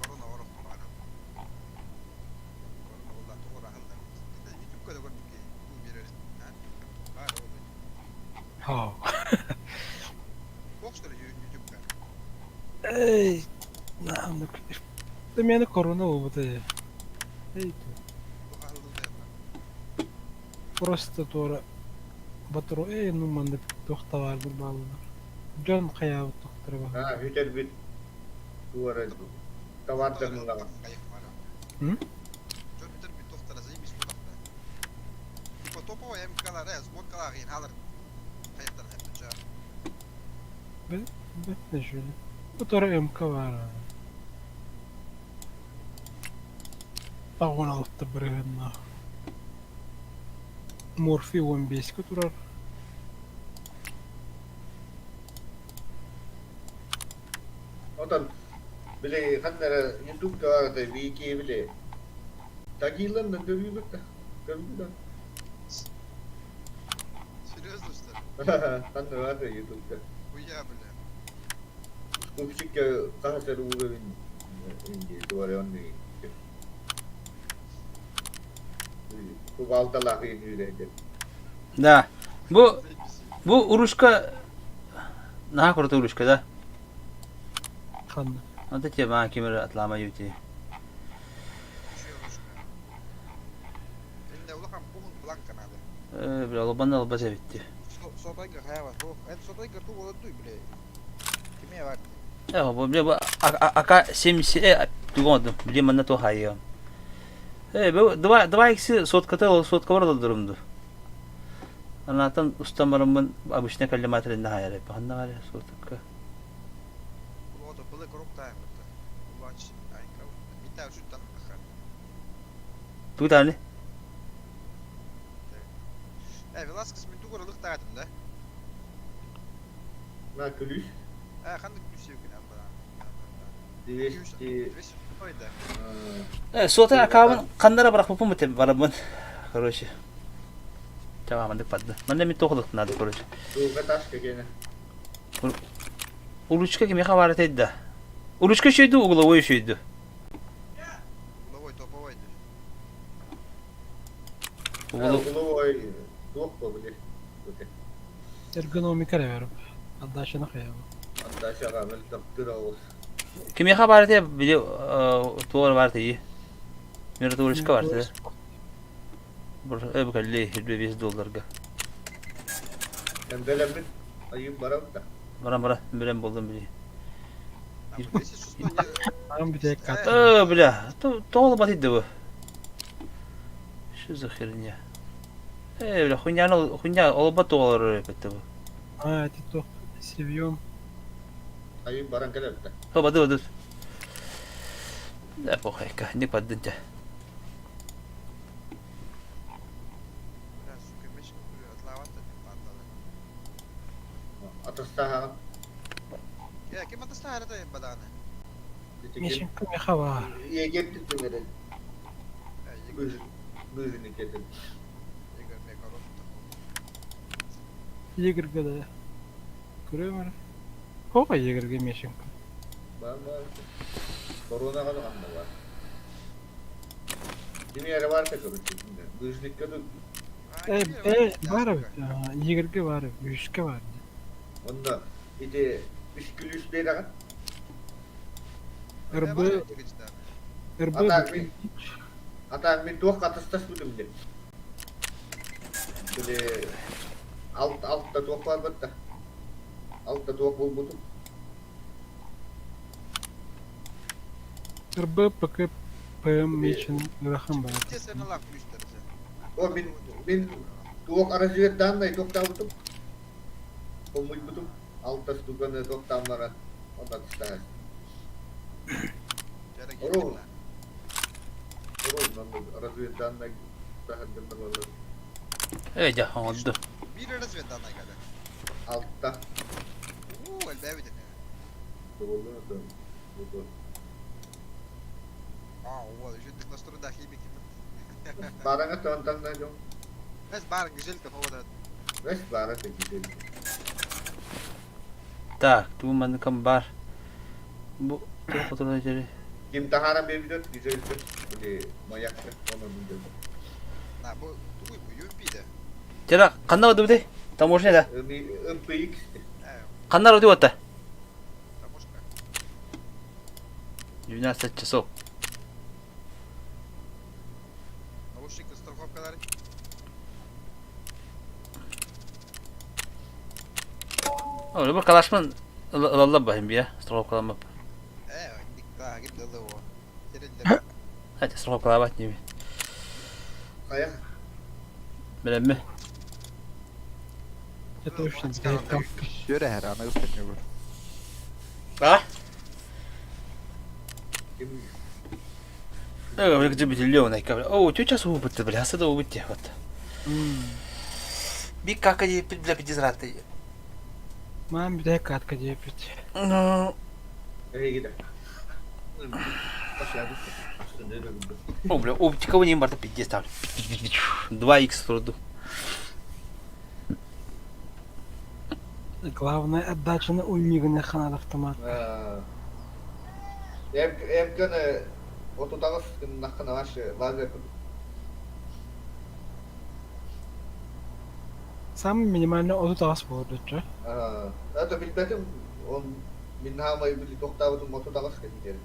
Корона Һоо. Эй, миэнэ корона буолбута ээ. Эй, просто туора батыру эй ну маннык туох табаардар бааллар. Дьон хайаабыт тохторо баһа. Аа, бүтэрбит туора табаардарыллаҕа. М? Бэт şöyle. Bu туора МК бар. 16 бырыһыннаах. Морфий 15-ке турар. Отон били ханна эрэ ютубка баар вики били Тагилан да көрүүбүт да көрбүт да. Серьезно, что ли? Ханна баар да ютубка. Хуя, бля. Скупщикка хаһыс эрэ уровень инди туорайон Кубалталаах үүрээдэр. Да. Бу бу урушка наһаа крутой урушка да? Ханна. Вот эти ма кимер атлама юти. Э, бля, лобан албас эбитти. Э, бу бля, бу АК 70 э, тугон, блин, манна то хайы. Э, бу два два икси сотката сотка бар дурумду. Анатан устан бараммын обычно коллиматорын хайар. Ханна бар сотка. Тугу даҕаны? Э, Веласкес мен тугу ылыктаатым да. На күлүүс. Э, ханнык күлүүс сиэбикин албана. 200 200 Э, суота акаабын ханнара барахпыппын бутэ барабын. Короче. Чаҕаамандык барда. Манна мин туох ылыктынаады, короче. Туга ташка кene. Ручка кимиэхэ баар этэй да? Ручка үчүйдүү, угловой үчүйдүү. Угловой топовой. Угловой туох били. Эргономика эрэ баар. Отдачаны хайаба. Отдачаға мөлтөктүр оҕус. Кимиэхэ баар этэй били туох баар этэй? Миротворчка бар этэ. Э, кэлли 25 долларга. Эмбелеммит айым барам да. Баран бара, билен болдум били. Ам бүтэ кат. Э, бля, тоҕо батыйды бу? Что за херня? Э, бля, хуйня, хуйня, олбат тоҕолор эпетте бу. А, это то севьем. Айым баран келепти. Хо, бады, бады. Да, похайка, не поддынте. Атастаһаҕын. Ким атастаһара бадааны? Мишенька мехава. Егер түтүмерен. Быжыны кетин. Егерге да. Көрөм Хога егерге Мишенька. Бар бар. Корона гана канда бар. Кими эре бар та короче. Быжникка да. Э, э, бар бит. Егерге бар, үшкө бар. Онда ити үч күлүс береген. РБ РБ Ата мен ата мен туох катастас бутум деп. Били алт алтта туох бар батта. Алтта туох болбутум. РБ ПК ПМ мечин ыарахан бар. О, мин, мин туох разведданнай туохтаабытым, хомуйбутум, алта штуканы туохтаан баран, онно тыстаһас. Ровно. Ровно разведданнай таһырдьаннар буолар. Ээ, дьэ, оҥорду. Биир разведданнай кэлэр. Алта. Уу, элбээбит этэ. А, уол, үчүгдүк настрода химик. Бараҥа тонтан дьон. Бэс бар гжелька повода. Бэс бара гжелька. Так, туу маныкам бар. Бу туох хотуна жери. Ким таһааран биэрбит гжелька или маякка онон билдим. На, бу тугуй бу UMP да. Тера, ханна барды Таможня да? МПХ. Ханна барды отта? 12 часов. Наушник страховкалар. О, бу калашман ылалла баһым бия, страховкаламап. Э, никта ким дылы о. Тереллер. Хати страховкалабат неме. Хайа. Билемми. Это очень Şöyle her ana ısıtmıyor bu. А? Ким Э, бля, где миллион, О, тетя суббота, бля, асада убытте, вот. Би кака бля, пидизраты. Мам, бля, катка депит. Ну, Эйгиде. О, бля, оптика у нее барта пиздец там. 2х труду. Главное, отдача на уймигане ханат автомат. Эмканы отутагыс нахына ваши лазер. Самый минимальный отутагыс болду, чё? Это билбетим, он мин хаамай били тохтаабытым отутагыс кэтитер.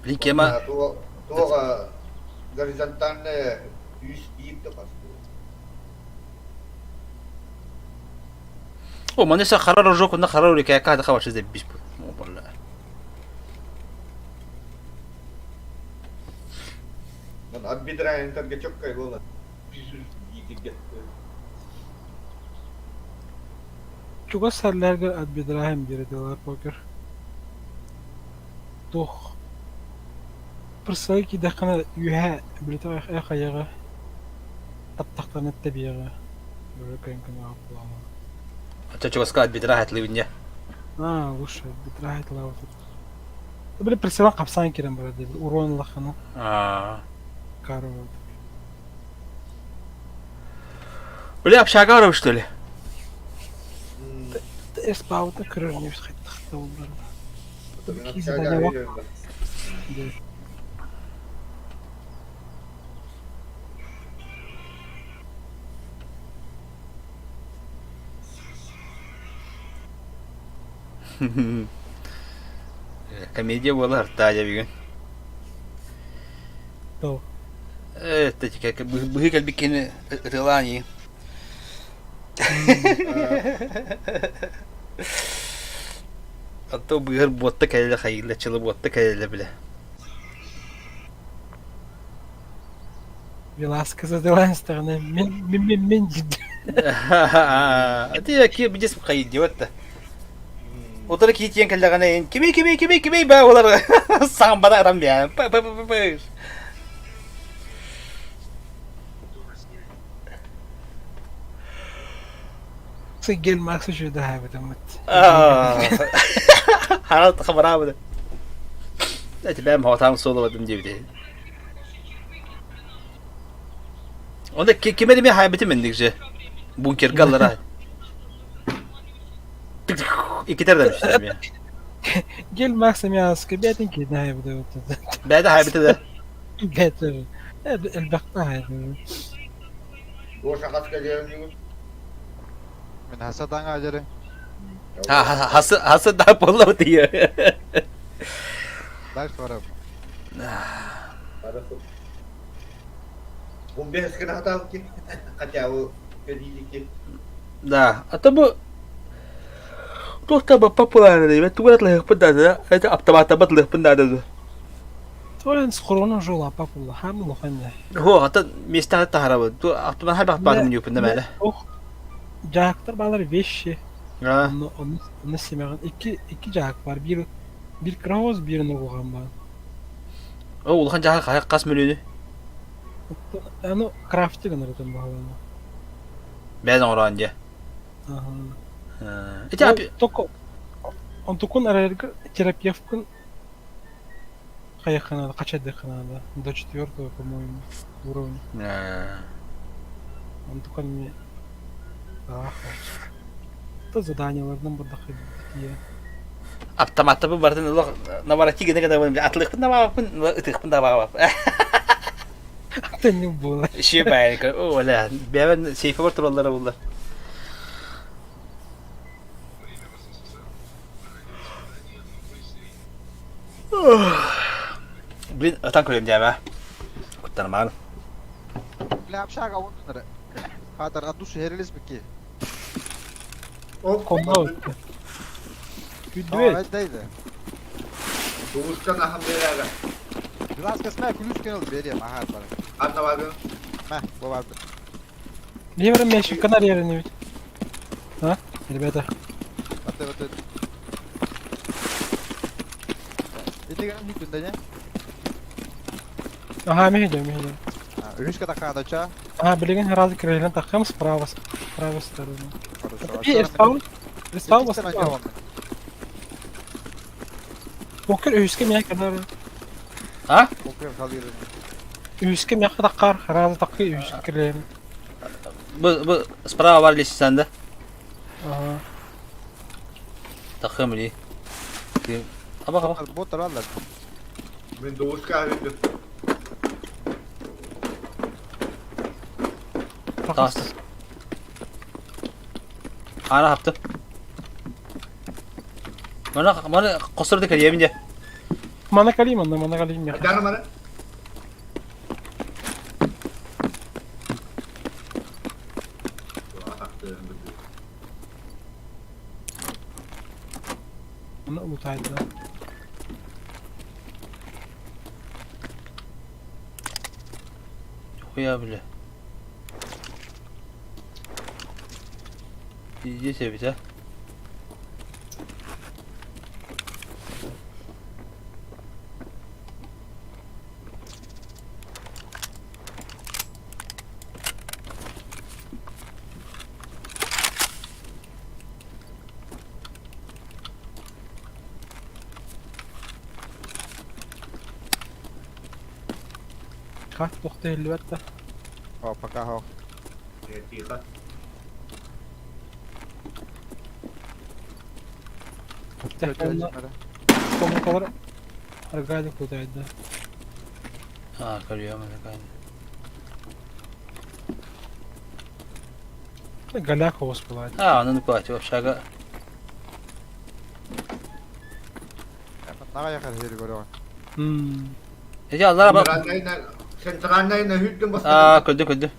Блин, кема. Туога горизонтальная үс биир да О, манеса харар рожок, на харар река, када хаваши забись. О, бля. Ман отбедраем таргачок было. Чугас сарларга отбедраем бередилар покер. Тух. Пырсай кидахана юха билете эхаяга. Таптахтан эттебиэҕэ. Бөрө кэнкэнэ аплама. А чугаска отбедраhet ливня. А, лучше отбедраhet лава тут. Били присела капсан кирен бара деп урон лахана. А. Каро. Бля, общага что ли? Эспаута көрөр не хаттахта болар. Комедия была Артадия бүгүн. То. Это как быһыы кэлбиккини ытылаани. А то быһыр буотта кэллэ хайыла чылы буотта кэллэ биле. Веласка задылан стороны. Мен мен мен мен Ты ки бидес хайы диотта. Отыр ки тиен кэллэҕинэ кими кими кими кими ба олар саамбада арам бия. Па па па па. Сигел Макс еще да бит. Харат хабарабыда. Это бэм хотам соло бадым диэбити. Онда кимери мен хайбити мендик же. Бункер галлара. Икитер да Гел Макс мяска бэтин ки да бит. Бэдэ хайбити да. Бэтер. Элбэхтэ хайбити. Гоша хаска дьэбин Мин хасадан ажары. Ha хасы хасы да болла тие. Дальше барам. Хорошо. Он без гранаталки, хотя бы перилики. Да, а то бы Туох та популярный, тугат лыхпын да, это автомата бат лыхпын да. Тоен схорону жол апа буолла, хаам улахан да. Һуох, ата миэстэҕэ таһарабыт. Ту автомат харбах баатым ньуупун да мээлэ. Ох, дьаактар баалар вещи. Аа. Онно онно онно симэҕин икки икки дьаак бар. Биир биир кыраҕас, биир нугуҕан баар. О, улахан дьаһах хаһа хас мөлүөнү? Аны крафты гынарытын баһылана. Бэйэн оҥороон дьэ. Ага. Ити апи... Только онтукун арайарга терапевткын хайыахха наада, хачайдыахха наада. До четвертого, по-моему, уровня. Онтукан эмиэ ыраах То заданиеларынан бардахха тиийэ. Автоматтабын барытын олох наворотик гына гына атылыахпын да баҕабаппын, ытыахпын да баҕабаппын. Тэнник буолар. Ши баайка, о, оля, бэйэбин сейфабар тураллара булла. Блин, ытан көрөм дьээбэ. Куттанымаан. Бля, общага он тунары. Хатар, от души херелес бики. Комна өттө. Күдүөт. Дай да. Тугушкан ахан берәгә. Глазка смә күлүскен ыл берем, аха бар. Анна бардым. Мә, бу барды. Не бар мен шикканар yerine бит. А, ребята. Баты баты. Итигэн хүтүндэ не? Ага, мен идем, мен идем. Үһүскэ такаадача. Ага, билигин сразу кирилен таххам справа, с правой стороны. Хорошо. И респаун, респаун справа. Покер үһүскэ миэхэ кэлэр. А? Покер халыр. Үһүскэ миэхэ таккар, сразу таккы үһүскэ кирилен. Бу, бу справа бар лестницанда. Ага. Таххым или. Аба аба. Бот алар. Мин дугушка бирдим. Тас. Ана хапты. Мана мана косырды кэлиэбин дьэ. Мана калим, анна мана калим миэхэ. Дары маны. Мана улутайда. Хуя бля. Пиздец эбит а. Хат тохта иһиллибэт да. О, пока хо. Тихо. Комнаталар аргайды кутайды. А, көрүөм это Голяк оҕус буолаат. А, ону нукаати общага. Наға яқар хері көрөҕүн. Мм. Эти аллара ба. Центральная на хүттен А, баста. көрдү көрдү.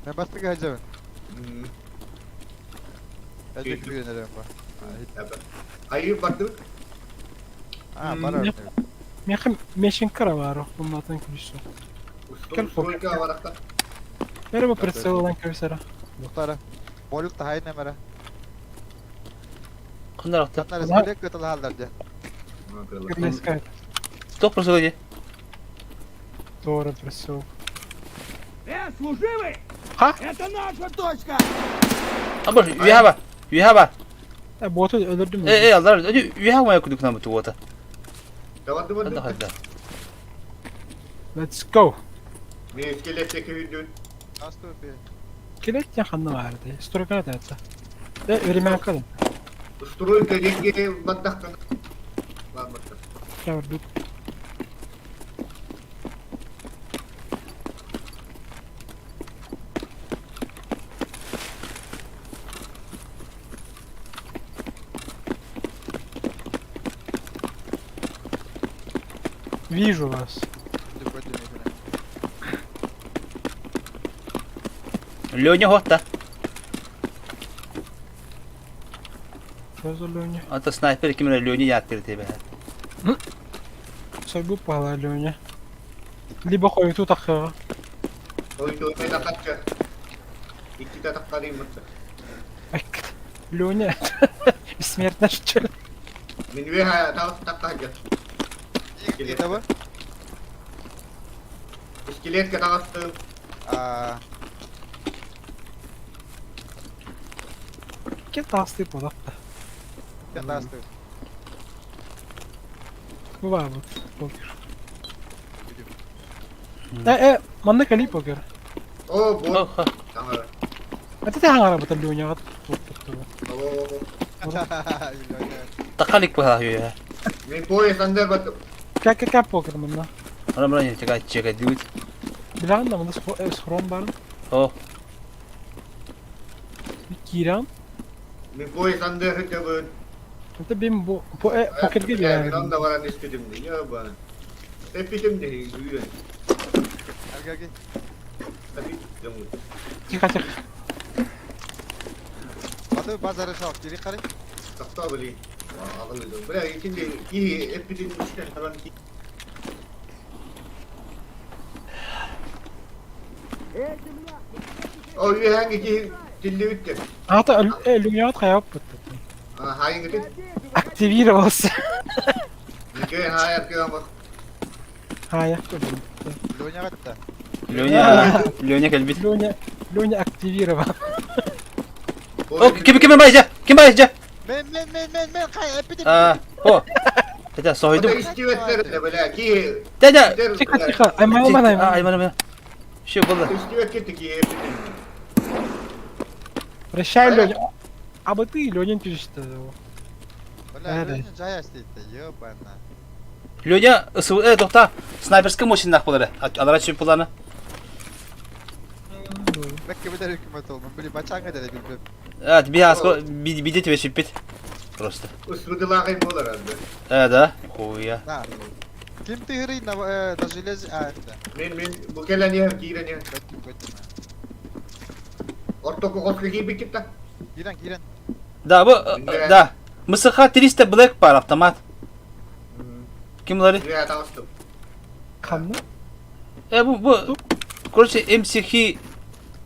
Мен бастыгы хажабын. Әжек күйенерем ба. Айы барды. А, бар. Миэхэ мешенкара баар охтумнатын күлүсү. Стройка баракта. Бэрэ бу прицелынан кэбисэрэ. Мухтара. Болюк тахай немере. Кындар акта. Хатнар скелек көтөл халдар дьэ. Кирлескайт. Стоп просыл дьэ. Туора прицел. Э, служивый! Ха? Это наша точка! А боже, үөһэ ба. Үөһэ ба. Э, боту өлөрдүм. Э, э, аллара. Үөһэ моя кудук нам туота. Даварды Хадда барды. хадда. Let's go. Мен скелетте хүттен. Асту би. Келет ханна баарды. Стройка да. Э, времянка да. Стройка деньги бардактан. Бар барды. Чабырдык. Вижу вас. Леня хотта. Что за Леня? Ата снайпер кимре Леня яттыр тебе. Сойбут баһылаа Леня. Либо хойутуу тахсыаҕа. Хойутуу тахаччы. Иккитэ таххарыймыт. Леня, бессмертный что ли? Мин үөһэ тахха Скелет. Скелетке таҕыстым. Аа. Ким таҕыстыы буолахта? Ким таҕыстыы? Бу баабыт покер. Э, э, манна кэлии покер. О, бу. Аты те хаҥарабыта Леняҕа туттуба. Тахалик быһа үө. Мен поезд андер баттым. Кэ кэ кэ покер манна. Ана мына чека чека дүүт. Билэҕин да манна схрон барын. О. Киирэн. Мен поезд андер хытыбын. Это бим бу по покерге биэрэн. Мен да баран испитим ди. Я ба. Эппитим ди күүрэн. Аргаги. Тихо тихо. Аты базары шал, кири қары. Тохтоо били. Аҕылыдым. Бля, итинде киһи эппитин истэн табан ки. О, үөһээҥҥи киһи тиллибит Ата өлүҥҥэҕит хайааппыт. Хаайыҥҥытын? Активировался. Никэ хаайар кыамах. Хаайах Леня катта. Леня, Леня кэлбит. Леня, Леня активировал. О, ким ким бай жа? Ким бай жа? Мен мен мен мен мен хай эппитим. А, о. Это соһуйдум. Истибэттэр бля, ки. Дядя. Тихо, тихо. Аймалма, аймалма. Аймалма. Все было. Истибэккэ ки эппитим. Прощай, Леня. А бы ты, Леня, пишет. Бля, Леня жая стоит, ебана. Леня, э, тохта, снайперская мощь буолар. Алара чемпионы. Бэкке битэр үкүмэт ол. Били бачаңа дere билбеп. А, би аско би би тебе шиппит. Просто. Усудылаагай буолар анды. Э, да. Хуя. Да. Ким тыгырый на на железе, а это. Мен мен бу кэлэн иһэр киирэн иһэр. Ортоку хоско киирбиккит да? Киирэн киирэн. Да, бу да. МСХ 300 Black бар автомат. Ким лары? Ханна? Э, бу бу короче МСХ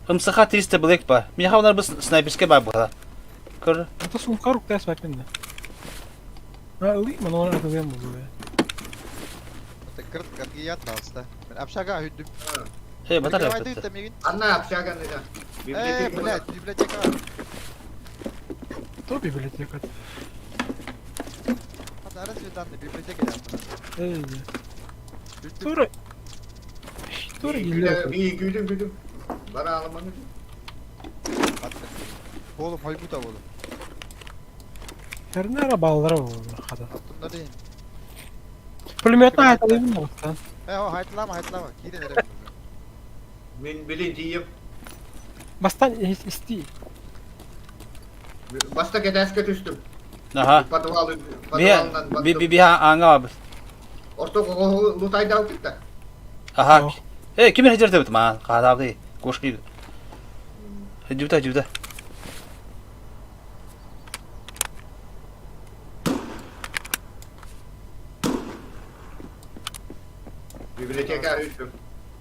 МСХ 300 Black бар. Миэхэ олар бу снайперскай бар була. Көр. Это сумка рукта свапинна. А, ылый, манон атылыам буолуо. Это кырт кыргыят балста. Мен общага хүдүм. Э, батар Анна общага не да. Э, блядь, библиотека. Кто библиотека? А разве данные библиотека я? Эй. Тура. Тура гиллер. Би күдүм күдүм. Бара аламаны. Oğlum haybuta oğlum. Хернера баллара буолла хата. Аттымда дейін. Пулеметна айталыйбын оттан. Э, о, хайтлама, хайтлама. Киирен эрэ. Мин билин тиийим. Бастан исти. Баста кэтэскэ түстүм. Аха. Подвал Би би би аңа бабыс. Орто лутайда алкытта. Аха. Э, ким хежер дебит ма? Каадабды. Кошки. Жубта, жубта. Библиотека үстүм.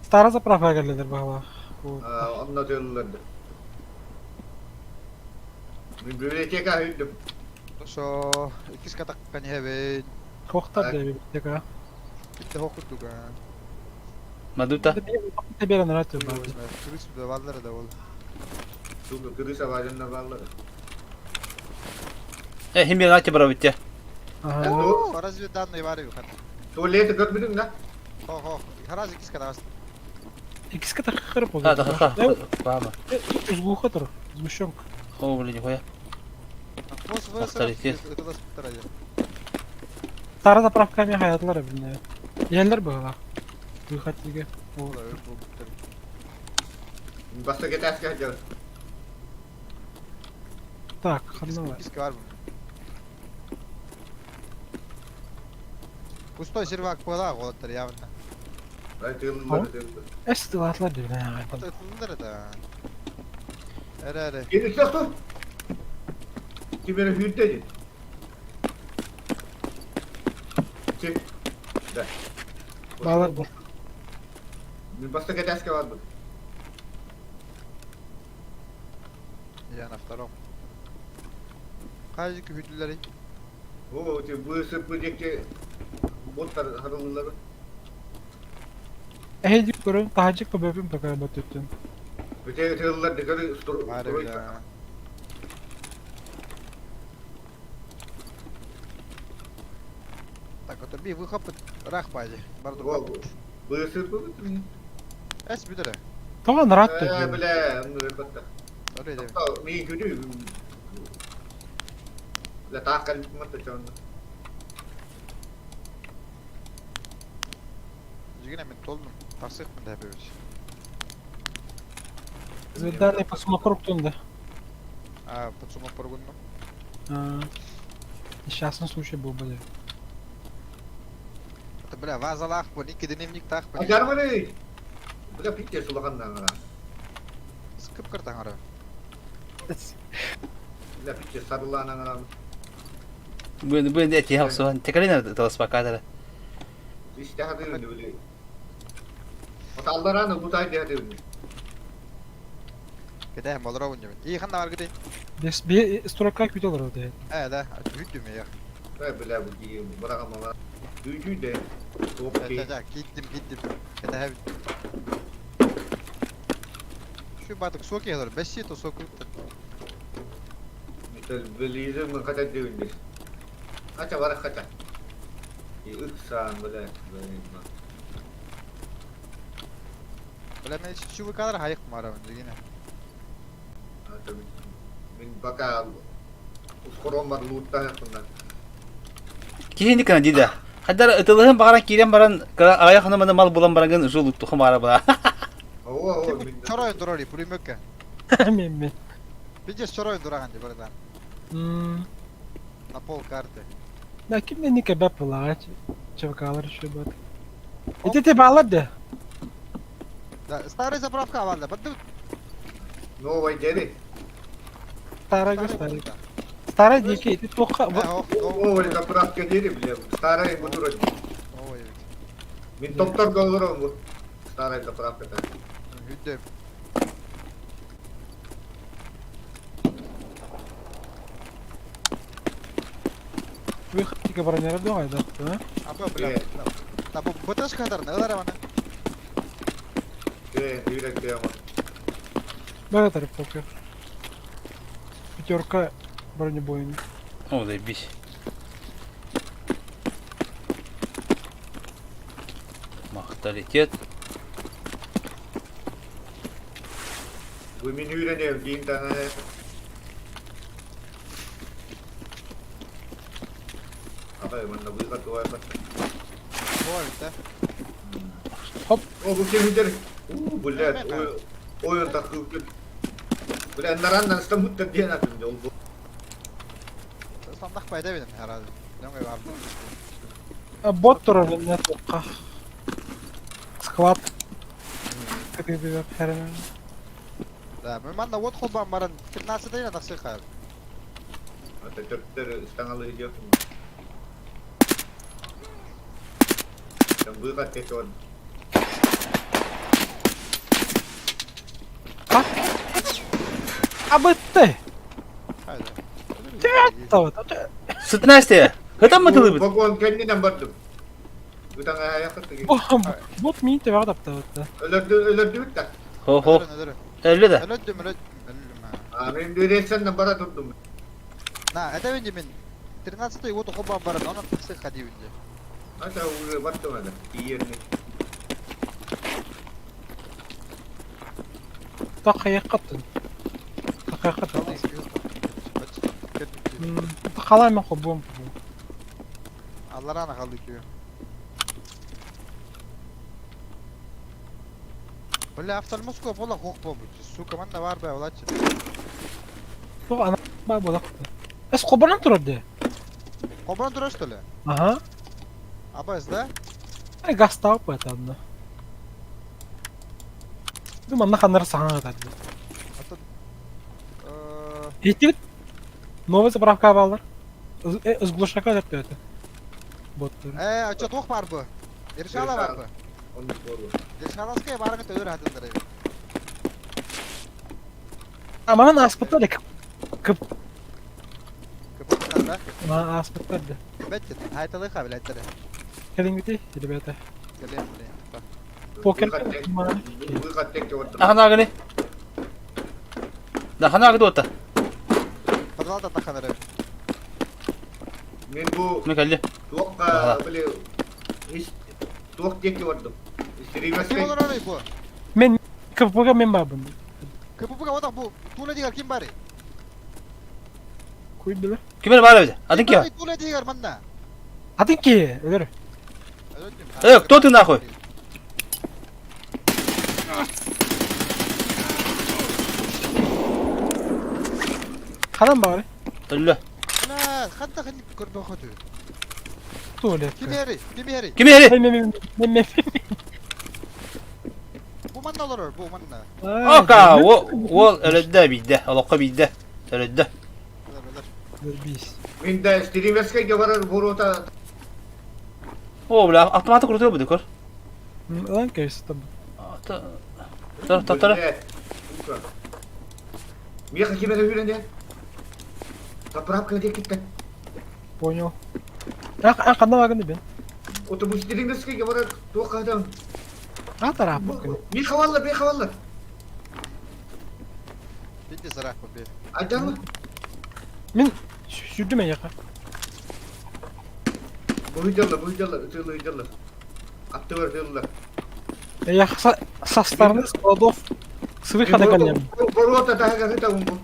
Стара заправка кэллилэр баҕалаах. Онно тылларды. Библиотека үстүм. Со, иккис катаккан иһэбин. Хохтар да библиотека. Битте хокурдуга. Мадута. Теберен рат Крыс да баллары да ол. Сука, крыса важна баллары. Э, хим бир ати бара битте. Ага. Разве данные бары хат. Туалеты көрбүтүң да? Хо хо. Хараз иккис катагас. Иккис катак хырып А, да, ха. Бама. Узгуха тур. Сгущенка. О, блин, нихуя. Авторитет. Стара заправками хаятлар билне. Еллер быгла. Выход тиге. Баста кетәскә хәҗәр. Так, ханна. Иккис бар. Пустой сервак была, вот явно. Эс тылатлар дигән. Тыллар да. Эре эре. Кини сохту. Кимере хүрдеди. Чек. Да. Баалар бу. Мин бастакы этээскэ барбыт. Я на втором. Хайы күһүдүлэрий? О, ти бысыппы диэки боттар харыллылар. Эһиги көрөн таһырдьа көбөбүн пока бөтүттүн. Бүтэ тыллар декары Баар строй. бля. Так, это би выход рах бази. Бар друг. Бысыппы Эс бүдөрө. Тоҕо нараат Э, бля, ну это. Орой дем. Ми күдү. Ла таах калмат чон. Жигине мен толдум. Тасык мын да бебит. Звезда по сумакруг тунда. А, под сумок поргунну. Несчастный случай был бы. Это бля, вазалах, бу ники дневник тах. Ажарманы. Бля, пите сулахан нара. Скып кыртаңара. Бля, пите сарылана нара. Бу бу эти хавсуан. Текалина таласпакадара. Иште хады били. Оталдараны бутай деді. Кеде болора унжа. И ханда бар гыды. Бес би стройка күтөлөр өтө. Э, да, жүттүм я. Э, бля, бу ки барага Дүйдүй де. Да, да, киттим, киттим. Кеде хәбит. Şu батык соки ядыр. Бәши то соку. Белизм хата дүйүндү. Хача бар хача. И ыксан, бля, Бля, мен şu kadar hayık mara жигине. Мен пока ускором бар лутта хакында. Кихини кана дида. Хаддар ытылыһын багаран киирен баран аяк ханыманы мал булан барангын жол уттуху мара була. Ого, ого. Чорой дурори, пулемётка. Мен мен. Видишь, чорой дураган ди братан. М. На пол карты. Да ким мен нике бәп була. Чевкалар еще бат. Ити те балар да. Да, старая заправка авалда. Бадды. Новой дери. Старая старая. Старая дики, ити тока. Новой заправка дери, бля. Старая бутура. Новая. Мин топтор голором бу. Старая заправка. Хүддөм. Выход тике бронера догай да. Апа, бля. Да, бу быташ кадар, не лара вана. Э, үйрәк прямо. Бара тарапка. Пятерка бронебойный. О, заебись. Махталитет. Бу мин үйрәнем, дейін тана. Апай, мында выход туай бар. Ой, да. Хоп. О, бу кем үдер? У, блядь, ой, ой, он так Бля, нараннан стамуттар диэн атын ол бу. Сандах пайда берем herhalde. Нөңгө бар. Бот турар не тоққа. Склад. Категория хәрәмә. Да, мен манда вот холбан баран 15 дайна тақсы қар. Это төптөр стаңалы идет. Там выход течет. Абытты. Хайда. Тават. Сытнастия. Хытан мытылыбыт. Вагон кэннинен бардым. Үтәң аяқы Бот мин тебе адаптабыт. Өлөрдү өлөрдү да. Хо-хо. Әлле да. Өлөдүм, өлөдүм, өлөдүм. А мен дөресен бара турдум. На, это винди мен 13 год холбан баран, онан тақсы хади винди. Ата уже бардым әле. Иерни. Тақая қаттын. Тақая қаттын. Қалай мен қобым. Алларана қалды күйі. Бля, офтальмоскоп бола хоқ бомбы. Сука, манда бар бә, олачы. Тоқ ана ба бола. Эс қобынан тұрады. Қобынан тұрады, что ли? Ага. Абайс, да? Ай газ тауып айтады. Думаю, на ханар саған айтады. Еттебит. Новый заправка балар. Из глушака деп это. Бот. Э, а что, тоқ бар бы? Решала бар бу. Оннук буолуо. Решаласкай баарыҥа төлөр хатыллар эбит. Аманан ааспыттар да кып Кыпыттар да. ааспыттар да. Бэт хайталыха билеттері. Кэлиҥҥитий, ребята. Кэлиэм билиэм. Покер Аханаагыны. Да ханаагы дуота. Подвалда таханары. Мен бу Мен кэлли. туохха били туох диэки бардым. Ким олорор бу? Мен КПП-га мен бабын. КПП-га отақ бу тула дигер ким бар? Куй билер. Ким бар эбит? Атын ким? Тула дигер манна. Атын ки, өлөр. Э, кто ты нахуй? Ханан баары? Өллө. Ана, ханта ханник көрбө хоту. Туалет. Ким ери? Ким ери? Ким ери? Мен мен мен мен. Бу манна олорор, бу манна. Ока, ол өлөддө бийдэ, олоххо бийдэ. Өлөддө. Бис. Мен да стримерскайга барар ворота О, бля, автоматы крутой буде, көр. Ылан кэс там. Тар, тар, тар. Меха ким эрэ хүрэн Заправка диэкиттэн. Понял. А, а ханна багын бен. Отобус стримерскайга барар туох хадан. А тараппын. Меха валла, меха валла. Бинде сарах бу бе. Айдарма. Мен сүрдүм эйяха. Бу дьалла, бу дьалла, ытыылы дьалла. Аттыбар дьалла. Эйяха со стороны складов с выхода голем. Ворота таһыгар ытабын бу.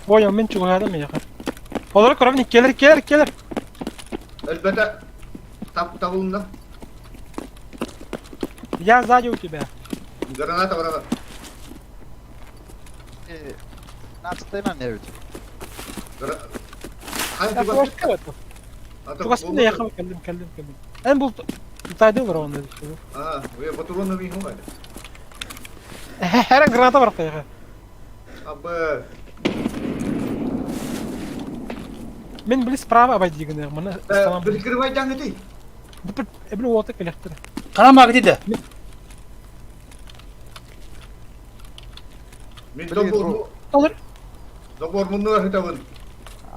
Понял, мен чугадым эйяха. Олар коровник келер, келер, келер. Элбете тап табылында. Я сзади у тебя. Граната барaba. Нацтайна не бит. Хай Чугасын да яхам келдим, келдим, келдим. Эн бул тайды бар онда. А, я патроны биху гайда. Хәрен граната бар тайга. Абы. Мен били справа абай дигән, моны Прикрывай даңы Бу эбли оты келектер. Кана мага диде. Мен забор. Алыр. Забор муну хытабын.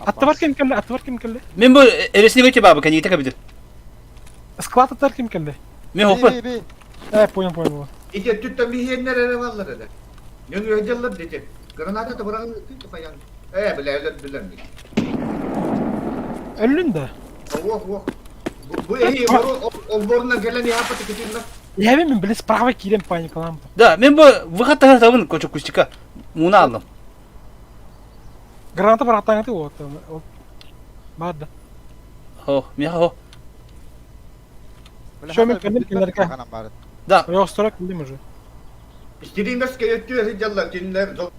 Атты бар кем келди, атты бар кем келди. Мен бу эресini өте бабы, кәне итәкә бит. Склад аттар кем келди. Мен хоппа. Э, понял, понял. Ите түттен бихеннер эре валлар эле. Нөңү өдөллөр дете. Граната да барагын каян. Э, биле биле билем. Өллүн да. Ох, ох. Бу эһи олборунан келен япаты кетинна. Я мен биле справа кирем паникалам. Да, мен бу выход табын кочо кустика. Муна алдым. Граната барактан ты вот. Бар да. Хо, меха хо. Шо мен келдим киндерге. Да. Я строй келдим уже. Стримерская өттү жаллар киндер.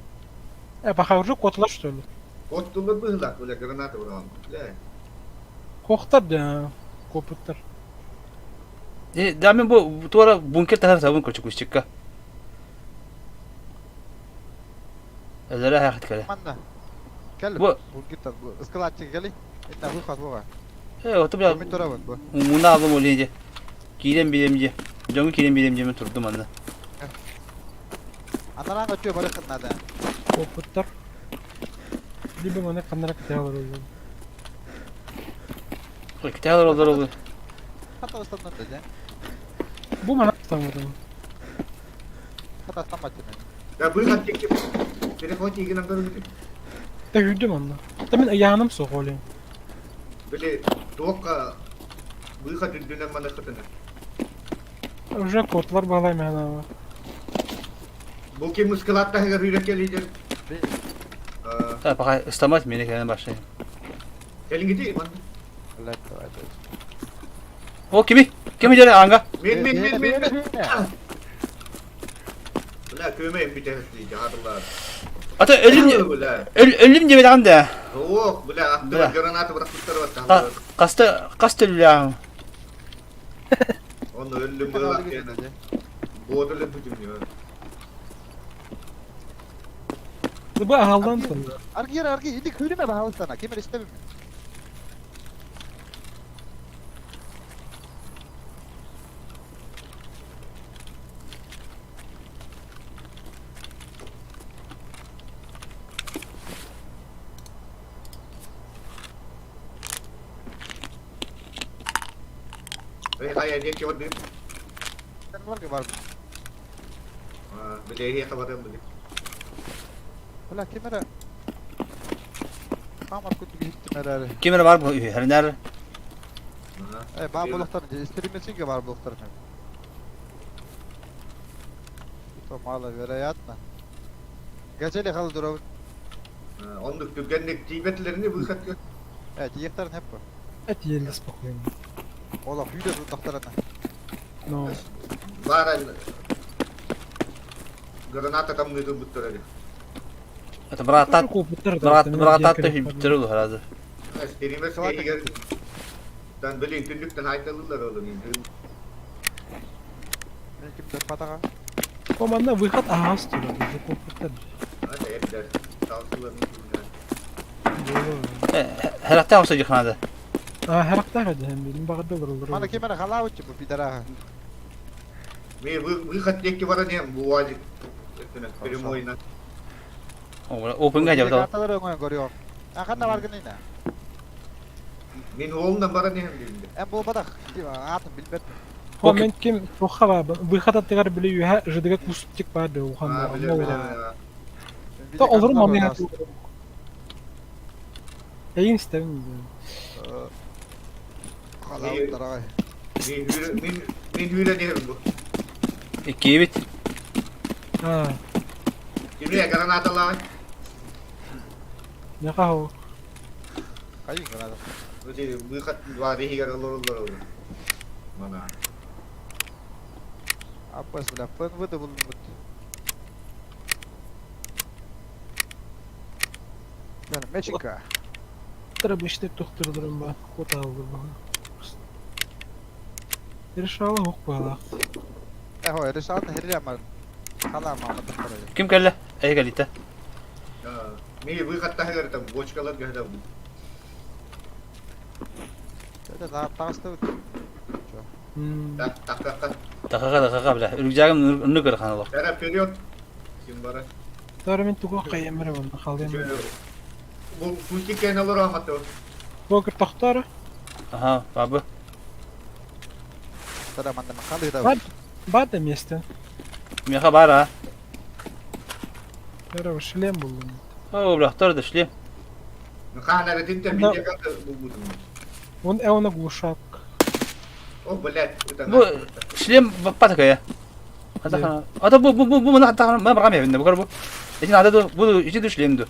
Э, пока уже котла что ли? Коттулар быһылак, бля, граната бараган. Бля. Кохтар да, копуттар. Э, да мен бу туара бункер тахар табын кочо кустика. Эллere хахт келе. Манна. Кел. Бу Бункер бу складчы кели. Это выход бу. Э, ото бля. Мен турабын бу. Муна алдым олейде. Кирем билем же. Жоңу кирем билем же мен турдум анда. Анаран өтө барыкын надо. Копуттар. Либо маны канара киталар oldu. Киталар олдар oldu. Хата останнар да. Бу мана тамадым. Хата останмат мен. Да быһат текке. Телефон тигин аңдар Та хүрдүм онно. Та мен ыяаным суох олейм. Били туокка быха дүндүнен маны хытына. Уже котлар балай мана. Бу ким складта хагар хүрек келидер. Так, пока ыстамать мени келен башлайм. Келиңгити ман. О, кими? Кими жере анга? Мен мен мен мен. Бля, көмөйм бите жадылар. Ата өлүм өлүм деп айтам да. Ох, бля, атты граната бырактыктар батты. Касты касты өлүм. Оны өлүм бырак. Бодулы бүтүм. Бу агалдан сонда. Аргы аргы иди хүрүмө баалыстана. Ким эстебим. Хайа диэки бардыгыт? Барга бар. Били эһиэхэ барыам били. Бля, ким эрэ Хамар курдук иһиттим эрээри. Ким эрэ бар бу үһү, Э, баар буолуохтарын, стримецинге баар буолуохтарын. То маловероятно. Газели хал дурабыт. Оннук түргэнник тиийбэтилэрини выходка. Э, тиийэхтэрин хеп бу. Это еле спокойно. Олох үйде турдахтарына. Но Баар граната там ыытылбыттар эри. Это братат брат братат бүттер ол харазы. Стример иһигэр Тан билин түннүктэн айталылар олун. Мен кимдер патаға. Команда выход аас турар, уже копуттар. Ата эрдер. Талсыларын. Харахта olsa жихнады. А, харахта хадыһан билин багырда олороллор. Мана ким эрэ халаабыт бу пидораха. Мен выход диэки баран иһэн бу уазик прямойна. Опенга жабыта. Карталар өҥөн көрүөм. Аханна баргын ина. Мин уолунан баран иһэн димде. Эн буолбатах. Аатын билбэт. Хо мен ким туохха баабын выход аттыгар били үһэ ждыга кустик баар да Аа, улахан биле биле. То олору мамыга Эйин истэбин. Халаабыттар аҕай. Мин мин мин хүрэн иһэн бу. Иккибит. А, Кимне гранаталаан? няха хо. Хайын граната. Өте выход бар иһигэр олороллор олор. Мана. Аппас бля, ФНВ да булбут. Yani Мечика. Трабышты тохтурдурум ба. Кот алды ба. Решала хук бала. Эхо, решалны херри амар. Халаама аматтахтара. Ким кэллэ? Эй кэлитэ. Ми выход таһыгар там бочкалар гәһдә. Это да, тагысты. Так так так так. Тахаға тахаға бля. Рюкзагым үннү көр ханалох. Бәрі вперед. Ким бара? Тары мен тугу кайымыр онда халдым. Бу кустик кайналар аматы. Бокер тохтары. Ага, бабы. Тара манда махалы да. Бар бар да место. Меха бар а. Бәрі шлем булдым. О, бля, тор да шлем. Хана ретинте Да. видео карта бу Он эона глушак. О, блядь, это Бу шлем баппа такая. Ата ата бу бу бу бу мына хата ма баргам ебинде бу бу. Эчин ата ду бу ичи ду шлем ду.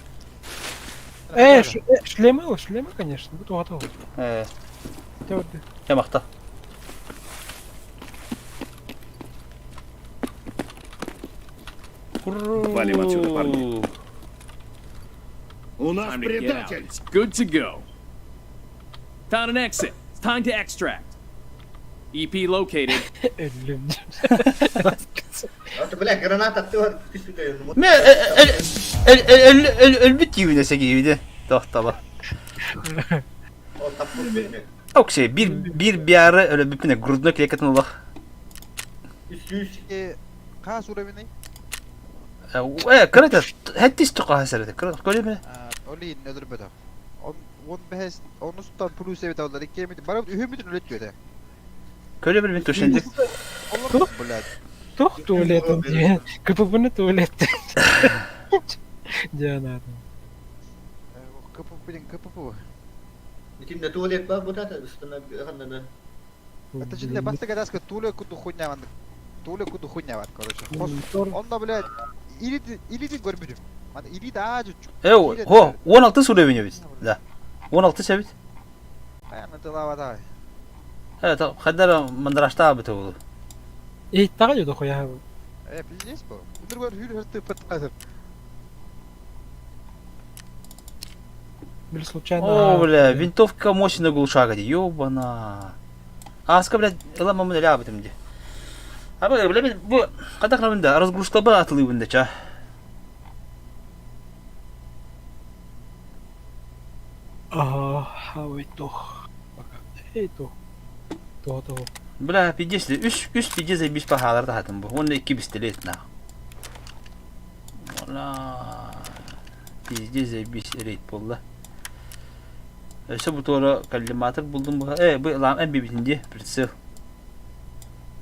Э, шлемы, шлемы, конечно, бу тугата. Э, Төрдү. ямакта. Валим отсюда, парни. У нас Time to get out. предатель! It's good to go. Found an exit. It's time to extract. EP located. Өлүм. Ата, блядь, граната аттылар түстү. Ме эл эл эл эл бит юнесе гибиде. Тохтала. О, таппы бене. Окей, бир бир биары өлө бүпүнө грудной клеткатын улах. Үс Қас уровень? Э, кырата, хеттис тука хасарда. Кырата, көрөмө. Олин нөдөр бөтө. Он он бэс онустан плюс эбит алдар икки мит. Бара үһү мит үлөт жөдө. Көрөмө мен төшөндүк. Олор блядь. Тух туалет он КПП туалет. Диана. КПП ден КПП. Итинде туалет бар бу тата, үстүнө ханнаны. Это же баста гадаска туле куду хуйня ван. Туле куду хуйня ван, короче. Онда блядь или или көрбүдүм. Мана или да жу. Э, хо, 16 уровень бит. Да. 16 себит. Каяны тылава давай. Э, та хадара мандрашта бит ол. Эй, тага жду хуя. Э, пиздец бу. Үндүр хүр хүр тыпыт казыр. Били случайно. О, бля, винтовка мощная глушага, ёбана. Аска, блядь, ыла мамын эле абытым ди. Аба, бля, мен бу кадак да разгрузка ба атылыбын да ча. Ага, ой, тох. Пока. Эй, тох. То то. Бля, пиздец, үс үс пиздец бис пахалар да хатым бу. Он икки пистолет на. Ола. Пиздец бис рейд болла. Өсө бу туора коллиматор булдум бу. Э, бу лам эм бибитинди прицел.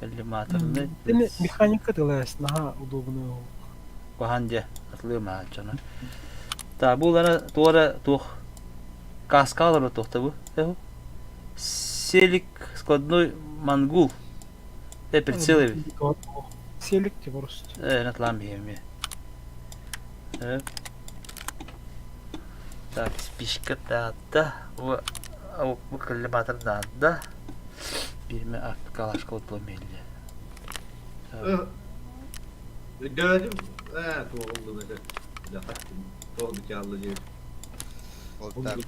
Коллиматорный. Итини механика тылаас наһаа удобный ол. Куһаан дьэ, атылыы мааччаны. Та бу улара туора туох каска олоро туохта бу? Селик складной мангул. Э прицел эбит. Селик те просто. Э, натлаан биһиэми. Э. Так, спичка таатта. Бу бу коллиматор наада. Биирмэ калашка отуом иһиллэ. Өйдөөтүм. Ээ, туоҕуллум этэ. Туох дьаалла диэн. Вот так.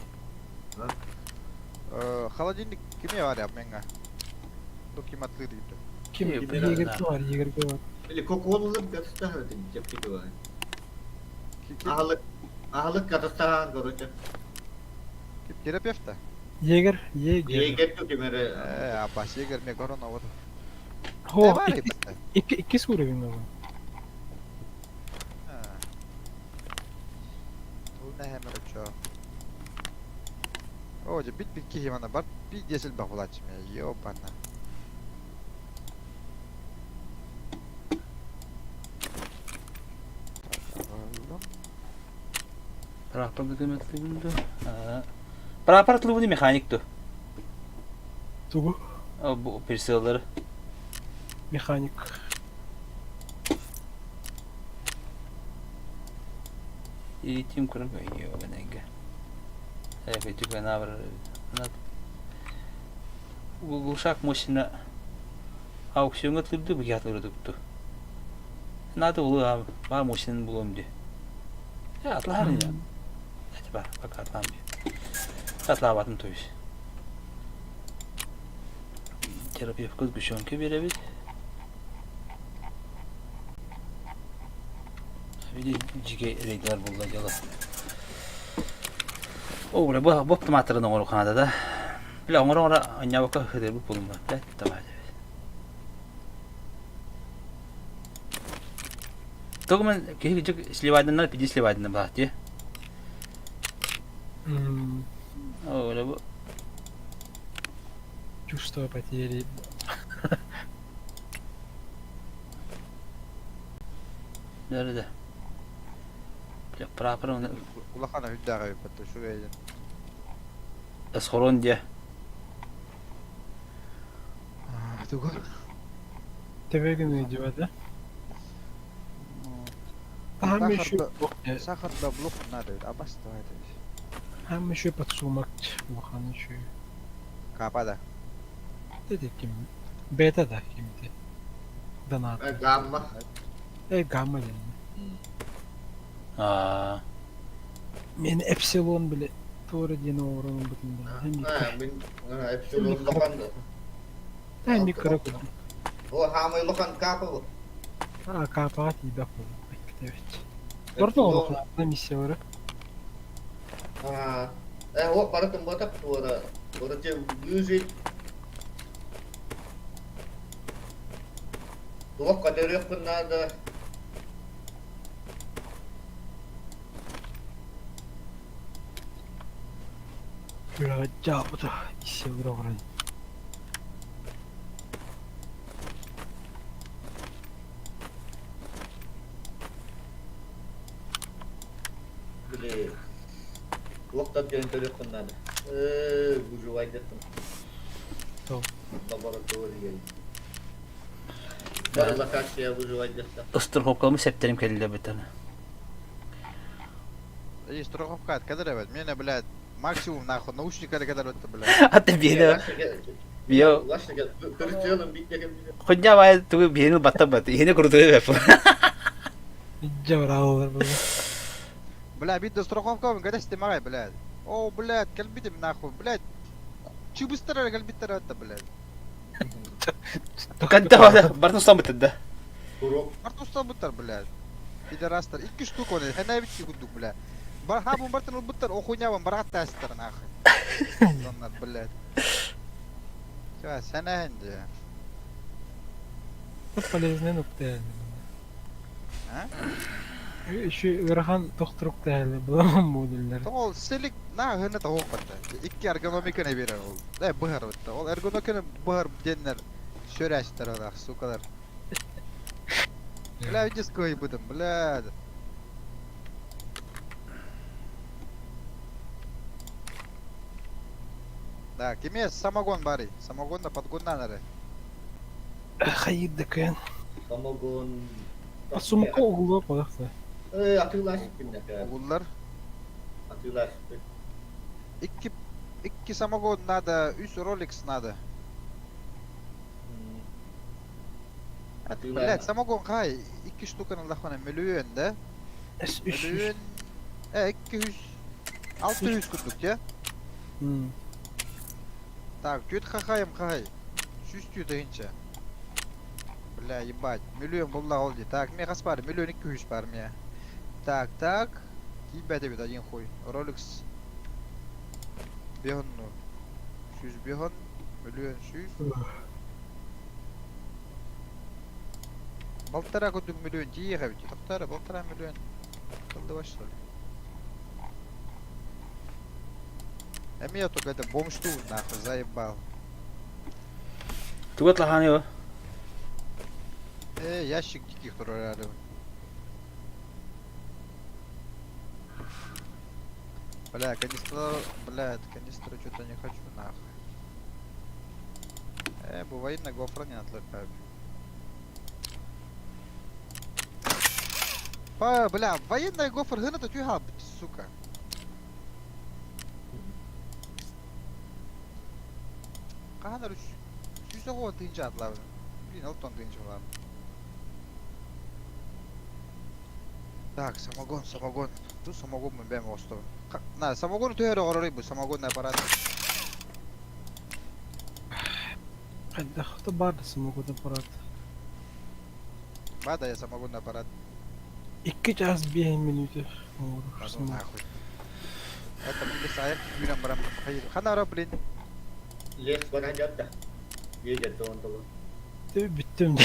Холодильник кими бар я менга? Ду ким атлы дейді. Ким егерге бар, егерге бар. Или коколулар катастаха чэпчэки бар. Аһылык аһылык катастахан короче. Терапевта? Егер, егер. Егер ту кимере. Э, абас егер ме корона вот. Хо, икки икки уровень бар. О, дьэ бит бит киһи мана бар пиздец элбэх булааччым ээ, ёбана. Прапор документылыбын дуо? Прапор тылыбын механик дуо? Тугу? Бу прицеллары. Механик. Иитим көрөн өйүө Глушак мощно аукционга тылды быйаатырдыкту. Надо было бар мощный булуом ди. Атлаар я. Бар, пока атлаам ди. Атлаабатын то есть. Терапевт сгущенка беребит. Види жиге рейдлер булла дело. О, бля, бу бу оптиматорын оҥору хаада да. Бля, оҥоро оҥоро анньаабакка хытырбыт булумма. Бля, давай. Только мен киһи кичик сливайданнар пиди сливайданна баат дии. О, бля, бу Чувство потери. Nerede? Прапор Улахан үрдээҕи эбиппит үчүгэй диэн. Схорон диэ. Тугу? Тэбэгин идиот, да? Там еще... Сахар да блок надо, абас Там еще подсумок улахан еще. Капа да. Dedi ким? Бета да кимди. Донат. Гамма. Э, гамма диэн. Аа. Мен эпсилон били туора диэн оҥорон ылбытым да. Мин эпсилон улахан. Та микро курдук. О, хаамай улахан капа бу. А, капаҕа тиийбэт буолуох эбит. Ордук олохлаахтан миссиялары. Аа. Э, о, барытын ботап туора. Короче, выжить. Туох көтөрүөхпүн наада. Үлэҕэ дьаабыта миссиялары оҥорон. Били туохтан диэн көрүөхпүн наада. Э, выживай деттим. Лаборатория. Бар локация выживать деттим. Ыстырховкалымы септерим кэллэ битаны. И страховка кадр эбит. Миэнэ, блядь, максимум нахуй наушник эрэ кэлэр эбит, блядь. Аты биэне био Хунья бай тугу биэни батта бат. Иһини курдугу бэп. Дьабырааллар буолла. Бля, биир да страховкабын кэтэстим аҕай, блядь. О, блядь, кэлбитим нахуй, блядь. Чыбыстар эрэ кэлбиттэр эбит, блядь. Кантта бартын устаммыттар да. Барт устаммыттар, блядь. Пидорастар. Икки штук оны, хэнээбит курдук, бля. Бар хабын бартын ылбыттар, охуйнябын бараат таастар нахуй. Оннар, блядь. Чё, сэнэһин дии. Полезный нукта. А? Еще ыарахан тохтурук тээли буламан модуллар. Ол селик на хына тоҕук батта. Икки эргономиканы берер ол. Э, быһар батта. Ол эргономиканы быһар диэннэр. Сүөрээччилэр сукалар. Бля, видишь, кыайбытым, бля. Да, кимиэ самогон барый? Самогон да подгоннан эрэ. Хайыр да кыан. Самогон... Сумка угулуо буолуохта. Э, атыыласпын да. Угуллар. Атыыласпын. Икки, икки самогон надо, үс Rolex надо. Блядь, самогон хай, икки штуканы ыллахпына мөлүйүөн да? Мөлүйүөн... Э, 200... 600 курдук, дьэ? Так, түөрт хахайым хахай. 100 тыһыынча. Бля, ебать, мөлүйүөн булла ол дии. Так, мне хас бар? Миллион 200 бар мне. Так, так. Тиийбэт эбит один хуй. Rolex. Бехонну. 100 бехон. Мөлүйүөн сүүс. Полтора курдук миллион тиийиэх эбит. Тохтоо 1,5 миллион. Тыллыбат что ли? Эмиэ только это бомжтуу нахуй заебал. Тугат лаханы о? Э, ящик диких турары. Бля, канистра, бля, канистру что-то не хочу нахуй. Э, бу военная гофра не отлепаю. Па, бля, военная гофр гына тюга, сука. Хаһан 190 тыһыынча атлабын. Блин, 60 тыһыынча буолан. Так, самогон, самогон. Тут самогон мы бэм остовын. На, самогон түһэр оҕоророй бу, самогонный аппарат. Хайдах баар да самогон аппарат. Бада я самогонный аппарат. 2 час 5 минут. Да ну нахуй. Это мы сайт күүрэн баран ханара, блин. Лес баран жатта. Едет он того. Ты бүттүм.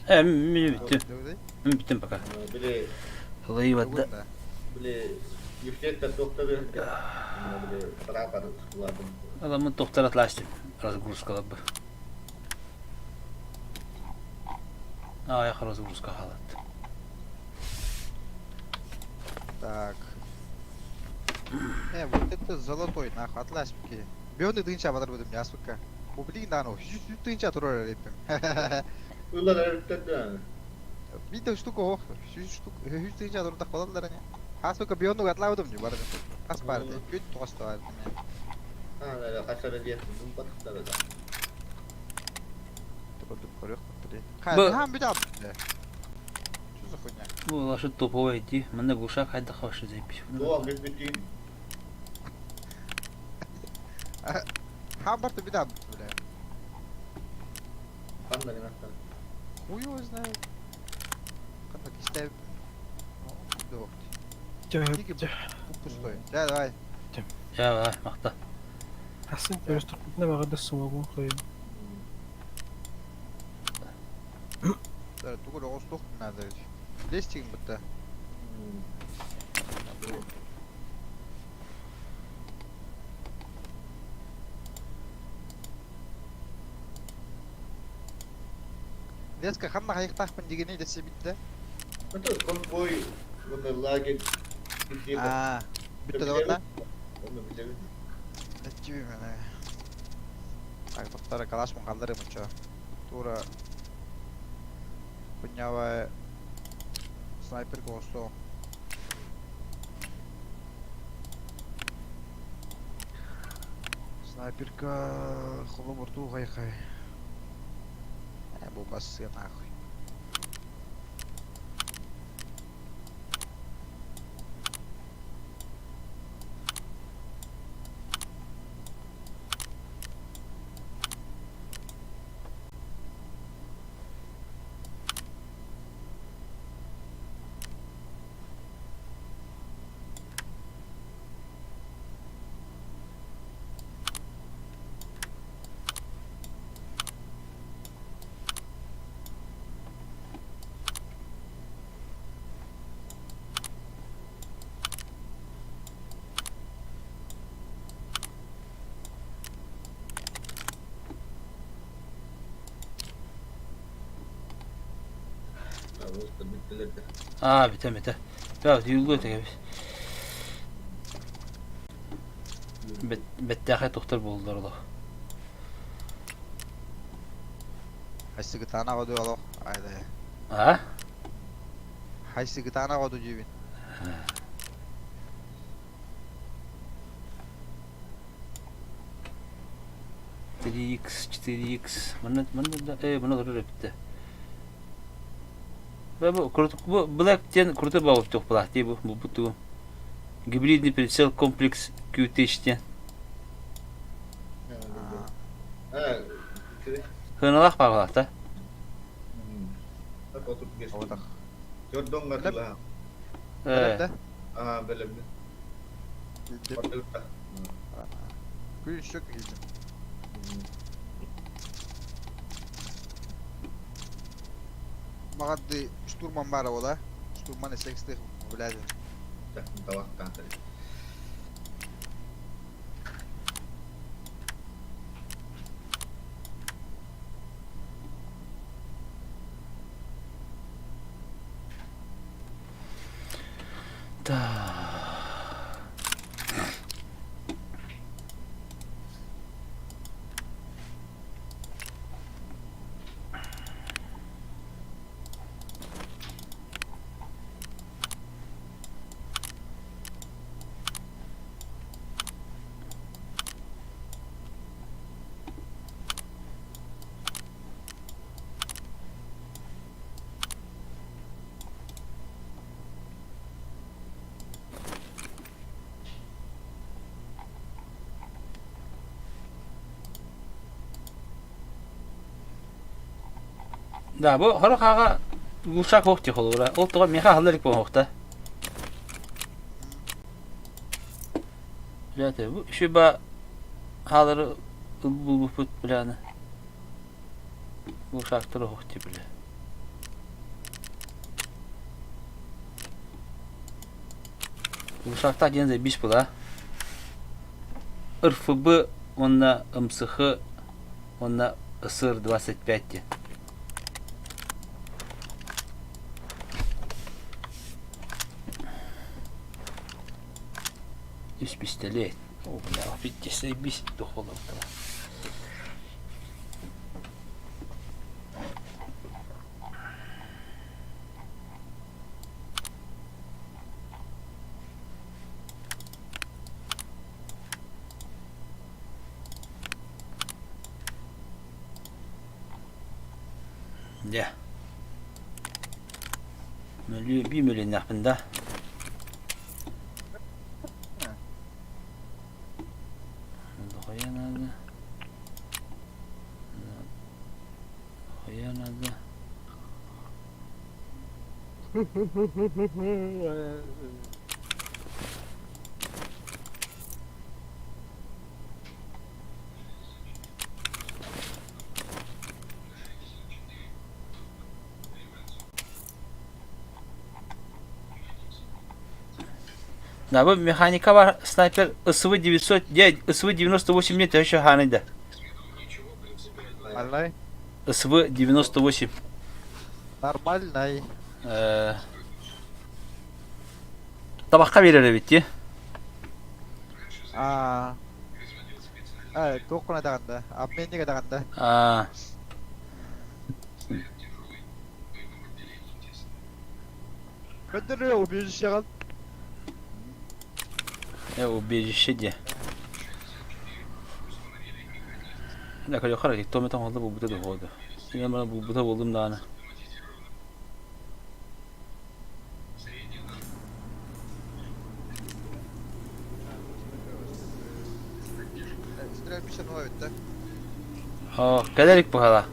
Э, мен бүттүм. Мен бүттүм пока. Били Ылайбатта. Били юфтекта тоқтар били прапор складым. Адамын тоқтар атластым. Разгрузка бы. Аяқ разгрузка халат. Так. Э, вот это золотой, нахуй, атласпики. Бионы тыһыынча батар будем, я, сука. Бу блин, да, ну, 100 тыһыынча турар эппим. Ылар өрүттөрдө. Биир штука ох, 100 штук, 100 тыһыынча турдах балалар не. А, сука, биону атлаудым не бар. Ас бар, күт тоғысты бар. А, качара диет, бун батыктары да. Блин. Хай, хам бит Что за хуйня? Бу лашы топовый ди. Мында глушак хайда хороший запись. Туа бүт Хам барты бит бля. Кандай гынаттан? Хуй его знает. Как истәп. Чэ. Пустой. Да, давай. Я, махта. Асын көрөстөхпүтүнэ баҕарда самогон хойун. Да, тугу оҕустуох надо ведь. Лестик бытта. Леска ханна хайыктаахпын дигени десе битте. Это конвой, онно лагерь. Аа, бүтте да онна? Онно билебин. Эччиби мене. Так, токтара калаш мун калдырым чо. Тура Хуйнявая снайпер госто. Снайперка холобурту хай-хай. Э, бу бассы нахуй. Аа, бүтэ бүтэ. Баа, юллу этэ Бэттээхэй тохтор буоллар олох. Хайсыгытаана оду олох айда. А? Хайсыгытаана оду диибин. 3x, 4x. Манна манна да э мына олорор эбиттэ. Бу бу Black диэн крутой баҕайы туох дии бу бу тугу. Гибридный прицел комплекс QTH диэн. Сыаналаах баҕалаах да? Э. Маҕарды штурман баара буола. Штурман SX-тих билээдин. Так. Да, бу хорох аҕа глушак ох ти холура. Ол тоҕо миэхэ аһыллар илик буолуохта. Бля, бу шуба хаалары булбуппут бляны. Глушактар ох ти бля. Глушактар диэн заебись была. РФБ уонна МСХ уонна СР-25 диэн. Үс пистолет. О, бля, опять заебись дохолоптала. Дьэ. Мөлүө бии мөлүөннээхпин да. Дохуя надо. Дохуя надо. Да, бу механика бар снайпер СВ-900, СВ-98 нет, еще ханыйда. Нормальный? СВ-98. Нормальный. Табахха биэрэр эбит дии. Аа. Э, туох гына даҕан да? Обменник даҕан да? Аа. Көндөрүө убежищеҕын. Э, убежище диэ. Да, көрүөххэ томе тоҥолло булбута дуһуоду. Синэ бара булбута буоллум даҕаны. Оо, кэлэ илик быһала.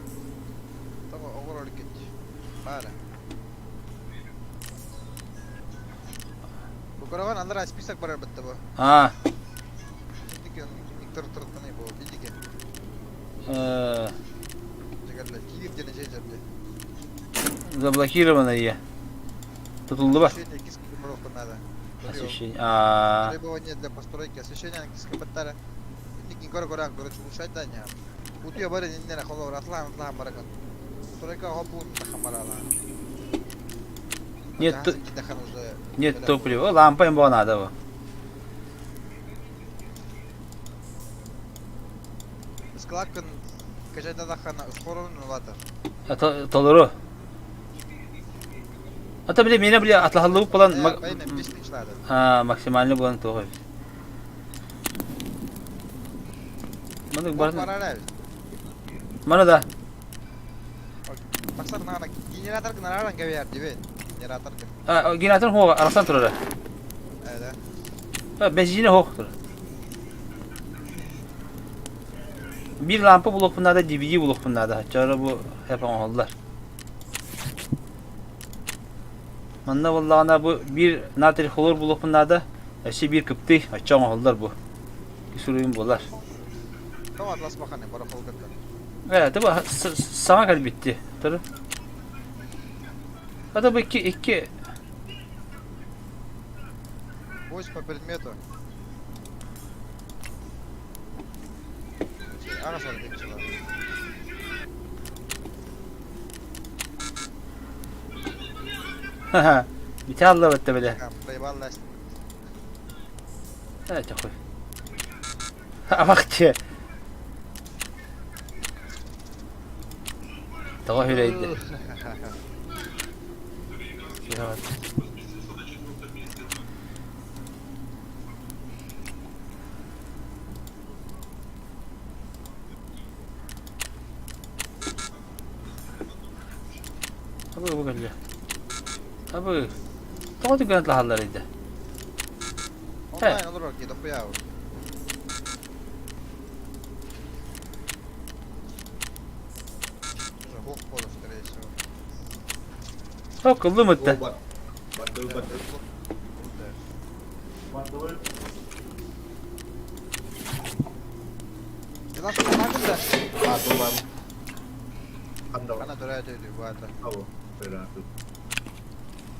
Аа. Э, Заблокированное. Тутуллуба. Освещение. А. Требования для постройки освещения английского Нет, нет топлива. Лампа им надо его. Складкын качайдадахана ускорун улатар. Толору. Ата били мені били атлахаллыбыт буолан максимально буолан туох эбит. Маны бар. Маны да. Тахсар наана генератор гынараран кэбиһэр дибит. Генератор гын. А, генератор хоға арасан турара. Ээ. Бензине хоқ турар. Биир лампа булуохпун наада, DVD булуохпун наада. Чара бу хеп оҥоһуллар. Манна буоллаҕына бу биир натрий хлор булуохпун наада. Өссө биир кыптый оччо оҥоһуллар бу. Суруйум буолар. Тоҕо атласпаханы барахолгаттан. Э, это бу саҥа кэлбитти. Туру. Это бу икки икки Пусть по предмету. Бите аллабытта биле. Э, чохуй. Абахчы. Тоҕо хүлэйди. Абы бу кэллэ. Абы. Тоҕо түгэн лаһаллар иде. Онлайн олорор ки дохуя. Уже боло, скорее всего. Хок ыллымытта. Бардыбы бардыбы. Бардыбы. Ханна төрөөтөйдү баата. Abo. Төрөөтү.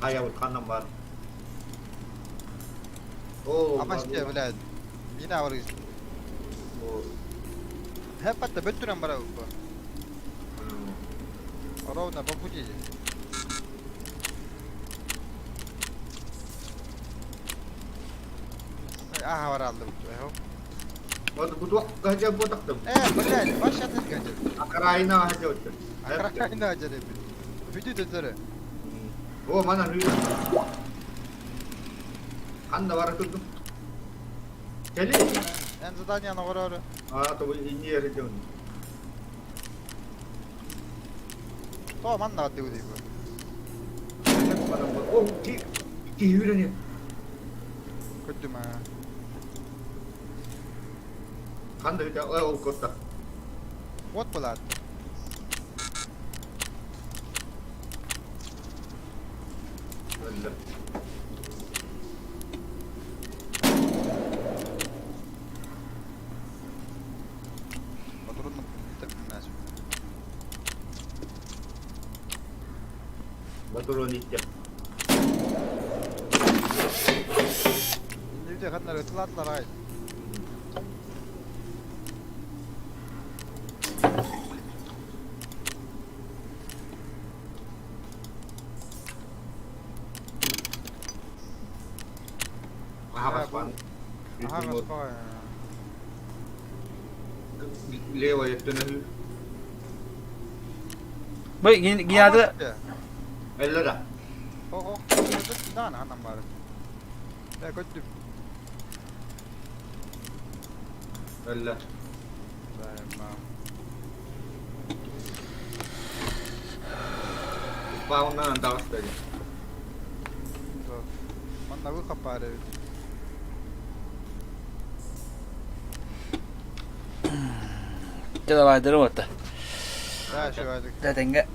Ая вот ханнан бар. О, Амасте, блядь. Мина бар. Хепатта бөттүрен бара бу. Ровно по пути. Аха бар алды бу. Вот бу туох кахжа бу тактым. Э, блядь, баш атын кәҗер. Акрайна хажа өттө. Акрайна хажа деп. Бүдү төтөрө. О, мана нү. Ханна бара турдум. Кели. Эн задание на горору. А, то инни эрден. То манна дыу дейбу. О, ки ки хүрени. Көттүм а. Ханна үтә ол котта. Вот булат. Өллө. Патрон нас. Патрон итте. Инде ханнар ытылатлар ай. Аха баспан. Аха баспан. Левая өттүнө. Бу генератор Элле да. О, о, да, ханнан бар. Э, көттүм. Элле. Спауннан тагысты. Манна выход пары. Давай, дырым отта. Да, еще Да, тенге.